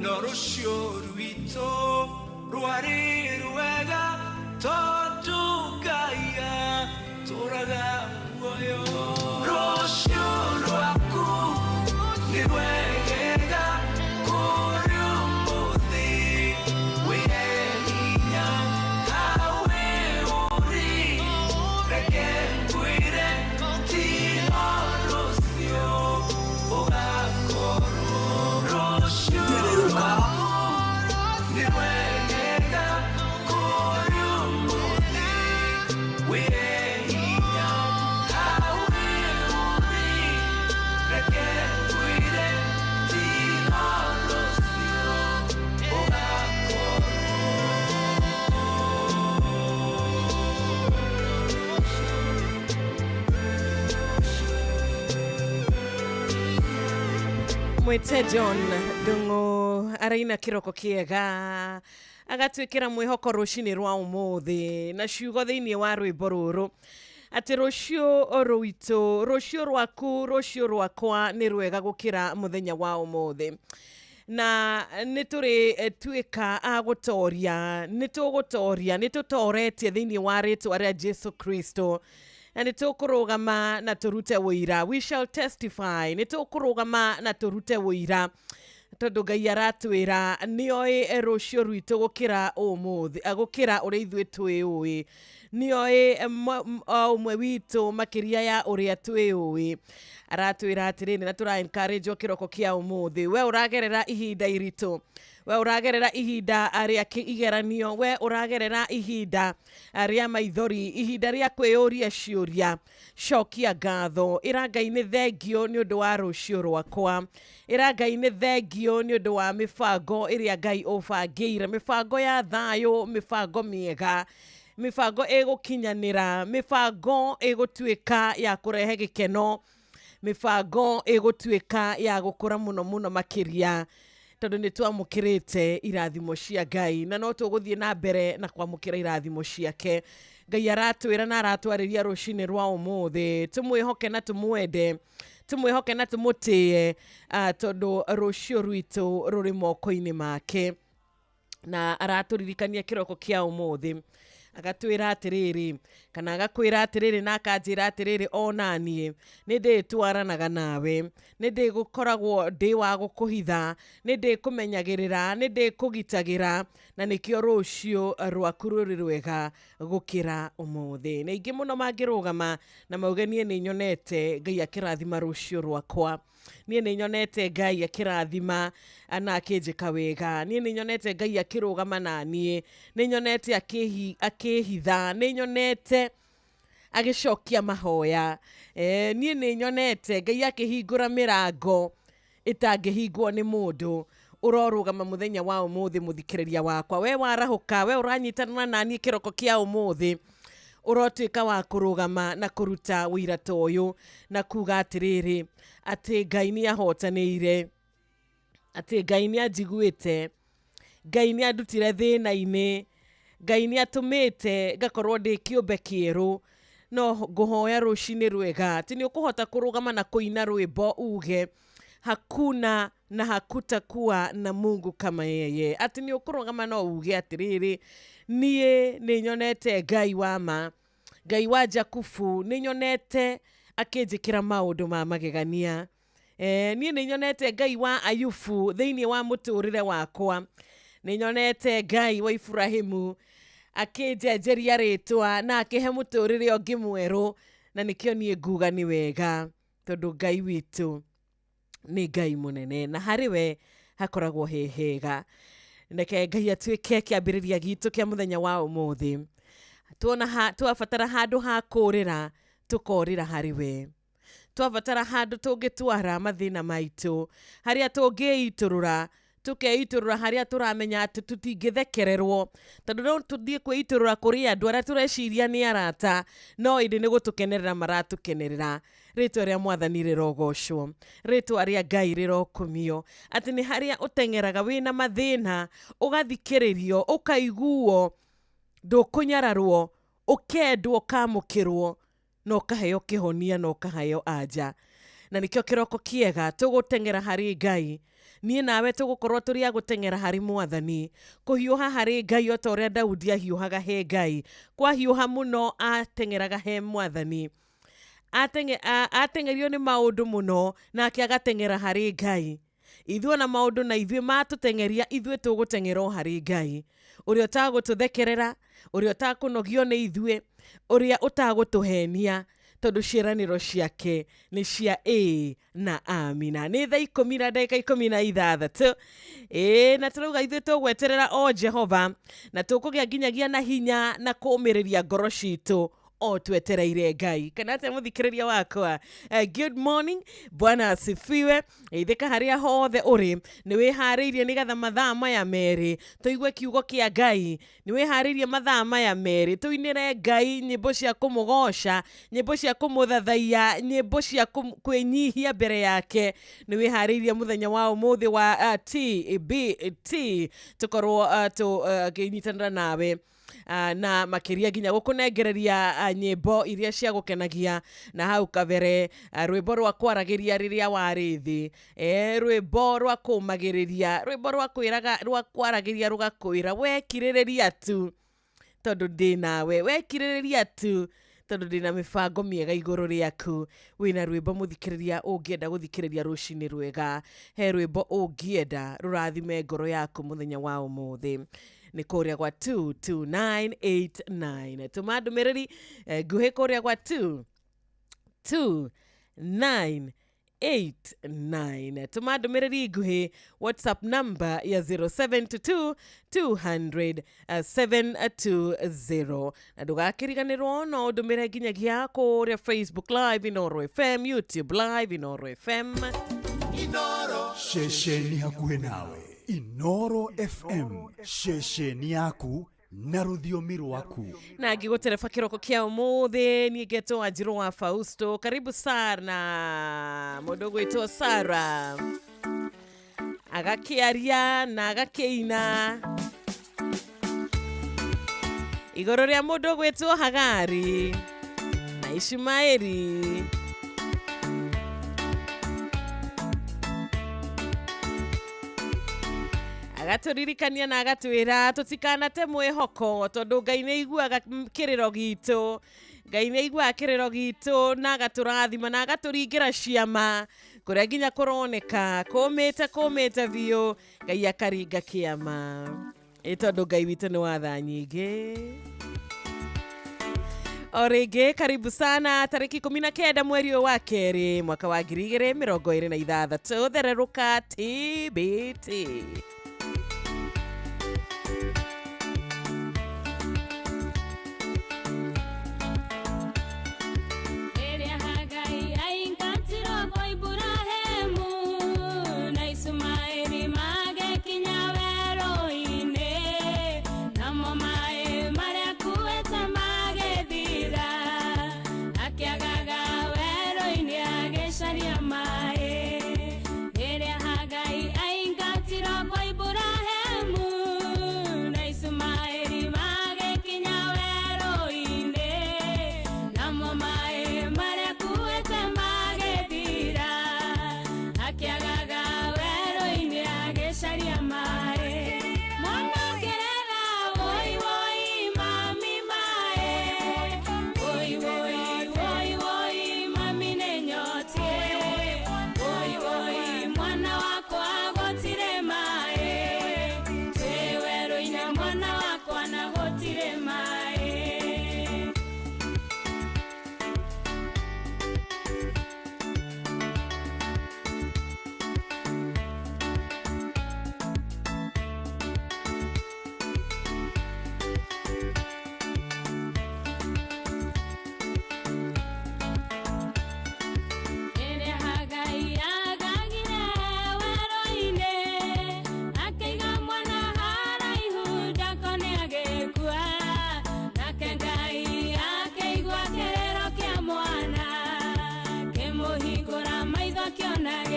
no rũciũ rwitũ rwarĩ rwega tondũ Ngai atũũraga muoyo. Rũciũ rwaku nĩ rwegega kũrĩ ũmũthĩ, wĩhe hinya hawe ũrĩ, reke ngwĩre ti o rũciũ ũgakorwo. Rũciũ rwaku nĩ rwegega kũrĩ ũmũthĩ, wĩhe hinya hawe ũrĩ, reke ngwĩre ti o rũciũ ũgakorwo. Mwite John Ndung'u araina kĩroko kĩega agatwĩkĩra mwĩhoko rũcinĩ rwa ũmũthĩ na ciugo thĩinĩ wa rwĩmbo rũrũ atĩ rũciũ rwitũ, rũciũ rwaku, rũciũ rwakwa nĩ rwega gũkĩra mũthenya wa ũmũthĩ, na nĩ tũrĩ tuĩka a gũtoria, nĩ tũgũtoria, nĩ tũtoretie thĩinĩ wa rĩtwa rĩa Jesu Kristo, na nĩ tũkũrũgama na tũrute ũira. We shall testify. Nĩ tũkũrũgama na tũrute ũira tondũ Ngai aratwĩra nĩoĩ rũciũ rwitũ gũkĩra ũmũthĩ, gũkĩra ũrĩa ithuĩ twĩũĩ, nĩoĩ o ũmwe witũ makĩria ya ũrĩa twĩũĩ. Aratwĩra atĩrĩrĩ, na tũra encourage kĩroko kĩa ũmũthĩ, we ũragerera ihinda iritũ, we ũragerera ihinda rĩa igeranio, we ũragerera ihinda rĩa maithori, ihinda rĩa kwĩyũria ciũria, cokia ngatho, ĩra Ngai nĩ thengio nĩ ũndũ wa rũciũ rwakwa, ĩra Ngai nĩ thengio nĩ ũndũ wa mĩbango ĩrĩa Ngai ũbangĩire, mĩbango ya thayũ, mĩbango mĩega, mĩbango ĩgũkinyanĩra, mĩbango ĩgũtuĩka ya kũrehe gĩkeno, mĩbango ĩgũtuĩka ya gũkũra mũno mũno makĩria, tondũ nĩ twamũkĩrĩte irathimo cia Ngai na no tũgũthiĩ na mbere na kwamũkĩra irathimo ciake. Ngai aratwĩra na aratwarĩria rũcinĩ rwa ũmũthĩ tũmwĩhoke na tũmwende, tũmwĩhoke na tũmũtĩe, tondũ rũciũ rwitũ rũrĩ moko-inĩ make. Na aratũririkania kĩroko kĩa ũmũthĩ agatwĩra atĩrĩrĩ, kana agakwĩra atĩrĩrĩ na akanjĩra atĩrĩrĩ, ona niĩ nĩ ndĩtwaranaga nawe, nĩ ndĩgũkoragwo ndĩ wa gũkũhitha, nĩ ndĩkũmenyagĩrĩra, nĩ ndĩkũgitagĩra, na nĩkĩo rũciũ rwaku rũrĩ rwega gũkĩra ũmũthĩ. Na aingĩ mũno mangĩrũgama na mauge niĩ nĩ nyonete Ngai akĩrathima rũciũ rwakwa, niĩ nĩ nyonete Ngai akĩrathima na akĩnjĩka wega, niĩ nĩ nyonete Ngai akĩrũgama na niĩ, nĩ nyonete akĩhitha, nĩ nyonete agĩcokia mahoya, niĩ nĩ nyonete Ngai akĩhingũra mĩrango ĩtangĩhingwo nĩ mũndũ. Ũrorũgama mũthenya wa ũmũthĩ mũthikĩrĩria wakwa, we warahũka, we ũranyitanĩra na niĩ kĩroko kĩa ũmũthĩ, Ũrotuĩka wa kũrũgama na kũruta wĩira ta ũyũ na kuga atĩrĩrĩ, atĩ Ngai nĩ ahotanĩire, atĩ Ngai nĩ anjiguĩte, Ngai nĩ andutire thĩna-inĩ, Ngai nĩ atũmĩte ngakorwo ndĩ kĩũmbe kĩerũ. No ngũhoya rũcinĩ rwega atĩ nĩ ũkũhota kũrũgama na kũina rwĩmbo uge hakuna na hakutakuwa na Mungu kama yeye. Atĩ nĩ ũkũrũgama no uge atĩrĩrĩ, niĩ nĩ nyonete Ngai wa ma, Ngai wa Jakubu, nĩ nyonete akĩnjĩkĩra maũndũ ma magegania. Niĩ nĩ nyonete Ngai wa Ayubu thĩinĩ wa mũtũrĩre wakwa, nĩ nyonete Ngai wa Ibrahimu akĩnjenjeria rĩtwa na akĩhe mũtũrĩre ũngĩ mwerũ, na nĩkĩo niĩ nguga nĩ wega tondũ Ngai witũ nĩ Ngai mũnene na harĩ we hakoragwo he hega. Reke Ngai atuĩke kĩambĩrĩria gitũ kĩa mũthenya wa ũmũthĩ. Tuona twabatara handũ ha kũũrĩra, tũkorĩra harĩ we. Twabatara handũ tũngĩtwara mathĩna maitũ, harĩa tũngĩitũrũra, tũkeitũrũra harĩa tũramenya atĩ tũtingĩthekererwo, tondũ no tũthiĩ kwĩitũrũra kũrĩ andũ arĩa tũreciria nĩ arata, no ĩndĩ nĩ gũtũkenerera maratũkenerera. Rĩtwa rĩa Mwathani rĩrogocwo, rĩtwa rĩa Ngai rĩrokumio, atĩ nĩ harĩa ũteng'eraga wĩna mathĩna, ũgathikĩrĩrio, ũkaiguo, ndũkũnyararwo, ũkendwo, ũkamũkĩrwo, na ũkaheo kĩhonia na ũkaheo anja. Na nĩkĩo kĩroko kĩega tũgũteng'era harĩ Ngai. Niĩ nawe tũgũkorwo tũrĩ a gũteng'era harĩ Mwathani, kũhiũha harĩ Ngai o ta ũrĩa Daudi ahiũhaga he Ngai. Kwahiũha mũno ateng'eraga he Mwathani, ateng'erio nĩ maũndũ mũno nake agateng'era harĩ Ngai. Ithuĩ na maũndũ na ithuĩ matũteng'eria, ithuĩ tũgũteng'era o harĩ Ngai, ũrĩa ũtagũtũthekerera, ũrĩa ũtakũnogio nĩ ithuĩ, ũrĩa ũtagũtũhenia, tondũ ciĩranĩro ciake nĩ cia ĩĩ na amina. Nĩ thaa 10:16. Ĩĩ, na tũrauga ithuĩ tũgweterera o Jehova, na tũkũgĩa nginyagia na hinya na kũũmĩrĩria ngoro citũ o twetereire Ngai. Kana atĩa mũthikĩrĩria wakwa? Good morning, Bwana asifiwe. Ithĩka harĩa hothe ũrĩ, nĩ wĩharĩirie nĩgetha mathaa maya merĩ tũigue kiugo kĩa Ngai. Nĩ wĩharĩirie mathaa maya merĩ tũinĩre Ngai nyĩmbo cia kũmũgoca, nyĩmbo cia kũmũthathaiya, nyĩmbo cia kwĩnyihia mbere yake. Nĩ wĩharĩirie mũthenya wa ũmũthĩ wa TBT tũkorwo tũkĩnyitanĩra nawe na makĩria nginya gũkũnengereria nyĩmbo iria cia gũkenagia na hau kabere, rwĩmbo rwa kwaragĩria rĩrĩa warĩ thĩ, rwĩmbo rwa kũmagĩrĩria, rwĩmbo rwa kwĩraga, rwa kwaragĩria rũgakwĩra wekirĩrĩria tu tondũ ndĩ nawe, wekirĩrĩria tu tondũ ndĩna mĩbango mĩega igũrũ rĩaku. Wĩna rwĩmbo mũthikĩrĩria ũngĩenda gũthikĩrĩria rũcinĩ rwega, he rwĩmbo ũngĩenda rũrathime ngoro yaku mũthenya wa ũmũthĩ, nĩ kũrĩa gwa 22989. Tũma ndũmĩrĩri nguhĩ kũrĩa gwa 22989. Tũma ndũmĩrĩri nguhĩ WhatsApp number ya 072 200 720. Na ndũgakĩriganĩrwo no ndũmĩre nginyagia kũrĩa Facebook Live Inooro FM, YouTube Live Inooro FM. Inooro ceceni hakuhĩ nawe, Inooro FM, ceceni yaku na rũthiomi rwaku. Na ngĩgũtereba kĩroko kĩa ũmũthĩ niĩ ngetwo Wanjirũ wa Fausto. Karibu sana mũndũ ũgwĩtwo Sara, agakĩaria na agakĩina igũrũ rĩa mũndũ ũgwĩtwo Hagari na Ishumaeli. Agatũririkania na agatwĩra tũtikanate mwĩhoko tondũ Ngai nĩ aiguaga kĩrĩro gitũ, Ngai nĩ aiguaga kĩrĩro gitũ na agatũrathima na agatũringĩra ciama kũrĩa nginya kũroneka kũmĩte kũmĩte biũ, Ngai akaringa kĩama. Ĩ tondũ Ngai witũ nĩ wa tha nyingĩ. O rĩngĩ karibu sana tarĩki 19 mweri ũyũ wa kerĩ mwaka wa 2026, thererũka TBT. Namo mae maria kueta magethira.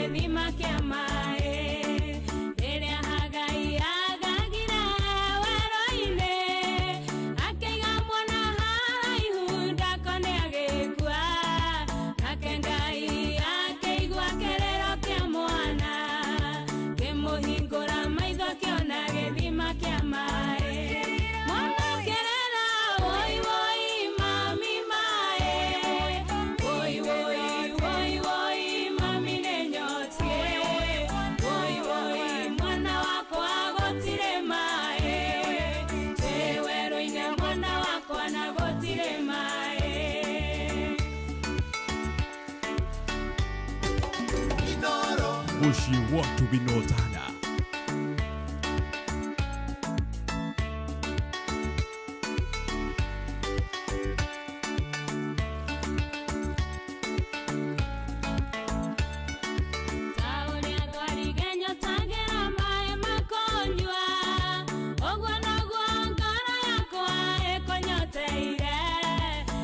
gĩthima kĩa maĩ. Rĩrĩa Hagai agagire werũ-inĩ, akĩiga mwana haraihu ndakone agĩkua. Nake Ngai akĩigua kĩrĩro kĩa mwana, kĩmũhingũra maitho akĩona gĩthima kĩa maĩ. Mwana akĩrĩra, woi woi mami maĩ, woi woi woi woi mami nĩnyotie, woi woi mwana wakwa gũtirĩ maĩ, twĩ werũ-inĩ mwana wakwa na gũtirĩ maĩ. Mushi watu binotana. Ta ũrĩa thwariga ĩnyotagĩra maĩ ma kũnyua, ũguo noguo ngoro yakwa ĩkũnyoteire.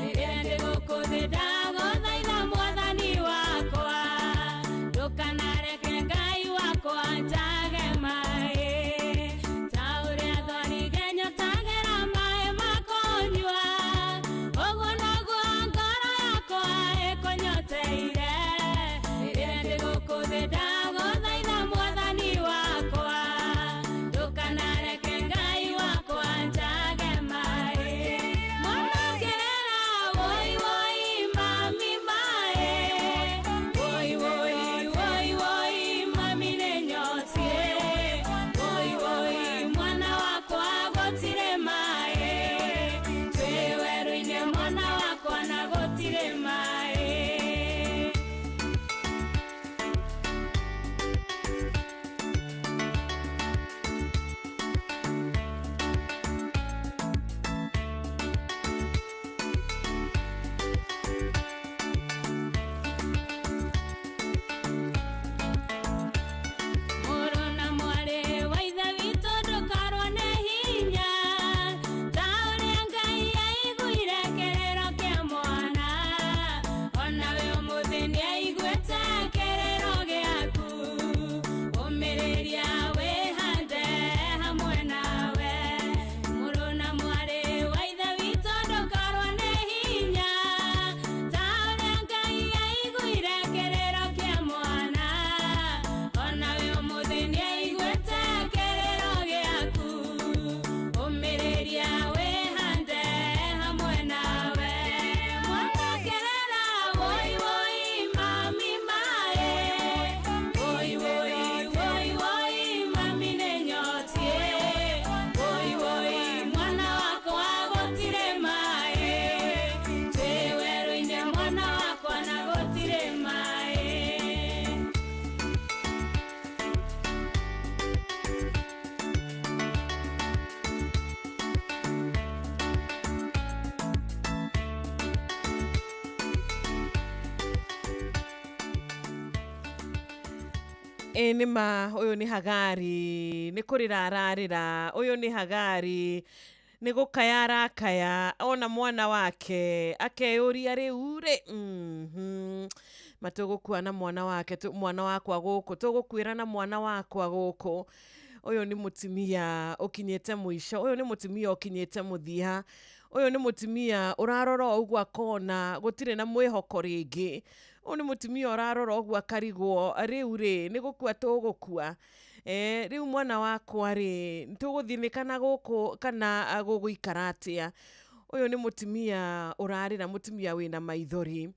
Rĩrĩa ndĩ gũkũ thĩ ndagũthaitha Mwathani wakwa, ndũkanareke Ngai wakwa njage maĩ. Ta ũrĩa thwariga ĩnyotagĩra maĩ ma kũnyua, ũguo noguo ngoro yakwa ĩkũnyoteire. Rĩrĩa ndĩ gũkũ thĩ ndagũthaitha Mwathani wakwa, ndũkanareke Ngai wakwa njage maĩ. Mwana akĩrĩra, woi woi mami maĩ, woi woi woi woi mami nĩnyotie, woi woi mwana wakwa gũtirĩ maĩ, twĩ werũ-inĩ mwana wakwa na gũtirĩ maĩ. Mũrũ na mwarĩ wa Ithe witũ ndũkarwo nĩ hinya, ta ũrĩa Ngai aiguire kĩrĩro kĩa mwana, onawe ũmũthĩ nĩaiguĩte kĩrĩro gĩaku. Ũmĩrĩria wĩhande hamwe nawe. Mũrũ na mwarĩ wa Ithe witũ ndũkarwo nĩ hinya, ta ũrĩa Ngai aiguire kĩrĩro kĩa mwana, onawe ũmũthĩ nĩaiguĩte kĩrĩro gĩaku. Ũmĩrĩria wĩhande hamwe nawe. Mwana akĩrĩra, woi woi mami maĩ, woi woi woi woi mami nĩnyotie, woi woi mwana wakwa gũtirĩ maĩ, twĩ werũ-inĩ mwana wakwa na gũtirĩ maĩ. Ĩ nĩ ma ũyũ nĩ Hagari nĩ kũrĩra ararĩra, ũyũ nĩ Hagari nĩ gũkaya arakaya ona mwana wake akeyũria rĩu rĩ matũgũkua na mwana wake mwana wakwa gũkũ tũgũkuĩra na mwana wakwa gũkũ. Ũyũ nĩ mũtumia ũkinyĩte mũico, ũyũ nĩ mũtumia ũkinyĩte mũthia, ũyũ nĩ mũtumia ũrarora o ũguo akona gũtirĩ na mwĩhoko rĩngĩ. Ũyũ nĩ mũtumia ũrarora ũguo akarigwo rĩu rĩ nĩ gũkua tũgũkua. Rĩu mwana wakwa rĩ tũgũthinĩka na gũkũ kana gũgũikara atĩa. Ũyũ nĩ mũtumia ũrarĩra, mũtumia wĩna maithori,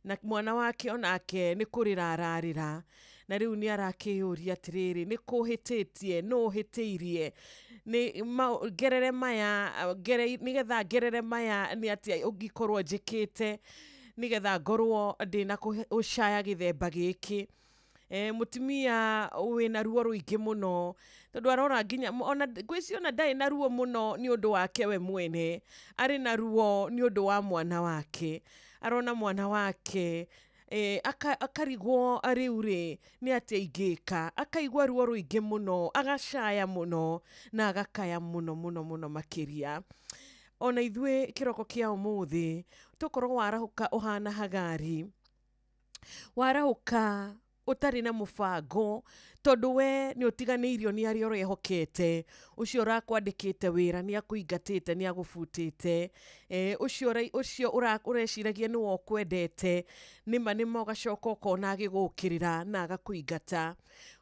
na mwana wake onake nĩ kũrĩra ararĩra, na rĩu nĩ arakĩyũria atĩrĩrĩ, nĩ kũhĩtĩtie, nũ ũhĩtĩirie, nĩ ngerere maya nĩgetha ngerere maya nĩ atĩa ũngĩkorwo njĩkĩte nĩgetha ngorwo ndĩna gũcaya gĩthemba gĩkĩ. Mũtumia wĩna ruo rũingĩ mũno tondũ arora nginya ona ngwĩciria ona ndarĩ na ruo mũno nĩ ũndũ wake we mwene, arĩ na ruo nĩ ũndũ wa mwana wake. Arona mwana wake akarigwo rĩu rĩ nĩ atĩa ingĩka, akaigua ruo rũingĩ mũno, agacaya mũno na agakaya mũno mũno mũno makĩria. Ona ithuĩ kĩroko kĩa ũmũthĩ tũkorwo warahũka ũhana Hagari, warahũka Ũtarĩ na mũbango tondũ we nĩ ũtiganĩirio nĩ arĩa ũrehokete. Ũcio ũrakwandĩkĩte wĩra nĩ akũingatĩte, nĩ agũbutĩte. Ũcio ũcio ũreciragia nĩwe ũkwendete, nĩma nĩma ũgacoka ũkona agĩgũkĩrĩra na agakũingata.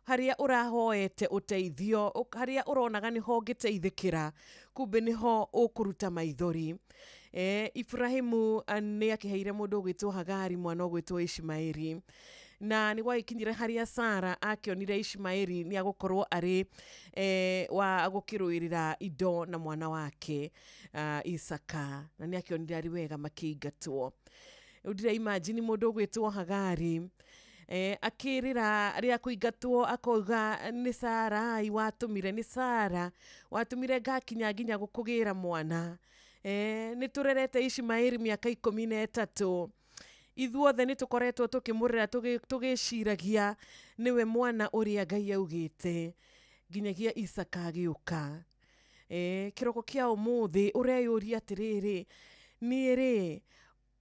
Harĩa ũrahoete ũteithio, harĩa ũronaga nĩho ũngĩteithĩkĩra, kumbe nĩho ũkũruta maithori. Ibrahimu nĩ akĩheire mũndũ ũgwĩtwo Hagari mwana ũgwĩtwo Ishmaeli, na nĩ gwagĩkinyire harĩa Sara akĩonire Ishmaeli nĩ agũkorwo arĩ wa gũkĩrũĩrĩra indo na mwana wake Isaka, na nĩ akĩonire arĩ wega makĩingatwo. Rĩu ndĩra imagine mũndũ ũgwĩtwo Hagari akĩrĩra rĩa kũingatwo, akauga nĩ Sarai watũmire, nĩ Sara watũmire ngakinya nginya gũkũgĩra mwana. Nĩ tũrerete Ishmaeli mĩaka 13, ithuothe nĩ tũkoretwo tũkĩmũrera tũgĩciragia nĩwe mwana ũrĩa Ngai augĩte, nginyagia Isaka agĩũka. Kĩroko kĩa ũmũthĩ ũreyũria atĩrĩrĩ, niĩ rĩ,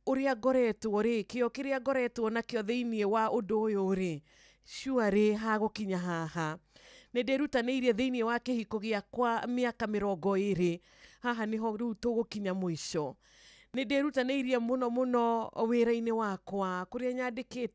ũrĩa ngoretwo rĩ, kĩo kĩrĩa ngoretwo nakĩo thĩinĩ wa ũndũ ũyũ rĩ, sure hagũkinya haha? Nĩ ndĩrutanĩirie thĩinĩ wa kĩhiko gĩakwa mĩaka 20, haha nĩho rĩu tũgũkinya mũico? Nĩ ndĩrutanĩirie mũno mũno wĩra-inĩ wakwa kũrĩa nyandĩkĩtwo.